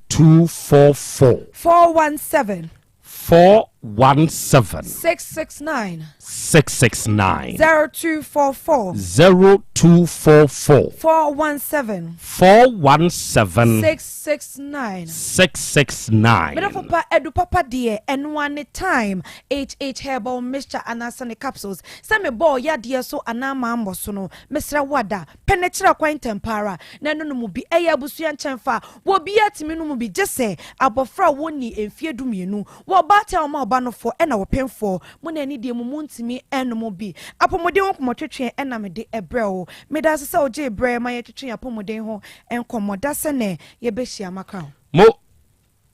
0244. 417. 417. 669. 669. 0244. 0244. 417. 417. 669. 669. Medɔfo pa, adu papa deɛ, ɛno ara ne Thyme HH Herbal Mixture anaasɛ ne capsules. Sɛ mebɔɔ yadeɛ so anaa mammɔ so no, mesrɛ wo ada, pɛ ne kyerɛ kwan ntɛmpa ara na ɛno no mu bi. Ɛyɛ abusua nkyɛnfa. Obiara tumi nom bi gye sɛ abɔfra a wɔnnii mfeɛ dumienu, wɔ ɔbaatan a wɔma ɔba no fɔ ɛna ɔpemfoɔ. Mo na anidie mu montumi nnom bi. Apɔmuden ho nkɔmmɔtwetwe na mede brɛ wo. Meda ase sɛ wogyee berɛ ma yɛtwetwee apɔmuden ho nkɔmmɔ. Da sɛ nnɛ yɛbɛhyia. Makra wo. Mo,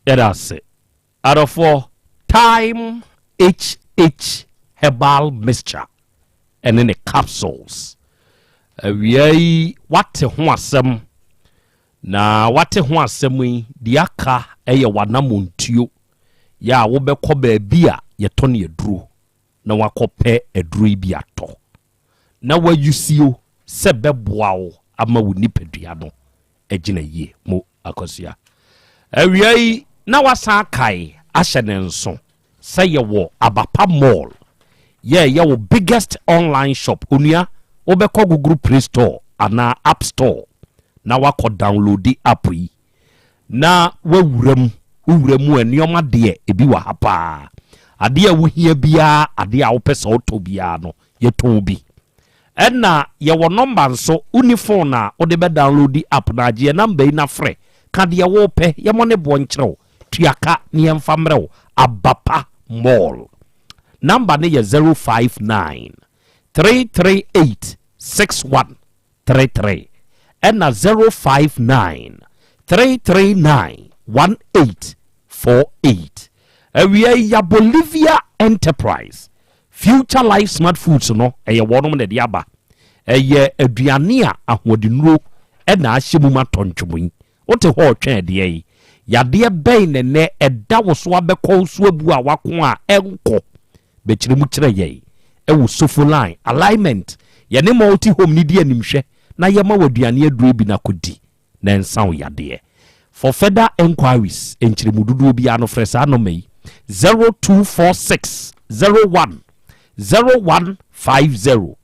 yɛda ase. Adɔfoɔ, Thyme HH Herbal Mixture ne ne capsules. Awia yi woate ho asɛm, na woate ho asɛm yi, deɛ aka yɛ w'anamontuo yɛ a wobɛkɔ baabi a yɛtɔn aduro na woakɔpɛ aduro yi bi atɔ na woayusio sɛ bɛboa wo ama wo nipadua no agyina yie. Mo Akosua. Awia yi na wasan akae ahyɛ ne nso sɛ yɛwɔ Abapa Mall yɛ ɛyɛ wo biggest online shop. Onua wobɛkɔ Google Play Store anaa App Store na wakɔ downloadi app yi na wawura mu. Wowura mu a nneɛma deɛ ebi wɔ ha paa. Adeɛ a wohia biara, adeɛ a wopɛ sɛ wotɔ biara no yɛtɔn bi. Ɛna yɛwɔ nɔmba nso, wonni phone a wode bɛ downloadi app no a, gye yɛn nɔmba yi na frɛ, ka deɛ wopɛ, yɛmmɔ ne boɔ nkyerɛ wo, tua ka na yɛmfa mmerɛ wo. Abapa Mall. Nɔmba no yɛ 059 338 6133 ɛna 059 339 1848. Awia yi ya Bolivia Enterprise Future Life Smart Foods no, ɛyɛ wɔnom na ɛde aba. Ɛyɛ aduane a ahoɔdennuro na ahyɛ mu ma tɔntwom yi. Wote hɔ retwɛn ɛdeɛ yi? Yadeɛ bɛn na ɛnnɛ ɛda wo so abɛkɔ wo so abu a wako a ɛnkɔ? Bɛkyerɛ mu kyerɛ yɛn wɔ Sofo Line Alignment. Yɛne Multi Home no di animhwɛ na yɛma wo aduane aduro yi bi na kɔdi. na ɛnsa wo yadeɛ. For further enquiries, nkyerɛmu dodoɔ biara no frɛ saa nɔma yi, 0246 01 0150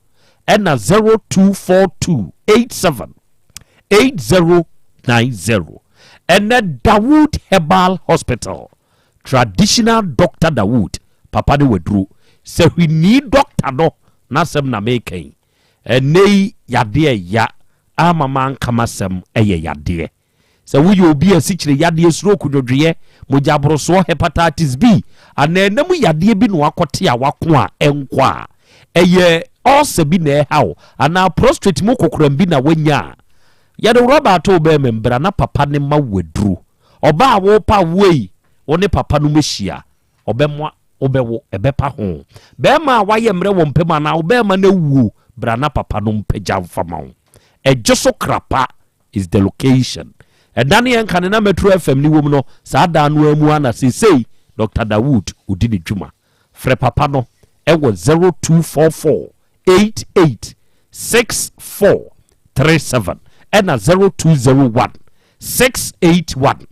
ɛna 0242 87 8090. Ɛnɛ Dawood Herbal Hospital, Traditional Doctor Dawood, papa ne waduro. Sɛ hwinii doctor no n'asɛm na meka yi. Ɛnnɛ yi yadeɛ ɛya ama manka m'asɛm ɛyɛ yadeɛ. Sɛ woyɛ obi a asikyire yadeɛ, stroke, dwodwoeɛ, mogyaborosoɔ, hepatitis B, anaa ɛna mu yadeɛ bi na wakɔte a wako a ɛnkɔ a, ɛyɛ ulcer bi na ɛha wo anaa prostrate mu kokoram bi na wanya a, yɛde rɔba ato wo bɛɛma mu, bra na papa no ma wo aduro. Ɔbaa a worepa awoɔ yi, wo ne papa no mɛhyia. Ɔbɛmoa wobɛwo, ɛbɛpa ho. Bɛɛma a wayɛ mmerɛ wɔ mpam anaa wo bɛɛma no awuo, bra na papa no mpagya mfa ma wo. Ɛgye so Krapa is the location. Ɛda no yɛn kane na Metro FM no wom no, saa dan no ara mu ara na seesei Doctor Dawood ɔdi ne dwuma. Frɛ papa no wɔ 0244 88 64 37 ɛna 0201 681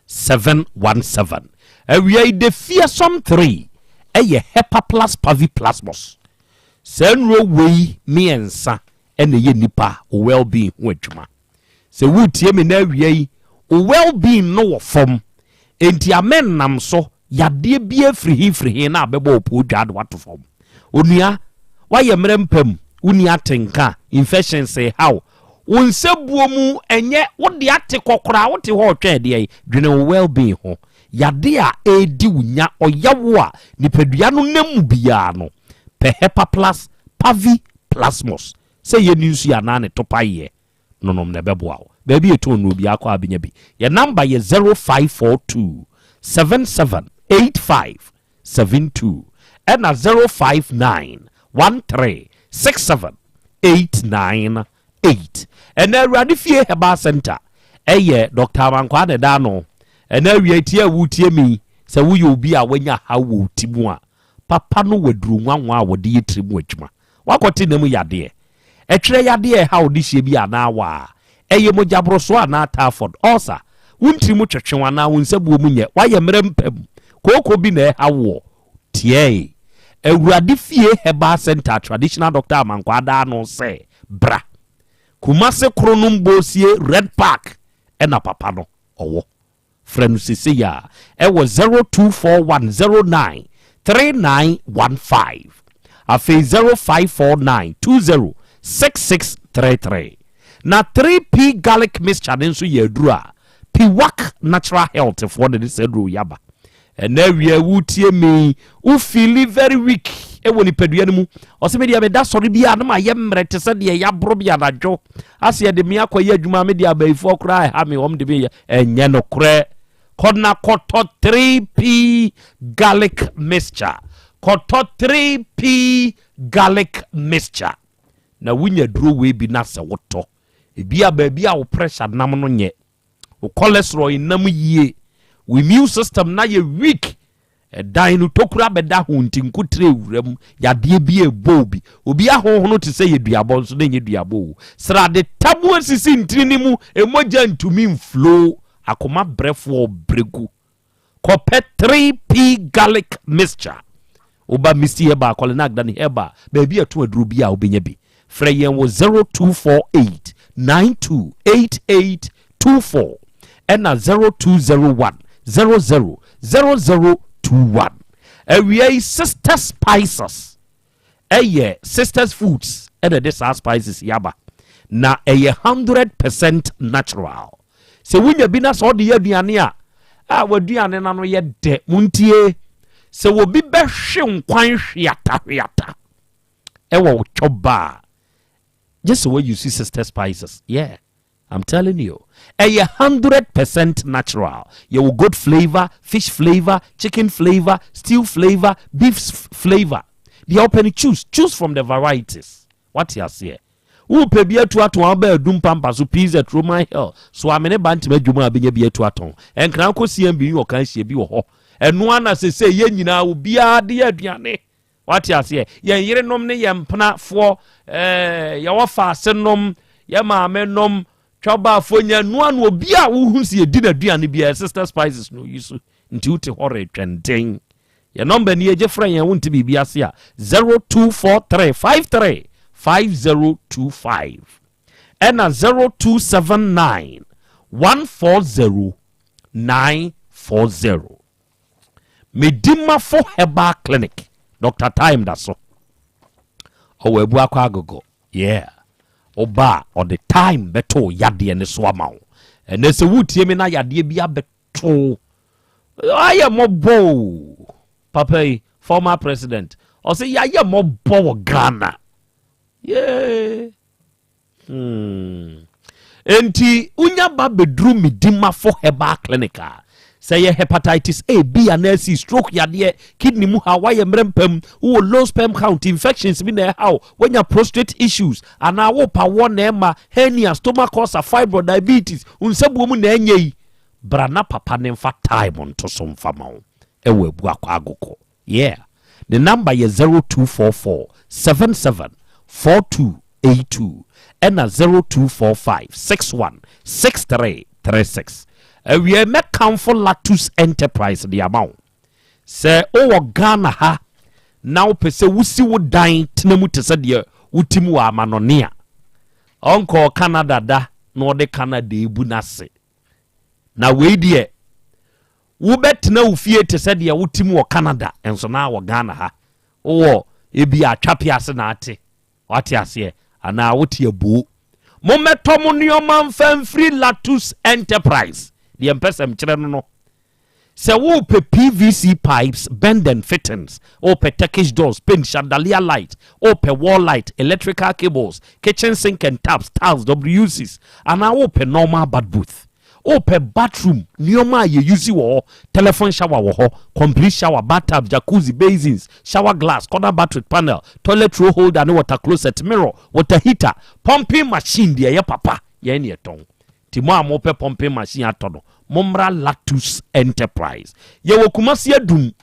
717. Awia yi the fearsome 3 ɛyɛ Hepaplus paviplasmus. Saa nnuro wei mmiɛnsa ɛna ɛyɛ nipa wo well being ho adwuma. Sɛ woretie me na awia yi wo well being no wɔ fam, enti amɛ nam so yadeɛ bi afiri he firi he na abɛbɔ wo poo dwaa de wato fam. Onua, woayɛ mmerɛ mpa mu, wonni atenka, infections reha wo, wo nsabuo mu ɛnyɛ wo de ate kɔ koraa, wote hɔ retwɛn ɛdeɛn? Dwene wo well being ho. Yadeɛ a ɛredi wo nya, ɔya wo a nipadua no nam mu biara no, pɛ Hepaplus Pavi Plasmus sɛ ɛyɛ ne nsuo anaa ne topaeɛ nonom na ɛbɛboa wo. Baabi a yɛtɔn nnuro biara kɔ a bɛnya bi. Yɛn number yɛ 0542 77 85 72 ɛna 059 13 67 89 8. 8. Ɛnɛ Awurade Fie Herbal Center ɛyɛ Dr. Amankwaa na ɛda ano. Ɛnɛ awia tie a wotie mi sɛ woyɛ obi a wanya haw wɔ wo ti mu a, papa no wɔ aduro nwanwa a wɔde yɛ tiri mu adwuma. Wakɔte nam yadeɛ, ɛtwerɛ yadeɛ ɛha wo de hyɛ bi anaa waa, ɛyɛ mogyaborosoɔ anaa typhoid, ulcer, wo ntiri mu twetwew anaa wo nsabuo mu nyɛ, woayɛ mmerɛ mpam, kooko bi na ɛha woɔ. Tiɛe! Awurade Fie Herbal Center Traditional Doctor Amankwaa da ano sɛ bra. Kumase Kronom Bosie Red Park ɛna papa no ɔwɔ. Frɛ no sesei a ɛwɔ 0241 09 3915. Afei 0549 20 6633. Na 3P Garlic Mixture no nso yɛ aduro a Piwak Natural Health foɔ na de saa aduro yi aba. Ɛnɛ awia wotie me, wo feeli very weak ɛwɔ nipadua no mu. Ɔsɛ me deɛ meda sɔre bi a na mayɛ mmerɛ te sɛ deɛ yɛaboro me anadwo. Ase yɛde me akɔyɛ adwuma me deɛ abayifoɔ koraa ɛha me wɔn de me yɛ. Ɛnyɛ nokorɛ. Kɔ na kɔtɔ 3P garlic mixture. Kɔtɔ 3P garlic mixture. Na wonya duro wei bi na sɛ wotɔ. Ebi a baabi a wo pressure nam no nyɛ. Wo cholesterol nnam yie. Wo immune system na yɛ weak. Ɛdan no tokura bɛda ho nti nkotere wura mu. Yadeɛ bi ɛbɔ obi. Obi ahohono te sɛ yɛ duabɔ nso na ɛnyɛ duabɔ o. Srade tamu asisi ntini ne mu, emogya ntumi mflow. Akoma brɛfoɔ brɛgu. Kɔpɛ 3P garlic mixture. Woba Misty Herbal, Kɔlena Agdani Herbal, baabi a ɛto aduro bi a wobɛnya bi. Frɛ yɛn wɔ 0248 9288 24 ɛna 0201 00 0021. Awia yi Sister Spices ɛyɛ Sisters Foods ɛna ɛde saa spices yi aba na ɛyɛ 100% natural. Sɛ wonya bi na sɛ ɔde yɛ aduane a a w'aduane no ano yɛ dɛ. Montie, sɛ obi bɛhwe nkwan hweata hweata ɛwɔ wo chop a, gye sɛ woayi Sister Spices. Yeah, I'm telling you, ɛyɛ 100% natural. Yɛwɔ goat flavor, fish flavor, chicken flavor, stew flavor, beef flavor. Deɛ wopɛ no, choose from the varieties. Wate aseɛ? Wopɛ bi atu atɔn aba adum pampa so pz Roman Hill so amene ba ntoma adwuma a bɛnya bi atu atɔn. Ɛnkran kɔ CMB ne ɔka hyia bi wɔ hɔ. Ɛno ana sɛ yɛn nyinaa obiara de yɛ aduane. Wate aseɛ? Yɛn yerenom ne yɛn mpenafoɔ, yɛwɔ faase nom, yɛ maame nom, twabaafoɔ nya noa no. Obi a wohu sɛ yɛdi n'aduane biara, Sister Spices no yi so. Nti wote hɔ retwɛnden, yɛ number ni, yɛgye frɛ yɛn. Wonte biribi ase a, 0243 53 5025 ɛna 0279 140 940. Medimafo Herbal Clinic, Dr Time da so ɔwɔ abu akɔ agogo. Yeah, ɔba a ɔde time bɛto yadeɛ ne so ama wo. Ɛnɛ sɛ wotie me na yadeɛ bi abɛto ayɛ mmɔbɔ o, papa yi, former president, ɔsɛ yɛayɛ mmɔbɔ wɔ Ghana. Yeah. Enti wonya ba bɛduru Medimafo Herbal Clinic a, sɛ yɛ hepatitis A, B anaa C, stroke yadeɛ, kidney mu ha, wayɛ mmerɛ mpam, wowɔ low sperm count, infections bi na ɛhaw, woanya prostate issues anaa wopa wɔ na ɛma hernia, stomach ulcer, fibroid, diabetes, wo nsabuo mu na ɛnyɛ yi, bra na papa ne mfa time nto so mfa ma wo. Ɛwɔ abu akɔ agokɔ. Yeah, ne number yɛ 0244 77 4282 ɛna 0245 61 63 36. Awie, mɛkamfo Latus Enterprise de ama wo. Sɛ wowɔ Ghana ha na wopɛ sɛ wosi wo dan tena mu te sɛ deɛ wotim wɔ amanɔne a ɔnkɔɔ Canada da na ɔde Canada ebu n'ase na wei deɛ wobɛtena wo fie te sɛ deɛ wotim wɔ Canada nso na wɔ Ghana ha, wowɔ ebi atwape ase na ate wate aseɛ anaa wote abuo. Mommɛtɔ mo nneɔma mfa mfiri Latus Enterprise. Deɛ mpɛ sɛ mkyerɛ no, sɛ wopɛ PVC pipes, bend and fittings, wopɛ Turkish doors, paint, chandelier light, wopɛ wall light, electrical cables, kitchen sink and taps, tiles, WCs, anaa wopɛ normal bath booth. Wopɛ bathroom nneɛma a yɛ use wɔ hɔ, telephone shower wɔ hɔ, complete shower, bathtub, jacuzzi, basins, shower glass, corner battery panel, toilet roll holder ne water closet, mirror, water heater, pumping machine deɛ ɛyɛ papa, yɛn ne yɛtɔn. Nti mo a mopɛ pumping machine atɔ no, mommra Latus Enterprise. Yɛwɔ Kumasi Adum,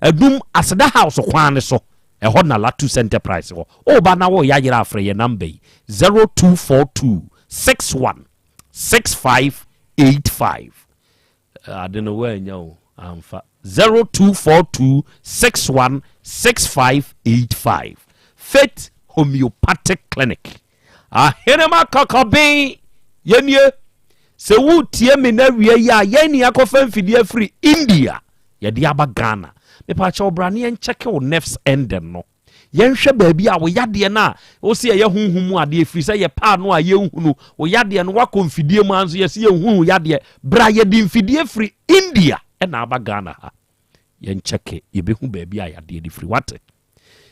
Adum Aseda House kwan no so, ɛhɔ na Latus Enterprise wɔ. Woba na woreyɛ ayera a frɛ yɛn number yi, 0242 61 6585. Ade no woannya o, amfa. 0242 61 6585. Faith Homeopathic Clinic. Ahenema Kɔkɔben, yɛnie. Sɛ woretie me na awia yi a, yɛn ne akɔfa mfidie afiri India, yɛde aba Ghana. Mepaakyɛw bra ne yɛnkyɛke wo nerves ending no. Yɛnhwɛ baabi a wo yadeɛ no a wose ɛyɛ honhom mu adeɛ ɛfiri sɛ yɛ paano a yɛnhunu wo yadeɛ no woakɔ mfidie mu ara nso yɛse yɛnhunu wo yadeɛ. Bra yɛde mfidie firi India na aba Ghana ha. Yɛnkyɛke yɛbɛhu baabi a yadeɛ no firi wate.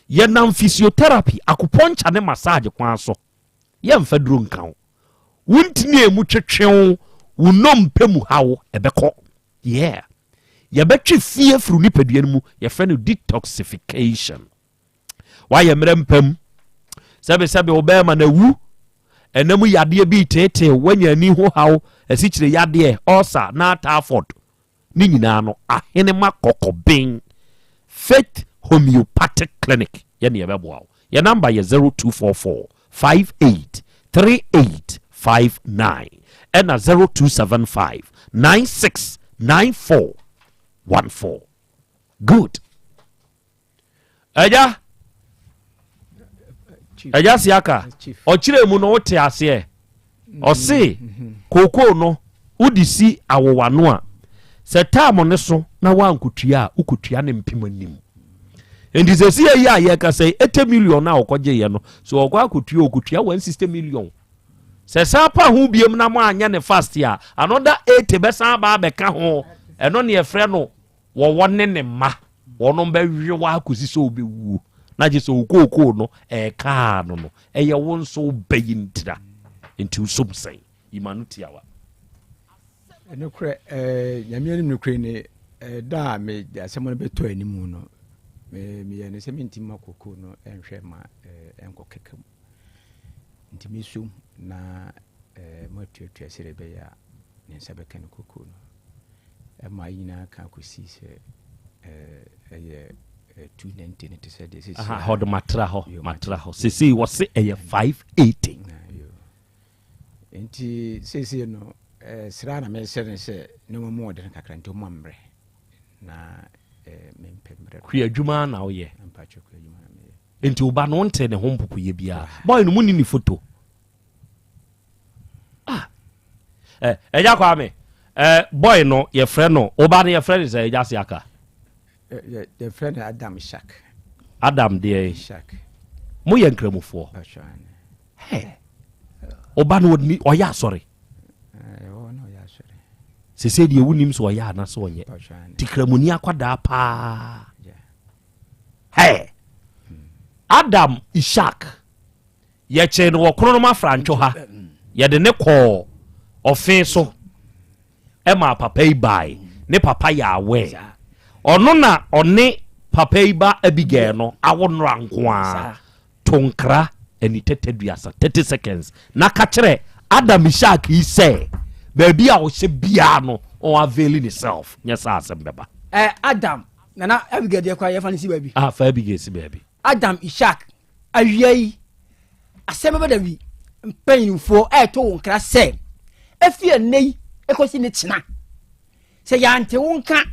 Yɛnam physiotherapy, acupuncture ne massage kwan so. Yɛmfa duro nka wo. Wo ntini a ɛmu twetwe wo, wo nnompe mu haw ɛbɛkɔ. Yeah. Yɛbɛtwe fi afiri wo nipadua no mu, yɛfrɛ no detoxification. Woayɛ mmerɛ mpam, sɛbesɛbe wo bɛrima no awu, ɛna mu yadeɛ bi teetee, woanya ani ho haw, asikyire yadeɛ, ulcer, na typhoid, ne nyinaa no, Ahenema Kɔkɔben Faith Homeopathic Clinic yɛ ne yɛbɛboa wo. Yɛ namba yɛ 0244 58 38 59 ɛna 0275 96 94 14. Good. Agya, agya siaka, ɔkyerɛ mu no wote aseɛ. Ɔse kookoo no wode si awowa no a, sɛ taam no so na woankotua a, wokɔtua ne mpem anim. Nti sɛ si ayi a yɛkasa yi, 80 million no a ɔkɔgyeeɛ no, sɛ ɔkɔ akɔtua, ɔkɔtua 160 million. Sɛ san pa ho biom na moanyɛ ne fast a, another 80 bɛsan aba abɛka ho. Ɛno ne yɛfrɛ no wɔwɔ ne ne mma. Wɔnom bɛwe wo akɔsi sɛ wobɛwuo. Na gye sɛ wo kookoo no ɛɛkaa no no, ɛyɛ wo nso wo bɛ yi ntira. Nti wosom sɛn? Yi ma no tiawa. Nokorɛ, eh, Nyame anim nokorɛ ni, eh, da a me asɛm no bɛtɔ anim no, me meyɛ no sɛ mentimi ma kookoo no nhwɛ ma eh, ɛnkɔ kɛkɛ mu. Nti mesom na eh, moatuatua sɛdeɛ ɛbɛyɛ a ne nsa bɛka ne kokoo no. Ɛma yɛn nyinaa ka kɔsii sɛ eh, ɛyɛ eh, 290 no te sɛ deɛ sɛsi Aha, hɔ de matra hɔ, matra hɔ. Sesei wɔse ɛyɛ 580. Nti seesei no eh, sra na mesrɛ no sɛ nneɛma mu ɔden kakra nti ɔma mmerɛ na eh, mempɛ mmerɛ. Kua adwuma na woyɛ? Mpakyɛ kua adwuma na meyɛ. Nti wo ba no wonte ne ho mpopoeɛ biara. Boy no monni ne photo. Ah. Eh, Agya Kwame, eh, boy no yɛfrɛ no, wo ba no yɛfrɛ no sɛ Agya Siaka? Yɛfrɛ no Adam Ishak. Adam deɛ? Ishak. Moyɛ nkramofoɔ? Hey. Wo ba no ɔyɛ asɔre? Sese deɛ wonim sɛ ɔyɛ anasɛ ɔnyɛ. Ti kramoni akwadaa paa. Hey! Adam Ishak, yɛkyee no wɔ Kronom Afrantwo ha, yɛde ne kɔɔ ɔfe so ɛmaa papa yi bae. Ne papa yɛ aware. Ɔno na ɔne papa yi ba Abigail no awo nnora nko ara. To nkra anitɛtɛ duasa, 30 seconds, na ka kyerɛ Adam Ishak yi sɛ baabi a ɔhyɛ biara no ɔn avail ne self, nyɛ saa asɛm bɛba. Eh, Adam, Nana Abigail deɛ koraa yɛfa no si baabi. Ah, fa Abigail si baabi. Adam Ishak, awia yi, asɛm bɛba da wi, mpanyinfoɔ ɛreto wo nkra sɛ, efi ɛnnɛ yi ekosi ne kyena, sɛ yɛante wo nka,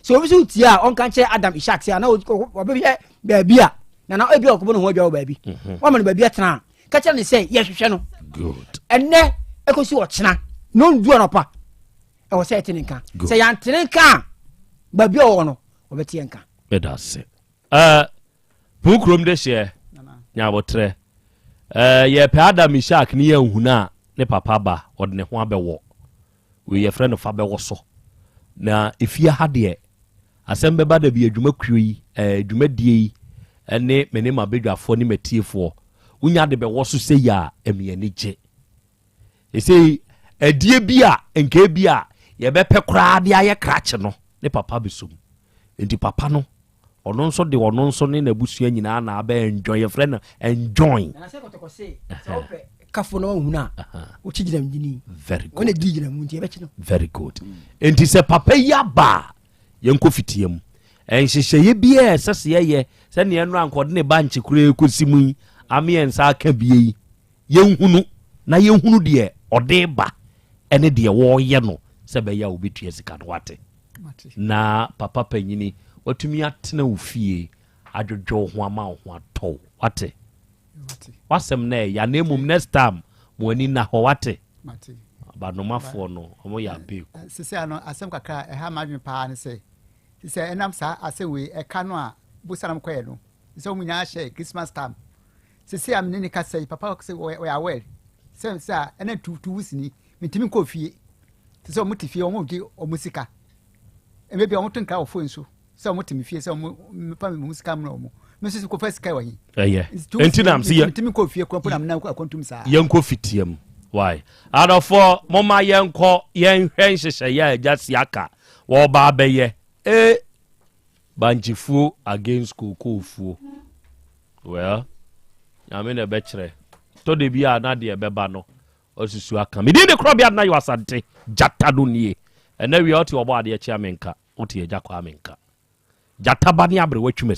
sɛ obi so tie a ɔnka nkyerɛ Adam Ishak sɛ ana ɔbɛhwɛ baabi a, nana ebi a ɔkɔbɔ ne ho adwa wɔ baabi, mhm. wɔama no baabi atena a, ka kyerɛ ne sɛ yɛhwehwɛ no. Ɛnnɛ ekosi ɔkyena, nondu anɔpa. ɛwɔ sɛ yɛte ne nka sɛ yɛante ne nka a baabi a ɔwɔ no ɔbɛte yɛn nka. Meda ase. Uh, Puu kurom de hyeɛ nyabotrɛ uh, yɛpɛ Adam Ishak ne yɛnhunu a ne papa ba ɔde ne ho abɛwɔ wei yɛfrɛ no fa bɛwɔ so na efie ha deɛ asɛm bɛba da bi adwuma kuo yi eh, dwumadie yi ne me ne m'abadwafoɔ ne m'atiefoɔ wonya de bɛwɔ so sɛ yi a ɛmi ani gye Ɛsei Ɛdeɛ bi a nka ebi a yɛbɛpɛ koraa de ayɛ krakye no, ne papa bɛsɔ mu. Nti papa no, ɔno nso de ɔno nso ne n'abusua nyinaa na abɛ enjoy, yɛfrɛ no enjoy. Na sɛ kɔtɔkɔ se sɛ wopɛ kafo na wahunu a wokyi gyina mu gyini. Very good. Wɔn na di gyina mu nti yɛbɛkyi no. Very good. Nti sɛ papa yi aba a, yɛnkɔ fitia mu. Nhyehyɛeɛ biara a ɛsɛ sɛ yɛyɛ sɛdeɛ ɛno anka ɔde ne ba nkye koraa kɔsi mu yi ame yɛn nsa aka bie yi, yɛnhunu na yɛnhunu deɛ ɔde ba ne deɛ wɔreyɛ no sɛ ɛbɛyɛ a wɔbɛtua sika no wate. Na papa panyini watumi atena wo fie adwodwo wo ho ama wo ho atɔ wo wate. W'asɛm no ɛya na mmom next time mo ani nna hɔ wate. Abanomafoɔ no wɔn yɛ abeeku. Sisi ano asɛm kakra a ɛha m'adwene paa ne sɛ sisi a ɛnam saa asɛm wei ɛka no a bosanam kɔɛ no sɛ wɔn nyinaa hyɛ Christmas time sisi a mene ne kasa yi papa sɛ ɔyɛ aware sɛ sɛ a ɛna tu tu wusini mentumi nkɔ fie te sɛ wɔn te fie wɔn gye wɔn sika ɛmɛ bi a wɔn to nkra wɔ phone so sɛ wɔn te me fie sɛ wɔn mefa me ho sika mmerɛ wɔn me nso kɔfa sika wɔ he. Ɛyɛ nti na msi yɛ mentumi nkɔ fie kura mpo na menam akwantum saa. Yɛnkɔ fitia mu why adɔfoɔ moma yɛnkɔ yɛnhwɛ nhyehyɛeɛ a agya siaka wɔba abɛyɛ e bankyefuo against kookoofuo well nyame na ɛbɛkyerɛ tɔ de bi a na deɛ ɛbɛba no ɔsusu aka medin de korɔbea na yɛ asante gyata no nie ɛnɛ wia ɔte ɔbɔ adeɛ kyea menka wote agya kwaa menka gyata ba ne aberewa twumasi.